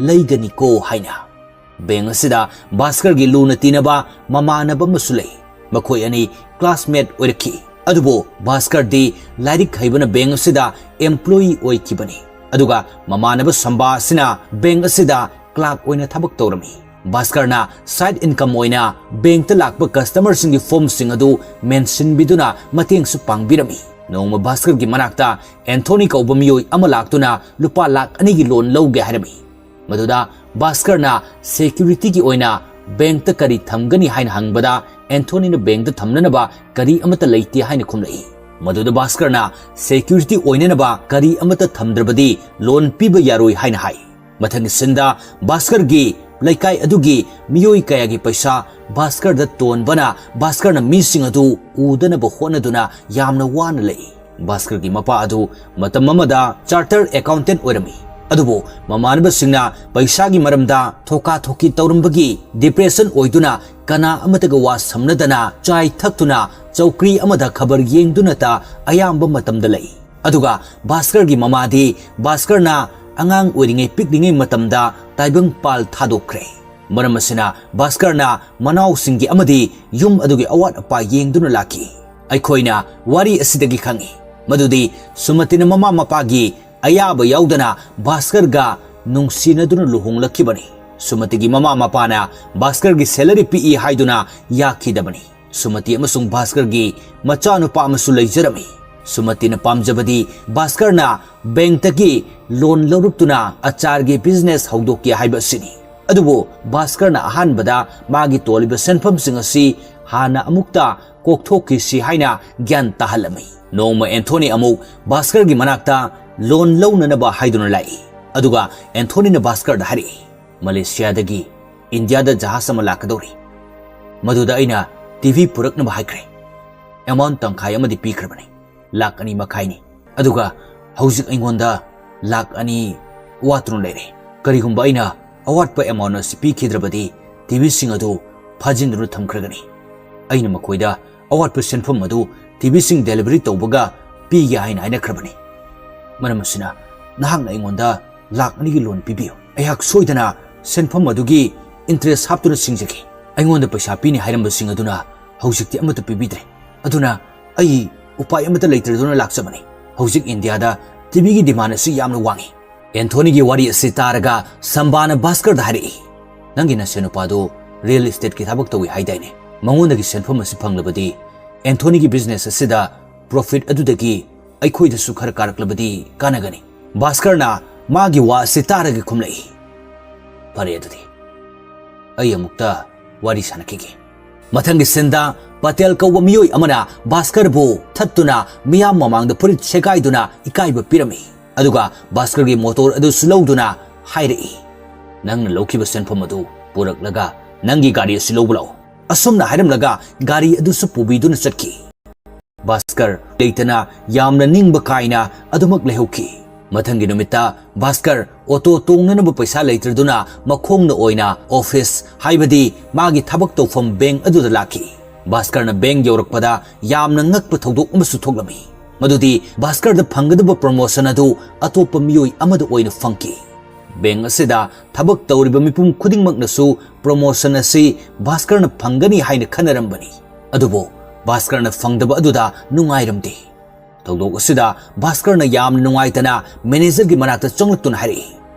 ꯂꯩꯒꯅꯤꯀꯣ" ꯍꯥꯏꯅ꯫ ꯕꯦꯡꯛ ꯑꯁꯤꯗ ꯚꯥꯁꯀꯔꯒꯤ ꯂꯨꯅ ꯇꯤꯟꯅꯕ ꯃꯃꯥꯟꯅꯕ ꯑꯃꯁꯨ ꯂꯩ꯫ ꯃꯈꯣꯏ ꯑꯅꯤ ꯀ꯭ꯂꯥꯁꯃꯦꯠ ꯑꯣꯏꯔꯛꯈꯤ꯫ ꯑꯗꯨꯕꯨ ꯚꯥꯁꯀꯔꯗꯤ ꯂꯥꯏꯔꯤꯛ ꯍꯩꯕꯅ ꯕꯦꯡꯛ ꯑꯁꯤꯗ ꯑꯦꯝꯄ꯭ꯂꯣꯌꯤ ꯑꯣꯏꯈꯤꯕꯅꯤ꯫ ꯑꯗꯨꯒ ꯃꯃꯥꯟꯅꯕ ꯁꯝꯕꯥ ꯑꯁꯤꯅ ꯕꯦꯡꯛ ꯑꯁꯤꯗ ꯀ꯭ꯂꯥꯔꯛ ꯑꯣꯏꯅ ꯊꯕꯛ ꯇꯧꯔꯝꯃꯤ꯫ ꯚꯥꯁꯀꯔꯅ ꯁꯥꯏꯗ ꯏꯟꯀꯝ ꯑꯣꯏꯅ ꯕꯦꯡꯛꯇ ꯂꯥꯛꯄ ꯀꯁꯇꯃꯔꯁꯤꯡꯒꯤ ꯐꯣꯔꯝꯁꯤꯡ ꯑꯗꯨ ꯃꯦꯟꯁꯤꯟꯕꯤꯗꯨꯅ ꯃꯇꯦꯡꯁꯨ ꯄꯥꯡꯕꯤꯔꯝꯃꯤ꯫ ꯅꯣꯡꯃ ꯚꯥꯁꯀꯔꯒꯤ ꯃꯅꯥꯛꯇ ꯑꯦꯟꯊꯣꯅꯤ ꯀꯧꯕ ꯃꯤꯑꯣꯏ ꯑꯃ ꯂꯥꯛꯇꯨꯅ ꯂꯨꯄꯥ ꯂꯥꯈ ꯑꯅꯤꯒꯤ ꯂꯣꯟ ꯂꯧꯒꯦ ꯍꯥꯏꯔꯝꯃꯤ꯫ ꯃꯗꯨꯗ ꯚꯥꯁꯀꯔꯅ ꯁꯦꯀ꯭ꯌꯨꯔꯤꯇꯤꯒꯤ ꯑꯣꯏꯅ ꯕꯦꯡꯛꯇ ꯀꯔꯤ ꯊꯝꯒꯅꯤ ꯍꯥꯏꯅ ꯍꯪꯕꯗ, ꯑꯦꯟꯊꯣꯅꯤꯅ ꯕꯦꯡꯛꯇ ꯊꯝꯅꯅꯕ ꯀꯔꯤ ꯑꯃꯠꯇ ꯂꯩꯇꯦ ꯍꯥꯏꯅ ꯈꯨꯝꯂꯛꯏ꯫ ꯃꯗꯨꯗ ꯚꯥꯁꯀꯔꯅ ꯁꯦꯀ꯭ꯌꯨꯔꯤꯇꯤ ꯑꯣꯏꯅꯅꯕ ꯀꯔꯤ ꯑꯃꯠꯇ ꯊꯝꯗ꯭ꯔꯕꯗꯤ ꯂꯣꯟ ꯄꯤꯕ ꯌꯥꯔꯣꯏ ꯍꯥꯏꯅ ꯍꯥꯏ꯫ ꯃꯊꯪꯒꯤ ꯁꯤꯟꯗ ꯚꯥꯁꯀꯔꯒꯤ ꯂꯩꯀꯥꯏ ꯑꯗꯨꯒꯤ ꯃꯤꯑꯣꯏ ꯀꯌꯥꯒꯤ ꯄꯩꯁꯥ ꯚꯥꯁꯀꯔꯗ ꯇꯣꯟꯕꯅ ꯚꯥꯁꯀꯔꯅ ꯃꯤꯁꯤꯡ ꯑꯗꯨ ꯎꯗꯅꯕ ꯍꯣꯠꯅꯗꯨꯅ ꯌꯥꯝꯅ ꯋꯥꯅ ꯂꯩ꯫ ꯚꯥꯁꯀꯔꯒꯤ ꯃꯄꯥ ꯑꯗꯨ ꯃꯇꯝ ꯑꯃꯗ ꯆꯥꯔꯇꯔ ꯑꯦꯀꯥꯎꯟꯇꯦꯟꯠ ꯑꯣꯏꯔꯝꯃꯤ꯫ ꯑꯗꯨꯕꯨ ꯃꯃꯥꯟꯅꯕꯁꯤꯡꯅ ꯄꯩꯁꯥꯒꯤ ꯃꯔꯝꯗ ꯊꯣꯀꯥ ꯊꯣꯛꯀꯤ ꯇꯧꯔꯝꯕꯒꯤ ꯗꯤꯄ꯭ꯔꯦꯁꯟ ꯑꯣꯏꯗꯨꯅ ꯀꯅꯥ ꯑꯃꯠꯇꯒ ꯋꯥ ꯁꯝꯅꯗꯅ ꯆꯥꯏ ꯊꯛꯇꯨꯅ ꯆꯧꯀ꯭ꯔꯤ ꯑꯃꯗ ꯈꯕꯔ ꯌꯦꯡꯗꯨꯅꯇ ꯑꯌꯥꯝꯕ ꯃꯇꯝꯗ ꯂꯩ꯫ ꯑꯗꯨꯒ ꯚꯥꯁꯀꯔꯒꯤ ꯃꯃꯥꯗꯤ ꯚꯥꯁꯀꯔꯅ ꯑꯉꯥꯡ ꯑꯣꯏꯔꯤꯉꯩ ꯄꯤꯛꯂꯤꯉꯩ ꯃꯇꯝꯗ ꯇꯥꯏꯕꯪ ꯄꯥꯜ ꯊꯥꯗꯣꯛꯈ꯭ꯔꯦ꯫ ꯃꯔꯝ ꯑꯁꯤꯅ ꯚꯥꯁꯀꯔꯅ ꯃꯅꯥꯎꯁꯤꯡꯒꯤ ꯑꯃꯗꯤ ꯌꯨꯝ ꯑꯗꯨꯒꯤ ꯑꯋꯥꯠ ꯑꯄꯥ ꯌꯦꯡꯗꯨꯅ ꯂꯥꯛꯈꯤ꯫ ꯑꯩꯈꯣꯏꯅ ꯋꯥꯔꯤ ꯑꯁꯤꯗꯒꯤ ꯈꯪꯏ ꯃꯗꯨꯗꯤ ꯁꯨꯃꯇꯤꯅ ꯃꯃꯥ ꯃꯄꯥꯒꯤ ꯑꯌꯥꯕ ꯌꯥꯎꯗꯅ ꯚꯥꯁꯀꯔꯒ ꯅꯨꯡꯁꯤꯅꯗꯨꯅ ꯂꯨꯍꯣꯡꯂꯛꯈꯤꯕꯅꯤ꯫ ꯁꯨꯃꯇꯤꯒꯤ ꯃꯃꯥ ꯃꯄꯥꯅ ꯚꯥꯁꯀꯔꯒꯤ salary ꯄꯤꯛꯏ ꯍꯥꯏꯗꯨꯅ ꯌꯥꯈꯤꯗꯕꯅꯤ꯫ ꯁꯨꯃꯇꯤ ꯑꯃꯁꯨꯡ ꯚꯥꯁꯀꯔꯒꯤ ꯃꯆꯥꯅꯨꯄꯥ ꯑꯃꯁꯨ ꯂꯩꯖꯔꯝꯃꯤ꯫ ꯁꯨꯃꯇꯤꯅ ꯄꯥꯝꯖꯕꯗꯤ ꯚꯥꯁꯀꯔꯅ ꯕꯦꯡꯛꯇꯒꯤ ꯂꯣꯟ ꯂꯧꯔꯛꯇꯨꯅ ꯑꯆꯥꯔꯒꯤ business ꯍꯧꯗꯣꯛꯀꯦ ꯍꯥꯏꯕ ꯑꯁꯤꯅꯤ꯫ ꯑꯗꯨꯕꯨ ꯚꯥꯁꯀꯔꯅ ꯑꯍꯥꯟꯕꯗ ꯃꯥꯒꯤ ꯇꯣꯜꯂꯤꯕ ꯁꯦꯟꯐꯝꯁꯤꯡ ꯑꯁꯤ ꯍꯥꯟꯅ ꯑꯃꯨꯛꯇ ꯀꯣꯛꯊꯣꯛꯈꯤꯁꯤ ꯍꯥꯏꯅ ꯒ꯭ꯌꯥꯟ ꯇꯥꯍꯜꯂꯝꯃꯤ꯫ ꯅꯣꯡꯃ ꯑꯦꯟꯊꯣꯅꯤ ꯑꯃꯨꯛ ꯚꯥꯁꯀꯔꯒꯤ ꯃꯅꯥꯛꯇ ꯂꯣꯟ ꯂꯧꯅꯅꯕ ꯍꯥꯏꯗꯨꯅ ꯂꯥꯛꯏ꯫ ꯑꯗꯨꯒ ꯑꯦꯟꯊꯣꯅꯤꯅ ꯚꯥꯁꯀꯔꯗ ꯍꯥꯏꯔꯛꯏ, "ꯃꯂꯦꯁꯤꯌꯥꯗꯒꯤ ꯏꯟꯗꯤꯌꯥꯗ ꯖꯍꯥꯖ ꯑꯃ ꯂꯥꯛꯀꯗꯧꯔꯤ꯫ ꯃꯗꯨꯗ ꯑꯩꯅ ꯇꯤ ꯚꯤ ꯄꯨꯔꯛꯅꯕ ꯍꯥꯏꯈ꯭ꯔꯦ꯫ ꯑꯦꯃꯥꯎꯟ ꯇꯪꯈꯥꯏ ꯑꯃꯗꯤ ꯄꯤꯈ꯭ꯔꯕꯅꯤ, ꯂꯥꯛ ꯑꯅꯤ ꯃꯈꯥꯏꯅꯤ꯫ ꯑꯗꯨꯒ ꯍꯧꯖꯤꯛ ꯑꯩꯉꯣꯟꯗ ꯂꯥꯛ ꯑꯅꯤ ꯋꯥꯠꯇꯨꯅ ꯂꯩꯔꯦ꯫ ꯀꯔꯤꯒꯨꯝꯕ ꯑꯩꯅ ꯑꯋꯥꯠꯄ ꯑꯦꯃꯥꯎꯟ ꯑꯁꯤ ꯄꯤꯈꯤꯗ꯭ꯔꯕꯗꯤ ꯇꯤ ꯚꯤꯁꯤꯡ ꯑꯗꯨ ꯐꯥꯖꯤꯟꯗꯨꯅ ꯊꯝꯈ꯭ꯔꯒꯅꯤ꯫ ꯑꯩꯅ ꯃꯈꯣꯏꯗ ꯑꯋꯥꯠꯄ ꯁꯦꯟꯐꯝ ꯑꯗꯨ ꯇꯤ ꯚꯤꯁꯤꯡ delivery ꯇꯧꯕꯒ ꯄꯤꯒꯦ ꯍꯥꯏꯅ ꯍꯥꯏꯅꯈ꯭ꯔꯕꯅꯤ꯫ ꯃꯔꯝ ꯑꯁꯤꯅ ꯅꯍꯥꯛꯅ ꯑꯩꯉꯣꯟꯗ ꯂꯥꯛ ꯑꯅꯤꯒꯤ ꯂꯣꯟ ꯄꯤꯕꯤꯌꯨ꯫ ꯑꯩꯍꯥꯛ ꯁꯣꯏꯗꯅ ꯁꯦꯟꯐꯝ ꯑꯗꯨꯒꯤ interest ꯍꯥꯞꯇꯨꯅ ꯁꯤꯡꯖꯒꯦ꯫ ꯑꯩꯉꯣꯟꯗ ꯄꯩꯁꯥ ꯄꯤꯅꯤ ꯍꯥꯏꯔꯝꯕꯁꯤꯡ ꯑꯗꯨꯅ ꯍꯧꯖꯤꯛꯇꯤ ꯑꯃꯠꯇ ꯄꯤꯕꯤꯗ꯭ꯔꯦ꯫ ꯑꯗꯨꯅ ꯑꯩ ꯎꯄꯥꯏ ꯑꯃꯠꯇ ꯂꯩꯇ꯭ꯔꯗꯨꯅ ꯂꯥꯛꯆꯕꯅꯤ꯫ ꯍꯧꯖꯤꯛ ꯏꯟꯗꯤꯌꯥꯗ ꯇꯤ ꯚꯤꯒꯤ demand ꯑꯁꯤ ꯌꯥꯝꯅ ꯋꯥꯡꯏ꯫" ꯑꯦꯟꯊꯣꯅꯤꯒꯤ ꯋꯥꯔꯤ ꯑꯁꯤ ꯇꯥꯔꯒ ꯁꯝꯕꯥꯅ ꯚꯥꯁꯀꯔꯗ ꯍꯥꯏꯔꯛꯏ, "ꯅꯪꯒꯤ ꯅꯁꯦꯟ ꯅꯨꯄꯥꯗꯨ real estateꯀꯤ ꯊꯕꯛ ꯇꯧꯏ ꯍꯥꯏꯗꯥꯏꯅꯦ? ꯃꯉꯣꯟꯗꯒꯤ ꯁꯦꯟꯐꯝ ꯑꯁꯤ ꯐꯪꯂꯕꯗꯤ ꯑꯦꯟꯊꯣꯅꯤꯒꯤ business ꯑꯁꯤꯗ profit ꯑꯗꯨꯗꯒꯤ ꯑꯩꯈꯣꯏꯗꯁꯨ ꯈꯔ ꯀꯥꯔꯛꯂꯕꯗꯤ ꯀꯥꯟꯅꯒꯅꯤ꯫" ꯚꯥꯁꯀꯔꯅ ꯃꯥꯒꯤ ꯋꯥ ꯑꯁꯤ ꯇꯥꯔꯒ ꯈꯨꯝꯂꯛꯏ, "ꯐꯔꯦ ꯑꯗꯨꯗꯤ, ꯑꯩ ꯑꯃꯨꯛꯇ ꯋꯥꯔꯤ ꯁꯥꯟꯅꯈꯤꯒꯦ꯫" ꯃꯊꯪꯒꯤ ꯁꯤꯟꯗ ꯄꯇꯦꯜ ꯀꯧꯕ ꯃꯤꯑꯣꯏ ꯑꯃꯅ ꯚꯥꯁꯀꯔꯕꯨ ꯊꯠꯇꯨꯅ ꯃꯤꯌꯥꯝ ꯃꯃꯥꯡꯗ ꯐꯨꯔꯤꯠ ꯁꯦꯒꯥꯏꯗꯨꯅ ꯏꯀꯥꯏꯕ ꯄꯤꯔꯝꯃꯤ꯫ ꯑꯗꯨꯒ ꯚꯥꯁꯀꯔꯒꯤ ꯃꯣꯇꯣꯔ ꯑꯗꯨꯁꯨ ꯂꯧꯗꯨꯅ ꯍꯥꯏꯔꯛꯏ, "ꯅꯪꯅ ꯂꯧꯈꯤꯕ ꯁꯦꯟꯐꯝ ꯑꯗꯨ ꯄꯨꯔꯛꯂꯒ ꯅꯪꯒꯤ ꯒꯥꯔꯤ ꯑꯁꯤ ꯂꯧꯕ ꯂꯥꯛꯎ꯫" ꯑꯁꯨꯝꯅ ꯍꯥꯏꯔꯝꯂꯒ ꯒꯥꯔꯤ ꯑꯗꯨꯁꯨ ꯄꯨꯕꯤꯗꯨꯅ ꯆꯠꯈꯤ꯫ ꯚꯥꯁꯀꯔ ꯂꯩꯇꯅ ꯌꯥꯝꯅ ꯅꯤꯡꯕ ꯀꯥꯏꯅ ꯑꯗꯨꯃꯛ ꯂꯩꯍꯧꯈꯤ꯫ ꯃꯊꯪꯒꯤ ꯅꯨꯃꯤꯠꯇ ꯚꯥꯁꯀꯔ ꯑꯣꯇꯣ ꯇꯣꯡꯅꯅꯕ ꯄꯩꯁꯥ ꯂꯩꯇ꯭ꯔꯗꯨꯅ ꯃꯈꯣꯡꯅ ꯑꯣꯏꯅ ꯑꯣꯐꯤꯁ, ꯍꯥꯏꯕꯗꯤ ꯃꯥꯒꯤ ꯊꯕꯛ ꯇꯧꯐꯝ ꯕꯦꯡꯛ ꯑꯗꯨꯗ ꯂꯥꯛꯈꯤ꯫ ꯚꯥꯁꯀꯔꯅ ꯕꯦꯡꯛ ꯌꯧꯔꯛꯄꯗ ꯌꯥꯝꯅ ꯉꯛꯄ ꯊꯧꯗꯣꯛ ꯑꯃꯁꯨ ꯊꯣꯛꯂꯝꯃꯤ꯫ ꯃꯗꯨꯗꯤ ꯚꯥꯁꯀꯔꯗ ꯐꯪꯒꯗꯕ ꯄ꯭ꯔꯣꯃꯣꯁꯟ ꯑꯗꯨ ꯑꯇꯣꯞꯄ ꯃꯤꯑꯣꯏ ꯑꯃꯗ ꯑꯣꯏꯅ ꯐꯪꯈꯤ꯫ ꯕꯦꯡꯛ ꯑꯁꯤꯗ ꯊꯕꯛ ꯇꯧꯔꯤꯕ ꯃꯤꯄꯨꯝ ꯈꯨꯗꯤꯡꯃꯛꯅꯁꯨ ꯄ꯭ꯔꯣꯃꯣꯁꯟ ꯑꯁꯤ ꯚꯥꯁꯀꯔꯅ ꯐꯪꯒꯅꯤ ꯍꯥꯏꯅ ꯈꯟꯅꯔꯝꯕꯅꯤ꯫ ꯑꯗꯨꯕꯨ ꯚꯥꯁꯀꯔꯅ ꯐꯪꯗꯕ ꯑꯗꯨꯗ ꯅꯨꯡꯉꯥꯏꯔꯝꯗꯦ꯫ ꯊꯧꯗꯣꯛ ꯑꯁꯤꯗ ꯚꯥꯁꯀꯔꯅ ꯌꯥꯝꯅ ꯅꯨꯡꯉꯥꯏꯇꯅ ꯃꯦꯅꯦꯖꯔꯒꯤ ꯃꯅꯥꯛꯇ ꯆꯪꯂꯛꯇꯨꯅ ꯍꯥꯏꯔꯛꯏ,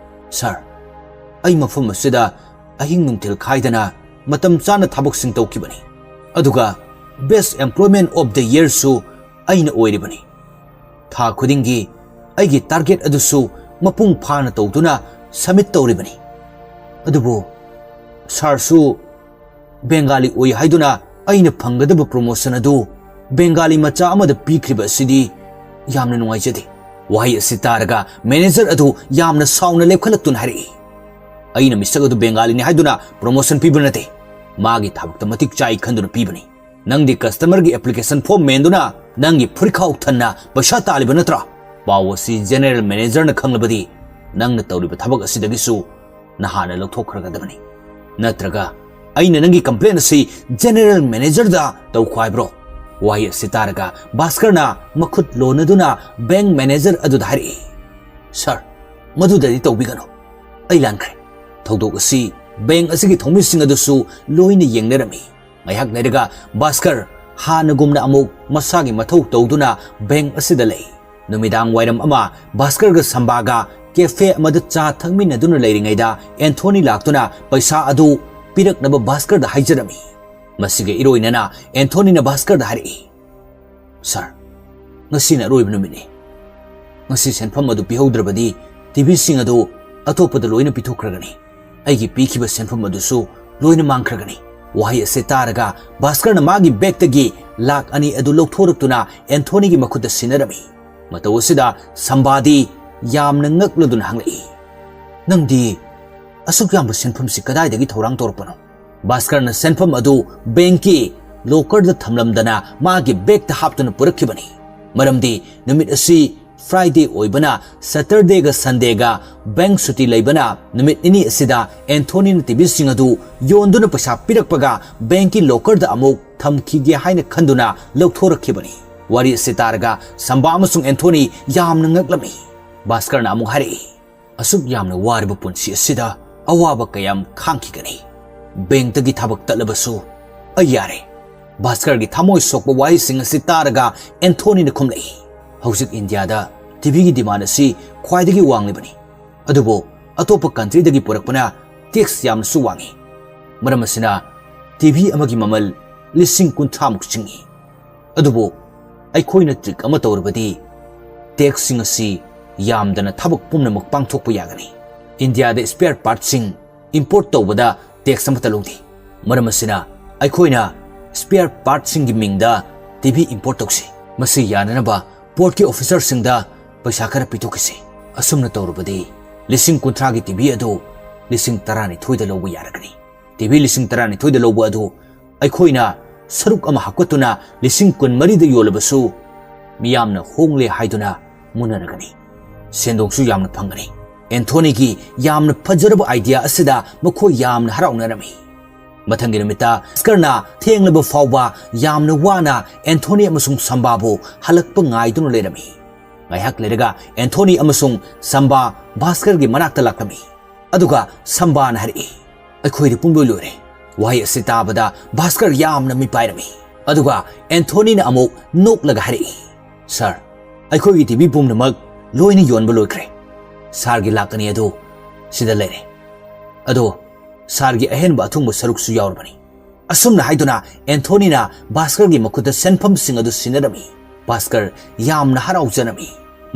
"ꯁꯥꯔ, ꯑꯩ ꯃꯐꯝ ꯑꯁꯤꯗ ꯑꯍꯤꯡ ꯅꯨꯡꯊꯤꯜ ꯈꯥꯏꯗꯅ ꯃꯇꯝ ꯆꯥꯅ ꯊꯕꯛꯁꯤꯡ ꯇꯧꯈꯤꯕꯅꯤ, ꯑꯗꯨꯒ Best Employment of the Yearꯁꯨ ꯑꯩꯅ ꯑꯣꯏꯔꯤꯕꯅꯤ꯫ ꯊꯥ ꯈꯨꯗꯤꯡꯒꯤ ꯑꯩꯒꯤ ꯇꯥꯔꯒꯦꯠ ꯑꯗꯨꯁꯨ ꯃꯄꯨꯡ ꯐꯥꯅ ꯇꯧꯗꯨꯅ ꯁꯕꯃꯤꯠ ꯇꯧꯔꯤꯕꯅꯤ꯫ ꯑꯗꯨꯕꯨ ꯁꯥꯔꯁꯨ ꯕꯦꯡꯒꯥꯂꯤ ꯑꯣꯏ ꯍꯥꯏꯗꯨꯅ ꯑꯩꯅ ꯐꯪꯒꯗꯕ ꯄ꯭ꯔꯣꯃꯣꯁꯟ ꯑꯗꯨ ꯕꯦꯡꯒꯥꯂꯤ ꯃꯆꯥ ꯑꯃꯗ ꯄꯤꯈ꯭ꯔꯤꯕ ꯑꯁꯤꯗꯤ ꯌꯥꯝꯅ ꯅꯨꯡꯉꯥꯏꯖꯗꯦ꯫" ꯋꯥꯍꯩ ꯑꯁꯤ ꯇꯥꯔꯒ ꯃꯦꯅꯦꯖꯔ ꯑꯗꯨ ꯌꯥꯝꯅ ꯁꯥꯎꯅ ꯂꯦꯞꯈꯠꯂꯛꯇꯨꯅ ꯍꯥꯏꯔꯛꯏ, "ꯑꯩꯅ ꯃꯤꯁꯛ ꯑꯗꯨ ꯕꯦꯡꯒꯥꯂꯤꯅꯤ ꯍꯥꯏꯗꯨꯅ ꯄ꯭ꯔꯣꯃꯣꯁꯟ ꯄꯤꯕ ꯅꯠꯇꯦ꯫ ꯃꯥꯒꯤ ꯊꯕꯛꯇ ꯃꯇꯤꯛ ꯆꯥꯏ ꯈꯟꯗꯨꯅ ꯄꯤꯕꯅꯤ꯫ ꯅꯪꯗꯤ ꯀꯁꯇꯃꯔꯒꯤ ꯑꯦꯄ꯭ꯂꯤꯀꯦꯁꯟ ꯐꯣꯔꯝ ꯃꯦꯟꯗꯨꯅ ꯅꯪꯒꯤ ꯐꯨꯔꯤꯠꯈꯥꯎ ꯊꯟꯅ ꯄꯩꯁꯥ ꯇꯥꯜꯂꯤꯕ ꯅꯠꯇ꯭ꯔꯥ? ꯄꯥꯎ ꯑꯁꯤ ꯖꯦꯅꯦꯔꯦꯜ ꯃꯦꯅꯦꯖꯔꯅ ꯈꯪꯂꯕꯗꯤ ꯅꯪꯅ ꯇꯧꯔꯤꯕ ꯊꯕꯛ ꯑꯁꯤꯗꯒꯤꯁꯨ ꯅꯍꯥꯟꯅ ꯂꯧꯊꯣꯛꯈ꯭ꯔꯒꯗꯕꯅꯤ꯫ ꯅꯠꯇ꯭ꯔꯒ ꯑꯩꯅ ꯅꯪꯒꯤ ꯀꯝꯄ꯭ꯂꯦꯟ ꯑꯁꯤ ꯖꯦꯅꯦꯔꯦꯜ ꯃꯦꯅꯦꯖꯔꯗ ꯇꯧꯈꯣ ꯍꯥꯏꯕ꯭ꯔꯣ?" ꯋꯥꯍꯩ ꯑꯁꯤ ꯇꯥꯔꯒ ꯚꯥꯁꯀꯔꯅ ꯃꯈꯨꯠ ꯂꯣꯟꯅꯗꯨꯅ ꯕꯦꯡꯛ ꯃꯦꯅꯦꯖꯔ ꯑꯗꯨꯗ ꯍꯥꯏꯔꯛꯏ, "ꯁꯥꯔ, ꯃꯗꯨꯗꯗꯤ ꯇꯧꯕꯤꯒꯅꯨ꯫ ꯑꯩ ꯂꯥꯟꯈ꯭ꯔꯦ꯫" ꯊꯧꯗꯣꯛ ꯑꯁꯤ ꯕꯦꯡꯛ ꯑꯁꯤꯒꯤ ꯊꯧꯃꯤꯁꯤꯡ ꯑꯗꯨꯁꯨ ꯂꯣꯏꯅ ꯌꯦꯡꯅꯔꯝꯃꯤ꯫ ꯉꯥꯏꯍꯥꯛ ꯂꯩꯔꯒ ꯚꯥꯁꯀꯔ ꯍꯥꯟꯅꯒꯨꯝꯅ ꯑꯃꯨꯛ ꯃꯁꯥꯒꯤ ꯃꯊꯧ ꯇꯧꯗꯨꯅ ꯕꯦꯡꯛ ꯑꯁꯤꯗ ꯂꯩ꯫ ꯅꯨꯃꯤꯗꯥꯡ ꯋꯥꯏꯔꯝ ꯑꯃ ꯚꯥꯁꯀꯔꯒ ꯁꯝꯕꯥꯒ ꯀꯦꯐꯦ ꯑꯃꯗ ꯆꯥ ꯊꯛꯃꯤꯟꯅꯗꯨꯅ ꯂꯩꯔꯤꯉꯩꯗ ꯑꯦꯟꯊꯣꯅꯤ ꯂꯥꯛꯇꯨꯅ ꯄꯩꯁꯥ ꯑꯗꯨ ꯄꯤꯔꯛꯅꯕ ꯚꯥꯁꯀꯔꯗ ꯍꯥꯏꯖꯔꯝꯃꯤ꯫ ꯃꯁꯤꯒ ꯏꯔꯣꯏꯅꯅ ꯑꯦꯟꯊꯣꯅꯤꯅ ꯚꯥꯁꯀꯔꯗ ꯍꯥꯏꯔꯛꯏ, "ꯁꯥꯔ, ꯉꯁꯤꯅ ꯑꯔꯣꯏꯕ ꯅꯨꯃꯤꯠꯅꯤ꯫ ꯉꯁꯤ ꯁꯦꯟꯐꯝ ꯑꯗꯨ ꯄꯤꯍꯧꯗ꯭ꯔꯕꯗꯤ ꯇꯤꯚꯤꯁꯤꯡ ꯑꯗꯨ ꯑꯇꯣꯞꯄꯗ ꯂꯣꯏꯅ ꯄꯤꯊꯣꯛꯈ꯭ꯔꯒꯅꯤ꯫ ꯑꯩꯒꯤ ꯄꯤꯈꯤꯕ ꯁꯦꯟꯐꯝ ꯑꯗꯨꯁꯨ ꯂꯣꯏꯅ ꯃꯥꯡꯈ꯭ꯔꯒꯅꯤ꯫" ꯋꯥꯍꯩ ꯑꯁꯤ ꯇꯥꯔꯒ ꯚꯥꯁꯀꯔꯅ ꯃꯥꯒꯤ ꯕꯦꯒꯇꯒꯤ ꯂꯥꯛ ꯑꯅꯤ ꯑꯗꯨ ꯂꯧꯊꯣꯔꯛꯇꯨꯅ ꯑꯦꯟꯊꯣꯅꯤꯒꯤ ꯃꯈꯨꯠꯇ ꯁꯤꯟꯅꯔꯝꯃꯤ꯫ ꯃꯇꯧ ꯑꯁꯤꯗ ꯁꯝꯕꯥꯗꯤ ꯌꯥꯝꯅ ꯉꯛꯂꯗꯨꯅ ꯍꯪꯂꯛꯏ, "ꯅꯪꯗꯤ ꯑꯁꯨꯛ ꯌꯥꯝꯕ ꯁꯦꯟꯐꯝꯁꯤ ꯀꯗꯥꯏꯗꯒꯤ ꯊꯧꯔꯥꯡ ꯇꯧꯔꯛꯄꯅꯣ?" ꯚꯥꯁꯀꯔꯅ ꯁꯦꯟꯐꯝ ꯑꯗꯨ ꯕꯦꯡꯛꯀꯤ ꯂꯣꯀꯔꯗ ꯊꯝꯂꯝꯗꯅ ꯃꯥꯒꯤ ꯕꯦꯒꯇ ꯍꯥꯞꯇꯨꯅ ꯄꯨꯔꯛꯈꯤꯕꯅꯤ꯫ ꯃꯔꯝꯗꯤ ꯅꯨꯃꯤꯠ ꯑꯁꯤ Friday ꯑꯣꯏꯕꯅ Saturdayꯒ Sundayꯒ bank ꯁꯨꯇꯤ ꯂꯩꯕꯅ ꯅꯨꯃꯤꯠ ꯅꯤꯅꯤ ꯑꯁꯤꯗ ꯑꯦꯟꯊꯣꯅꯤꯅ ꯇꯤꯚꯤꯁꯤꯡ ꯑꯗꯨ ꯌꯣꯟꯗꯨꯅ ꯄꯩꯁꯥ ꯄꯤꯔꯛꯄꯒ bankꯀꯤ lockerꯗ ꯑꯃꯨꯛ ꯊꯝꯈꯤꯒꯦ ꯍꯥꯏꯅ ꯈꯟꯗꯨꯅ ꯂꯧꯊꯣꯔꯛꯈꯤꯕꯅꯤ꯫ ꯋꯥꯔꯤ ꯑꯁꯤ ꯇꯥꯔꯒ ꯁꯝꯕꯥ ꯑꯃꯁꯨꯡ ꯑꯦꯟꯊꯣꯅꯤ ꯌꯥꯝꯅ ꯉꯛꯂꯝꯃꯤ꯫ ꯚꯥꯁꯀꯔꯅ ꯑꯃꯨꯛ ꯍꯥꯏꯔꯛꯏ, "ꯑꯁꯨꯛ ꯌꯥꯝꯅ ꯋꯥꯔꯕ ꯄꯨꯟꯁꯤ ꯑꯁꯤꯗ ꯑꯋꯥꯕ ꯀꯌꯥꯝ ꯈꯥꯡꯈꯤꯒꯅꯤ? Bankꯇꯒꯤ ꯊꯕꯛ ꯇꯠꯂꯕꯁꯨ ꯑꯩ ꯌꯥꯔꯦ꯫" ꯚꯥꯁꯀꯔꯒꯤ ꯊꯃꯣꯏ ꯁꯣꯛꯄ ꯋꯥꯍꯩꯁꯤꯡ ꯑꯁꯤ ꯇꯥꯔꯒ ꯑꯦꯟꯊꯣꯅꯤꯅ ꯈꯨꯝꯂꯛꯏ, "ꯍꯧꯖꯤꯛ ꯏꯟꯗꯤꯌꯥꯗ ꯇꯤꯚꯤꯒꯤ demand ꯑꯁꯤ ꯈ꯭ꯋꯥꯏꯗꯒꯤ ꯋꯥꯡꯂꯤꯕꯅꯤ, ꯑꯗꯨꯕꯨ ꯑꯇꯣꯞꯄ countryꯗꯒꯤ ꯄꯨꯔꯛꯄꯅ tax ꯌꯥꯝꯅꯁꯨ ꯋꯥꯡꯏ꯫ ꯃꯔꯝ ꯑꯁꯤꯅ ꯇꯤꯚꯤ ꯑꯃꯒꯤ ꯃꯃꯜ ꯂꯤꯁꯤꯡ ꯀꯨꯟꯊ꯭ꯔꯥꯃꯨꯛ ꯆꯤꯡꯏ꯫ ꯑꯗꯨꯕꯨ ꯑꯩꯈꯣꯏꯅ trick ꯑꯃ ꯇꯧꯔꯕꯗꯤ taxꯁꯤꯡ ꯑꯁꯤ ꯌꯥꯝꯗꯅ ꯊꯕꯛ ꯄꯨꯝꯅꯃꯛ ꯄꯥꯡꯊꯣꯛꯄ ꯌꯥꯒꯅꯤ꯫ ꯏꯟꯗꯤꯌꯥꯗ spare partꯁꯤꯡ import ꯇꯧꯕꯗ tax ꯑꯃꯠꯇ ꯂꯧꯗꯦ꯫ ꯃꯔꯝ ꯑꯁꯤꯅ ꯑꯩꯈꯣꯏꯅ spare partꯁꯤꯡꯒꯤ ꯃꯤꯡꯗ ꯇꯤꯚꯤ import ꯇꯧꯁꯤ꯫ ꯃꯁꯤ ꯌꯥꯅꯅꯕ portꯀꯤ officerꯁꯤꯡꯗ ꯄꯩꯁꯥ ꯈꯔ ꯄꯤꯊꯣꯛꯈꯤꯁꯤ꯫ ꯑꯁꯨꯝꯅ ꯇꯧꯔꯕꯗꯤ ꯂꯤꯁꯤꯡ ꯀꯨꯟꯊ꯭ꯔꯥꯒꯤ ꯇꯤꯚꯤ ꯑꯗꯨ ꯂꯤꯁꯤꯡ ꯇꯔꯥꯅꯤꯊꯣꯏꯗ ꯂꯧꯕ ꯌꯥꯔꯒꯅꯤ꯫ ꯇꯤꯚꯤ ꯂꯤꯁꯤꯡ ꯇꯔꯥꯅꯤꯊꯣꯏꯗ ꯂꯧꯕ ꯑꯗꯨ ꯑꯩꯈꯣꯏꯅ ꯁꯔꯨꯛ ꯑꯃ ꯍꯥꯞꯀꯠꯇꯨꯅ ꯂꯤꯁꯤꯡ ꯀꯨꯟꯃꯔꯤꯗ ꯌꯣꯜꯂꯕꯁꯨ ꯃꯤꯌꯥꯝꯅ ꯍꯣꯡꯂꯦ ꯍꯥꯏꯗꯨꯅ ꯃꯨꯟꯅꯔꯒꯅꯤ꯫ ꯁꯦꯟꯗꯣꯡꯁꯨ ꯌꯥꯝꯅ ꯐꯪꯒꯅꯤ꯫" ꯑꯦꯟꯊꯣꯅꯤꯒꯤ ꯌꯥꯝꯅ ꯐꯖꯔꯕ idea ꯑꯁꯤꯗ ꯃꯈꯣꯏ ꯌꯥꯝꯅ ꯍꯔꯥꯎꯅꯔꯝꯃꯤ꯫ ꯃꯊꯪꯒꯤ ꯅꯨꯃꯤꯠꯇ ꯚꯥꯁꯀꯔꯅ ꯊꯦꯡꯂꯕ ꯐꯥꯎꯕ ꯌꯥꯝꯅ ꯋꯥꯅ ꯑꯦꯟꯊꯣꯅꯤ ꯑꯃꯁꯨꯡ ꯁꯝꯕꯥꯕꯨ ꯍꯜꯂꯛꯄ ꯉꯥꯏꯗꯨꯅ ꯂꯩꯔꯝꯃꯤ꯫ ꯉꯥꯏꯍꯥꯛ ꯂꯩꯔꯒ ꯑꯦꯟꯊꯣꯅꯤ ꯑꯃꯁꯨꯡ ꯁꯝꯕꯥ ꯚꯥꯁꯀꯔꯒꯤ ꯃꯅꯥꯛꯇ ꯂꯥꯛꯂꯝꯃꯤ꯫ ꯑꯗꯨꯒ ꯁꯝꯕꯥꯅ ꯍꯥꯏꯔꯛꯏ, "ꯑꯩꯈꯣꯏꯗꯤ ꯄꯨꯡꯂꯣꯏ ꯂꯣꯏꯔꯦ꯫" ꯋꯥꯍꯩ ꯑꯁꯤ ꯇꯥꯕꯗ ꯚꯥꯁꯀꯔ ꯌꯥꯝꯅ ꯃꯤꯄꯥꯏꯔꯝꯃꯤ꯫ ꯑꯗꯨꯒ ꯑꯦꯟꯊꯣꯅꯤꯅ ꯑꯃꯨꯛ ꯅꯣꯛꯂꯒ ꯍꯥꯏꯔꯛꯏ, "Sir, ꯑꯩꯈꯣꯏꯒꯤ ꯇꯤꯚꯤ ꯄꯨꯝꯅꯃꯛ ꯂꯣꯏꯅ ꯌꯣꯟꯕ ꯂꯣꯏꯈ꯭ꯔꯦ꯫ Sirꯒꯤ ꯂꯥꯛ ꯑꯅꯤ ꯑꯗꯨ ꯁꯤꯗ ꯂꯩꯔꯦ꯫ ꯑꯗꯣ Sirꯒꯤ ꯑꯍꯦꯟꯕ ꯑꯊꯨꯡꯕ ꯁꯔꯨꯛꯁꯨ ꯌꯥꯎꯔꯕꯅꯤ꯫" ꯑꯁꯨꯝꯅ ꯍꯥꯏꯗꯨꯅ ꯑꯦꯟꯊꯣꯅꯤꯅ ꯚꯥꯁꯀꯔꯒꯤ ꯃꯈꯨꯠꯇ ꯁꯦꯟꯐꯝꯁꯤꯡ ꯑꯗꯨ ꯁꯤꯟꯅꯔꯝꯃꯤ꯫ ꯚꯥꯁꯀꯔ ꯌꯥꯝꯅ ꯍꯔꯥꯎꯖꯔꯝꯃꯤ꯫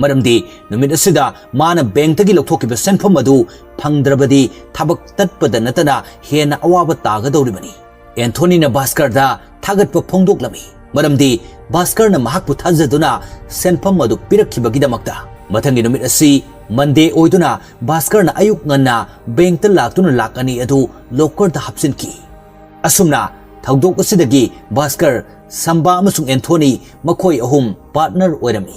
ꯃꯔꯝꯗꯤ ꯅꯨꯃꯤꯠ ꯑꯁꯤꯗ ꯃꯥꯅ bankꯇꯒꯤ ꯂꯧꯊꯣꯛꯈꯤꯕ ꯁꯦꯟꯐꯝ ꯑꯗꯨ ꯐꯪꯗ꯭ꯔꯕꯗꯤ ꯊꯕꯛ ꯇꯠꯄꯗ ꯅꯠꯇꯅ ꯍꯦꯟꯅ ꯑꯋꯥꯕ ꯇꯥꯒꯗꯧꯔꯤꯕꯅꯤ꯫ ꯑꯦꯟꯊꯣꯅꯤꯅ ꯚꯥꯁꯀꯔꯗ ꯊꯥꯒꯠꯄ ꯐꯣꯡꯗꯣꯛꯂꯝꯃꯤ, ꯃꯔꯝꯗꯤ ꯚꯥꯁꯀꯔꯅ ꯃꯍꯥꯛꯄꯨ ꯊꯥꯖꯗꯨꯅ ꯁꯦꯟꯐꯝ ꯑꯗꯨ ꯄꯤꯔꯛꯈꯤꯕꯒꯤꯗꯃꯛꯇ꯫ ꯃꯊꯪꯒꯤ ꯅꯨꯃꯤꯠ ꯑꯁꯤ Monday ꯑꯣꯏꯗꯨꯅ ꯚꯥꯁꯀꯔꯅ ꯑꯌꯨꯛ ꯉꯟꯅ bankꯇ ꯂꯥꯛꯇꯨꯅ ꯂꯥꯛ ꯑꯅꯤ ꯑꯗꯨ lockerꯗ ꯍꯥꯞꯆꯤꯟꯈꯤ꯫ ꯑꯁꯨꯝꯅ ꯊꯧꯗꯣꯛ ꯑꯁꯤꯗꯒꯤ ꯚꯥꯁꯀꯔ, ꯁꯝꯕꯥ ꯑꯃꯁꯨꯡ ꯑꯦꯟꯊꯣꯅꯤ ꯃꯈꯣꯏ ꯑꯍꯨꯝ partner ꯑꯣꯏꯔꯝꯃꯤ꯫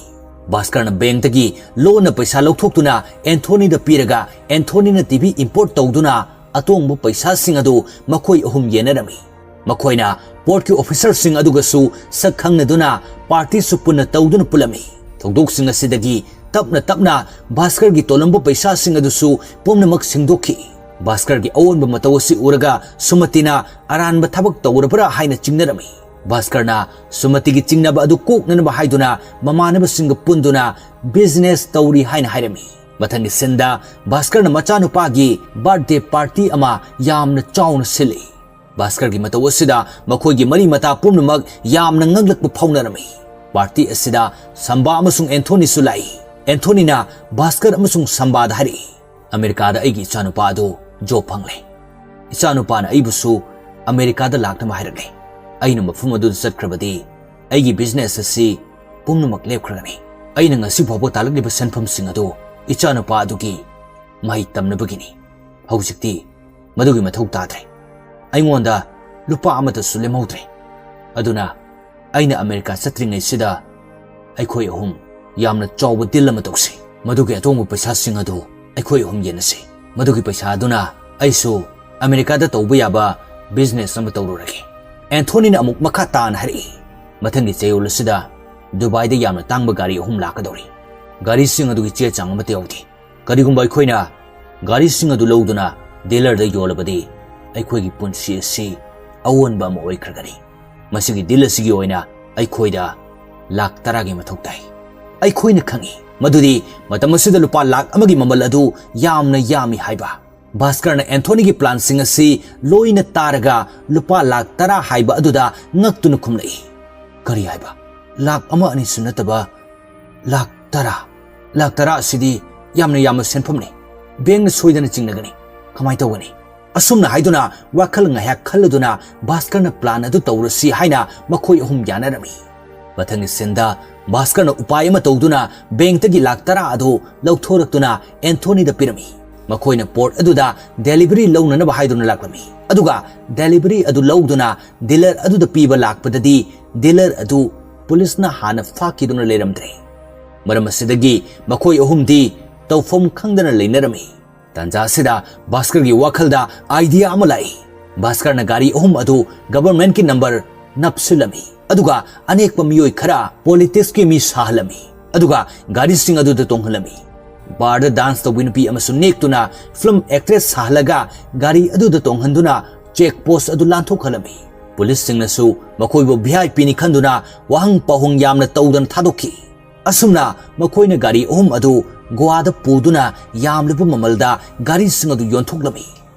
ꯚꯥꯁꯀꯔꯅ ꯕꯦꯡꯛꯇꯒꯤ ꯂꯣꯟꯅ ꯄꯩꯁꯥ ꯂꯧꯊꯣꯛꯇꯨꯅ ꯑꯦꯟꯊꯣꯅꯤꯗ ꯄꯤꯔꯒ ꯑꯦꯟꯊꯣꯅꯤꯅ ꯇꯤꯚꯤ ꯏꯝꯄꯣꯔꯠ ꯇꯧꯗꯨꯅ ꯑꯇꯣꯡꯕ ꯄꯩꯁꯥꯁꯤꯡ ꯑꯗꯨ ꯃꯈꯣꯏ ꯑꯍꯨꯝ ꯌꯦꯟꯅꯔꯝꯃꯤ꯫ ꯃꯈꯣꯏꯅ ꯄꯣꯔꯠꯀꯤ ꯑꯣꯐꯤꯁꯔꯁꯤꯡ ꯑꯗꯨꯒꯁꯨ ꯁꯛ ꯈꯪꯅꯗꯨꯅ ꯄꯥꯔꯇꯤꯁꯨ ꯄꯨꯟꯅ ꯇꯧꯗꯨꯅ ꯄꯨꯜꯂꯝꯃꯤ꯫ ꯊꯧꯗꯣꯛꯁꯤꯡ ꯑꯁꯤꯗꯒꯤ ꯇꯞꯅ ꯇꯞꯅ ꯚꯥꯁꯀꯔꯒꯤ ꯇꯣꯜꯂꯝꯕ ꯄꯩꯁꯥꯁꯤꯡ ꯑꯗꯨꯁꯨ ꯄꯨꯝꯅꯃꯛ ꯁꯤꯡꯗꯣꯛꯈꯤ꯫ ꯚꯥꯁꯀꯔꯒꯤ ꯑꯑꯣꯟꯕ ꯃꯇꯧ ꯑꯁꯤ ꯎꯔꯒ ꯁꯨꯃꯇꯤꯅ ꯑꯔꯥꯟꯕ ꯊꯕꯛ ꯇꯧꯔꯕ꯭ꯔꯥ ꯍꯥꯏꯅ ꯆꯤꯡꯅꯔꯝꯃꯤ꯫ ꯚꯥꯁꯀꯔꯅ ꯁꯨꯃꯇꯤꯒꯤ ꯆꯤꯡꯅꯕ ꯑꯗꯨ ꯀꯣꯛꯅꯅꯕ ꯍꯥꯏꯗꯨꯅ ꯃꯃꯥꯟꯅꯕꯁꯤꯡꯒ ꯄꯨꯟꯗꯨꯅ ꯕꯤꯖꯤꯅꯦꯁ ꯇꯧꯔꯤ ꯍꯥꯏꯅ ꯍꯥꯏꯔꯝꯃꯤ꯫ ꯃꯊꯪꯒꯤ ꯁꯤꯟꯗ ꯚꯥꯁꯀꯔꯅ ꯃꯆꯥꯅꯨꯄꯥꯒꯤ ꯕꯥꯔꯊꯗꯦ ꯄꯥꯔꯇꯤ ꯑꯃ ꯌꯥꯝꯅ ꯆꯥꯎꯅ ꯁꯤꯜꯂꯤ꯫ ꯚꯥꯁꯀꯔꯒꯤ ꯃꯇꯧ ꯑꯁꯤꯗ ꯃꯈꯣꯏꯒꯤ ꯃꯔꯤ ꯃꯇꯥ ꯄꯨꯝꯅꯃꯛ ꯌꯥꯝꯅ ꯉꯛꯂꯛꯄ ꯐꯥꯎꯅꯔꯝꯃꯤ꯫ ꯄꯥꯔꯇꯤ ꯑꯁꯤꯗ ꯁꯝꯕꯥ ꯑꯃꯁꯨꯡ ꯑꯦꯟꯊꯣꯅꯤꯁꯨ ꯂꯥꯛꯏ꯫ ꯑꯦꯟꯊꯣꯅꯤꯅ ꯚꯥꯁꯀꯔ ꯑꯃꯁꯨꯡ ꯁꯝꯕꯥꯗ ꯍꯥꯏꯔꯛꯏ, "ꯑꯃꯦꯔꯤꯀꯥꯗ ꯑꯩꯒꯤ ꯏꯆꯥꯅꯨꯄꯥ ꯑꯗꯨ ꯖꯣꯕ ꯐꯪꯂꯦ꯫ ꯏꯆꯥꯅꯨꯄꯥꯅ ꯑꯩꯕꯨꯁꯨ ꯑꯃꯦꯔꯤꯀꯥꯗ ꯂꯥꯛꯅꯕ ꯍꯥꯏꯔꯛꯂꯦ꯫ ꯑꯩꯅ ꯃꯐꯝ ꯑꯗꯨꯗ ꯆꯠꯈ꯭ꯔꯕꯗꯤ ꯑꯩꯒꯤ ꯕꯤꯖꯤꯅꯦꯁ ꯑꯁꯤ ꯄꯨꯝꯅꯃꯛ ꯂꯦꯞꯈ꯭ꯔꯒꯅꯤ꯫ ꯑꯩꯅ ꯉꯁꯤ ꯐꯥꯎꯕ ꯇꯥꯜꯂꯛꯂꯤꯕ ꯁꯦꯟꯐꯝꯁꯤꯡ ꯑꯗꯨ ꯏꯆꯥꯅꯨꯄꯥ ꯑꯗꯨꯒꯤ ꯃꯍꯩ ꯇꯝꯅꯕꯒꯤꯅꯤ꯫ ꯍꯧꯖꯤꯛꯇꯤ ꯃꯗꯨꯒꯤ ꯃꯊꯧ ꯇꯥꯗ꯭ꯔꯦ꯫ ꯑꯩꯉꯣꯟꯗ ꯂꯨꯄꯥ ꯑꯃꯠꯇꯁꯨ ꯂꯦꯝꯍꯧꯗ꯭ꯔꯦ꯫ ꯑꯗꯨꯅ ꯑꯩꯅ ꯑꯃꯦꯔꯤꯀꯥ ꯆꯠꯇ꯭ꯔꯤꯉꯩꯁꯤꯗ ꯑꯩꯈꯣꯏ ꯑꯍꯨꯝ ꯌꯥꯝꯅ ꯆꯥꯎꯕ ꯗꯤꯜ ꯑꯃ ꯇꯧꯁꯤ꯫ ꯃꯗꯨꯒꯤ ꯑꯇꯣꯡꯕ ꯄꯩꯁꯥꯁꯤꯡ ꯑꯗꯨ ꯑꯩꯈꯣꯏ ꯑꯍꯨꯝ ꯌꯦꯟꯅꯁꯤ꯫ ꯃꯗꯨꯒꯤ ꯄꯩꯁꯥ ꯑꯗꯨꯅ ꯑꯩꯁꯨ ꯑꯃꯦꯔꯤꯀꯥꯗ ꯇꯧꯕ ꯌꯥꯕ ꯕꯤꯖꯤꯅꯦꯁ ꯑꯃ ꯇꯧꯔꯨꯔꯒꯦ꯫" ꯑꯦꯟꯊꯣꯅꯤꯅ ꯑꯃꯨꯛ ꯃꯈꯥ ꯇꯥꯅ ꯍꯥꯏꯔꯛꯏ, "ꯃꯊꯪꯒꯤ ꯆꯌꯣꯜ ꯑꯁꯤꯗ ꯗꯨꯕꯥꯏꯗ ꯌꯥꯝꯅ ꯇꯥꯡꯕ ꯒꯥꯔꯤ ꯑꯍꯨꯝ ꯂꯥꯛꯀꯗꯧꯔꯤ꯫ ꯒꯥꯔꯤꯁꯤꯡ ꯑꯗꯨꯒꯤ ꯆꯦ ꯆꯥꯡ ꯑꯃꯠꯇ ꯌꯥꯎꯗꯦ꯫ ꯀꯔꯤꯒꯨꯝꯕ ꯑꯩꯈꯣꯏꯅ ꯒꯥꯔꯤꯁꯤꯡ ꯑꯗꯨ ꯂꯧꯗꯨꯅ ꯗꯤꯂꯔꯗ ꯌꯣꯜꯂꯕꯗꯤ ꯑꯩꯈꯣꯏꯒꯤ ꯄꯨꯟꯁꯤ ꯑꯁꯤ ꯑꯑꯣꯟꯕ ꯑꯃ ꯑꯣꯏꯈ꯭ꯔꯒꯅꯤ꯫ ꯃꯁꯤꯒꯤ ꯗꯤꯜ ꯑꯁꯤꯒꯤ ꯑꯣꯏꯅ ꯑꯩꯈꯣꯏꯗ ꯂꯥꯈ ꯇꯔꯥꯒꯤ ꯃꯊꯧ ꯇꯥꯏ꯫" ꯑꯩꯈꯣꯏꯅ ꯈꯪꯏ ꯃꯗꯨꯗꯤ ꯃꯇꯝ ꯑꯁꯤꯗ ꯂꯨꯄꯥ ꯂꯥꯈ ꯑꯃꯒꯤ ꯃꯃꯜ ꯑꯗꯨ ꯌꯥꯝꯅ ꯌꯥꯝꯃꯤ ꯍꯥꯏꯕ꯫ ꯚꯥꯁꯀꯔꯅ ꯑꯦꯟꯊꯣꯅꯤꯒꯤ ꯄ꯭ꯂꯥꯟꯁꯤꯡ ꯑꯁꯤ ꯂꯣꯏꯅ ꯇꯥꯔꯒ ꯂꯨꯄꯥ ꯂꯥꯈ ꯇꯔꯥ ꯍꯥꯏꯕ ꯑꯗꯨꯗ ꯉꯛꯇꯨꯅ ꯈꯨꯝꯂꯛꯏ꯫ "ꯀꯔꯤ ꯍꯥꯏꯕ? ꯂꯥꯈ ꯑꯃ ꯑꯅꯤꯁꯨ ꯅꯠꯇꯕ ꯂꯥꯈ ꯇꯔꯥ? ꯂꯥꯈ ꯇꯔꯥ ꯑꯁꯤꯗꯤ ꯌꯥꯝꯅ ꯌꯥꯝꯕ ꯁꯦꯟꯐꯝꯅꯤ꯫ ꯕꯦꯡꯅ ꯁꯣꯏꯗꯅ ꯆꯤꯡꯅꯒꯅꯤ꯫ ꯀꯃꯥꯏꯅ ꯇꯧꯒꯅꯤ?" ꯑꯁꯨꯝꯅ ꯍꯥꯏꯗꯨꯅ ꯋꯥꯈꯜ ꯉꯥꯏꯍꯥꯛ ꯈꯜꯂꯗꯨꯅ ꯚꯥꯁꯀꯔꯅ ꯄ꯭ꯂꯥꯟ ꯑꯗꯨ ꯇꯧꯔꯁꯤ ꯍꯥꯏꯅ ꯃꯈꯣꯏ ꯑꯍꯨꯝ ꯌꯥꯅꯔꯝꯃꯤ꯫ ꯃꯊꯪꯒꯤ ꯁꯤꯟꯗ ꯚꯥꯁꯀꯔꯅ ꯎꯄꯥꯏ ꯑꯃ ꯇꯧꯗꯨꯅ ꯕꯦꯡꯛꯇꯒꯤ ꯂꯥꯈ ꯇꯔꯥ ꯑꯗꯨ ꯂꯧꯊꯣꯔꯛꯇꯨꯅ ꯑꯦꯟꯊꯣꯅꯤꯗ ꯄꯤꯔꯝꯃꯤ꯫ ꯃꯈꯣꯏꯅ ꯄꯣꯔꯠ ꯑꯗꯨꯗ ꯗꯦꯂꯤꯚꯔꯤ ꯂꯧꯅꯅꯕ ꯍꯥꯏꯗꯨꯅ ꯂꯥꯛꯂꯝꯃꯤ꯫ ꯑꯗꯨꯒ ꯗꯦꯂꯤꯚꯔꯤ ꯑꯗꯨ ꯂꯧꯗꯨꯅ ꯗꯤꯂꯔ ꯑꯗꯨꯗ ꯄꯤꯕ ꯂꯥꯛꯄꯗꯗꯤ ꯗꯤꯂꯔ ꯑꯗꯨ ꯄꯨꯂꯤꯁꯅ ꯍꯥꯟꯅ ꯐꯥꯈꯤꯗꯨꯅ ꯂꯩꯔꯝꯗ꯭ꯔꯦ꯫ ꯃꯔꯝ ꯑꯁꯤꯗꯒꯤ ꯃꯈꯣꯏ ꯑꯍꯨꯝꯗꯤ ꯇꯧꯐꯝ ꯈꯪꯗꯅ ꯂꯩꯅꯔꯝꯃꯤ꯫ ꯇꯥꯟꯖꯥ ꯑꯁꯤꯗ ꯚꯥꯁꯀꯔꯒꯤ ꯋꯥꯈꯜꯗ idea ꯑꯃ ꯂꯥꯛꯏ꯫ ꯚꯥꯁꯀꯔꯅ ꯒꯥꯔꯤ ꯑꯍꯨꯝ ꯑꯗꯨ governmentꯀꯤ number ꯅꯞꯁꯤꯜꯂꯝꯃꯤ꯫ ꯑꯗꯨꯒ ꯑꯅꯦꯛꯄ ꯃꯤꯑꯣꯏ ꯈꯔ politicsꯀꯤ ꯃꯤ ꯁꯥꯍꯜꯂꯝꯃꯤ꯫ ꯑꯗꯨꯒ ꯒꯥꯔꯤꯁꯤꯡ ꯑꯗꯨꯗ ꯇꯣꯡꯍꯜꯂꯝꯃꯤ꯫ Barꯗ dance ꯇꯧꯕꯤ ꯅꯨꯄꯤ ꯑꯃꯁꯨ ꯅꯦꯛꯇꯨꯅ film actress ꯁꯥꯍꯜꯂꯒ ꯒꯥꯔꯤ ꯑꯗꯨꯗ ꯇꯣꯡꯍꯟꯗꯨꯅ check post ꯑꯗꯨ ꯂꯥꯟꯊꯣꯛꯍꯜꯂꯝꯃꯤ꯫ Policeꯁꯤꯡꯅꯁꯨ ꯃꯈꯣꯏꯕꯨ VIPꯅꯤ ꯈꯟꯗꯨꯅ ꯋꯥꯍꯪ ꯄꯥꯎꯍꯪ ꯌꯥꯝꯅ ꯇꯧꯗꯅ ꯊꯥꯗꯣꯛꯈꯤ꯫ ꯑꯁꯨꯝꯅ ꯃꯈꯣꯏꯅ ꯒꯥꯔꯤ ꯑꯍꯨꯝ ꯑꯗꯨ ꯒꯣꯋꯥꯗ ꯄꯨꯗꯨꯅ ꯌꯥꯝꯂꯕ ꯃꯃꯜꯗ ꯒꯥꯔꯤꯁꯤꯡ ꯑꯗꯨ ꯌꯣꯟꯊꯣꯛꯂꯝꯃꯤ꯫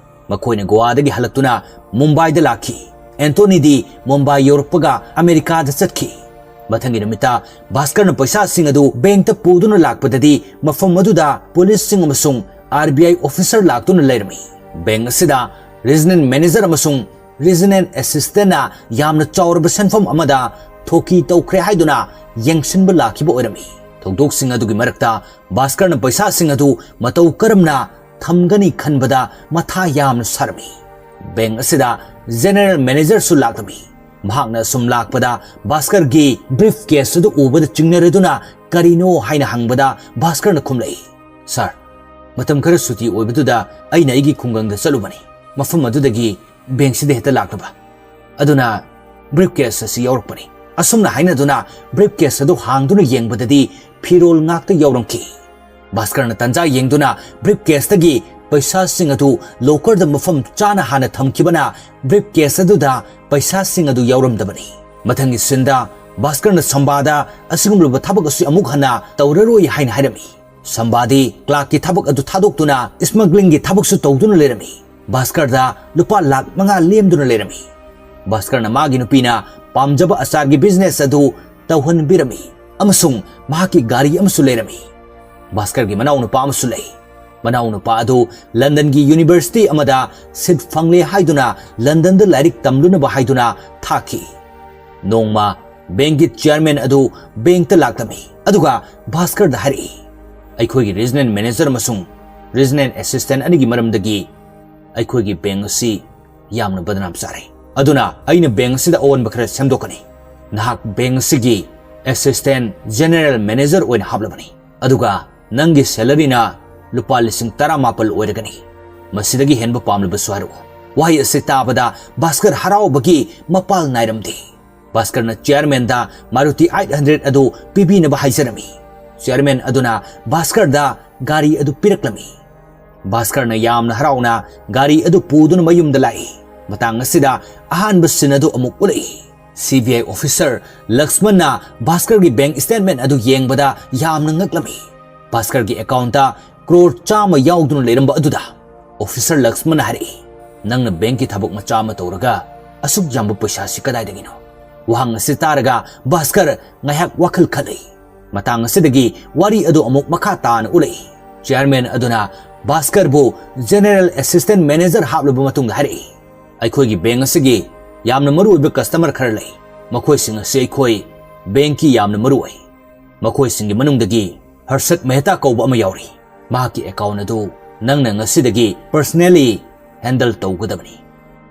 ꯃꯈꯣꯏꯅ ꯒꯣꯋꯥꯗꯒꯤ ꯍꯜꯂꯛꯇꯨꯅ ꯃꯨꯝꯕꯥꯏꯗ ꯂꯥꯛꯈꯤ꯫ ꯑꯦꯟꯊꯣꯅꯤꯗꯤ ꯃꯨꯝꯕꯥꯏ ꯌꯧꯔꯛꯄꯒ ꯑꯃꯦꯔꯤꯀꯥꯗ ꯆꯠꯈꯤ꯫ ꯃꯊꯪꯒꯤ ꯅꯨꯃꯤꯠꯇ ꯚꯥꯁꯀꯔꯅ ꯄꯩꯁꯥꯁꯤꯡ ꯑꯗꯨ bankꯇ ꯄꯨꯗꯨꯅ ꯂꯥꯛꯄꯗꯗꯤ ꯃꯐꯝ ꯑꯗꯨꯗ policeꯁꯤꯡ ꯑꯃꯁꯨꯡ RBI officer ꯂꯥꯛꯇꯨꯅ ꯂꯩꯔꯝꯃꯤ꯫ Bank ꯑꯁꯤꯗ regional manager ꯑꯃꯁꯨꯡ regional assistantꯅ ꯌꯥꯝꯅ ꯆꯥꯎꯔꯕ ꯁꯦꯟꯐꯝ ꯑꯃꯗ ꯊꯣꯛꯀꯤ ꯇꯧꯈ꯭ꯔꯦ ꯍꯥꯏꯗꯨꯅ ꯌꯦꯡꯁꯤꯟꯕ ꯂꯥꯛꯈꯤꯕ ꯑꯣꯏꯔꯝꯃꯤ꯫ ꯊꯧꯗꯣꯛꯁꯤꯡ ꯑꯗꯨꯒꯤ ꯃꯔꯛꯇ ꯚꯥꯁꯀꯔꯅ ꯄꯩꯁꯥꯁꯤꯡ ꯑꯗꯨ ꯃꯇꯧ ꯀꯔꯝꯅ ꯊꯝꯒꯅꯤ ꯈꯟꯕꯗ ꯃꯊꯥ ꯌꯥꯝꯅ ꯁꯥꯔꯝꯃꯤ꯫ Bank ꯑꯁꯤꯗ general managerꯁꯨ ꯂꯥꯛꯂꯝꯃꯤ꯫ ꯃꯍꯥꯛꯅ ꯑꯁꯨꯝ ꯂꯥꯛꯄꯗ ꯚꯥꯁꯀꯔꯒꯤ briefcase ꯑꯗꯨ ꯎꯕꯗ ꯆꯤꯡꯅꯔꯗꯨꯅ ꯀꯔꯤꯅꯣ ꯍꯥꯏꯅ ꯍꯪꯕꯗ ꯚꯥꯁꯀꯔꯅ ꯈꯨꯝꯂꯛꯏ, "Sir, ꯃꯇꯝ ꯈꯔ ꯁꯨꯇꯤ ꯑꯣꯏꯕꯗꯨꯗ ꯑꯩꯅ ꯑꯩꯒꯤ ꯈꯨꯡꯒꯪꯗ ꯆꯠꯂꯨꯕꯅꯤ꯫ ꯃꯐꯝ ꯑꯗꯨꯗꯒꯤ bankꯁꯤꯗ ꯍꯦꯛꯇ ꯂꯥꯛꯂꯕ꯫ ꯑꯗꯨꯅ briefcase ꯑꯁꯤ ꯌꯥꯎꯔꯛꯄꯅꯤ꯫" ꯑꯁꯨꯝꯅ ꯍꯥꯏꯅꯗꯨꯅ briefcase ꯑꯗꯨ ꯍꯥꯡꯗꯨꯅ ꯌꯦꯡꯕꯗꯗꯤ ꯐꯤꯔꯣꯜ ꯉꯥꯛꯇ ꯌꯥꯎꯔꯝꯈꯤ꯫ ꯚꯥꯁꯀꯔꯅ ꯇꯥꯟꯖꯥ ꯌꯦꯡꯗꯨꯅ briefcaseꯇꯒꯤ ꯄꯩꯁꯥꯁꯤꯡ ꯑꯗꯨ lockerꯗ ꯃꯐꯝ ꯆꯥꯅ ꯍꯥꯟꯅ ꯊꯝꯈꯤꯕꯅ briefcase ꯑꯗꯨꯗ ꯄꯩꯁꯥꯁꯤꯡ ꯑꯗꯨ ꯌꯥꯎꯔꯝꯗꯕꯅꯤ꯫ ꯃꯊꯪꯒꯤ sceneꯗ ꯚꯥꯁꯀꯔꯅ ꯁꯝꯕꯥꯗ ꯑꯁꯤꯒꯨꯝꯂꯕ ꯊꯕꯛ ꯑꯁꯤ ꯑꯃꯨꯛ ꯍꯟꯅ ꯇꯧꯔꯔꯣꯏ ꯍꯥꯏꯅ ꯍꯥꯏꯔꯝꯃꯤ꯫ ꯁꯝꯕꯥꯗꯤ clerkꯀꯤ ꯊꯕꯛ ꯑꯗꯨ ꯊꯥꯗꯣꯛꯇꯨꯅ smugglingꯒꯤ ꯊꯕꯛꯁꯨ ꯇꯧꯗꯨꯅ ꯂꯩꯔꯝꯃꯤ꯫ ꯚꯥꯁꯀꯔꯗ ꯂꯨꯄꯥ ꯂꯥꯈ ꯃꯉꯥ ꯂꯦꯝꯗꯨꯅ ꯂꯩꯔꯝꯃꯤ꯫ ꯚꯥꯁꯀꯔꯅ ꯃꯥꯒꯤ ꯅꯨꯄꯤꯅ ꯄꯥꯝꯖꯕ ꯑꯆꯥꯔꯒꯤ business ꯑꯗꯨ ꯇꯧꯍꯟꯕꯤꯔꯝꯃꯤ ꯑꯃꯁꯨꯡ ꯃꯍꯥꯛꯀꯤ ꯒꯥꯔꯤ ꯑꯃꯁꯨ ꯂꯩꯔꯝꯃꯤ꯫ ꯚꯥꯁꯀꯔꯒꯤ ꯃꯅꯥꯎꯅꯨꯄꯥ ꯑꯃꯁꯨ ꯂꯩ꯫ ꯃꯅꯥꯎꯅꯨꯄꯥ ꯑꯗꯨ Londonꯒꯤ university ꯑꯃꯗ seat ꯐꯪꯂꯦ ꯍꯥꯏꯗꯨꯅ Londonꯗ ꯂꯥꯏꯔꯤꯛ ꯇꯝꯂꯨꯅꯕ ꯍꯥꯏꯗꯨꯅ ꯊꯥꯈꯤ꯫ ꯅꯣꯡꯃ bankꯀꯤ chairman ꯑꯗꯨ bankꯇ ꯂꯥꯛꯂꯝꯃꯤ, ꯑꯗꯨꯒ ꯚꯥꯁꯀꯔꯗ ꯍꯥꯏꯔꯛꯏ, "ꯑꯩꯈꯣꯏꯒꯤ regional manager ꯑꯃꯁꯨꯡ regional assistant ꯑꯅꯤꯒꯤ ꯃꯔꯝꯗꯒꯤ ꯑꯩꯈꯣꯏꯒꯤ bank ꯑꯁꯤ ꯌꯥꯝꯅ ꯕꯗꯅꯥꯝ ꯆꯥꯔꯦ꯫ ꯑꯗꯨꯅ ꯑꯩꯅ bank ꯑꯁꯤꯗ ꯑꯑꯣꯟꯕ ꯈꯔ ꯁꯦꯝꯗꯣꯛꯀꯅꯤ꯫ ꯅꯍꯥꯛ bank ꯑꯁꯤꯒꯤ ꯑꯦꯁꯤꯁꯇꯦꯟ ꯖꯦꯅꯦꯔꯦꯜ ꯃꯦꯅꯦꯖꯔ ꯑꯣꯏꯅ ꯍꯥꯞꯂꯕꯅꯤ꯫ ꯑꯗꯨꯒ ꯅꯪꯒꯤ ꯁꯦꯂꯔꯤꯅ ꯂꯨꯄꯥ ꯂꯤꯁꯤꯡ ꯇꯔꯥꯃꯥꯄꯜ ꯑꯣꯏꯔꯒꯅꯤ꯫ ꯃꯁꯤꯗꯒꯤ ꯍꯦꯟꯕ ꯄꯥꯝꯂꯕꯁꯨ ꯍꯥꯏꯔꯛꯎ꯫ ꯋꯥꯍꯩ ꯑꯁꯤ ꯇꯥꯕꯗ ꯚꯥꯁꯀꯔ ꯍꯔꯥꯎꯕꯒꯤ ꯃꯄꯥꯜ ꯅꯥꯏꯔꯝꯗꯦ꯫ ꯚꯥꯁꯀꯔꯅ ꯆꯤꯌꯔꯃꯦꯟꯗ ꯃꯥꯔꯨꯇꯤ ꯑꯩꯠ ꯍꯟꯗ꯭ꯔꯦꯠ ꯑꯗꯨ ꯄꯤꯕꯤꯅꯕ ꯍꯥꯏꯖꯔꯝꯃꯤ꯫ ꯆꯤꯌꯔꯃꯦꯟ ꯑꯗꯨꯅ ꯚꯥꯁꯀꯔꯗ ꯒꯥꯔꯤ ꯑꯗꯨ ꯄꯤꯔꯛꯂꯝꯃꯤ꯫ ꯚꯥꯁꯀꯔꯅ ꯌꯥꯝꯅ ꯍꯔꯥꯎꯅ ꯒꯥꯔꯤ ꯑꯗꯨ ꯄꯨꯗꯨꯅ ꯃꯌꯨꯝꯗ ꯂꯥꯛꯏ꯫ ꯃꯇꯥꯡ ꯑꯁꯤꯗ ꯑꯍꯥꯟꯕ ꯁꯤꯟ ꯑꯗꯨ ꯑꯃꯨꯛ ꯎꯠꯂꯛꯏ꯫ ꯁꯤ ꯕꯤ ꯑꯥꯏ ꯑꯣꯐꯤꯁꯔ ꯂꯛꯁꯃꯟꯅ ꯚꯥꯁꯀꯔꯒꯤ ꯕꯦꯡꯛ ꯁ꯭ꯇꯦꯠꯃꯦꯟꯠ ꯑꯗꯨ ꯌꯦꯡꯕꯗ ꯌꯥꯝꯅ ꯉꯛꯂꯝꯃꯤ꯫ ꯚꯥꯁꯀꯔꯒꯤ ꯑꯦꯀꯥꯎꯟꯠꯇ ꯀ꯭ꯔꯣꯔ ꯆꯥꯝꯃ ꯌꯥꯎꯗꯨꯅ ꯂꯩꯔꯝꯕ ꯑꯗꯨꯗ ꯑꯣꯐꯤꯁꯔ ꯂꯛꯁꯃꯟꯅ ꯍꯥꯏꯔꯛꯏ, "ꯅꯪꯅ ꯕꯦꯡꯛꯀꯤ ꯊꯕꯛ ꯃꯆꯥ ꯑꯃ ꯇꯧꯔꯒ ꯑꯁꯨꯛ ꯌꯥꯝꯕ ꯄꯩꯁꯥꯁꯤ ꯀꯗꯥꯏꯗꯒꯤꯅꯣ?" ꯋꯥꯍꯪ ꯑꯁꯤ ꯇꯥꯔꯒ ꯚꯥꯁꯀꯔ ꯉꯥꯏꯍꯥꯛ ꯋꯥꯈꯜ ꯈꯜꯂꯤ꯫ ꯃꯇꯥꯡ ꯑꯁꯤꯗꯒꯤ ꯋꯥꯔꯤ ꯑꯗꯨ ꯑꯃꯨꯛ ꯃꯈꯥ ꯇꯥꯅ ꯎꯠꯂꯛꯏ꯫ ꯆꯤꯌꯔꯃꯦꯟ ꯑꯗꯨꯅ ꯚꯥꯁꯀꯔꯕꯨ ꯖꯦꯅꯦꯔꯦꯜ ꯑꯦꯁꯤꯁꯇꯦꯟꯠ ꯃꯦꯅꯦꯖꯔ ꯍꯥꯞꯂꯕ ꯃꯇꯨꯡꯗ ꯍꯥꯏꯔꯛꯏ, "ꯑꯩꯈꯣꯏꯒꯤ ꯕꯦꯡꯛ ꯑꯁꯤꯒꯤ ꯌꯥꯝꯅ ꯃꯔꯨꯑꯣꯏꯕ ꯀꯁꯇꯃꯔ ꯈꯔ ꯂꯩ꯫ ꯃꯈꯣꯏꯁꯤꯡ ꯑꯁꯤ ꯑꯩꯈꯣꯏ ꯕꯦꯡꯛꯀꯤ ꯌꯥꯝꯅ ꯃꯔꯨ ꯑꯣꯏ꯫ ꯃꯈꯣꯏꯁꯤꯡꯒꯤ ꯃꯅꯨꯡꯗꯒꯤ ꯍꯔꯁꯠ ꯃꯦꯍꯇꯥ ꯀꯧꯕ ꯑꯃ ꯌꯥꯎꯔꯤ꯫ ꯃꯍꯥꯛꯀꯤ ꯑꯦꯀꯥꯎꯟꯠ ꯑꯗꯨ ꯅꯪꯅ ꯉꯁꯤꯗꯒꯤ ꯄꯔꯁꯅꯦꯜꯂꯤ ꯍꯦꯟꯗꯜ ꯇꯧꯒꯗꯕꯅꯤ꯫"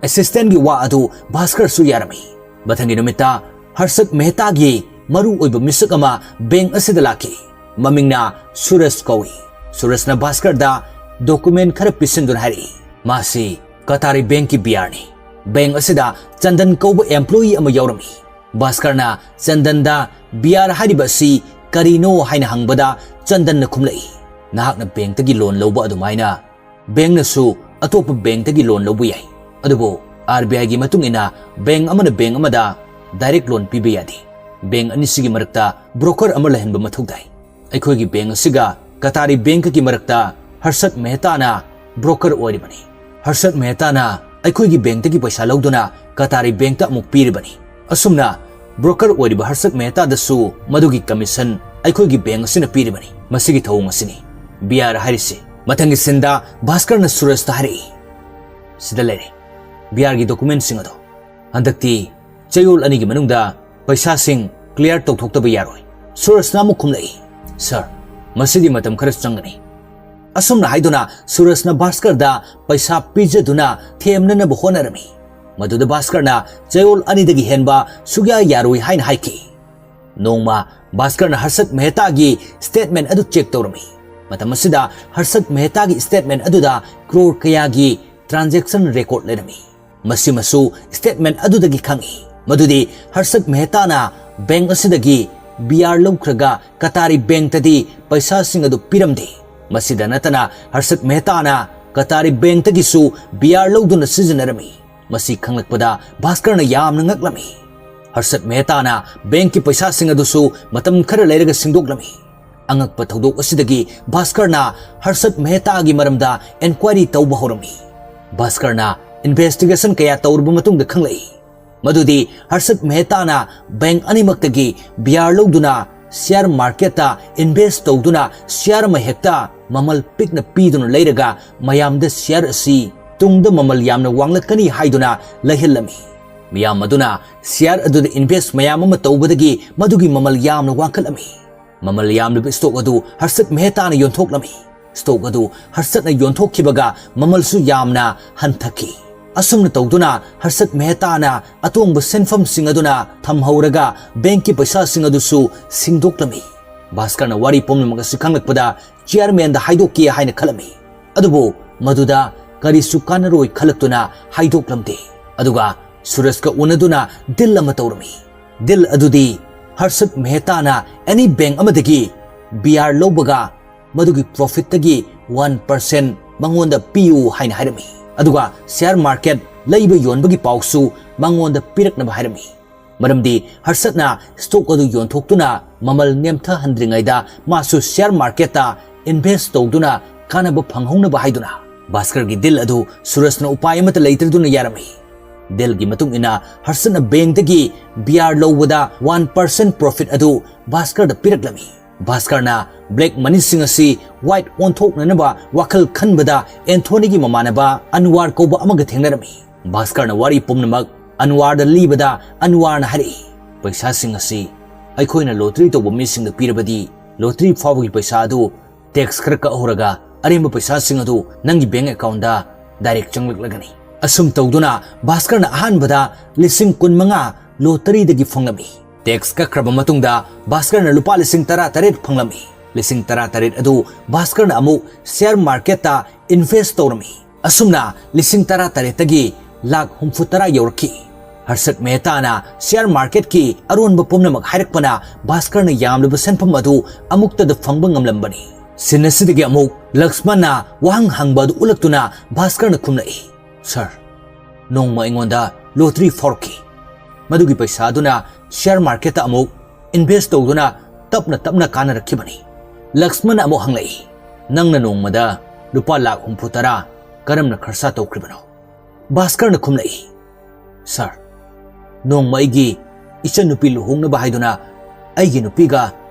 ꯑꯦꯁꯤꯁꯇꯦꯟꯠꯀꯤ ꯋꯥ ꯑꯗꯨ ꯚꯥꯁꯀꯔꯁꯨ ꯌꯥꯔꯝꯃꯤ꯫ ꯃꯊꯪꯒꯤ ꯅꯨꯃꯤꯠꯇ ꯍꯔꯁꯠ ꯃꯦꯍꯇꯥꯒꯤ ꯃꯔꯨ ꯑꯣꯏꯕ ꯃꯤꯁꯛ ꯑꯃ ꯕꯦꯡꯛ ꯑꯁꯤꯗ ꯂꯥꯛꯈꯤ꯫ ꯃꯃꯤꯡꯅ ꯁꯨꯔꯖ ꯀꯧꯏ꯫ ꯁꯨꯔꯖꯅ ꯚꯥꯁꯀꯔꯗ ꯗꯣꯀꯨꯃꯦꯟꯠ ꯈꯔ ꯄꯤꯁꯤꯟꯗꯨꯅ ꯍꯥꯏꯔꯛꯏ, "ꯃꯥꯁꯤ ꯀꯇꯥꯔꯤ ꯕꯦꯡꯛꯀꯤ ꯕꯤ ꯑꯥꯔꯅꯤ꯫ ꯕꯦꯡꯛ ꯑꯁꯤꯗ ꯆꯟꯗꯟ ꯀꯧꯕ ꯑꯦꯝꯄ꯭ꯂꯣꯌꯤ ꯑꯃ ꯌꯥꯎꯔꯝꯃꯤ꯫" ꯚꯥꯁꯀꯔꯅ ꯆꯟꯗꯟꯗ ꯕꯤ ꯑꯥꯔ ꯍꯥꯏꯔꯤꯕ ꯑꯁꯤ ꯀꯔꯤꯅꯣ ꯍꯥꯏꯅ ꯍꯪꯕꯗ ꯆꯟꯗꯟꯅ ꯈꯨꯝꯂꯛꯏ, "ꯅꯍꯥꯛꯅ ꯕꯦꯡꯛꯇꯒꯤ ꯂꯣꯟ ꯂꯧꯕ ꯑꯗꯨꯃꯥꯏꯅ ꯕꯦꯡꯛꯅꯁꯨ ꯑꯇꯣꯞꯄ ꯕꯦꯡꯛꯇꯒꯤ ꯂꯣꯟ ꯂꯧꯕ ꯌꯥꯏ꯫ ꯑꯗꯨꯕꯨ ꯑꯥꯔ ꯕꯤ ꯑꯥꯏꯒꯤ ꯃꯇꯨꯡ ꯏꯟꯅ ꯕꯦꯡꯛ ꯑꯃꯅ ꯕꯦꯡꯛ ꯑꯃꯗ ꯗꯥꯏꯔꯦꯛ ꯂꯣꯟ ꯄꯤꯕ ꯌꯥꯗꯦ꯫ ꯕꯦꯡꯛ ꯑꯅꯤꯁꯤꯒꯤ ꯃꯔꯛꯇ ꯕ꯭ꯔꯣꯀꯔ ꯑꯃ ꯂꯩꯍꯟꯕ ꯃꯊꯧ ꯇꯥꯏ꯫ ꯑꯩꯈꯣꯏꯒꯤ ꯕꯦꯡꯛ ꯑꯁꯤꯒ ꯀꯇꯥꯔꯤ ꯕꯦꯡꯛꯀꯒꯤ ꯃꯔꯛꯇ ꯍꯔꯁꯠ ꯃꯦꯍꯇꯥꯅ ꯕ꯭ꯔꯣꯀꯔ ꯑꯣꯏꯔꯤꯕꯅꯤ꯫ ꯍꯔꯁꯠ ꯃꯦꯍꯇꯥꯅ ꯑꯩꯈꯣꯏꯒꯤ ꯕꯦꯡꯛꯇꯒꯤ ꯄꯩꯁꯥ ꯂꯧꯗꯨꯅ ꯀꯇꯥꯔꯤ ꯕꯦꯡꯛꯇ ꯑꯃꯨꯛ ꯄꯤꯔꯤꯕꯅꯤ꯫ ꯑꯁꯨꯝꯅ ꯕ꯭ꯔꯣꯀꯔ ꯑꯣꯏꯔꯤꯕ ꯍꯔꯁꯠ ꯃꯦꯍꯇꯥꯗꯁꯨ ꯃꯗꯨꯒꯤ ꯀꯃꯤꯁꯟ ꯑꯩꯈꯣꯏꯒꯤ ꯕꯦꯡꯛ ꯑꯁꯤꯅ ꯄꯤꯔꯤꯕꯅꯤ꯫ ꯃꯁꯤꯒꯤ ꯊꯧꯑꯣꯡ ꯑꯁꯤꯅꯤ ꯕꯤ ꯑꯥꯔ ꯍꯥꯏꯔꯤꯁꯤ꯫" ꯃꯊꯪꯒꯤ ꯁꯤꯟꯗ ꯚꯥꯁꯀꯔꯅ ꯁꯨꯔꯖꯇ ꯍꯥꯏꯔꯛꯏ, "ꯁꯤꯗ ꯂꯩꯔꯦ, ꯕꯤ ꯑꯥꯔꯒꯤ ꯗꯣꯀꯨꯃꯦꯟꯠꯁꯤꯡ ꯑꯗꯣ꯫ ꯍꯟꯗꯛꯇꯤ ꯆꯌꯣꯜ ꯑꯅꯤꯒꯤ ꯃꯅꯨꯡꯗ ꯄꯩꯁꯥꯁꯤꯡ ꯀ꯭ꯂꯤꯌꯥꯔ ꯇꯧꯊꯣꯛꯇꯕ ꯌꯥꯔꯣꯏ꯫" ꯁꯨꯔꯖꯅ ꯑꯃꯨꯛ ꯈꯨꯝꯂꯛꯏ, "ꯁꯥꯔ, ꯃꯁꯤꯗꯤ ꯃꯇꯝ ꯈꯔ ꯆꯪꯒꯅꯤ꯫" ꯑꯁꯨꯝꯅ ꯍꯥꯏꯗꯨꯅ ꯁꯨꯔꯖꯅ ꯚꯥꯁꯀꯔꯗ ꯄꯩꯁꯥ ꯄꯤꯖꯗꯨꯅ ꯊꯦꯝꯅꯅꯕ ꯍꯣꯠꯅꯔꯝꯃꯤ꯫ ꯃꯗꯨꯗ ꯚꯥꯁꯀꯔꯅ ꯆꯌꯣꯜ ꯑꯅꯤꯗꯒꯤ ꯍꯦꯟꯕ ꯁꯨꯛꯌꯥ ꯌꯥꯔꯣꯏ ꯍꯥꯏꯅ ꯍꯥꯏꯈꯤ꯫ ꯅꯣꯡꯃ ꯚꯥꯁꯀꯔꯅ ꯍꯔꯁꯠ ꯃꯦꯍꯇꯥꯒꯤ statement ꯑꯗꯨ check ꯇꯧꯔꯝꯃꯤ꯫ ꯃꯇꯝ ꯑꯁꯤꯗ ꯍꯔꯁꯠ ꯃꯦꯍꯇꯥꯒꯤ statement ꯑꯗꯨꯗ ꯀ꯭ꯔꯣꯔ ꯀꯌꯥꯒꯤ transaction record ꯂꯩꯔꯝꯃꯤ꯫ ꯃꯁꯤꯃꯁꯨ statement ꯑꯗꯨꯗꯒꯤ ꯈꯪꯏ ꯃꯗꯨꯗꯤ ꯍꯔꯁꯠ ꯃꯦꯍꯇꯥꯅ bank ꯑꯁꯤꯗꯒꯤ B R ꯂꯧꯈ꯭ꯔꯒ ꯀꯇꯥꯔꯤ bankꯇꯗꯤ ꯄꯩꯁꯥꯁꯤꯡ ꯑꯗꯨ ꯄꯤꯔꯝꯗꯦ꯫ ꯃꯁꯤꯗ ꯅꯠꯇꯅ ꯍꯔꯁꯠ ꯃꯦꯍꯇꯥꯅ ꯀꯇꯥꯔꯤ bankꯇꯒꯤꯁꯨ B R ꯂꯧꯗꯨꯅ ꯁꯤꯖꯤꯟꯅꯔꯝꯃꯤ꯫ ꯃꯁꯤ ꯈꯪꯂꯛꯄꯗ ꯚꯥꯁꯀꯔꯅ ꯌꯥꯝꯅ ꯉꯛꯂꯝꯃꯤ꯫ ꯍꯔꯁꯠ ꯃꯦꯍꯇꯥꯅ bankꯀꯤ ꯄꯩꯁꯥꯁꯤꯡ ꯑꯗꯨꯁꯨ ꯃꯇꯝ ꯈꯔ ꯂꯩꯔꯒ ꯁꯤꯡꯗꯣꯛꯂꯝꯃꯤ꯫ ꯑꯉꯛꯄ ꯊꯧꯗꯣꯛ ꯑꯁꯤꯗꯒꯤ ꯚꯥꯁꯀꯔꯅ ꯍꯔꯁꯠ ꯃꯦꯍꯇꯥꯒꯤ ꯃꯔꯝꯗ enquiry ꯇꯧꯕ ꯍꯧꯔꯝꯃꯤ꯫ ꯚꯥꯁꯀꯔꯅ investigation ꯀꯌꯥ ꯇꯧꯔꯕ ꯃꯇꯨꯡꯗ ꯈꯪꯂꯛꯏ ꯃꯗꯨꯗꯤ ꯍꯔꯁꯠ ꯃꯦꯍꯇꯥꯅ bank ꯑꯅꯤꯃꯛꯇꯒꯤ B R ꯂꯧꯗꯨꯅ share marketꯇ invest ꯇꯧꯗꯨꯅ share ꯑꯃ ꯍꯦꯛꯇ ꯃꯃꯜ ꯄꯤꯛꯅ ꯄꯤꯗꯨꯅ ꯂꯩꯔꯒ ꯃꯌꯥꯝꯗ share ꯑꯁꯤ ꯇꯨꯡꯗ ꯃꯃꯜ ꯌꯥꯝꯅ ꯋꯥꯡꯂꯛꯀꯅꯤ ꯍꯥꯏꯗꯨꯅ ꯂꯩꯍꯜꯂꯝꯃꯤ꯫ ꯃꯤꯌꯥꯝ ꯑꯗꯨꯅ share ꯑꯗꯨꯗ invest ꯃꯌꯥꯝ ꯑꯃ ꯇꯧꯕꯗꯒꯤ ꯃꯗꯨꯒꯤ ꯃꯃꯜ ꯌꯥꯝꯅ ꯋꯥꯡꯈꯠꯂꯝꯃꯤ꯫ ꯃꯃꯜ ꯌꯥꯝꯂꯤꯕ stock ꯑꯗꯨ ꯍꯔꯁꯠ ꯃꯦꯍꯇꯥꯅ ꯌꯣꯟꯊꯣꯛꯂꯝꯃꯤ꯫ Stock ꯑꯗꯨ ꯍꯔꯁꯠꯅ ꯌꯣꯟꯊꯣꯛꯈꯤꯕꯒ ꯃꯃꯜꯁꯨ ꯌꯥꯝꯅ ꯍꯟꯊꯈꯤ꯫ ꯑꯁꯨꯝꯅ ꯇꯧꯗꯨꯅ ꯍꯔꯁꯠ ꯃꯦꯍꯇꯥꯅ ꯑꯇꯣꯡꯕ ꯁꯦꯟꯐꯝꯁꯤꯡ ꯑꯗꯨꯅ ꯊꯝꯍꯧꯔꯒ bankꯀꯤ ꯄꯩꯁꯥꯁꯤꯡ ꯑꯗꯨꯁꯨ ꯁꯤꯡꯗꯣꯛꯂꯝꯃꯤ꯫ ꯚꯥꯁꯀꯔꯅ ꯋꯥꯔꯤ ꯄꯨꯝꯅꯃꯛ ꯑꯁꯤ ꯈꯪꯂꯛꯄꯗ chairmanꯗ ꯍꯥꯏꯗꯣꯛꯀꯦ ꯍꯥꯏꯅ ꯈꯜꯂꯝꯃꯤ꯫ ꯑꯗꯨꯕꯨ ꯃꯗꯨꯗ ꯀꯔꯤꯁꯨ ꯀꯥꯟꯅꯔꯣꯏ ꯈꯜꯂꯛꯇꯨꯅ ꯍꯥꯏꯗꯣꯛꯂꯝꯗꯦ꯫ ꯑꯗꯨꯒ ꯁꯨꯔꯖꯀ ꯎꯅꯗꯨꯅ deal ꯑꯃ ꯇꯧꯔꯝꯃꯤ꯫ Deal ꯑꯗꯨꯗꯤ ꯍꯔꯁꯠ ꯃꯦꯍꯇꯥꯅ any bank ꯑꯃꯗꯒꯤ B R ꯂꯧꯕꯒ ꯃꯗꯨꯒꯤ profitꯇꯒꯤ one percent ꯃꯉꯣꯟꯗ ꯄꯤꯌꯨ ꯍꯥꯏꯅ ꯍꯥꯏꯔꯝꯃꯤ꯫ ꯑꯗꯨꯒ share market ꯂꯩꯕ ꯌꯣꯟꯕꯒꯤ ꯄꯥꯎꯁꯨ ꯃꯉꯣꯟꯗ ꯄꯤꯔꯛꯅꯕ ꯍꯥꯏꯔꯝꯃꯤ꯫ ꯃꯔꯝꯗꯤ ꯍꯔꯁꯠꯅ stock ꯑꯗꯨ ꯌꯣꯟꯊꯣꯛꯇꯨꯅ ꯃꯃꯜ ꯅꯦꯝꯊꯍꯟꯗ꯭ꯔꯤꯉꯩꯗ ꯃꯥꯁꯨ share marketꯇ invest ꯇꯧꯗꯨꯅ ꯀꯥꯟꯅꯕ ꯐꯪꯍꯧꯅꯕ ꯍꯥꯏꯗꯨꯅ꯫ ꯚꯥꯁꯀꯔꯒꯤ deal ꯑꯗꯨ ꯁꯨꯔꯖꯅ ꯎꯄꯥꯏ ꯑꯃꯠꯇ ꯂꯩꯇ꯭ꯔꯗꯨꯅ ꯌꯥꯔꯝꯃꯤ꯫ Dealꯒꯤ ꯃꯇꯨꯡ ꯏꯟꯅ ꯍꯔꯁꯠꯅ bankꯇꯒꯤ B R ꯂꯧꯕꯗ one percent profit ꯑꯗꯨ ꯚꯥꯁꯀꯔꯗ ꯄꯤꯔꯛꯂꯝꯃꯤ꯫ ꯚꯥꯁꯀꯔꯅ black moneyꯁꯤꯡ ꯑꯁꯤ white ꯑꯣꯟꯊꯣꯛꯅꯅꯕ ꯋꯥꯈꯜ ꯈꯟꯕꯗ ꯑꯦꯟꯊꯣꯅꯤꯒꯤ ꯃꯃꯥꯟꯅꯕ ꯑꯟꯋꯥꯔ ꯀꯧꯕ ꯑꯃꯒ ꯊꯦꯡꯅꯔꯝꯃꯤ꯫ ꯚꯥꯁꯀꯔꯅ ꯋꯥꯔꯤ ꯄꯨꯝꯅꯃꯛ ꯑꯟꯋꯥꯔꯗ ꯂꯤꯕꯗ ꯑꯟꯋꯥꯔꯅ ꯍꯥꯏꯔꯛꯏ, "ꯄꯩꯁꯥꯁꯤꯡ ꯑꯁꯤ ꯑꯩꯈꯣꯏꯅ lottery ꯇꯧꯕ ꯃꯤꯁꯤꯡꯗ ꯄꯤꯔꯕꯗꯤ lottery ꯐꯥꯎꯕꯒꯤ ꯄꯩꯁꯥ ꯑꯗꯨ tax ꯈꯔ ꯀꯛꯍꯧꯔꯒ ꯑꯔꯦꯝꯕ ꯄꯩꯁꯥꯁꯤꯡ ꯑꯗꯨ ꯅꯪꯒꯤ bank accountꯗ direct ꯆꯪꯂꯛꯂꯒꯅꯤ꯫" ꯑꯁꯨꯝ ꯇꯧꯗꯨꯅ ꯚꯥꯁꯀꯔꯅ ꯑꯍꯥꯟꯕꯗ ꯂꯤꯁꯤꯡ ꯀꯨꯟꯃꯉꯥ lotteryꯗꯒꯤ ꯐꯪꯂꯝꯃꯤ꯫ ꯇꯦꯛꯁ ꯀꯛꯈ꯭ꯔꯕ ꯃꯇꯨꯡꯗ ꯚꯥꯁꯀꯔꯅ ꯂꯨꯄꯥ ꯂꯤꯁꯤꯡ ꯇꯔꯥ ꯇꯔꯦꯠ ꯐꯪꯂꯝꯃꯤ꯫ ꯂꯤꯁꯤꯡ ꯇꯔꯥ ꯇꯔꯦꯠ ꯑꯗꯨ ꯚꯥꯁꯀꯔꯅ ꯑꯃꯨꯛ ꯁꯤꯌꯥꯔ ꯃꯥꯔꯀꯦꯠꯇ ꯏꯟꯚꯦꯁ ꯇꯧꯔꯝꯃꯤ꯫ ꯑꯁꯨꯝꯅ ꯂꯤꯁꯤꯡ ꯇꯔꯥ ꯇꯔꯦꯠꯇꯒꯤ ꯂꯥꯈ ꯍꯨꯝꯐꯨ ꯇꯔꯥ ꯌꯧꯔꯛꯈꯤ꯫ ꯍꯔꯁꯠ ꯃꯦꯍꯇꯥꯅ ꯁꯤꯌꯥꯔ ꯃꯥꯔꯀꯦꯠꯀꯤ ꯑꯔꯣꯟꯕ ꯄꯨꯝꯅꯃꯛ ꯍꯥꯏꯔꯛꯄꯅ ꯚꯥꯁꯀꯔꯅ ꯌꯥꯝꯂꯕ ꯁꯦꯟꯐꯝ ꯑꯗꯨ ꯑꯃꯨꯛꯇꯗ ꯐꯪꯕ ꯉꯝꯂꯝꯕꯅꯤ꯫ ꯁꯤꯟ ꯑꯁꯤꯗꯒꯤ ꯑꯃꯨꯛ ꯂꯛꯁꯃꯟꯅ ꯋꯥꯍꯪ ꯍꯪꯕ ꯑꯗꯨ ꯎꯠꯂꯛꯇꯨꯅ ꯚꯥꯁꯀꯔꯅ ꯈꯨꯝꯂꯛꯏ, "ꯁꯥꯔ, ꯅꯣꯡꯃ ꯑꯩꯉꯣꯟꯗ ꯂꯣꯇꯔꯤ ꯐꯥꯎꯔꯛꯈꯤ꯫ ꯃꯗꯨꯒꯤ ꯄꯩꯁꯥ ꯑꯗꯨꯅ ꯁꯤꯌꯥꯔ ꯃꯥꯔꯀꯦꯠꯇ ꯑꯃꯨꯛ ꯏꯟꯚꯦꯁ ꯇꯧꯗꯨꯅ ꯇꯞꯅ ꯇꯞꯅ ꯀꯥꯟꯅꯔꯛꯈꯤꯕꯅꯤ꯫" ꯂꯛꯁꯃꯟꯅ ꯑꯃꯨꯛ ꯍꯪꯂꯛꯏ, "ꯅꯪꯅ ꯅꯣꯡꯃꯗ ꯂꯨꯄꯥ ꯂꯥꯈ ꯍꯨꯝꯐꯨ ꯇꯔꯥ ꯀꯔꯝꯅ ꯈꯔꯁꯥ ꯇꯧꯈ꯭ꯔꯤꯕꯅꯣ?" ꯚꯥꯁꯀꯔꯅ ꯈꯨꯝꯂꯛꯏ, "ꯁꯥꯔ, ꯅꯣꯡꯃ ꯑꯩꯒꯤ ꯏꯆꯟꯅꯨꯄꯤ ꯂꯨꯍꯣꯡꯅꯕ ꯍꯥꯏꯗꯨꯅ ꯑꯩꯒꯤ ꯅꯨꯄꯤꯒ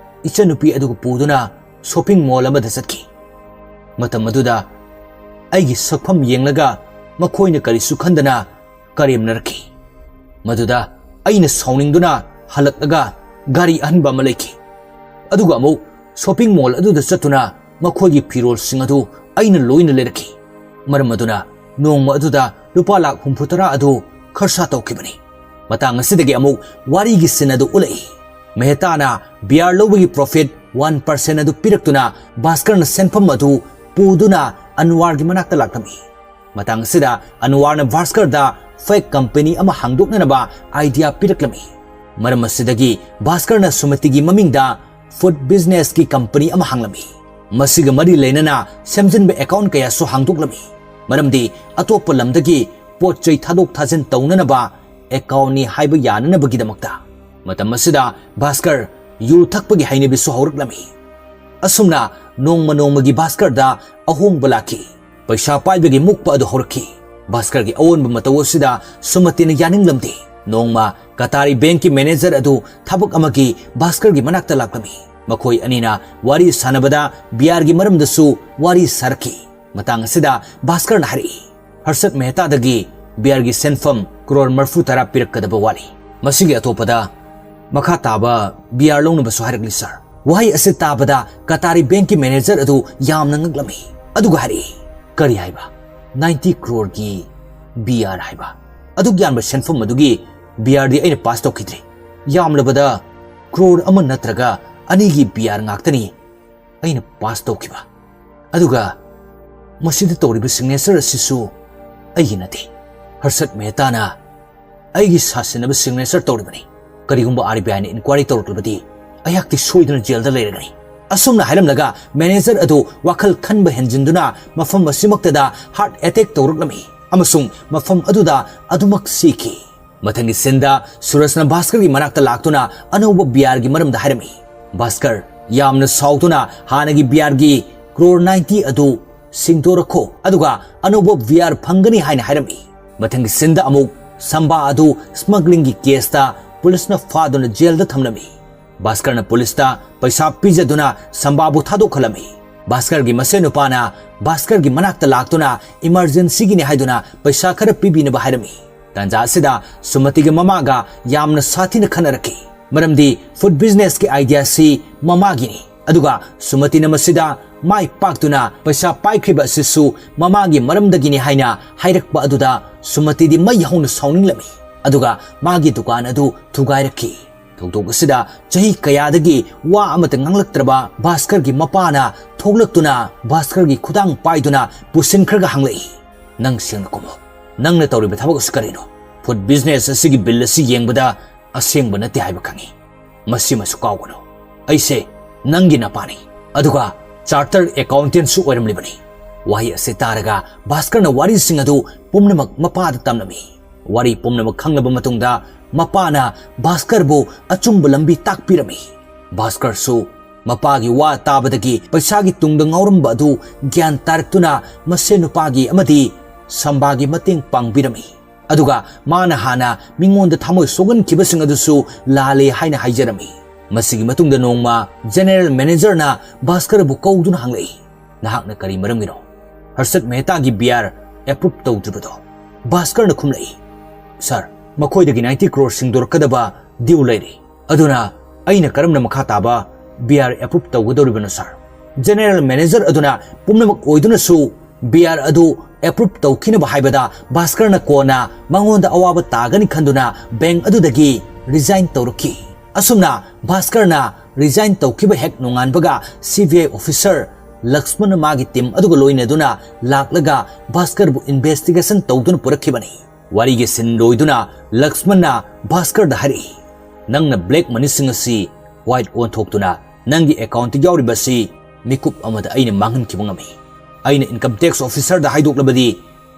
ꯏꯆꯟꯅꯨꯄꯤ ꯑꯗꯨꯒ ꯄꯨꯗꯨꯅ ꯁꯣꯄꯤꯡ ꯃꯣꯜ ꯑꯃꯗ ꯆꯠꯈꯤ꯫ ꯃꯇꯝ ꯑꯗꯨꯗ ꯑꯩꯒꯤ ꯁꯛꯐꯝ ꯌꯦꯡꯂꯒ ꯃꯈꯣꯏꯅ ꯀꯔꯤꯁꯨ ꯈꯟꯗꯅ ꯀꯔꯦꯝꯅꯔꯛꯈꯤ꯫ ꯃꯗꯨꯗ ꯑꯩꯅ ꯁꯥꯎꯅꯤꯡꯗꯨꯅ ꯍꯜꯂꯛꯂꯒ ꯒꯥꯔꯤ ꯑꯍꯟꯕ ꯑꯃ ꯂꯩꯈꯤ꯫ ꯑꯗꯨꯒ ꯑꯃꯨꯛ ꯁꯣꯄꯤꯡ ꯃꯣꯜ ꯑꯗꯨꯗ ꯆꯠꯇꯨꯅ ꯃꯈꯣꯏꯒꯤ ꯐꯤꯔꯣꯜꯁꯤꯡ ꯑꯗꯨ ꯑꯩꯅ ꯂꯣꯏꯅ ꯂꯩꯔꯛꯈꯤ꯫ ꯃꯔꯝ ꯑꯗꯨꯅ ꯅꯣꯡꯃ ꯑꯗꯨꯗ ꯂꯨꯄꯥ ꯂꯥꯈ ꯍꯨꯝꯐꯨ ꯇꯔꯥ ꯑꯗꯨ ꯈꯔꯁꯥ ꯇꯧꯈꯤꯕꯅꯤ꯫" ꯃꯇꯥꯡ ꯑꯁꯤꯗꯒꯤ ꯑꯃꯨꯛ ꯋꯥꯔꯤꯒꯤ ꯁꯤꯟ ꯑꯗꯨ ꯎꯠꯂꯛꯏ꯫ ꯃꯦꯍꯇꯥꯅ ꯕꯤꯌꯥꯔ ꯂꯧꯕꯒꯤ ꯄ꯭ꯔꯣꯐꯤꯠ ꯋꯥꯟ ꯄꯥꯔꯁꯦꯟ ꯑꯗꯨ ꯄꯤꯔꯛꯇꯨꯅ ꯚꯥꯁꯀꯔꯅ ꯁꯦꯟꯐꯝ ꯑꯗꯨ ꯄꯨꯗꯨꯅ ꯑꯟꯋꯥꯔꯒꯤ ꯃꯅꯥꯛꯇ ꯂꯥꯛꯂꯝꯃꯤ꯫ ꯃꯇꯥꯡ ꯑꯁꯤꯗ ꯑꯟꯋꯥꯔꯅ ꯚꯥꯁꯀꯔꯗ ꯐꯦꯛ ꯀꯝꯄꯦꯅꯤ ꯑꯃ ꯍꯥꯡꯗꯣꯛꯅꯅꯕ ꯑꯥꯏꯗꯤꯌꯥ ꯄꯤꯔꯛꯂꯝꯃꯤ꯫ ꯃꯔꯝ ꯑꯁꯤꯗꯒꯤ ꯚꯥꯁꯀꯔꯅ ꯁꯨꯃꯇꯤꯒꯤ ꯃꯃꯤꯡꯗ ꯐꯨꯗ ꯕꯤꯖꯤꯅꯦꯁꯀꯤ ꯀꯝꯄꯦꯅꯤ ꯑꯃ ꯍꯥꯡꯂꯝꯃꯤ꯫ ꯃꯁꯤꯒ ꯃꯔꯤ ꯂꯩꯅꯅ ꯁꯦꯝꯖꯤꯟꯕ ꯑꯦꯀꯥꯎꯟ ꯀꯌꯥꯁꯨ ꯍꯥꯡꯗꯣꯛꯂꯝꯃꯤ, ꯃꯔꯝꯗꯤ ꯑꯇꯣꯞꯄ ꯂꯝꯗꯒꯤ ꯄꯣꯠ ꯆꯩ ꯊꯥꯗꯣꯛ ꯊꯥꯖꯤꯟ ꯇꯧꯅꯅꯕ ꯑꯦꯀꯥꯎꯟꯅꯤ ꯍꯥꯏꯕ ꯌꯥꯅꯅꯕꯒꯤꯗꯃꯛꯇ꯫ ꯃꯇꯝ ꯑꯁꯤꯗ ꯚꯥꯁꯀꯔ ꯌꯨ ꯊꯛꯄꯒꯤ ꯍꯩꯅꯕꯤꯁꯨ ꯍꯧꯔꯛꯂꯝꯃꯤ꯫ ꯑꯁꯨꯝꯅ ꯅꯣꯡꯃ ꯅꯣꯡꯃꯒꯤ ꯚꯥꯁꯀꯔꯗ ꯑꯍꯣꯡꯕ ꯂꯥꯛꯈꯤ꯫ ꯄꯩꯁꯥ ꯄꯥꯏꯕꯒꯤ ꯃꯨꯛꯄ ꯑꯗꯨ ꯍꯧꯔꯛꯈꯤ꯫ ꯚꯥꯁꯀꯔꯒꯤ ꯑꯑꯣꯟꯕ ꯃꯇꯧ ꯑꯁꯤꯗ ꯁꯨꯃꯇꯤꯅ ꯌꯥꯅꯤꯡꯂꯝꯗꯦ꯫ ꯅꯣꯡꯃ ꯀꯇꯥꯔꯤ ꯕꯦꯡꯀꯤ ꯃꯦꯅꯦꯖꯔ ꯑꯗꯨ ꯊꯕꯛ ꯑꯃꯒꯤ ꯚꯥꯁꯀꯔꯒꯤ ꯃꯅꯥꯛꯇ ꯂꯥꯛꯂꯝꯃꯤ꯫ ꯃꯈꯣꯏ ꯑꯅꯤꯅ ꯋꯥꯔꯤ ꯁꯥꯟꯅꯕꯗ ꯕꯤꯌꯥꯔꯒꯤ ꯃꯔꯝꯗꯁꯨ ꯋꯥꯔꯤ ꯁꯥꯔꯛꯈꯤ꯫ ꯃꯇꯥꯡ ꯑꯁꯤꯗ ꯚꯥꯁꯀꯔꯅ ꯍꯥꯏꯔꯛꯏ, "ꯍꯔꯁꯠ ꯃꯦꯍꯇꯥꯗꯒꯤ ꯕꯤꯌꯥꯔꯒꯤ ꯁꯦꯟꯐꯝ ꯀ꯭ꯔꯣꯔ ꯃꯔꯤꯐꯨ ꯇꯔꯥ ꯄꯤꯔꯛꯀꯗꯕ ꯋꯥꯠꯂꯤ꯫ ꯃꯁꯤꯒꯤ ꯑꯇꯣꯞꯄꯗ ꯃꯈꯥ ꯇꯥꯕ ꯕꯤꯌꯥꯔ ꯂꯧꯅꯕꯁꯨ ꯍꯥꯏꯔꯛꯂꯤ, ꯁꯥꯔ꯫" ꯋꯥꯍꯩ ꯑꯁꯤ ꯇꯥꯕꯗ ꯀꯇꯥꯔꯤ ꯕꯦꯡꯀꯤ ꯃꯦꯅꯦꯖꯔ ꯑꯗꯨ ꯌꯥꯝꯅ ꯉꯛꯂꯝꯃꯤ꯫ ꯑꯗꯨꯒ ꯍꯥꯏꯔꯛꯏ, "ꯀꯔꯤ ꯍꯥꯏꯕ? ꯅꯥꯏꯟꯇꯤ ꯀ꯭ꯔꯣꯔꯒꯤ ꯕꯤꯌꯥꯔ ꯍꯥꯏꯕ? ꯑꯗꯨꯛ ꯌꯥꯝꯕ ꯁꯦꯟꯐꯝ ꯑꯗꯨꯒꯤ ꯕꯤꯌꯥꯔꯗꯤ ꯑꯩꯅ ꯄꯥꯁ ꯇꯧꯈꯤꯗ꯭ꯔꯤ꯫ ꯌꯥꯝꯂꯕꯗ ꯀ꯭ꯔꯣꯔ ꯑꯃ ꯅꯠꯇ꯭ꯔꯒ ꯑꯅꯤꯒꯤ ꯕꯤ ꯑꯥꯔ ꯉꯥꯛꯇꯅꯤ ꯑꯩꯅ ꯄꯥꯁ ꯇꯧꯈꯤꯕ꯫ ꯑꯗꯨꯒ ꯃꯁꯤꯗ ꯇꯧꯔꯤꯕ ꯁꯤꯒꯅꯦꯆꯔ ꯑꯁꯤꯁꯨ ꯑꯩꯒꯤ ꯅꯠꯇꯦ꯫ ꯍꯔꯁꯠ ꯃꯦꯍꯇꯥꯅ ꯑꯩꯒꯤ ꯁꯥꯁꯤꯟꯅꯕ ꯁꯤꯒꯅꯦꯆꯔ ꯇꯧꯔꯤꯕꯅꯤ꯫ ꯀꯔꯤꯒꯨꯝꯕ ꯑꯥꯔ ꯕꯤ ꯑꯥꯏꯅ ꯏꯟꯀ꯭ꯋꯥꯏꯔꯤ ꯇꯧꯔꯛꯂꯕꯗꯤ ꯑꯩꯍꯥꯛꯇꯤ ꯁꯣꯏꯗꯅ ꯖꯦꯜꯗ ꯂꯩꯔꯒꯅꯤ꯫ ꯑꯁꯨꯝꯅ ꯍꯥꯏꯔꯝꯂꯒ ꯃꯦꯅꯦꯖꯔ ꯑꯗꯨ ꯋꯥꯈꯜ ꯈꯟꯕ ꯍꯦꯟꯖꯤꯟꯗꯨꯅ ꯃꯐꯝ ꯑꯁꯤꯃꯛꯇꯗ ꯍꯥꯔꯠ ꯑꯦꯇꯦꯛ ꯇꯧꯔꯛꯂꯝꯃꯤ ꯑꯃꯁꯨꯡ ꯃꯐꯝ ꯑꯗꯨꯗ ꯑꯗꯨꯃꯛ ꯁꯤꯈꯤ꯫ ꯃꯊꯪꯒꯤ ꯁꯤꯟꯗ ꯁꯨꯔꯖꯅ ꯚꯥꯁꯀꯔꯒꯤ ꯃꯅꯥꯛꯇ ꯂꯥꯛꯇꯨꯅ ꯑꯅꯧꯕ ꯕꯤ ꯑꯥꯔꯒꯤ ꯃꯔꯝꯗ ꯍꯥꯏꯔꯝꯃꯤ꯫ ꯚꯥꯁꯀꯔ ꯌꯥꯝꯅ ꯁꯥꯎꯗꯨꯅ ꯍꯥꯟꯅꯒꯤ ꯕꯤ ꯑꯥꯔꯒꯤ ꯀ꯭ꯔꯣꯔ ꯅꯥꯏꯟꯇꯤ ꯑꯗꯨ ꯁꯤꯡꯗꯣꯔꯛꯈꯣ, ꯑꯗꯨꯒ ꯑꯅꯧꯕ ꯕꯤ ꯑꯥꯔ ꯐꯪꯒꯅꯤ ꯍꯥꯏꯅ ꯍꯥꯏꯔꯝꯃꯤ꯫ ꯃꯊꯪꯒꯤ ꯁꯤꯟꯗ ꯑꯃꯨꯛ ꯁꯝꯕꯥ ꯑꯗꯨ ꯁ꯭ꯃꯒ꯭ꯂꯤꯡꯒꯤ ꯀꯦꯁꯇ ꯄꯨꯂꯤꯁꯅ ꯐꯥꯗꯨꯅ ꯖꯦꯜꯗ ꯊꯝꯂꯝꯃꯤ꯫ ꯚꯥꯁꯀꯔꯅ ꯄꯨꯂꯤꯁꯇ ꯄꯩꯁꯥ ꯄꯤꯖꯗꯨꯅ ꯁꯝꯕꯥꯕꯨ ꯊꯥꯗꯣꯛꯍꯜꯂꯝꯃꯤ꯫ ꯚꯥꯁꯀꯔꯒꯤ ꯃꯁꯦꯟ ꯅꯨꯄꯥꯅ ꯚꯥꯁꯀꯔꯒꯤ ꯃꯅꯥꯛꯇ ꯂꯥꯛꯇꯨꯅ ꯏꯃꯔꯖꯦꯟꯁꯤꯒꯤꯅꯤ ꯍꯥꯏꯗꯨꯅ ꯄꯩꯁꯥ ꯈꯔ ꯄꯤꯕꯤꯅꯕ ꯍꯥꯏꯔꯝꯃꯤ꯫ ꯇꯥꯟꯖꯥ ꯑꯁꯤꯗ ꯁꯨꯃꯇꯤꯒꯤ ꯃꯃꯥꯒ ꯌꯥꯝꯅ ꯁꯥꯊꯤꯅ ꯈꯟꯅꯔꯛꯈꯤ, ꯃꯔꯝꯗꯤ ꯐꯨꯗ ꯕꯤꯖꯤꯅꯦꯁꯀꯤ ꯑꯥꯏꯗꯤꯌꯥꯁꯤ ꯃꯃꯥꯒꯤꯅꯤ꯫ ꯑꯗꯨꯒ ꯁꯨꯃꯇꯤꯅ ꯃꯁꯤꯗ ꯃꯥꯏ ꯄꯥꯛꯇꯨꯅ ꯄꯩꯁꯥ ꯄꯥꯏꯈ꯭ꯔꯤꯕ ꯑꯁꯤꯁꯨ ꯃꯃꯥꯒꯤ ꯃꯔꯝꯗꯒꯤꯅꯤ ꯍꯥꯏꯅ ꯍꯥꯏꯔꯛꯄ ꯑꯗꯨꯗ ꯁꯨꯃꯇꯤꯗꯤ ꯃꯩ ꯍꯧꯅ ꯁꯥꯎꯅꯤꯡꯂꯝꯃꯤ꯫ ꯑꯗꯨꯒ ꯃꯥꯒꯤ ꯗꯨꯀꯥꯟ ꯑꯗꯨ ꯊꯨꯒꯥꯏꯔꯛꯈꯤ꯫ ꯊꯧꯗꯣꯛ ꯑꯁꯤꯗ ꯆꯍꯤ ꯀꯌꯥꯗꯒꯤ ꯋꯥ ꯑꯃꯠꯇ ꯉꯥꯡꯂꯛꯇ꯭ꯔꯕ ꯚꯥꯁꯀꯔꯒꯤ ꯃꯄꯥꯅ ꯊꯣꯛꯂꯛꯇꯨꯅ ꯚꯥꯁꯀꯔꯒꯤ ꯈꯨꯗꯥꯡ ꯄꯥꯏꯗꯨꯅ ꯄꯨꯁꯤꯟꯈ꯭ꯔꯒ ꯍꯪꯂꯛꯏ, "ꯅꯪ ꯁꯦꯡꯅ ꯈꯨꯝꯃꯨ꯫ ꯅꯪꯅ ꯇꯧꯔꯤꯕ ꯊꯕꯛ ꯑꯁꯤ ꯀꯔꯤꯅꯣ? ꯐꯨꯗ ꯕꯤꯖꯤꯅꯦꯁ ꯑꯁꯤꯒꯤ ꯕꯤꯜ ꯑꯁꯤ ꯌꯦꯡꯕꯗ ꯑꯁꯦꯡꯕ ꯅꯠꯇꯦ ꯍꯥꯏꯕ ꯈꯪꯏ꯫ ꯃꯁꯤꯃꯁꯨ ꯀꯥꯎꯒꯅꯨ꯫ ꯑꯩꯁꯦ ꯅꯪꯒꯤ ꯅꯄꯥꯅꯤ, ꯑꯗꯨꯒ ꯆꯥꯔꯇꯔ ꯑꯦꯀꯥꯎꯟꯇꯦꯟꯁꯨ ꯑꯣꯏꯔꯝꯂꯤꯕꯅꯤ꯫" ꯋꯥꯍꯩ ꯑꯁꯤ ꯇꯥꯔꯒ ꯚꯥꯁꯀꯔꯅ ꯋꯥꯔꯤꯁꯤꯡ ꯑꯗꯨ ꯄꯨꯝꯅꯃꯛ ꯃꯄꯥꯗ ꯇꯝꯂꯝꯃꯤ꯫ ꯋꯥꯔꯤ ꯄꯨꯝꯅꯃꯛ ꯈꯪꯂꯕ ꯃꯇꯨꯡꯗ ꯃꯄꯥꯅ ꯚꯥꯁꯀꯔꯕꯨ ꯑꯆꯨꯝꯕ ꯂꯝꯕꯤ ꯇꯥꯛꯄꯤꯔꯝꯃꯤ꯫ ꯚꯥꯁꯀꯔꯁꯨ ꯃꯄꯥꯒꯤ ꯋꯥ ꯇꯥꯕꯗꯒꯤ ꯄꯩꯁꯥꯒꯤ ꯇꯨꯡꯗ ꯉꯥꯎꯔꯝꯕ ꯑꯗꯨ ꯒ꯭ꯌꯥꯟ ꯇꯥꯔꯛꯇꯨꯅ ꯃꯁꯦꯟ ꯅꯨꯄꯥꯒꯤ ꯑꯃꯗꯤ ꯁꯝꯕꯥꯒꯤ ꯃꯇꯦꯡ ꯄꯥꯡꯕꯤꯔꯝꯃꯤ꯫ ꯑꯗꯨꯒ ꯃꯥꯅ ꯍꯥꯟꯅ ꯃꯤꯉꯣꯟꯗ ꯊꯃꯣꯏ ꯁꯣꯛꯍꯟꯈꯤꯕꯁꯤꯡ ꯑꯗꯨꯁꯨ ꯂꯥꯜꯂꯦ ꯍꯥꯏꯅ ꯍꯥꯏꯖꯔꯝꯃꯤ꯫ ꯃꯁꯤꯒꯤ ꯃꯇꯨꯡꯗ ꯅꯣꯡꯃ ꯖꯦꯅꯦꯔꯦꯜ ꯃꯦꯅꯦꯖꯔꯅ ꯚꯥꯁꯀꯔꯕꯨ ꯀꯧꯗꯨꯅ ꯍꯪꯂꯛꯏ, "ꯅꯍꯥꯛꯅ ꯀꯔꯤ ꯃꯔꯝꯒꯤꯅꯣ ꯍꯔꯁꯠ ꯃꯦꯍꯇꯥꯒꯤ ꯕꯤ ꯑꯥꯔ ꯑꯦꯄ꯭ꯔꯨꯞ ꯇꯧꯗ꯭ꯔꯤꯕꯗꯣ?" ꯚꯥꯁꯀꯔꯅ ꯈꯨꯝꯂꯛꯏ, "ꯁꯥꯔ, ꯃꯈꯣꯏꯗꯒꯤ ꯅꯥꯏꯟꯇꯤ ꯀ꯭ꯔꯣꯔ ꯁꯤꯡꯗꯣꯔꯛꯀꯗꯕ ꯗ꯭ꯌꯨ ꯂꯩꯔꯤ꯫ ꯑꯗꯨꯅ ꯑꯩꯅ ꯀꯔꯝꯅ ꯃꯈꯥ ꯇꯥꯕ ꯕꯤ ꯑꯥꯔ ꯑꯦꯄ꯭ꯔꯨꯞ ꯇꯧꯒꯗꯧꯔꯤꯕꯅꯣ, ꯁꯥꯔ?" ꯖꯦꯅꯦꯔꯦꯜ ꯃꯦꯅꯦꯖꯔ ꯑꯗꯨꯅ ꯄꯨꯝꯅꯃꯛ ꯑꯣꯏꯗꯨꯅꯁꯨ ꯕꯤ ꯑꯥꯔ ꯑꯗꯨ ꯑꯦꯄ꯭ꯔꯨꯞ ꯇꯧꯈꯤꯅꯕ ꯍꯥꯏꯕꯗ ꯚꯥꯁꯀꯔꯅ ꯀꯣꯟꯅ ꯃꯉꯣꯟꯗ ꯑꯋꯥꯕ ꯇꯥꯒꯅꯤ ꯈꯟꯗꯨꯅ ꯕꯦꯡꯛ ꯑꯗꯨꯗꯒꯤ resign ꯇꯧꯔꯛꯈꯤ꯫ ꯑꯁꯨꯝꯅ ꯚꯥꯁꯀꯔꯅ resign ꯇꯧꯈꯤꯕ ꯍꯦꯛ ꯅꯣꯡꯉꯥꯟꯕꯒ C B I officer ꯂꯛꯁꯃꯟꯅ ꯃꯥꯒꯤ team ꯑꯗꯨꯒ ꯂꯣꯏꯅꯗꯨꯅ ꯂꯥꯛꯂꯒ ꯚꯥꯁꯀꯔꯕꯨ investigation ꯇꯧꯗꯨꯅ ꯄꯨꯔꯛꯈꯤꯕꯅꯤ꯫ ꯋꯥꯔꯤꯒꯤ scene ꯂꯣꯏꯗꯨꯅ ꯂꯛꯁꯃꯟꯅ ꯚꯥꯁꯀꯔꯗ ꯍꯥꯏꯔꯛꯏ, "ꯅꯪꯅ black moneyꯁꯤꯡ ꯑꯁꯤ white ꯑꯣꯟꯊꯣꯛꯇꯨꯅ ꯅꯪꯒꯤ accountꯇ ꯌꯥꯎꯔꯤꯕ ꯑꯁꯤ ꯃꯤꯀꯨꯞ ꯑꯃꯗ ꯑꯩꯅ ꯃꯥꯡꯍꯟꯈꯤꯕ ꯉꯝꯃꯤ꯫ ꯑꯩꯅ income tax officerꯗ ꯍꯥꯏꯗꯣꯛꯂꯕꯗꯤ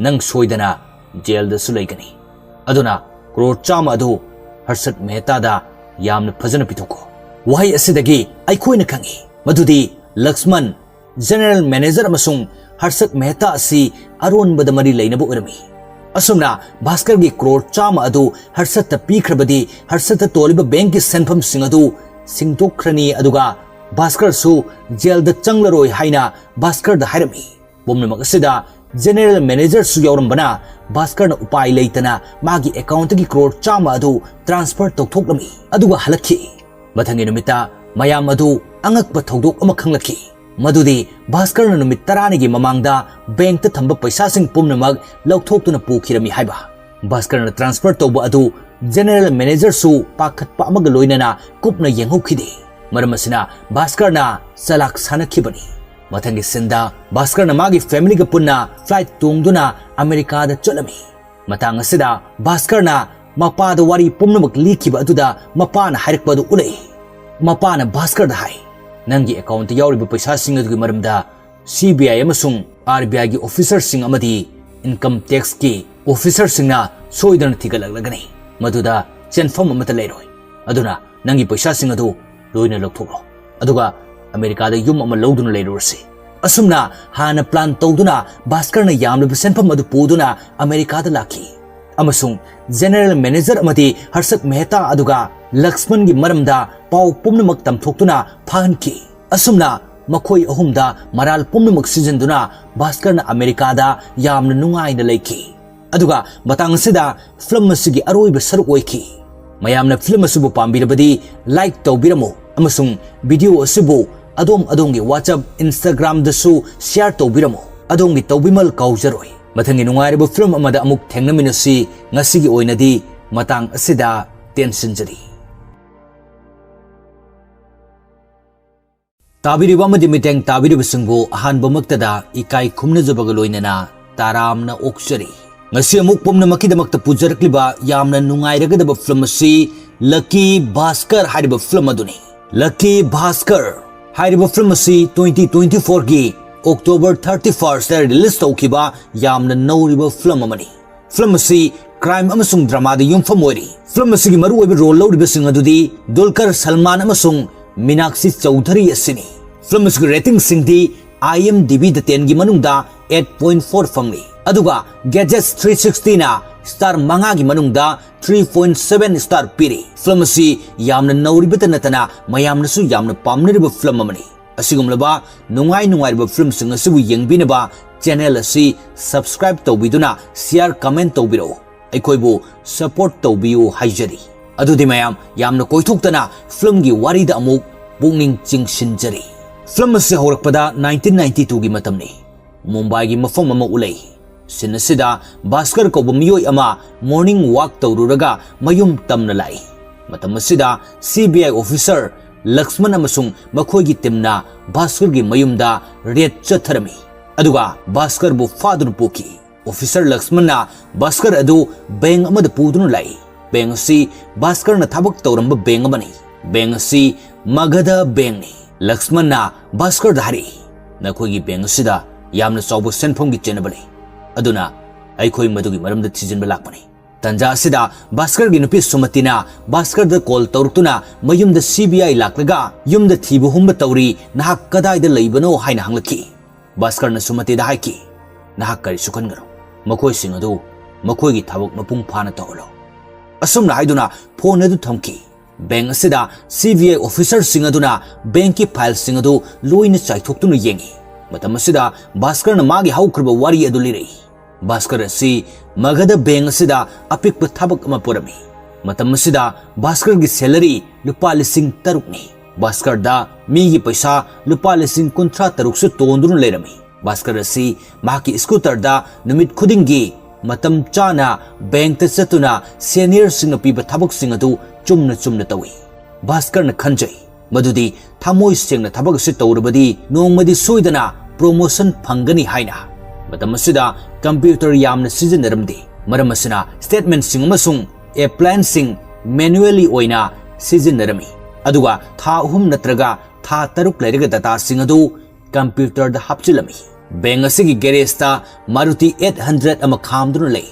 ꯅꯪ ꯁꯣꯏꯗꯅ jailꯗꯁꯨ ꯂꯩꯒꯅꯤ꯫ ꯑꯗꯨꯅ crore ꯆꯥꯝꯃ ꯑꯗꯨ ꯍꯔꯁꯠ ꯃꯦꯍꯇꯥꯗ ꯌꯥꯝꯅ ꯐꯖꯅ ꯄꯤꯊꯣꯛꯈꯣ꯫" ꯋꯥꯍꯩ ꯑꯁꯤꯗꯒꯤ ꯑꯩꯈꯣꯏꯅ ꯈꯪꯏ ꯃꯗꯨꯗꯤ ꯂꯛꯁꯃꯟ, general manager ꯑꯃꯁꯨꯡ ꯍꯔꯁꯠ ꯃꯦꯍꯇꯥ ꯑꯁꯤ ꯑꯔꯣꯟꯕꯗ ꯃꯔꯤ ꯂꯩꯅꯕ ꯑꯣꯏꯔꯝꯃꯤ꯫ ꯑꯁꯨꯝꯅ ꯚꯥꯁꯀꯔꯒꯤ crore ꯆꯥꯝꯃ ꯑꯗꯨ ꯍꯔꯁꯠꯇ ꯄꯤꯈ꯭ꯔꯕꯗꯤ ꯍꯔꯁꯠꯇ ꯇꯣꯜꯂꯤꯕ bankꯀꯤ ꯁꯦꯟꯐꯝꯁꯤꯡ ꯑꯗꯨ ꯁꯤꯡꯗꯣꯛꯈ꯭ꯔꯅꯤ, ꯑꯗꯨꯒ ꯚꯥꯁꯀꯔꯁꯨ jailꯗ ꯆꯪꯂꯔꯣꯏ ꯍꯥꯏꯅ ꯚꯥꯁꯀꯔꯗ ꯍꯥꯏꯔꯝꯃꯤ꯫ ꯄꯨꯝꯅꯃꯛ ꯑꯁꯤꯗ general managerꯁꯨ ꯌꯥꯎꯔꯝꯕꯅ ꯚꯥꯁꯀꯔꯅ ꯎꯄꯥꯏ ꯂꯩꯇꯅ ꯃꯥꯒꯤ accountꯇꯒꯤ crore ꯆꯥꯝꯃ ꯑꯗꯨ transfer ꯇꯧꯊꯣꯛꯂꯝꯃꯤ, ꯑꯗꯨꯒ ꯍꯜꯂꯛꯈꯤ꯫ ꯃꯊꯪꯒꯤ ꯅꯨꯃꯤꯠꯇ ꯃꯌꯥꯝ ꯑꯗꯨ ꯑꯉꯛꯄ ꯊꯧꯗꯣꯛ ꯑꯃ ꯈꯪꯂꯛꯈꯤ, ꯃꯗꯨꯗꯤ ꯚꯥꯁꯀꯔꯅ ꯅꯨꯃꯤꯠ ꯇꯔꯥꯅꯤꯒꯤ ꯃꯃꯥꯡꯗ bankꯇ ꯊꯝꯕ ꯄꯩꯁꯥꯁꯤꯡ ꯄꯨꯝꯅꯃꯛ ꯂꯧꯊꯣꯛꯇꯨꯅ ꯄꯨꯈꯤꯔꯝꯃꯤ ꯍꯥꯏꯕ꯫ ꯚꯥꯁꯀꯔꯅ transfer ꯇꯧꯕ ꯑꯗꯨ general managerꯁꯨ ꯄꯥꯈꯠꯄ ꯑꯃꯒ ꯂꯣꯏꯅꯅ ꯀꯨꯞꯅ ꯌꯦꯡꯍꯧꯈꯤꯗꯦ꯫ ꯃꯔꯝ ꯑꯁꯤꯅ ꯚꯥꯁꯀꯔꯅ ꯆꯂꯥꯛ ꯁꯥꯟꯅꯈꯤꯕꯅꯤ꯫ ꯃꯊꯪꯒꯤ sceneꯗ ꯚꯥꯁꯀꯔꯅ ꯃꯥꯒꯤ familyꯒ ꯄꯨꯟꯅ flight ꯇꯣꯡꯗꯨꯅ ꯑꯃꯦꯔꯤꯀꯥꯗ ꯆꯠꯂꯝꯃꯤ꯫ ꯃꯇꯥꯡ ꯑꯁꯤꯗ ꯚꯥꯁꯀꯔꯅ ꯃꯄꯥꯗ ꯋꯥꯔꯤ ꯄꯨꯝꯅꯃꯛ ꯂꯤꯈꯤꯕ ꯑꯗꯨꯗ ꯃꯄꯥꯅ ꯍꯥꯏꯔꯛꯄ ꯑꯗꯨ ꯎꯠꯂꯛꯏ꯫ ꯃꯄꯥꯅ ꯚꯥꯁꯀꯔꯗ ꯍꯥꯏ, "ꯅꯪꯒꯤ accountꯇ ꯌꯥꯎꯔꯤꯕ ꯄꯩꯁꯥꯁꯤꯡ ꯑꯗꯨꯒꯤ ꯃꯔꯝꯗ C B I ꯑꯃꯁꯨꯡ R B Iꯒꯤ officerꯁꯤꯡ ꯑꯃꯗꯤ income taxꯀꯤ officerꯁꯤꯡꯅ ꯁꯣꯏꯗꯅ ꯊꯤꯒꯠꯂꯛꯂꯒꯅꯤ꯫ ꯃꯗꯨꯗ ꯆꯦꯟꯐꯝ ꯑꯃꯠꯇ ꯂꯩꯔꯣꯏ꯫ ꯑꯗꯨꯅ ꯅꯪꯒꯤ ꯄꯩꯁꯥꯁꯤꯡ ꯑꯗꯨ ꯂꯣꯏꯅ ꯂꯧꯊꯣꯛꯂꯣ꯫ ꯑꯗꯨꯒ ꯑꯃꯦꯔꯤꯀꯥꯗ ꯌꯨꯝ ꯑꯃ ꯂꯧꯗꯨꯅ ꯂꯩꯔꯨꯔꯁꯤ꯫" ꯑꯁꯨꯝꯅ ꯍꯥꯟꯅ plan ꯇꯧꯗꯨꯅ ꯚꯥꯁꯀꯔꯅ ꯌꯥꯝꯂꯕ ꯁꯦꯟꯐꯝ ꯑꯗꯨ ꯄꯨꯗꯨꯅ ꯑꯃꯦꯔꯤꯀꯥꯗ ꯂꯥꯛꯈꯤ꯫ ꯑꯃꯁꯨꯡ general manager ꯑꯃꯗꯤ ꯍꯔꯁꯠ ꯃꯦꯍꯇꯥ ꯑꯗꯨꯒ ꯂꯛꯁꯃꯟꯒꯤ ꯃꯔꯝꯗ ꯄꯥꯎ ꯄꯨꯝꯅꯃꯛ ꯇꯝꯊꯣꯛꯇꯨꯅ ꯐꯥꯍꯟꯈꯤ꯫ ꯑꯁꯨꯝꯅ ꯃꯈꯣꯏ ꯑꯍꯨꯝꯗ ꯃꯔꯥꯜ ꯄꯨꯝꯅꯃꯛ ꯁꯤꯖꯤꯟꯗꯨꯅ ꯚꯥꯁꯀꯔꯅ ꯑꯃꯦꯔꯤꯀꯥꯗ ꯌꯥꯝꯅ ꯅꯨꯡꯉꯥꯏꯅ ꯂꯩꯈꯤ꯫ ꯑꯗꯨꯒ ꯃꯇꯥꯡ ꯑꯁꯤꯗ film ꯑꯁꯤꯒꯤ ꯑꯔꯣꯏꯕ ꯁꯔꯨꯛ ꯑꯣꯏꯈꯤ꯫ ꯃꯌꯥꯝꯅ film ꯑꯁꯤꯕꯨ ꯄꯥꯝꯕꯤꯔꯕꯗꯤ like ꯇꯧꯕꯤꯔꯝꯃꯨ ꯑꯃꯁꯨꯡ video ꯑꯁꯤꯕꯨ ꯑꯗꯣꯝ ꯑꯗꯣꯝꯒꯤ WhatsApp, Instagramꯗꯁꯨ share ꯇꯧꯕꯤꯔꯝꯃꯨ꯫ ꯑꯗꯣꯝꯒꯤ ꯇꯧꯕꯤꯃꯜ ꯀꯥꯎꯖꯔꯣꯏ꯫ ꯃꯊꯪꯒꯤ ꯅꯨꯡꯉꯥꯏꯔꯕ film ꯑꯃꯗ ꯑꯃꯨꯛ ꯊꯦꯡꯅꯃꯤꯟꯅꯁꯤ꯫ ꯉꯁꯤꯒꯤ ꯑꯣꯏꯅꯗꯤ ꯃꯇꯥꯡ ꯑꯁꯤꯗ ꯇꯦꯟꯁꯤꯟꯖꯔꯤ꯫ ꯇꯥꯕꯤꯔꯤꯕ ꯑꯃꯗꯤ ꯃꯤꯠꯌꯦꯡ ꯇꯥꯕꯤꯔꯤꯕꯁꯤꯡꯕꯨ ꯑꯍꯥꯟꯕꯃꯛꯇꯗ ꯏꯀꯥꯏ ꯈꯨꯝꯅꯖꯕꯒ ꯂꯣꯏꯅꯅ ꯇꯔꯥꯝꯅ ꯑꯣꯛꯆꯔꯤ꯫ ꯉꯁꯤ ꯑꯃꯨꯛ ꯄꯨꯝꯅꯃꯛꯀꯤꯗꯃꯛꯇ ꯄꯨꯖꯔꯛꯂꯤꯕ ꯌꯥꯝꯅ ꯅꯨꯡꯉꯥꯏꯔꯒꯗꯕ ꯐꯤꯂꯝ ꯑꯁꯤ ꯂꯛꯀꯤ ꯚꯥꯁꯀꯔ ꯍꯥꯏꯔꯤꯕ ꯐꯤꯂꯝ ꯑꯗꯨꯅꯤ꯫ ꯂꯛꯀꯤ ꯚꯥꯁꯀꯔ ꯍꯥꯏꯔꯤꯕ ꯐꯤꯂꯝ ꯑꯁꯤ twenty twenty fourꯒꯤ October thirty firstꯇ release ꯇꯧꯈꯤꯕ ꯌꯥꯝꯅ ꯅꯧꯔꯤꯕ ꯐꯤꯂꯝ ꯑꯃꯅꯤ꯫ ꯐꯤꯂꯝ ꯑꯁꯤ crime ꯑꯃꯁꯨꯡ dramaꯗ ꯌꯨꯝꯐꯝ ꯑꯣꯏꯔꯤ꯫ ꯐꯤꯂꯝ ꯑꯁꯤꯒꯤ ꯃꯔꯨꯑꯣꯏꯕ role ꯂꯧꯔꯤꯕꯁꯤꯡ ꯑꯗꯨꯗꯤ ꯗꯨꯜꯀꯔ ꯁꯜꯃꯥꯟ ꯑꯃꯁꯨꯡ ꯃꯤꯅꯥꯛꯁꯤ ꯆꯧꯙꯔꯤ ꯑꯁꯤꯅꯤ꯫ ꯐꯤꯂꯝ ꯑꯁꯤꯒꯤ ratingꯁꯤꯡꯗꯤ IMDbꯗ tenꯒꯤ ꯃꯅꯨꯡꯗ eight point four ꯐꯪꯂꯤ꯫ ꯑꯗꯨꯒ Gadgets three sixtyꯅ star ꯃꯉꯥꯒꯤ ꯃꯅꯨꯡꯗ three point seven star ꯄꯤꯔꯤ꯫ ꯐꯤꯂꯝ ꯑꯁꯤ ꯌꯥꯝꯅ ꯅꯧꯔꯤꯕꯇ ꯅꯠꯇꯅ ꯃꯌꯥꯝꯅꯁꯨ ꯌꯥꯝꯅ ꯄꯥꯝꯅꯔꯤꯕ ꯐꯤꯂꯝ ꯑꯃꯅꯤ꯫ ꯑꯁꯤꯒꯨꯝꯂꯕ ꯅꯨꯡꯉꯥꯏ ꯅꯨꯡꯉꯥꯏꯔꯕ ꯐꯤꯂꯝꯁꯤꯡ ꯑꯁꯤꯕꯨ ꯌꯦꯡꯕꯤꯅꯕ channel ꯑꯁꯤ subscribe ꯇꯧꯕꯤꯗꯨꯅ share, comment ꯇꯧꯕꯤꯔꯛꯎ꯫ ꯑꯩꯈꯣꯏꯕꯨ support ꯇꯧꯕꯤꯌꯨ ꯍꯥꯏꯖꯔꯤ꯫ ꯑꯗꯨꯗꯤ ꯃꯌꯥꯝ ꯌꯥꯝꯅ ꯀꯣꯏꯊꯣꯛꯇꯅ ꯐꯤꯂꯝꯒꯤ ꯋꯥꯔꯤꯗ ꯑꯃꯨꯛ ꯄꯨꯛꯅꯤꯡ ꯆꯤꯡꯁꯤꯟꯖꯔꯤ꯫ ꯐꯤꯂꯝ ꯑꯁꯤ ꯍꯧꯔꯛꯄꯗ nineteen ninety twoꯒꯤ ꯃꯇꯝꯅꯤ꯫ ꯃꯨꯝꯕꯥꯏꯒꯤ ꯃꯐꯝ ꯑꯃ ꯎꯠꯂꯛꯏ꯫ Scene ꯑꯁꯤꯗ ꯚꯥꯁꯀꯔ ꯀꯧꯕ ꯃꯤꯑꯣꯏ ꯑꯃ morning walk ꯇꯧꯔꯨꯔꯒ ꯃꯌꯨꯝ ꯇꯝꯅ ꯂꯥꯛꯏ꯫ ꯃꯇꯝ ꯑꯁꯤꯗ CBI officer ꯂꯛꯁꯃꯟ ꯑꯃꯁꯨꯡ ꯃꯈꯣꯏꯒꯤ teamꯅ ꯚꯥꯁꯀꯔꯒꯤ ꯃꯌꯨꯝꯗ raid ꯆꯠꯊꯔꯝꯃꯤ꯫ ꯑꯗꯨꯒ ꯚꯥꯁꯀꯔꯕꯨ ꯐꯥꯗꯨꯅ ꯄꯨꯈꯤ꯫ Officer ꯂꯛꯁꯃꯟꯅ ꯚꯥꯁꯀꯔ ꯑꯗꯨ bank ꯑꯃꯗ ꯄꯨꯗꯨꯅ ꯂꯥꯛꯏ꯫ Bank ꯑꯁꯤ ꯚꯥꯁꯀꯔꯅ ꯊꯕꯛ ꯇꯧꯔꯝꯕ bank ꯑꯃꯅꯤ꯫ Bank ꯑꯁꯤ ꯃꯒꯙ bankꯅꯤ꯫ ꯂꯛꯁꯃꯟꯅ ꯚꯥꯁꯀꯔꯗ ꯍꯥꯏꯔꯛꯏ, "ꯅꯈꯣꯏꯒꯤ bank ꯑꯁꯤꯗ ꯌꯥꯝꯅ ꯆꯥꯎꯕ ꯁꯦꯟꯐꯝꯒꯤ ꯆꯦꯟꯅꯕ ꯂꯩ, ꯑꯗꯨꯅ ꯑꯩꯈꯣꯏ ꯃꯗꯨꯒꯤ ꯃꯔꯝꯗ ꯊꯤꯖꯤꯟꯕ ꯂꯥꯛꯄꯅꯤ꯫" ꯇꯟꯖꯥ ꯑꯁꯤꯗ ꯚꯥꯁꯀꯔꯒꯤ ꯅꯨꯄꯤ ꯁꯨꯃꯇꯤꯅ ꯚꯥꯁꯀꯔꯗ call ꯇꯧꯔꯛꯇꯨꯅ, "ꯃꯌꯨꯝꯗ CBI ꯂꯥꯛꯂꯒ ꯌꯨꯝꯗ ꯊꯤꯕ ꯍꯨꯝꯕ ꯇꯧꯔꯤ, ꯅꯍꯥꯛ ꯀꯗꯥꯏꯗ ꯂꯩꯕꯅꯣ?" ꯍꯥꯏꯅ ꯍꯪꯂꯛꯈꯤ꯫ ꯚꯥꯁꯀꯔꯅ ꯁꯨꯃꯇꯤꯗ ꯍꯥꯏꯈꯤ, "ꯅꯍꯥꯛ ꯀꯔꯤꯁꯨ ꯈꯟꯒꯅꯨ, ꯃꯈꯣꯏꯁꯤꯡ ꯑꯗꯨ ꯃꯈꯣꯏꯒꯤ ꯊꯕꯛ ꯃꯄꯨꯡ ꯐꯥꯅ ꯇꯧꯍꯜꯂꯣ꯫" ꯑꯁꯨꯝꯅ ꯍꯥꯏꯗꯨꯅ phone ꯑꯗꯨ ꯊꯝꯈꯤ꯫ Bank ꯑꯁꯤꯗ CBI officerꯁꯤꯡ ꯑꯗꯨꯅ bankꯀꯤ fileꯁꯤꯡ ꯑꯗꯨ ꯂꯣꯏꯅ ꯆꯥꯏꯊꯣꯛꯇꯨꯅ ꯌꯦꯡꯉꯤ꯫ ꯃꯇꯝ ꯑꯁꯤꯗ ꯚꯥꯁꯀꯔꯅ ꯃꯥꯒꯤ ꯍꯧꯈ꯭ꯔꯕ ꯋꯥꯔꯤ ꯑꯗꯨ ꯂꯤꯔꯛꯏ꯫ ꯚꯥꯁꯀꯔ ꯑꯁꯤ ꯃꯒꯙ bank ꯑꯁꯤꯗ ꯑꯄꯤꯛꯄ ꯊꯕꯛ ꯑꯃ ꯄꯨꯔꯝꯃꯤ꯫ ꯃꯇꯝ ꯑꯁꯤꯗ ꯚꯥꯁꯀꯔꯒꯤ salary ꯂꯨꯄꯥ ꯂꯤꯁꯤꯡ ꯇꯔꯨꯛꯅꯤ꯫ ꯚꯥꯁꯀꯔꯗ ꯃꯤꯒꯤ ꯄꯩꯁꯥ ꯂꯨꯄꯥ ꯂꯤꯁꯤꯡ ꯀꯨꯟꯊ꯭ꯔꯥ ꯇꯔꯨꯛꯁꯨ ꯇꯣꯟꯗꯨꯅ ꯂꯩꯔꯝꯃꯤ꯫ ꯚꯥꯁꯀꯔ ꯑꯁꯤ ꯃꯍꯥꯛꯀꯤ scooterꯗ ꯅꯨꯃꯤꯠ ꯈꯨꯗꯤꯡꯒꯤ ꯃꯇꯝ ꯆꯥꯅ ꯕꯦꯡꯛꯇ ꯆꯠꯇꯨꯅ ꯁꯦꯅꯤꯌꯔꯁꯤꯡꯅ ꯄꯤꯕ ꯊꯕꯛꯁꯤꯡ ꯑꯗꯨ ꯆꯨꯝꯅ ꯆꯨꯝꯅ ꯇꯧꯏ꯫ ꯚꯥꯁꯀꯔꯅ ꯈꯟꯖꯩ ꯃꯗꯨꯗꯤ ꯊꯃꯣꯏ ꯁꯦꯡꯅ ꯊꯕꯛ ꯑꯁꯤ ꯇꯧꯔꯕꯗꯤ ꯅꯣꯡꯃꯗꯤ ꯁꯣꯏꯗꯅ ꯄ꯭ꯔꯣꯃꯣꯁꯟ ꯐꯪꯒꯅꯤ ꯍꯥꯏꯅ꯫ ꯃꯇꯝ ꯑꯁꯤꯗ ꯀꯝꯄ꯭ꯌꯨꯇꯔ ꯌꯥꯝꯅ ꯁꯤꯖꯤꯟꯅꯔꯝꯗꯦ, ꯃꯔꯝ ꯑꯁꯤꯅ ꯁ꯭ꯇꯦꯠꯃꯦꯟꯠꯁꯤꯡ ꯑꯃꯁꯨꯡ ꯑꯦꯄ꯭ꯂꯥꯟꯁꯤꯡ ꯃꯦꯅꯨꯑꯦꯂꯤ ꯑꯣꯏꯅ ꯁꯤꯖꯤꯟꯅꯔꯝꯃꯤ, ꯑꯗꯨꯒ ꯊꯥ ꯑꯍꯨꯝ ꯅꯠꯇ꯭ꯔꯒ ꯊꯥ ꯇꯔꯨꯛ ꯂꯩꯔꯒ ꯗꯇꯥꯁꯤꯡ ꯑꯗꯨ ꯀꯝꯄ꯭ꯌꯨꯇꯔꯗ ꯍꯥꯞꯆꯤꯜꯂꯝꯃꯤ꯫ ꯕꯦꯡꯛ ꯑꯁꯤꯒꯤ ꯒꯦꯔꯦꯖꯇ ꯃꯥꯔꯨꯇꯤ ꯑꯩꯠ ꯍꯟꯗ꯭ꯔꯦꯠ ꯑꯃ ꯈꯥꯝꯗꯨꯅ ꯂꯩ꯫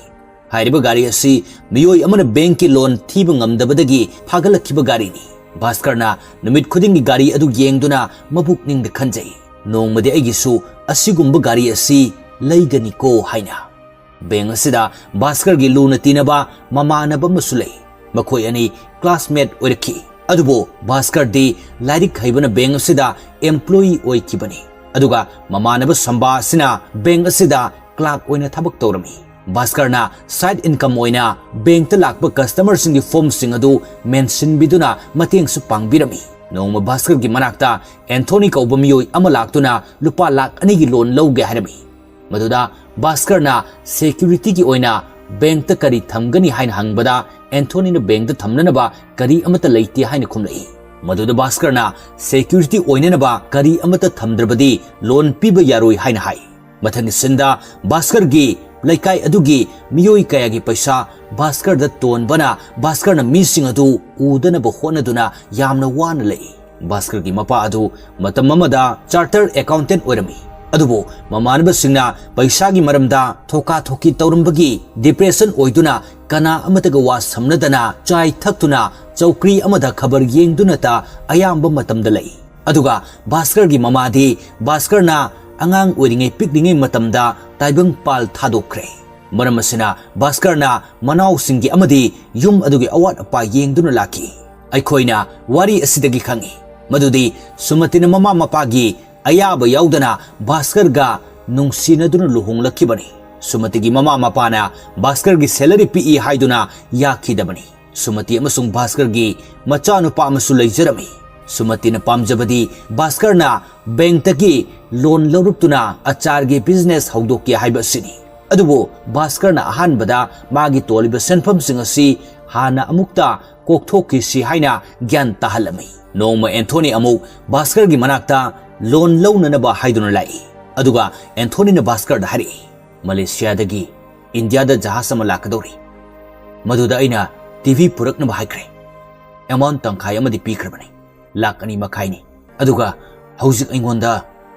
ꯍꯥꯏꯔꯤꯕ ꯒꯥꯔꯤ ꯑꯁꯤ ꯃꯤꯑꯣꯏ ꯑꯃꯅ ꯕꯦꯡꯛꯀꯤ ꯂꯣꯟ ꯊꯤꯕ ꯉꯝꯗꯕꯗꯒꯤ ꯐꯥꯒꯠꯂꯛꯈꯤꯕ ꯒꯥꯔꯤꯅꯤ꯫ ꯚꯥꯁꯀꯔꯅ ꯅꯨꯃꯤꯠ ꯈꯨꯗꯤꯡꯒꯤ ꯒꯥꯔꯤ ꯑꯗꯨ ꯌꯦꯡꯗꯨꯅ ꯃꯄꯨꯛꯅꯤꯡꯗ ꯈꯟꯖꯩ, "ꯅꯣꯡꯃꯗꯤ ꯑꯩꯒꯤꯁꯨ ꯑꯁꯤꯒꯨꯝꯕ ꯒꯥꯔꯤ ꯑꯁꯤ ꯂꯩꯒꯅꯤꯀꯣ" ꯍꯥꯏꯅ꯫ ꯕꯦꯡꯛ ꯑꯁꯤꯗ ꯚꯥꯁꯀꯔꯒꯤ ꯂꯨꯅ ꯇꯤꯟꯅꯕ ꯃꯃꯥꯟꯅꯕ ꯑꯃꯁꯨ ꯂꯩ꯫ ꯃꯈꯣꯏ ꯑꯅꯤ ꯀ꯭ꯂꯥꯁꯃꯦꯠ ꯑꯣꯏꯔꯛꯈꯤ꯫ ꯑꯗꯨꯕꯨ ꯚꯥꯁꯀꯔꯗꯤ ꯂꯥꯏꯔꯤꯛ ꯍꯩꯕꯅ ꯕꯦꯡꯛ ꯑꯁꯤꯗ ꯑꯦꯝꯄ꯭ꯂꯣꯌꯤ ꯑꯣꯏꯈꯤꯕꯅꯤ꯫ ꯑꯗꯨꯒ ꯃꯃꯥꯟꯅꯕ ꯁꯝꯕꯥ ꯑꯁꯤꯅ ꯕꯦꯡꯛ ꯑꯁꯤꯗ ꯀ꯭ꯂꯥꯔꯛ ꯑꯣꯏꯅ ꯊꯕꯛ ꯇꯧꯔꯝꯃꯤ꯫ ꯚꯥꯁꯀꯔꯅ ꯁꯥꯏꯗ ꯏꯟꯀꯝ ꯑꯣꯏꯅ ꯕꯦꯡꯛꯇ ꯂꯥꯛꯄ ꯀꯁꯇꯃꯔꯁꯤꯡꯒꯤ ꯐꯣꯔꯝꯁꯤꯡ ꯑꯗꯨ ꯃꯦꯟꯁꯤꯟꯕꯤꯗꯨꯅ ꯃꯇꯦꯡꯁꯨ ꯄꯥꯡꯕꯤꯔꯝꯃꯤ꯫ ꯅꯣꯡꯃ ꯚꯥꯁꯀꯔꯒꯤ ꯃꯅꯥꯛꯇ ꯑꯦꯟꯊꯣꯅꯤ ꯀꯧꯕ ꯃꯤꯑꯣꯏ ꯑꯃ ꯂꯥꯛꯇꯨꯅ ꯂꯨꯄꯥ ꯂꯥꯈ ꯑꯅꯤꯒꯤ ꯂꯣꯟ ꯂꯧꯒꯦ ꯍꯥꯏꯔꯝꯃꯤ꯫ ꯃꯗꯨꯗ ꯚꯥꯁꯀꯔꯅ ꯁꯦꯀ꯭ꯌꯨꯔꯤꯇꯤꯒꯤ ꯑꯣꯏꯅ ꯕꯦꯡꯛꯇ ꯀꯔꯤ ꯊꯝꯒꯅꯤ ꯍꯥꯏꯅ ꯍꯪꯕꯗ ꯑꯦꯟꯊꯣꯅꯤꯅ ꯕꯦꯡꯛꯇ ꯊꯝꯅꯅꯕ ꯀꯔꯤ ꯑꯃꯠꯇ ꯂꯩꯇꯦ ꯍꯥꯏꯅ ꯈꯨꯝꯂꯛꯏ꯫ ꯃꯗꯨꯗ ꯚꯥꯁꯀꯔꯅ ꯁꯦꯀ꯭ꯌꯨꯔꯤꯇꯤ ꯑꯣꯏꯅꯅꯕ ꯀꯔꯤ ꯑꯃꯠꯇ ꯊꯝꯗ꯭ꯔꯕꯗꯤ ꯂꯣꯟ ꯄꯤꯕ ꯌꯥꯔꯣꯏ ꯍꯥꯏꯅ ꯍꯥꯏ꯫ ꯃꯊꯪꯒꯤ ꯁꯤꯟꯗ ꯚꯥꯁꯀꯔꯒꯤ ꯂꯩꯀꯥꯏ ꯑꯗꯨꯒꯤ ꯃꯤꯑꯣꯏ ꯀꯌꯥꯒꯤ ꯄꯩꯁꯥ ꯚꯥꯁꯀꯔꯗ ꯇꯣꯟꯕꯅ ꯚꯥꯁꯀꯔꯅ ꯃꯤꯁꯤꯡ ꯑꯗꯨ ꯎꯗꯅꯕ ꯍꯣꯠꯅꯗꯨꯅ ꯌꯥꯝꯅ ꯋꯥꯅ ꯂꯩ꯫ ꯚꯥꯁꯀꯔꯒꯤ ꯃꯄꯥ ꯑꯗꯨ ꯃꯇꯝ ꯑꯃꯗ ꯆꯥꯔꯇꯔ ꯑꯦꯀꯥꯎꯟꯇꯦꯟꯠ ꯑꯣꯏꯔꯝꯃꯤ꯫ ꯑꯗꯨꯕꯨ ꯃꯃꯥꯟꯅꯕꯁꯤꯡꯅ ꯄꯩꯁꯥꯒꯤ ꯃꯔꯝꯗ ꯊꯣꯀꯥ ꯊꯣꯀꯤ ꯇꯧꯔꯝꯕꯒꯤ ꯗꯤꯄ꯭ꯔꯦꯁꯟ ꯑꯣꯏꯗꯨꯅ ꯀꯅꯥ ꯑꯃꯠꯇꯒ ꯋꯥ ꯁꯝꯅꯗꯅ ꯆꯥꯏ ꯊꯛꯇꯨꯅ ꯆꯧꯀ꯭ꯔꯤ ꯑꯃꯗ ꯈꯕꯔ ꯌꯦꯡꯗꯨꯅꯇ ꯑꯌꯥꯝꯕ ꯃꯇꯝꯗ ꯂꯩ꯫ ꯑꯗꯨꯒ ꯚꯥꯁꯀꯔꯒꯤ ꯃꯃꯥꯗꯤ ꯚꯥꯁꯀꯔꯅ ꯑꯉꯥꯡ ꯑꯣꯏꯔꯤꯉꯩ ꯄꯤꯛꯂꯤꯉꯩ ꯃꯇꯝꯗ ꯇꯥꯏꯕꯪꯄꯥꯜ ꯊꯥꯗꯣꯛꯈ꯭ꯔꯦ꯫ ꯃꯔꯝ ꯑꯁꯤꯅ ꯚꯥꯁꯀꯔꯅ ꯃꯅꯥꯎꯁꯤꯡꯒꯤ ꯑꯃꯗꯤ ꯌꯨꯝ ꯑꯗꯨꯒꯤ ꯑꯋꯥꯠ ꯑꯄꯥ ꯌꯦꯡꯗꯨꯅ ꯂꯥꯛꯈꯤ꯫ ꯑꯩꯈꯣꯏꯅ ꯋꯥꯔꯤ ꯑꯁꯤꯗꯒꯤ ꯈꯪꯏ ꯃꯗꯨꯗꯤ ꯁꯨꯃꯇꯤꯅ ꯃꯃꯥ ꯃꯄꯥꯒꯤ ꯑꯌꯥꯕ ꯌꯥꯎꯗꯅ ꯚꯥꯁꯀꯔꯒ ꯅꯨꯡꯁꯤꯅꯗꯨꯅ ꯂꯨꯍꯣꯡꯂꯛꯈꯤꯕꯅꯤ꯫ ꯁꯨꯃꯇꯤꯒꯤ ꯃꯃꯥ ꯃꯄꯥꯅ ꯚꯥꯁꯀꯔꯒꯤ ꯁꯦꯂꯔꯤ ꯄꯤꯛꯏ ꯍꯥꯏꯗꯨꯅ ꯌꯥꯈꯤꯗꯕꯅꯤ꯫ ꯁꯨꯃꯇꯤ ꯑꯃꯁꯨꯡ ꯚꯥꯁꯀꯔꯒꯤ ꯃꯆꯥꯅꯨꯄꯥ ꯑꯃꯁꯨ ꯂꯩꯖꯔꯝꯃꯤ꯫ ꯁꯨꯃꯇꯤꯅ ꯄꯥꯝꯖꯕꯗꯤ ꯚꯥꯁꯀꯔꯅ ꯕꯦꯡꯛꯇꯒꯤ ꯂꯣꯟ ꯂꯧꯔꯛꯇꯨꯅ ꯑꯆꯥꯔꯒꯤ ꯕꯤꯖꯤꯅꯦꯁ ꯍꯧꯗꯣꯛꯀꯦ ꯍꯥꯏꯕ ꯑꯁꯤꯅꯤ꯫ ꯑꯗꯨꯕꯨ ꯚꯥꯁꯀꯔꯅ ꯑꯍꯥꯟꯕꯗ ꯃꯥꯒꯤ ꯇꯣꯜꯂꯤꯕ ꯁꯦꯟꯐꯝꯁꯤꯡ ꯑꯁꯤ ꯍꯥꯟꯅ ꯑꯃꯨꯛꯇ ꯀꯣꯛꯊꯣꯛꯈꯤꯁꯤ ꯍꯥꯏꯅ ꯒ꯭ꯌꯥꯟ ꯇꯥꯍꯜꯂꯝꯃꯤ꯫ ꯅꯣꯡꯃ ꯑꯦꯟꯊꯣꯅꯤ ꯑꯃꯨꯛ ꯚꯥꯁꯀꯔꯒꯤ ꯃꯅꯥꯛꯇ ꯂꯣꯟ ꯂꯧꯅꯅꯕ ꯍꯥꯏꯗꯨꯅ ꯂꯥꯛꯏ꯫ ꯑꯗꯨꯒ ꯑꯦꯟꯊꯣꯅꯤꯅ ꯚꯥꯁꯀꯔꯗ ꯍꯥꯏꯔꯛꯏ, "ꯃꯂꯦꯁꯤꯌꯥꯗꯒꯤ ꯏꯟꯗꯤꯌꯥꯗ ꯖꯍꯥꯖ ꯑꯃ ꯂꯥꯛꯀꯗꯧꯔꯤ꯫ ꯃꯗꯨꯗ ꯑꯩꯅ ꯇꯤꯚꯤ ꯄꯨꯔꯛꯅꯕ ꯍꯥꯏꯈ꯭ꯔꯦ꯫ ꯑꯦꯃꯥꯎꯟ ꯇꯪꯈꯥꯏ ꯑꯃꯗꯤ ꯄꯤꯈ꯭ꯔꯕꯅꯤ, ꯂꯥꯛ ꯑꯅꯤ ꯃꯈꯥꯏꯅꯤ꯫ ꯑꯗꯨꯒ ꯍꯧꯖꯤꯛ ꯑꯩꯉꯣꯟꯗ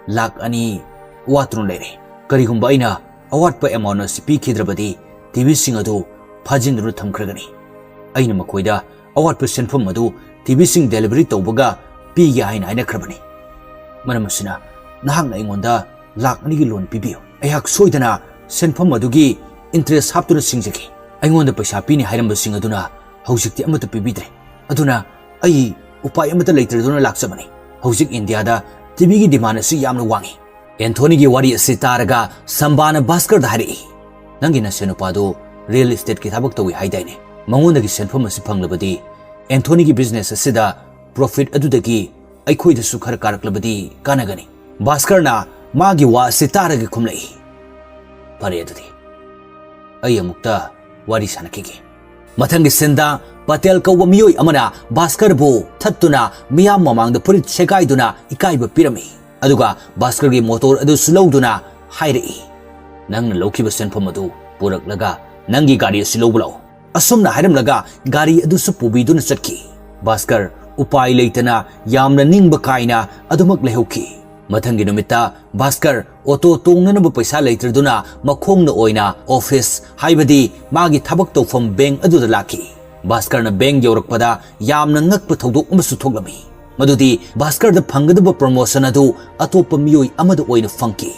ꯂꯥꯛ ꯑꯅꯤ ꯋꯥꯠꯇꯨꯅ ꯂꯩꯔꯦ꯫ ꯀꯔꯤꯒꯨꯝꯕ ꯑꯩꯅ ꯑꯋꯥꯠꯄ ꯑꯦꯃꯥꯎꯟ ꯑꯁꯤ ꯄꯤꯈꯤꯗ꯭ꯔꯕꯗꯤ ꯇꯤꯚꯤꯁꯤꯡ ꯑꯗꯨ ꯐꯥꯖꯤꯟꯗꯨꯅ ꯊꯝꯈ꯭ꯔꯒꯅꯤ꯫ ꯑꯩꯅ ꯃꯈꯣꯏꯗ ꯑꯋꯥꯠꯄ ꯁꯦꯟꯐꯝ ꯑꯗꯨ ꯇꯤꯚꯤꯁꯤꯡ ꯗꯦꯂꯤꯚꯔꯤ ꯇꯧꯕꯒ ꯄꯤꯒꯦ ꯍꯥꯏꯅ ꯍꯥꯏꯅꯈ꯭ꯔꯕꯅꯤ꯫ ꯃꯔꯝ ꯑꯁꯤꯅ ꯅꯍꯥꯛꯅ ꯑꯩꯉꯣꯟꯗ ꯂꯥꯛ ꯑꯅꯤꯒꯤ ꯂꯣꯟ ꯄꯤꯕꯤꯌꯨ꯫ ꯑꯩꯍꯥꯛ ꯁꯣꯏꯗꯅ ꯁꯦꯟꯐꯝ ꯑꯗꯨꯒꯤ ꯏꯟꯇꯔꯦꯁ ꯍꯥꯞꯇꯨꯅ ꯁꯤꯡꯖꯒꯦ꯫ ꯑꯩꯉꯣꯟꯗ ꯄꯩꯁꯥ ꯄꯤꯅꯤ ꯍꯥꯏꯔꯝꯕꯁꯤꯡ ꯑꯗꯨꯅ ꯍꯧꯖꯤꯛꯇꯤ ꯑꯃꯠꯇ ꯄꯤꯕꯤꯗ꯭ꯔꯦ꯫ ꯑꯗꯨꯅ ꯑꯩ ꯎꯄꯥꯏ ꯑꯃꯠꯇ ꯂꯩꯇ꯭ꯔꯗꯨꯅ ꯂꯥꯛꯆꯕꯅꯤ꯫ ꯍꯧꯖꯤꯛ ꯏꯟꯗꯤꯌꯥꯗ ꯇꯤꯚꯤꯒꯤ ꯗꯤꯃꯥꯟ ꯑꯁꯤ ꯌꯥꯝꯅ ꯋꯥꯡꯏ꯫" ꯑꯦꯟꯊꯣꯅꯤꯒꯤ ꯋꯥꯔꯤ ꯑꯁꯤ ꯇꯥꯔꯒ ꯁꯝꯕꯥꯅ ꯚꯥꯁꯀꯔꯗ ꯍꯥꯏꯔꯛꯏ, "ꯅꯪꯒꯤ ꯅꯁꯦꯟ ꯅꯨꯄꯥꯗꯨ ꯔꯤꯌꯦꯜ ꯏꯁꯇꯦꯠꯀꯤ ꯊꯕꯛ ꯇꯧꯏ ꯍꯥꯏꯗꯥꯏꯅꯦ? ꯃꯉꯣꯟꯗꯒꯤ ꯁꯦꯟꯐꯝ ꯑꯁꯤ ꯐꯪꯂꯕꯗꯤ ꯑꯦꯟꯊꯣꯅꯤꯒꯤ ꯕꯤꯖꯤꯅꯦꯁ ꯑꯁꯤꯗ ꯄ꯭ꯔꯣꯐꯤꯠ ꯑꯗꯨꯗꯒꯤ ꯑꯩꯈꯣꯏꯗꯁꯨ ꯈꯔ ꯀꯥꯔꯛꯂꯕꯗꯤ ꯀꯥꯟꯅꯒꯅꯤ꯫" ꯚꯥꯁꯀꯔꯅ ꯃꯥꯒꯤ ꯋꯥ ꯑꯁꯤ ꯇꯥꯔꯒ ꯈꯨꯝꯂꯛꯏ, "ꯐꯔꯦ, ꯑꯗꯨꯗꯤ ꯑꯩ ꯑꯃꯨꯛꯇ ꯋꯥꯔꯤ ꯁꯥꯟꯅꯈꯤꯒꯦ꯫" ꯃꯊꯪꯒꯤ ꯁꯤꯟꯗ ꯄꯇꯦꯜ ꯀꯧꯕ ꯃꯤꯑꯣꯏ ꯑꯃꯅ ꯚꯥꯁꯀꯔꯕꯨ ꯊꯠꯇꯨꯅ ꯃꯤꯌꯥꯝ ꯃꯃꯥꯡꯗ ꯐꯨꯔꯤꯠ ꯁꯦꯒꯥꯏꯗꯨꯅ ꯏꯀꯥꯏꯕ ꯄꯤꯔꯝꯃꯤ꯫ ꯑꯗꯨꯒ ꯚꯥꯁꯀꯔꯒꯤ ꯃꯣꯇꯣꯔ ꯑꯗꯨꯁꯨ ꯂꯧꯗꯨꯅ ꯍꯥꯏꯔꯛꯏ, "ꯅꯪꯅ ꯂꯧꯈꯤꯕ ꯁꯦꯟꯐꯝ ꯑꯗꯨ ꯄꯨꯔꯛꯂꯒ ꯅꯪꯒꯤ ꯒꯥꯔꯤ ꯑꯁꯤ ꯂꯧꯕ ꯂꯥꯛꯎ꯫" ꯑꯁꯨꯝꯅ ꯍꯥꯏꯔꯝꯂꯒ ꯒꯥꯔꯤ ꯑꯗꯨꯁꯨ ꯄꯨꯕꯤꯗꯨꯅ ꯆꯠꯈꯤ꯫ ꯚꯥꯁꯀꯔ ꯎꯄꯥꯏ ꯂꯩꯇꯅ ꯌꯥꯝꯅ ꯅꯤꯡꯕ ꯀꯥꯏꯅ ꯑꯗꯨꯃꯛ ꯂꯩꯍꯧꯈꯤ꯫ ꯃꯊꯪꯒꯤ ꯅꯨꯃꯤꯠꯇ ꯚꯥꯁꯀꯔ ꯑꯣꯇꯣ ꯇꯣꯡꯅꯅꯕ ꯄꯩꯁꯥ ꯂꯩꯇ꯭ꯔꯗꯨꯅ ꯃꯈꯣꯡꯅ ꯑꯣꯏꯅ ꯑꯣꯐꯤꯁ, ꯍꯥꯏꯕꯗꯤ ꯃꯥꯒꯤ ꯊꯕꯛ ꯇꯧꯐꯝ ꯕꯦꯡꯛ ꯑꯗꯨꯗ ꯂꯥꯛꯈꯤ꯫ ꯚꯥꯁꯀꯔꯅ ꯕꯦꯡꯛ ꯌꯧꯔꯛꯄꯗ ꯌꯥꯝꯅ ꯉꯛꯄ ꯊꯧꯗꯣꯛ ꯑꯃꯁꯨ ꯊꯣꯛꯂꯝꯃꯤ꯫ ꯃꯗꯨꯗꯤ ꯚꯥꯁꯀꯔꯗ ꯐꯪꯒꯗꯕ ꯄ꯭ꯔꯃꯣꯁꯟ ꯑꯗꯨ ꯑꯇꯣꯞꯄ ꯃꯤꯑꯣꯏ ꯑꯃꯗ ꯑꯣꯏꯅ ꯐꯪꯈꯤ꯫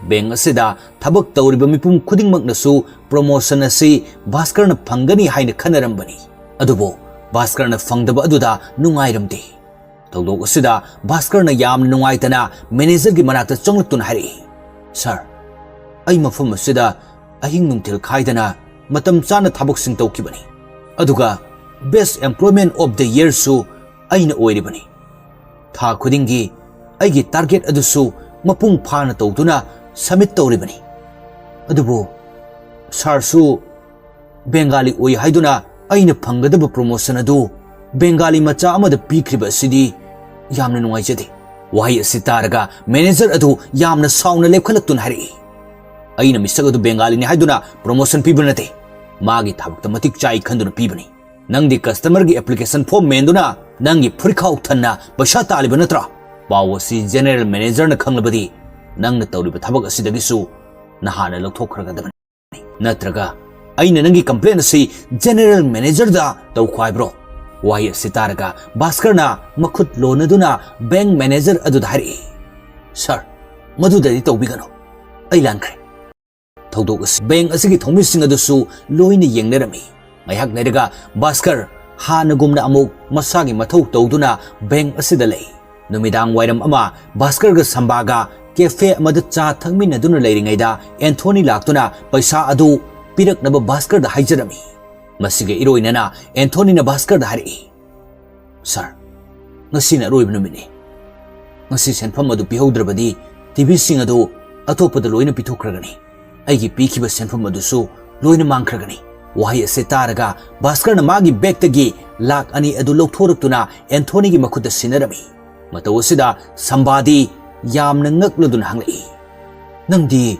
ꯕꯦꯡꯛ ꯑꯁꯤꯗ ꯊꯕꯛ ꯇꯧꯔꯤꯕ ꯃꯤꯄꯨꯝ ꯈꯨꯗꯤꯡꯃꯛꯅꯁꯨ ꯄ꯭ꯔꯃꯣꯁꯟ ꯑꯁꯤ ꯚꯥꯁꯀꯔꯅ ꯐꯪꯒꯅꯤ ꯍꯥꯏꯅ ꯈꯟꯅꯔꯝꯕꯅꯤ꯫ ꯑꯗꯨꯕꯨ ꯚꯥꯁꯀꯔꯅ ꯐꯪꯗꯕ ꯑꯗꯨꯗ ꯅꯨꯡꯉꯥꯏꯔꯝꯗꯦ꯫ ꯊꯧꯗꯣꯛ ꯑꯁꯤꯗ ꯚꯥꯁꯀꯔꯅ ꯌꯥꯝꯅ ꯅꯨꯡꯉꯥꯏꯇꯅ ꯃꯦꯅꯦꯖꯔꯒꯤ ꯃꯅꯥꯛꯇ ꯆꯪꯂꯛꯇꯨꯅ ꯍꯥꯏꯔꯛꯏ, "ꯁꯥꯔ, ꯑꯩ ꯃꯐꯝ ꯑꯁꯤꯗ ꯑꯍꯤꯡ ꯅꯨꯡꯊꯤꯜ ꯈꯥꯏꯗꯅ ꯃꯇꯝ ꯆꯥꯅ ꯊꯕꯛꯁꯤꯡ ꯇꯧꯈꯤꯕꯅꯤ꯫ ꯑꯗꯨꯒ Best Employment of the Yearꯁꯨ ꯑꯩꯅ ꯑꯣꯏꯔꯤꯕꯅꯤ꯫ ꯊꯥ ꯈꯨꯗꯤꯡꯒꯤ ꯑꯩꯒꯤ ꯇꯥꯔꯒꯦꯠ ꯑꯗꯨꯁꯨ ꯃꯄꯨꯡ ꯐꯥꯅ ꯇꯧꯗꯨꯅ ꯁꯕꯃꯤꯠ ꯇꯧꯔꯤꯕꯅꯤ꯫ ꯑꯗꯨꯕꯨ ꯁꯥꯔꯁꯨ ꯕꯦꯡꯒꯥꯂꯤ ꯑꯣꯏ ꯍꯥꯏꯗꯨꯅ ꯑꯩꯅ ꯐꯪꯒꯗꯕ ꯄ꯭ꯔꯣꯃꯣꯁꯟ ꯑꯗꯨ ꯕꯦꯡꯒꯥꯂꯤ ꯃꯆꯥ ꯑꯃꯗ ꯄꯤꯈ꯭ꯔꯤꯕ ꯑꯁꯤꯗꯤ ꯌꯥꯝꯅ ꯅꯨꯡꯉꯥꯏꯖꯗꯦ꯫ ꯋꯥꯍꯩ ꯑꯁꯤ ꯇꯥꯔꯒ ꯃꯦꯅꯦꯖꯔ ꯑꯗꯨ ꯌꯥꯝꯅ ꯁꯥꯎꯅ ꯂꯦꯞꯈꯠꯂꯛꯇꯨꯅ ꯍꯥꯏꯔꯛꯏ, "ꯑꯩꯅ ꯃꯤꯁꯛ ꯑꯗꯨ ꯕꯦꯡꯒꯥꯂꯤꯅꯤ ꯍꯥꯏꯗꯨꯅ ꯄ꯭ꯔꯣꯃꯣꯁꯟ ꯄꯤꯕ ꯅꯠꯇꯦ꯫ ꯃꯥꯒꯤ ꯊꯕꯛꯇ ꯃꯇꯤꯛ ꯆꯥꯏ ꯈꯟꯗꯨꯅ ꯄꯤꯕꯅꯤ꯫ ꯅꯪꯗꯤ ꯀꯁꯇꯃꯔꯒꯤ ꯑꯦꯄ꯭ꯂꯤꯀꯦꯁꯟ ꯐꯣꯔꯝ ꯃꯦꯟꯗꯨꯅ ꯅꯪꯒꯤ ꯐꯨꯔꯤꯠꯈꯥꯎ ꯊꯟꯅ ꯄꯩꯁꯥ ꯇꯥꯜꯂꯤꯕ ꯅꯠꯇ꯭ꯔꯥ? ꯄꯥꯎ ꯑꯁꯤ ꯖꯦꯅꯦꯔꯦꯜ ꯃꯦꯅꯦꯖꯔꯅ ꯈꯪꯂꯕꯗꯤ ꯅꯪꯅ ꯇꯧꯔꯤꯕ ꯊꯕꯛ ꯑꯁꯤꯗꯒꯤꯁꯨ ꯅꯍꯥꯟꯅ ꯂꯧꯊꯣꯛꯈ꯭ꯔꯒꯗꯕꯅꯤ꯫ ꯅꯠꯇ꯭ꯔꯒ ꯑꯩꯅ ꯅꯪꯒꯤ ꯀꯝꯄ꯭ꯂꯦꯟ ꯑꯁꯤ ꯖꯦꯅꯦꯔꯦꯜ ꯃꯦꯅꯦꯖꯔꯗ ꯇꯧꯈꯣ ꯍꯥꯏꯕ꯭ꯔꯣ?" ꯋꯥꯍꯩ ꯑꯁꯤ ꯇꯥꯔꯒ ꯚꯥꯁꯀꯔꯅ ꯃꯈꯨꯠ ꯂꯣꯟꯅꯗꯨꯅ ꯕꯦꯡꯛ ꯃꯦꯅꯦꯖꯔ ꯑꯗꯨꯗ ꯍꯥꯏꯔꯛꯏ, "ꯁꯥꯔ, ꯃꯗꯨꯗꯗꯤ ꯇꯧꯕꯤꯒꯅꯨ꯫ ꯑꯩ ꯂꯥꯟꯈ꯭ꯔꯦ"꯫ ꯊꯧꯗꯣꯛ ꯑꯁꯤ ꯕꯦꯡꯛ ꯑꯁꯤꯒꯤ ꯊꯧꯃꯤꯁꯤꯡ ꯑꯗꯨꯁꯨ ꯂꯣꯏꯅ ꯌꯦꯡꯅꯔꯝꯃꯤ꯫ ꯉꯥꯏꯍꯥꯛ ꯂꯩꯔꯒ ꯚꯥꯁꯀꯔ ꯍꯥꯟꯅꯒꯨꯝꯅ ꯑꯃꯨꯛ ꯃꯁꯥꯒꯤ ꯃꯊꯧ ꯇꯧꯗꯨꯅ ꯕꯦꯡꯛ ꯑꯁꯤꯗ ꯂꯩ꯫ ꯅꯨꯃꯤꯗꯥꯡ ꯋꯥꯏꯔꯝ ꯑꯃ ꯚꯥꯁꯀꯔꯒ ꯁꯝꯕꯥꯒ ꯀꯦꯐꯦ ꯑꯃꯗ ꯆꯥ ꯊꯛꯃꯤꯟꯅꯗꯨꯅ ꯂꯩꯔꯤꯉꯩꯗ ꯑꯦꯟꯊꯣꯅꯤ ꯂꯥꯛꯇꯨꯅ ꯄꯩꯁꯥ ꯑꯗꯨ ꯄꯤꯔꯛꯅꯕ ꯚꯥꯁꯀꯔꯗ ꯍꯥꯏꯖꯔꯝꯃꯤ꯫ ꯃꯁꯤꯒ ꯏꯔꯣꯏꯅꯅ ꯑꯦꯟꯊꯣꯅꯤꯅ ꯚꯥꯁꯀꯔꯗ ꯍꯥꯏꯔꯛꯏ, "ꯁꯥꯔ, ꯉꯁꯤꯅ ꯑꯔꯣꯏꯕ ꯅꯨꯃꯤꯠꯅꯤ꯫ ꯉꯁꯤ ꯁꯦꯟꯐꯝ ꯑꯗꯨ ꯄꯤꯍꯧꯗ꯭ꯔꯕꯗꯤ ꯇꯤꯚꯤꯁꯤꯡ ꯑꯗꯨ ꯑꯇꯣꯞꯄꯗ ꯂꯣꯏꯅ ꯄꯤꯊꯣꯛꯈ꯭ꯔꯒꯅꯤ꯫ ꯑꯩꯒꯤ ꯄꯤꯈꯤꯕ ꯁꯦꯟꯐꯝ ꯑꯗꯨꯁꯨ ꯂꯣꯏꯅ ꯃꯥꯡꯈ꯭ꯔꯒꯅꯤ"꯫ ꯋꯥꯍꯩ ꯑꯁꯤ ꯇꯥꯔꯒ ꯚꯥꯁꯀꯔꯅ ꯃꯥꯒꯤ ꯕꯦꯒꯇꯒꯤ ꯂꯥꯛ ꯑꯅꯤ ꯑꯗꯨ ꯂꯧꯊꯣꯔꯛꯇꯨꯅ ꯑꯦꯟꯊꯣꯅꯤꯒꯤ ꯃꯈꯨꯠꯇ ꯁꯤꯟꯅꯔꯝꯃꯤ꯫ ꯃꯇꯧ ꯑꯁꯤꯗ ꯁꯝꯕꯥꯗꯤ ꯌꯥꯝꯅ ꯉꯛꯂꯗꯨꯅ ꯍꯪꯂꯛꯏ, "ꯅꯪꯗꯤ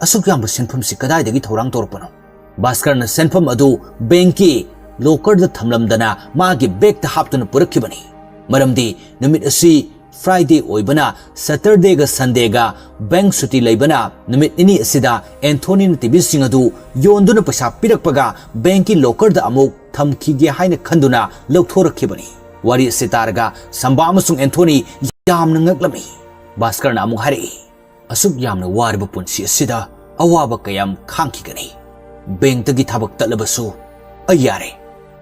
ꯑꯁꯨꯛ ꯌꯥꯝꯕ ꯁꯦꯟꯐꯝꯁꯤ ꯀꯗꯥꯏꯗꯒꯤ ꯊꯧꯔꯥꯡ ꯇꯧꯔꯛꯄꯅꯣ?" ꯚꯥꯁꯀꯔꯅ ꯁꯦꯟꯐꯝ ꯑꯗꯨ ꯕꯦꯡꯛꯀꯤ ꯂꯣꯀꯔꯗ ꯊꯝꯂꯝꯗꯅ ꯃꯥꯒꯤ ꯕꯦꯒꯇ ꯍꯥꯞꯇꯨꯅ ꯄꯨꯔꯛꯈꯤꯕꯅꯤ꯫ ꯃꯔꯝꯗꯤ ꯅꯨꯃꯤꯠ ꯑꯁꯤ ꯐ꯭ꯔꯥꯏꯗꯦ ꯑꯣꯏꯕꯅ ꯁꯇꯔꯗꯦꯒ ꯁꯟꯗꯦꯒ ꯕꯦꯡꯛ ꯁꯨꯇꯤ ꯂꯩꯕꯅ ꯅꯨꯃꯤꯠ ꯅꯤꯅꯤ ꯑꯁꯤꯗ ꯑꯦꯟꯊꯣꯅꯤꯅ ꯇꯤꯚꯤꯁꯤꯡ ꯑꯗꯨ ꯌꯣꯟꯗꯨꯅ ꯄꯩꯁꯥ ꯄꯤꯔꯛꯄꯒ ꯕꯦꯡꯛꯀꯤ ꯂꯣꯀꯔꯗ ꯑꯃꯨꯛ ꯊꯝꯈꯤꯒꯦ ꯍꯥꯏꯅ ꯈꯟꯗꯨꯅ ꯂꯧꯊꯣꯔꯛꯈꯤꯕꯅꯤ꯫ ꯋꯥꯔꯤ ꯑꯁꯤ ꯇꯥꯔꯒ ꯁꯝꯕꯥ ꯑꯃꯁꯨꯡ ꯑꯦꯟꯊꯣꯅꯤ ꯌꯥꯝꯅ ꯉꯛꯂꯝꯃꯤ꯫ ꯚꯥꯁꯀꯔꯅ ꯑꯃꯨꯛ ꯍꯥꯏꯔꯛꯏ, "ꯑꯁꯨꯛ ꯌꯥꯝꯅ ꯋꯥꯔꯤꯕ ꯄꯨꯟꯁꯤ ꯑꯁꯤꯗ ꯑꯋꯥꯕ ꯀꯌꯥꯝ ꯈꯥꯡꯈꯤꯒꯅꯤ? ꯕꯦꯡꯛꯇꯒꯤ ꯊꯕꯛ ꯇꯠꯂꯕꯁꯨ ꯑꯩ ꯌꯥꯔꯦ"꯫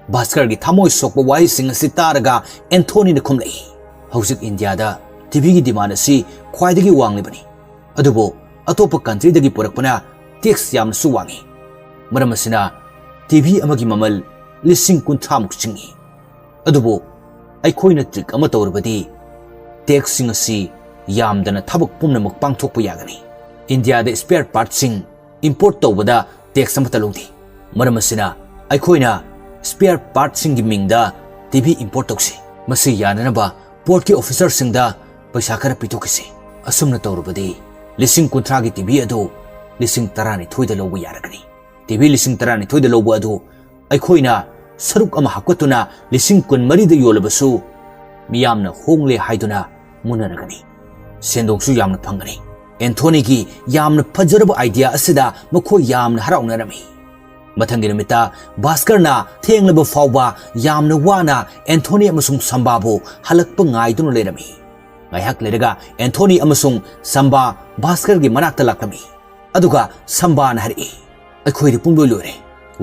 ꯚꯥꯁꯀꯔꯒꯤ ꯊꯃꯣꯏ ꯁꯣꯛꯄ ꯋꯥꯍꯩꯁꯤꯡ ꯑꯁꯤ ꯇꯥꯔꯒ ꯑꯦꯟꯊꯣꯅꯤꯅ ꯈꯨꯝꯂꯛꯏ, "ꯍꯧꯖꯤꯛ ꯏꯟꯗꯤꯌꯥꯗ ꯇꯤꯚꯤꯒꯤ ꯗꯤꯃꯥꯟ ꯑꯁꯤ ꯈ꯭ꯋꯥꯏꯗꯒꯤ ꯋꯥꯡꯂꯤꯕꯅꯤ, ꯑꯗꯨꯕꯨ ꯑꯇꯣꯞꯄ ꯀꯟꯇ꯭ꯔꯤꯗꯒꯤ ꯄꯨꯔꯛꯄꯅ ꯇꯦꯛꯁ ꯌꯥꯝꯅꯁꯨ ꯋꯥꯡꯏ꯫ ꯃꯔꯝ ꯑꯁꯤꯅ ꯇꯤꯚꯤ ꯑꯃꯒꯤ ꯃꯃꯜ ꯂꯤꯁꯤꯡ ꯀꯨꯟꯊ꯭ꯔꯥꯃꯨꯛ ꯆꯤꯡꯏ꯫ ꯑꯗꯨꯕꯨ ꯑꯩꯈꯣꯏꯅ ꯇ꯭ꯔꯤꯛ ꯑꯃ ꯇꯧꯔꯕꯗꯤ ꯇꯦꯛꯁꯁꯤꯡ ꯑꯁꯤ ꯌꯥꯝꯗꯅ ꯊꯕꯛ ꯄꯨꯝꯅꯃꯛ ꯄꯥꯡꯊꯣꯛꯄ ꯌꯥꯒꯅꯤ꯫ ꯏꯟꯗꯤꯌꯥꯗ ꯁ꯭ꯄꯦꯌꯔ ꯄꯥꯔꯠꯁꯤꯡ ꯏꯝꯄꯣꯔꯠ ꯇꯧꯕꯗ ꯇꯦꯛꯁ ꯑꯃꯠꯇ ꯂꯧꯗꯦ꯫ ꯃꯔꯝ ꯑꯁꯤꯅ ꯑꯩꯈꯣꯏꯅ ꯁ꯭ꯄꯦꯌꯔ ꯄꯥꯔꯠꯁꯤꯡꯒꯤ ꯃꯤꯡꯗ ꯇꯤ ꯚꯤ ꯏꯝꯄꯣꯔꯠ ꯇꯧꯁꯤ꯫ ꯃꯁꯤ ꯌꯥꯅꯅꯕ ꯄꯣꯔꯠꯀꯤ ꯑꯣꯐꯤꯁꯔꯁꯤꯡꯗ ꯄꯩꯁꯥ ꯈꯔ ꯄꯤꯊꯣꯛꯈꯤꯁꯤ꯫ ꯑꯁꯨꯝꯅ ꯇꯧꯔꯕꯗꯤ ꯂꯤꯁꯤꯡ ꯀꯨꯟꯊ꯭ꯔꯥꯒꯤ ꯇꯤ ꯚꯤ ꯑꯗꯨ ꯂꯤꯁꯤꯡ ꯇꯔꯥꯅꯤꯊꯣꯏꯗ ꯂꯧꯕ ꯌꯥꯔꯒꯅꯤ꯫ ꯇꯤ ꯚꯤ ꯂꯤꯁꯤꯡ ꯇꯔꯥꯅꯤꯊꯣꯏꯗ ꯂꯧꯕ ꯑꯗꯨ ꯑꯩꯈꯣꯏꯅ ꯁꯔꯨꯛ ꯑꯃ ꯍꯥꯞꯀꯠꯇꯨꯅ ꯂꯤꯁꯤꯡ ꯀꯨꯟꯃꯔꯤꯗ ꯌꯣꯜꯂꯕꯁꯨ ꯃꯤꯌꯥꯝꯅ ꯍꯣꯡꯂꯦ ꯍꯥꯏꯗꯨꯅ ꯃꯨꯟꯅꯔꯒꯅꯤ꯫ ꯁꯦꯟꯗꯣꯡꯁꯨ ꯌꯥꯝꯅ ꯐꯪꯒꯅꯤ꯫ ꯑꯦꯟꯊꯣꯅꯤꯒꯤ ꯌꯥꯝꯅ ꯐꯖꯔꯕ ꯑꯥꯏꯗꯤꯌꯥ ꯑꯁꯤꯗ ꯃꯈꯣꯏ ꯌꯥꯝꯅ ꯍꯔꯥꯎꯅꯔꯝꯃꯤ꯫ ꯃꯊꯪꯒꯤ ꯅꯨꯃꯤꯠꯇ ꯚꯥꯁꯀꯔꯅ ꯊꯦꯡꯂꯕ ꯐꯥꯎꯕ ꯌꯥꯝꯅ ꯋꯥꯅ ꯑꯦꯟꯊꯣꯅꯤ ꯑꯃꯁꯨꯡ ꯁꯝꯕꯥꯕꯨ ꯍꯜꯂꯛꯄ ꯉꯥꯏꯗꯨꯅ ꯂꯩꯔꯝꯃꯤ꯫ ꯉꯥꯏꯍꯥꯛ ꯂꯩꯔꯒ ꯑꯦꯟꯊꯣꯅꯤ ꯑꯃꯁꯨꯡ ꯁꯝꯕꯥ ꯚꯥꯁꯀꯔꯒꯤ ꯃꯅꯥꯛꯇ ꯂꯥꯛꯂꯝꯃꯤ꯫ ꯑꯗꯨꯒ ꯁꯝꯕꯥꯅ ꯍꯥꯏꯔꯛꯏ, "ꯑꯩꯈꯣꯏꯗꯤ ꯄꯨꯡꯂꯣꯏ ꯂꯣꯏꯔꯦ꯫"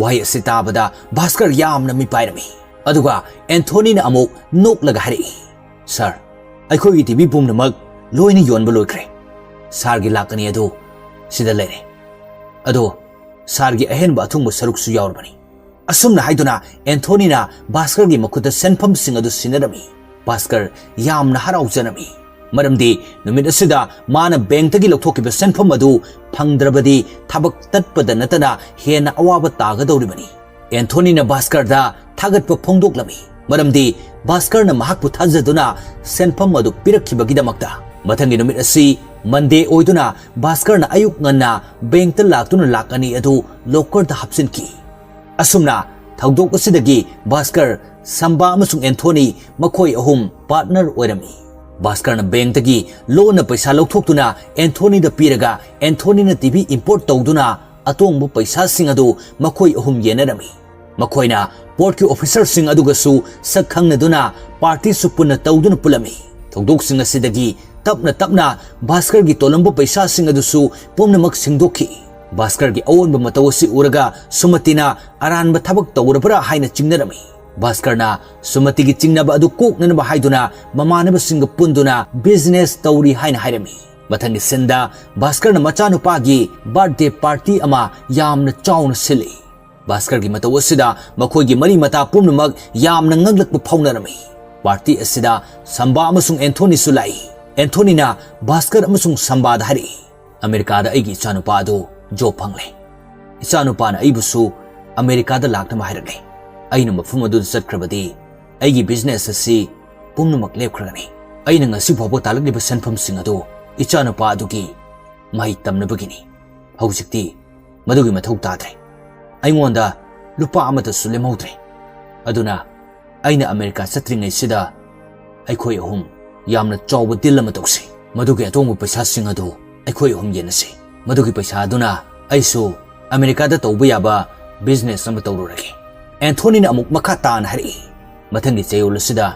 ꯋꯥꯍꯩ ꯑꯁꯤ ꯇꯥꯕꯗ ꯚꯥꯁꯀꯔ ꯌꯥꯝꯅ ꯃꯤꯄꯥꯏꯔꯝꯃꯤ꯫ ꯑꯗꯨꯒ ꯑꯦꯟꯊꯣꯅꯤꯅ ꯑꯃꯨꯛ ꯅꯣꯛꯂꯒ ꯍꯥꯏꯔꯛꯏ, "ꯁꯥꯔ, ꯑꯩꯈꯣꯏꯒꯤ ꯇꯤ ꯚꯤ ꯄꯨꯝꯅꯃꯛ ꯂꯣꯏꯅ ꯌꯣꯟꯕ ꯂꯣꯏꯈ꯭ꯔꯦ꯫ ꯁꯥꯔꯒꯤ ꯂꯥꯛ ꯑꯅꯤ ꯑꯗꯨ ꯁꯤꯗ ꯂꯩꯔꯦ꯫ ꯑꯗꯣ ꯁꯥꯔꯒꯤ ꯑꯍꯦꯟꯕ ꯑꯊꯨꯡꯕ ꯁꯔꯨꯛꯁꯨ ꯌꯥꯎꯔꯕꯅꯤ꯫" ꯑꯁꯨꯝꯅ ꯍꯥꯏꯗꯨꯅ ꯑꯦꯟꯊꯣꯅꯤꯅ ꯚꯥꯁꯀꯔꯒꯤ ꯃꯈꯨꯠꯇ ꯁꯦꯟꯐꯝꯁꯤꯡ ꯑꯗꯨ ꯁꯤꯟꯅꯔꯝꯃꯤ꯫ ꯚꯥꯁꯀꯔ ꯌꯥꯝꯅ ꯍꯔꯥꯎꯖꯔꯝꯃꯤ, ꯃꯔꯝꯗꯤ ꯅꯨꯃꯤꯠ ꯑꯁꯤꯗ ꯃꯥꯅ ꯕꯦꯡꯛꯇꯒꯤ ꯂꯧꯊꯣꯛꯈꯤꯕ ꯁꯦꯟꯐꯝ ꯑꯗꯨ ꯐꯪꯗ꯭ꯔꯕꯗꯤ ꯊꯕꯛ ꯇꯠꯄꯗ ꯅꯠꯇꯅ ꯍꯦꯟꯅ ꯑꯋꯥꯕ ꯇꯥꯒꯗꯧꯔꯤꯕꯅꯤ꯫ ꯑꯦꯟꯊꯣꯅꯤꯅ ꯚꯥꯁꯀꯔꯗ ꯊꯥꯒꯠꯄ ꯐꯣꯡꯗꯣꯛꯂꯝꯃꯤ, ꯃꯔꯝꯗꯤ ꯚꯥꯁꯀꯔꯅ ꯃꯍꯥꯛꯄꯨ ꯊꯥꯖꯗꯨꯅ ꯁꯦꯟꯐꯝ ꯑꯗꯨ ꯄꯤꯔꯛꯈꯤꯕꯒꯤꯗꯃꯛꯇ꯫ ꯃꯊꯪꯒꯤ ꯅꯨꯃꯤꯠ ꯑꯁꯤ ꯃꯟꯗꯦ ꯑꯣꯏꯗꯨꯅ ꯚꯥꯁꯀꯔꯅ ꯑꯌꯨꯛ ꯉꯟꯅ ꯕꯦꯡꯛꯇ ꯂꯥꯛꯇꯨꯅ ꯂꯥꯛ ꯑꯅꯤ ꯑꯗꯨ ꯂꯣꯀꯔꯗ ꯍꯥꯞꯆꯤꯟꯈꯤ꯫ ꯑꯁꯨꯝꯅ ꯊꯧꯗꯣꯛ ꯑꯁꯤꯗꯒꯤ ꯚꯥꯁꯀꯔ, ꯁꯝꯕꯥ ꯑꯃꯁꯨꯡ ꯑꯦꯟꯊꯣꯅꯤ ꯃꯈꯣꯏ ꯑꯍꯨꯝ ꯄꯥꯔꯠꯅꯔ ꯑꯣꯏꯔꯝꯃꯤ꯫ ꯚꯥꯁꯀꯔꯅ ꯕꯦꯡꯛꯇꯒꯤ ꯂꯣꯟꯅ ꯄꯩꯁꯥ ꯂꯧꯊꯣꯛꯇꯨꯅ ꯑꯦꯟꯊꯣꯅꯤꯗ ꯄꯤꯔꯒ ꯑꯦꯟꯊꯣꯅꯤꯅ ꯇꯤ ꯚꯤ ꯏꯝꯄꯣꯔꯠ ꯇꯧꯗꯨꯅ ꯑꯇꯣꯡꯕ ꯄꯩꯁꯥꯁꯤꯡ ꯑꯗꯨ ꯃꯈꯣꯏ ꯑꯍꯨꯝ ꯌꯦꯟꯅꯔꯝꯃꯤ꯫ ꯃꯈꯣꯏꯅ ꯄꯣꯔꯠꯀꯤ ꯑꯣꯐꯤꯁꯔꯁꯤꯡ ꯑꯗꯨꯒꯁꯨ ꯁꯛ ꯈꯪꯅꯗꯨꯅ ꯄꯥꯔꯇꯤꯁꯨ ꯄꯨꯟꯅ ꯇꯧꯗꯨꯅ ꯄꯨꯜꯂꯝꯃꯤ꯫ ꯊꯧꯗꯣꯛꯁꯤꯡ ꯑꯁꯤꯗꯒꯤ ꯇꯞꯅ ꯇꯞꯅ ꯚꯥꯁꯀꯔꯒꯤ ꯇꯣꯜꯂꯝꯕ ꯄꯩꯁꯥꯁꯤꯡ ꯑꯗꯨꯁꯨ ꯄꯨꯝꯅꯃꯛ ꯁꯤꯡꯗꯣꯛꯈꯤ꯫ ꯚꯥꯁꯀꯔꯒꯤ ꯑꯑꯣꯟꯕ ꯃꯇꯧ ꯑꯁꯤ ꯎꯔꯒ ꯁꯨꯃꯇꯤꯅ ꯑꯔꯥꯟꯕ ꯊꯕꯛ ꯇꯧꯔꯕ꯭ꯔꯥ ꯍꯥꯏꯅ ꯆꯤꯡꯅꯔꯝꯃꯤ꯫ ꯚꯥꯁꯀꯔꯅ ꯁꯨꯃꯇꯤꯒꯤ ꯆꯤꯡꯅꯕ ꯑꯗꯨ ꯀꯣꯛꯅꯅꯕ ꯍꯥꯏꯗꯨꯅ ꯃꯃꯥꯟꯅꯕꯁꯤꯡꯒ ꯄꯨꯟꯗꯨꯅ ꯕꯤꯖꯤꯅꯦꯁ ꯇꯧꯔꯤ ꯍꯥꯏꯅ ꯍꯥꯏꯔꯝꯃꯤ꯫ ꯃꯊꯪꯒꯤ ꯁꯤꯟꯗ ꯚꯥꯁꯀꯔꯅ ꯃꯆꯥꯅꯨꯄꯥꯒꯤ ꯕꯥꯔꯊꯗꯦ ꯄꯥꯔꯇꯤ ꯑꯃ ꯌꯥꯝꯅ ꯆꯥꯎꯅ ꯁꯤꯜꯂꯤ꯫ ꯚꯥꯁꯀꯔꯒꯤ ꯃꯇꯧ ꯑꯁꯤꯗ ꯃꯈꯣꯏꯒꯤ ꯃꯔꯤ ꯃꯇꯥ ꯄꯨꯝꯅꯃꯛ ꯌꯥꯝꯅ ꯉꯛꯂꯛꯄ ꯐꯥꯎꯅꯔꯝꯃꯤ꯫ ꯄꯥꯔꯇꯤ ꯑꯁꯤꯗ ꯁꯝꯕꯥ ꯑꯃꯁꯨꯡ ꯑꯦꯟꯊꯣꯅꯤꯁꯨ ꯂꯥꯛꯏ꯫ ꯑꯦꯟꯊꯣꯅꯤꯅ ꯚꯥꯁꯀꯔ ꯑꯃꯁꯨꯡ ꯁꯝꯕꯥꯗ ꯍꯥꯏꯔꯛꯏ, "ꯑꯃꯦꯔꯤꯀꯥꯗ ꯑꯩꯒꯤ ꯏꯆꯥꯅꯨꯄꯥ ꯑꯗꯨ ꯖꯣꯕ ꯐꯪꯂꯦ꯫" ꯏꯆꯥꯅꯨꯄꯥꯅ ꯑꯩꯕꯨꯁꯨ ꯑꯃꯦꯔꯤꯀꯥꯗ ꯂꯥꯛꯅꯕ ꯍꯥꯏꯔꯛꯂꯦ꯫ ꯑꯩꯅ ꯃꯐꯝ ꯑꯗꯨꯗ ꯆꯠꯈ꯭ꯔꯕꯗꯤ ꯑꯩꯒꯤ ꯕꯤꯖꯤꯅꯦꯁ ꯑꯁꯤ ꯄꯨꯝꯅꯃꯛ ꯂꯦꯞꯈ꯭ꯔꯒꯅꯤ꯫ ꯑꯩꯅ ꯉꯁꯤ ꯐꯥꯎꯕ ꯇꯥꯜꯂꯛꯂꯤꯕ ꯁꯦꯟꯐꯝꯁꯤꯡ ꯑꯗꯨ ꯏꯆꯥꯅꯨꯄꯥ ꯑꯗꯨꯒꯤ ꯃꯍꯩ ꯇꯝꯅꯕꯒꯤꯅꯤ꯫ ꯍꯧꯖꯤꯛꯇꯤ ꯃꯗꯨꯒꯤ ꯃꯊꯧ ꯇꯥꯗ꯭ꯔꯦ꯫ ꯑꯩꯉꯣꯟꯗ ꯂꯨꯄꯥ ꯑꯃꯠꯇꯁꯨ ꯂꯦꯝꯍꯧꯗ꯭ꯔꯦ꯫ ꯑꯗꯨꯅ ꯑꯩꯅ ꯑꯃꯦꯔꯤꯀꯥ ꯆꯠꯇ꯭ꯔꯤꯉꯩꯁꯤꯗ ꯑꯩꯈꯣꯏ ꯑꯍꯨꯝ ꯌꯥꯝꯅ ꯆꯥꯎꯕ ꯗꯤꯜ ꯑꯃ ꯇꯧꯁꯤ꯫ ꯃꯗꯨꯒꯤ ꯑꯇꯣꯡꯕ ꯄꯩꯁꯥꯁꯤꯡ ꯑꯗꯨ ꯑꯩꯈꯣꯏ ꯑꯍꯨꯝ ꯌꯦꯟꯅꯁꯤ꯫ ꯃꯗꯨꯒꯤ ꯄꯩꯁꯥ ꯑꯗꯨꯅ ꯑꯩꯁꯨ ꯑꯃꯦꯔꯤꯀꯥꯗ ꯇꯧꯕ ꯌꯥꯕ ꯕꯤꯖꯤꯅꯦꯁ ꯑꯃ ꯇꯧꯔꯨꯔꯒꯦ꯫ ꯑꯦꯟꯊꯣꯅꯤꯅ ꯑꯃꯨꯛ ꯃꯈꯥ ꯇꯥꯅ ꯍꯥꯏꯔꯛꯏ, ꯃꯊꯪꯒꯤ ꯆꯌꯣꯜ ꯑꯁꯤꯗ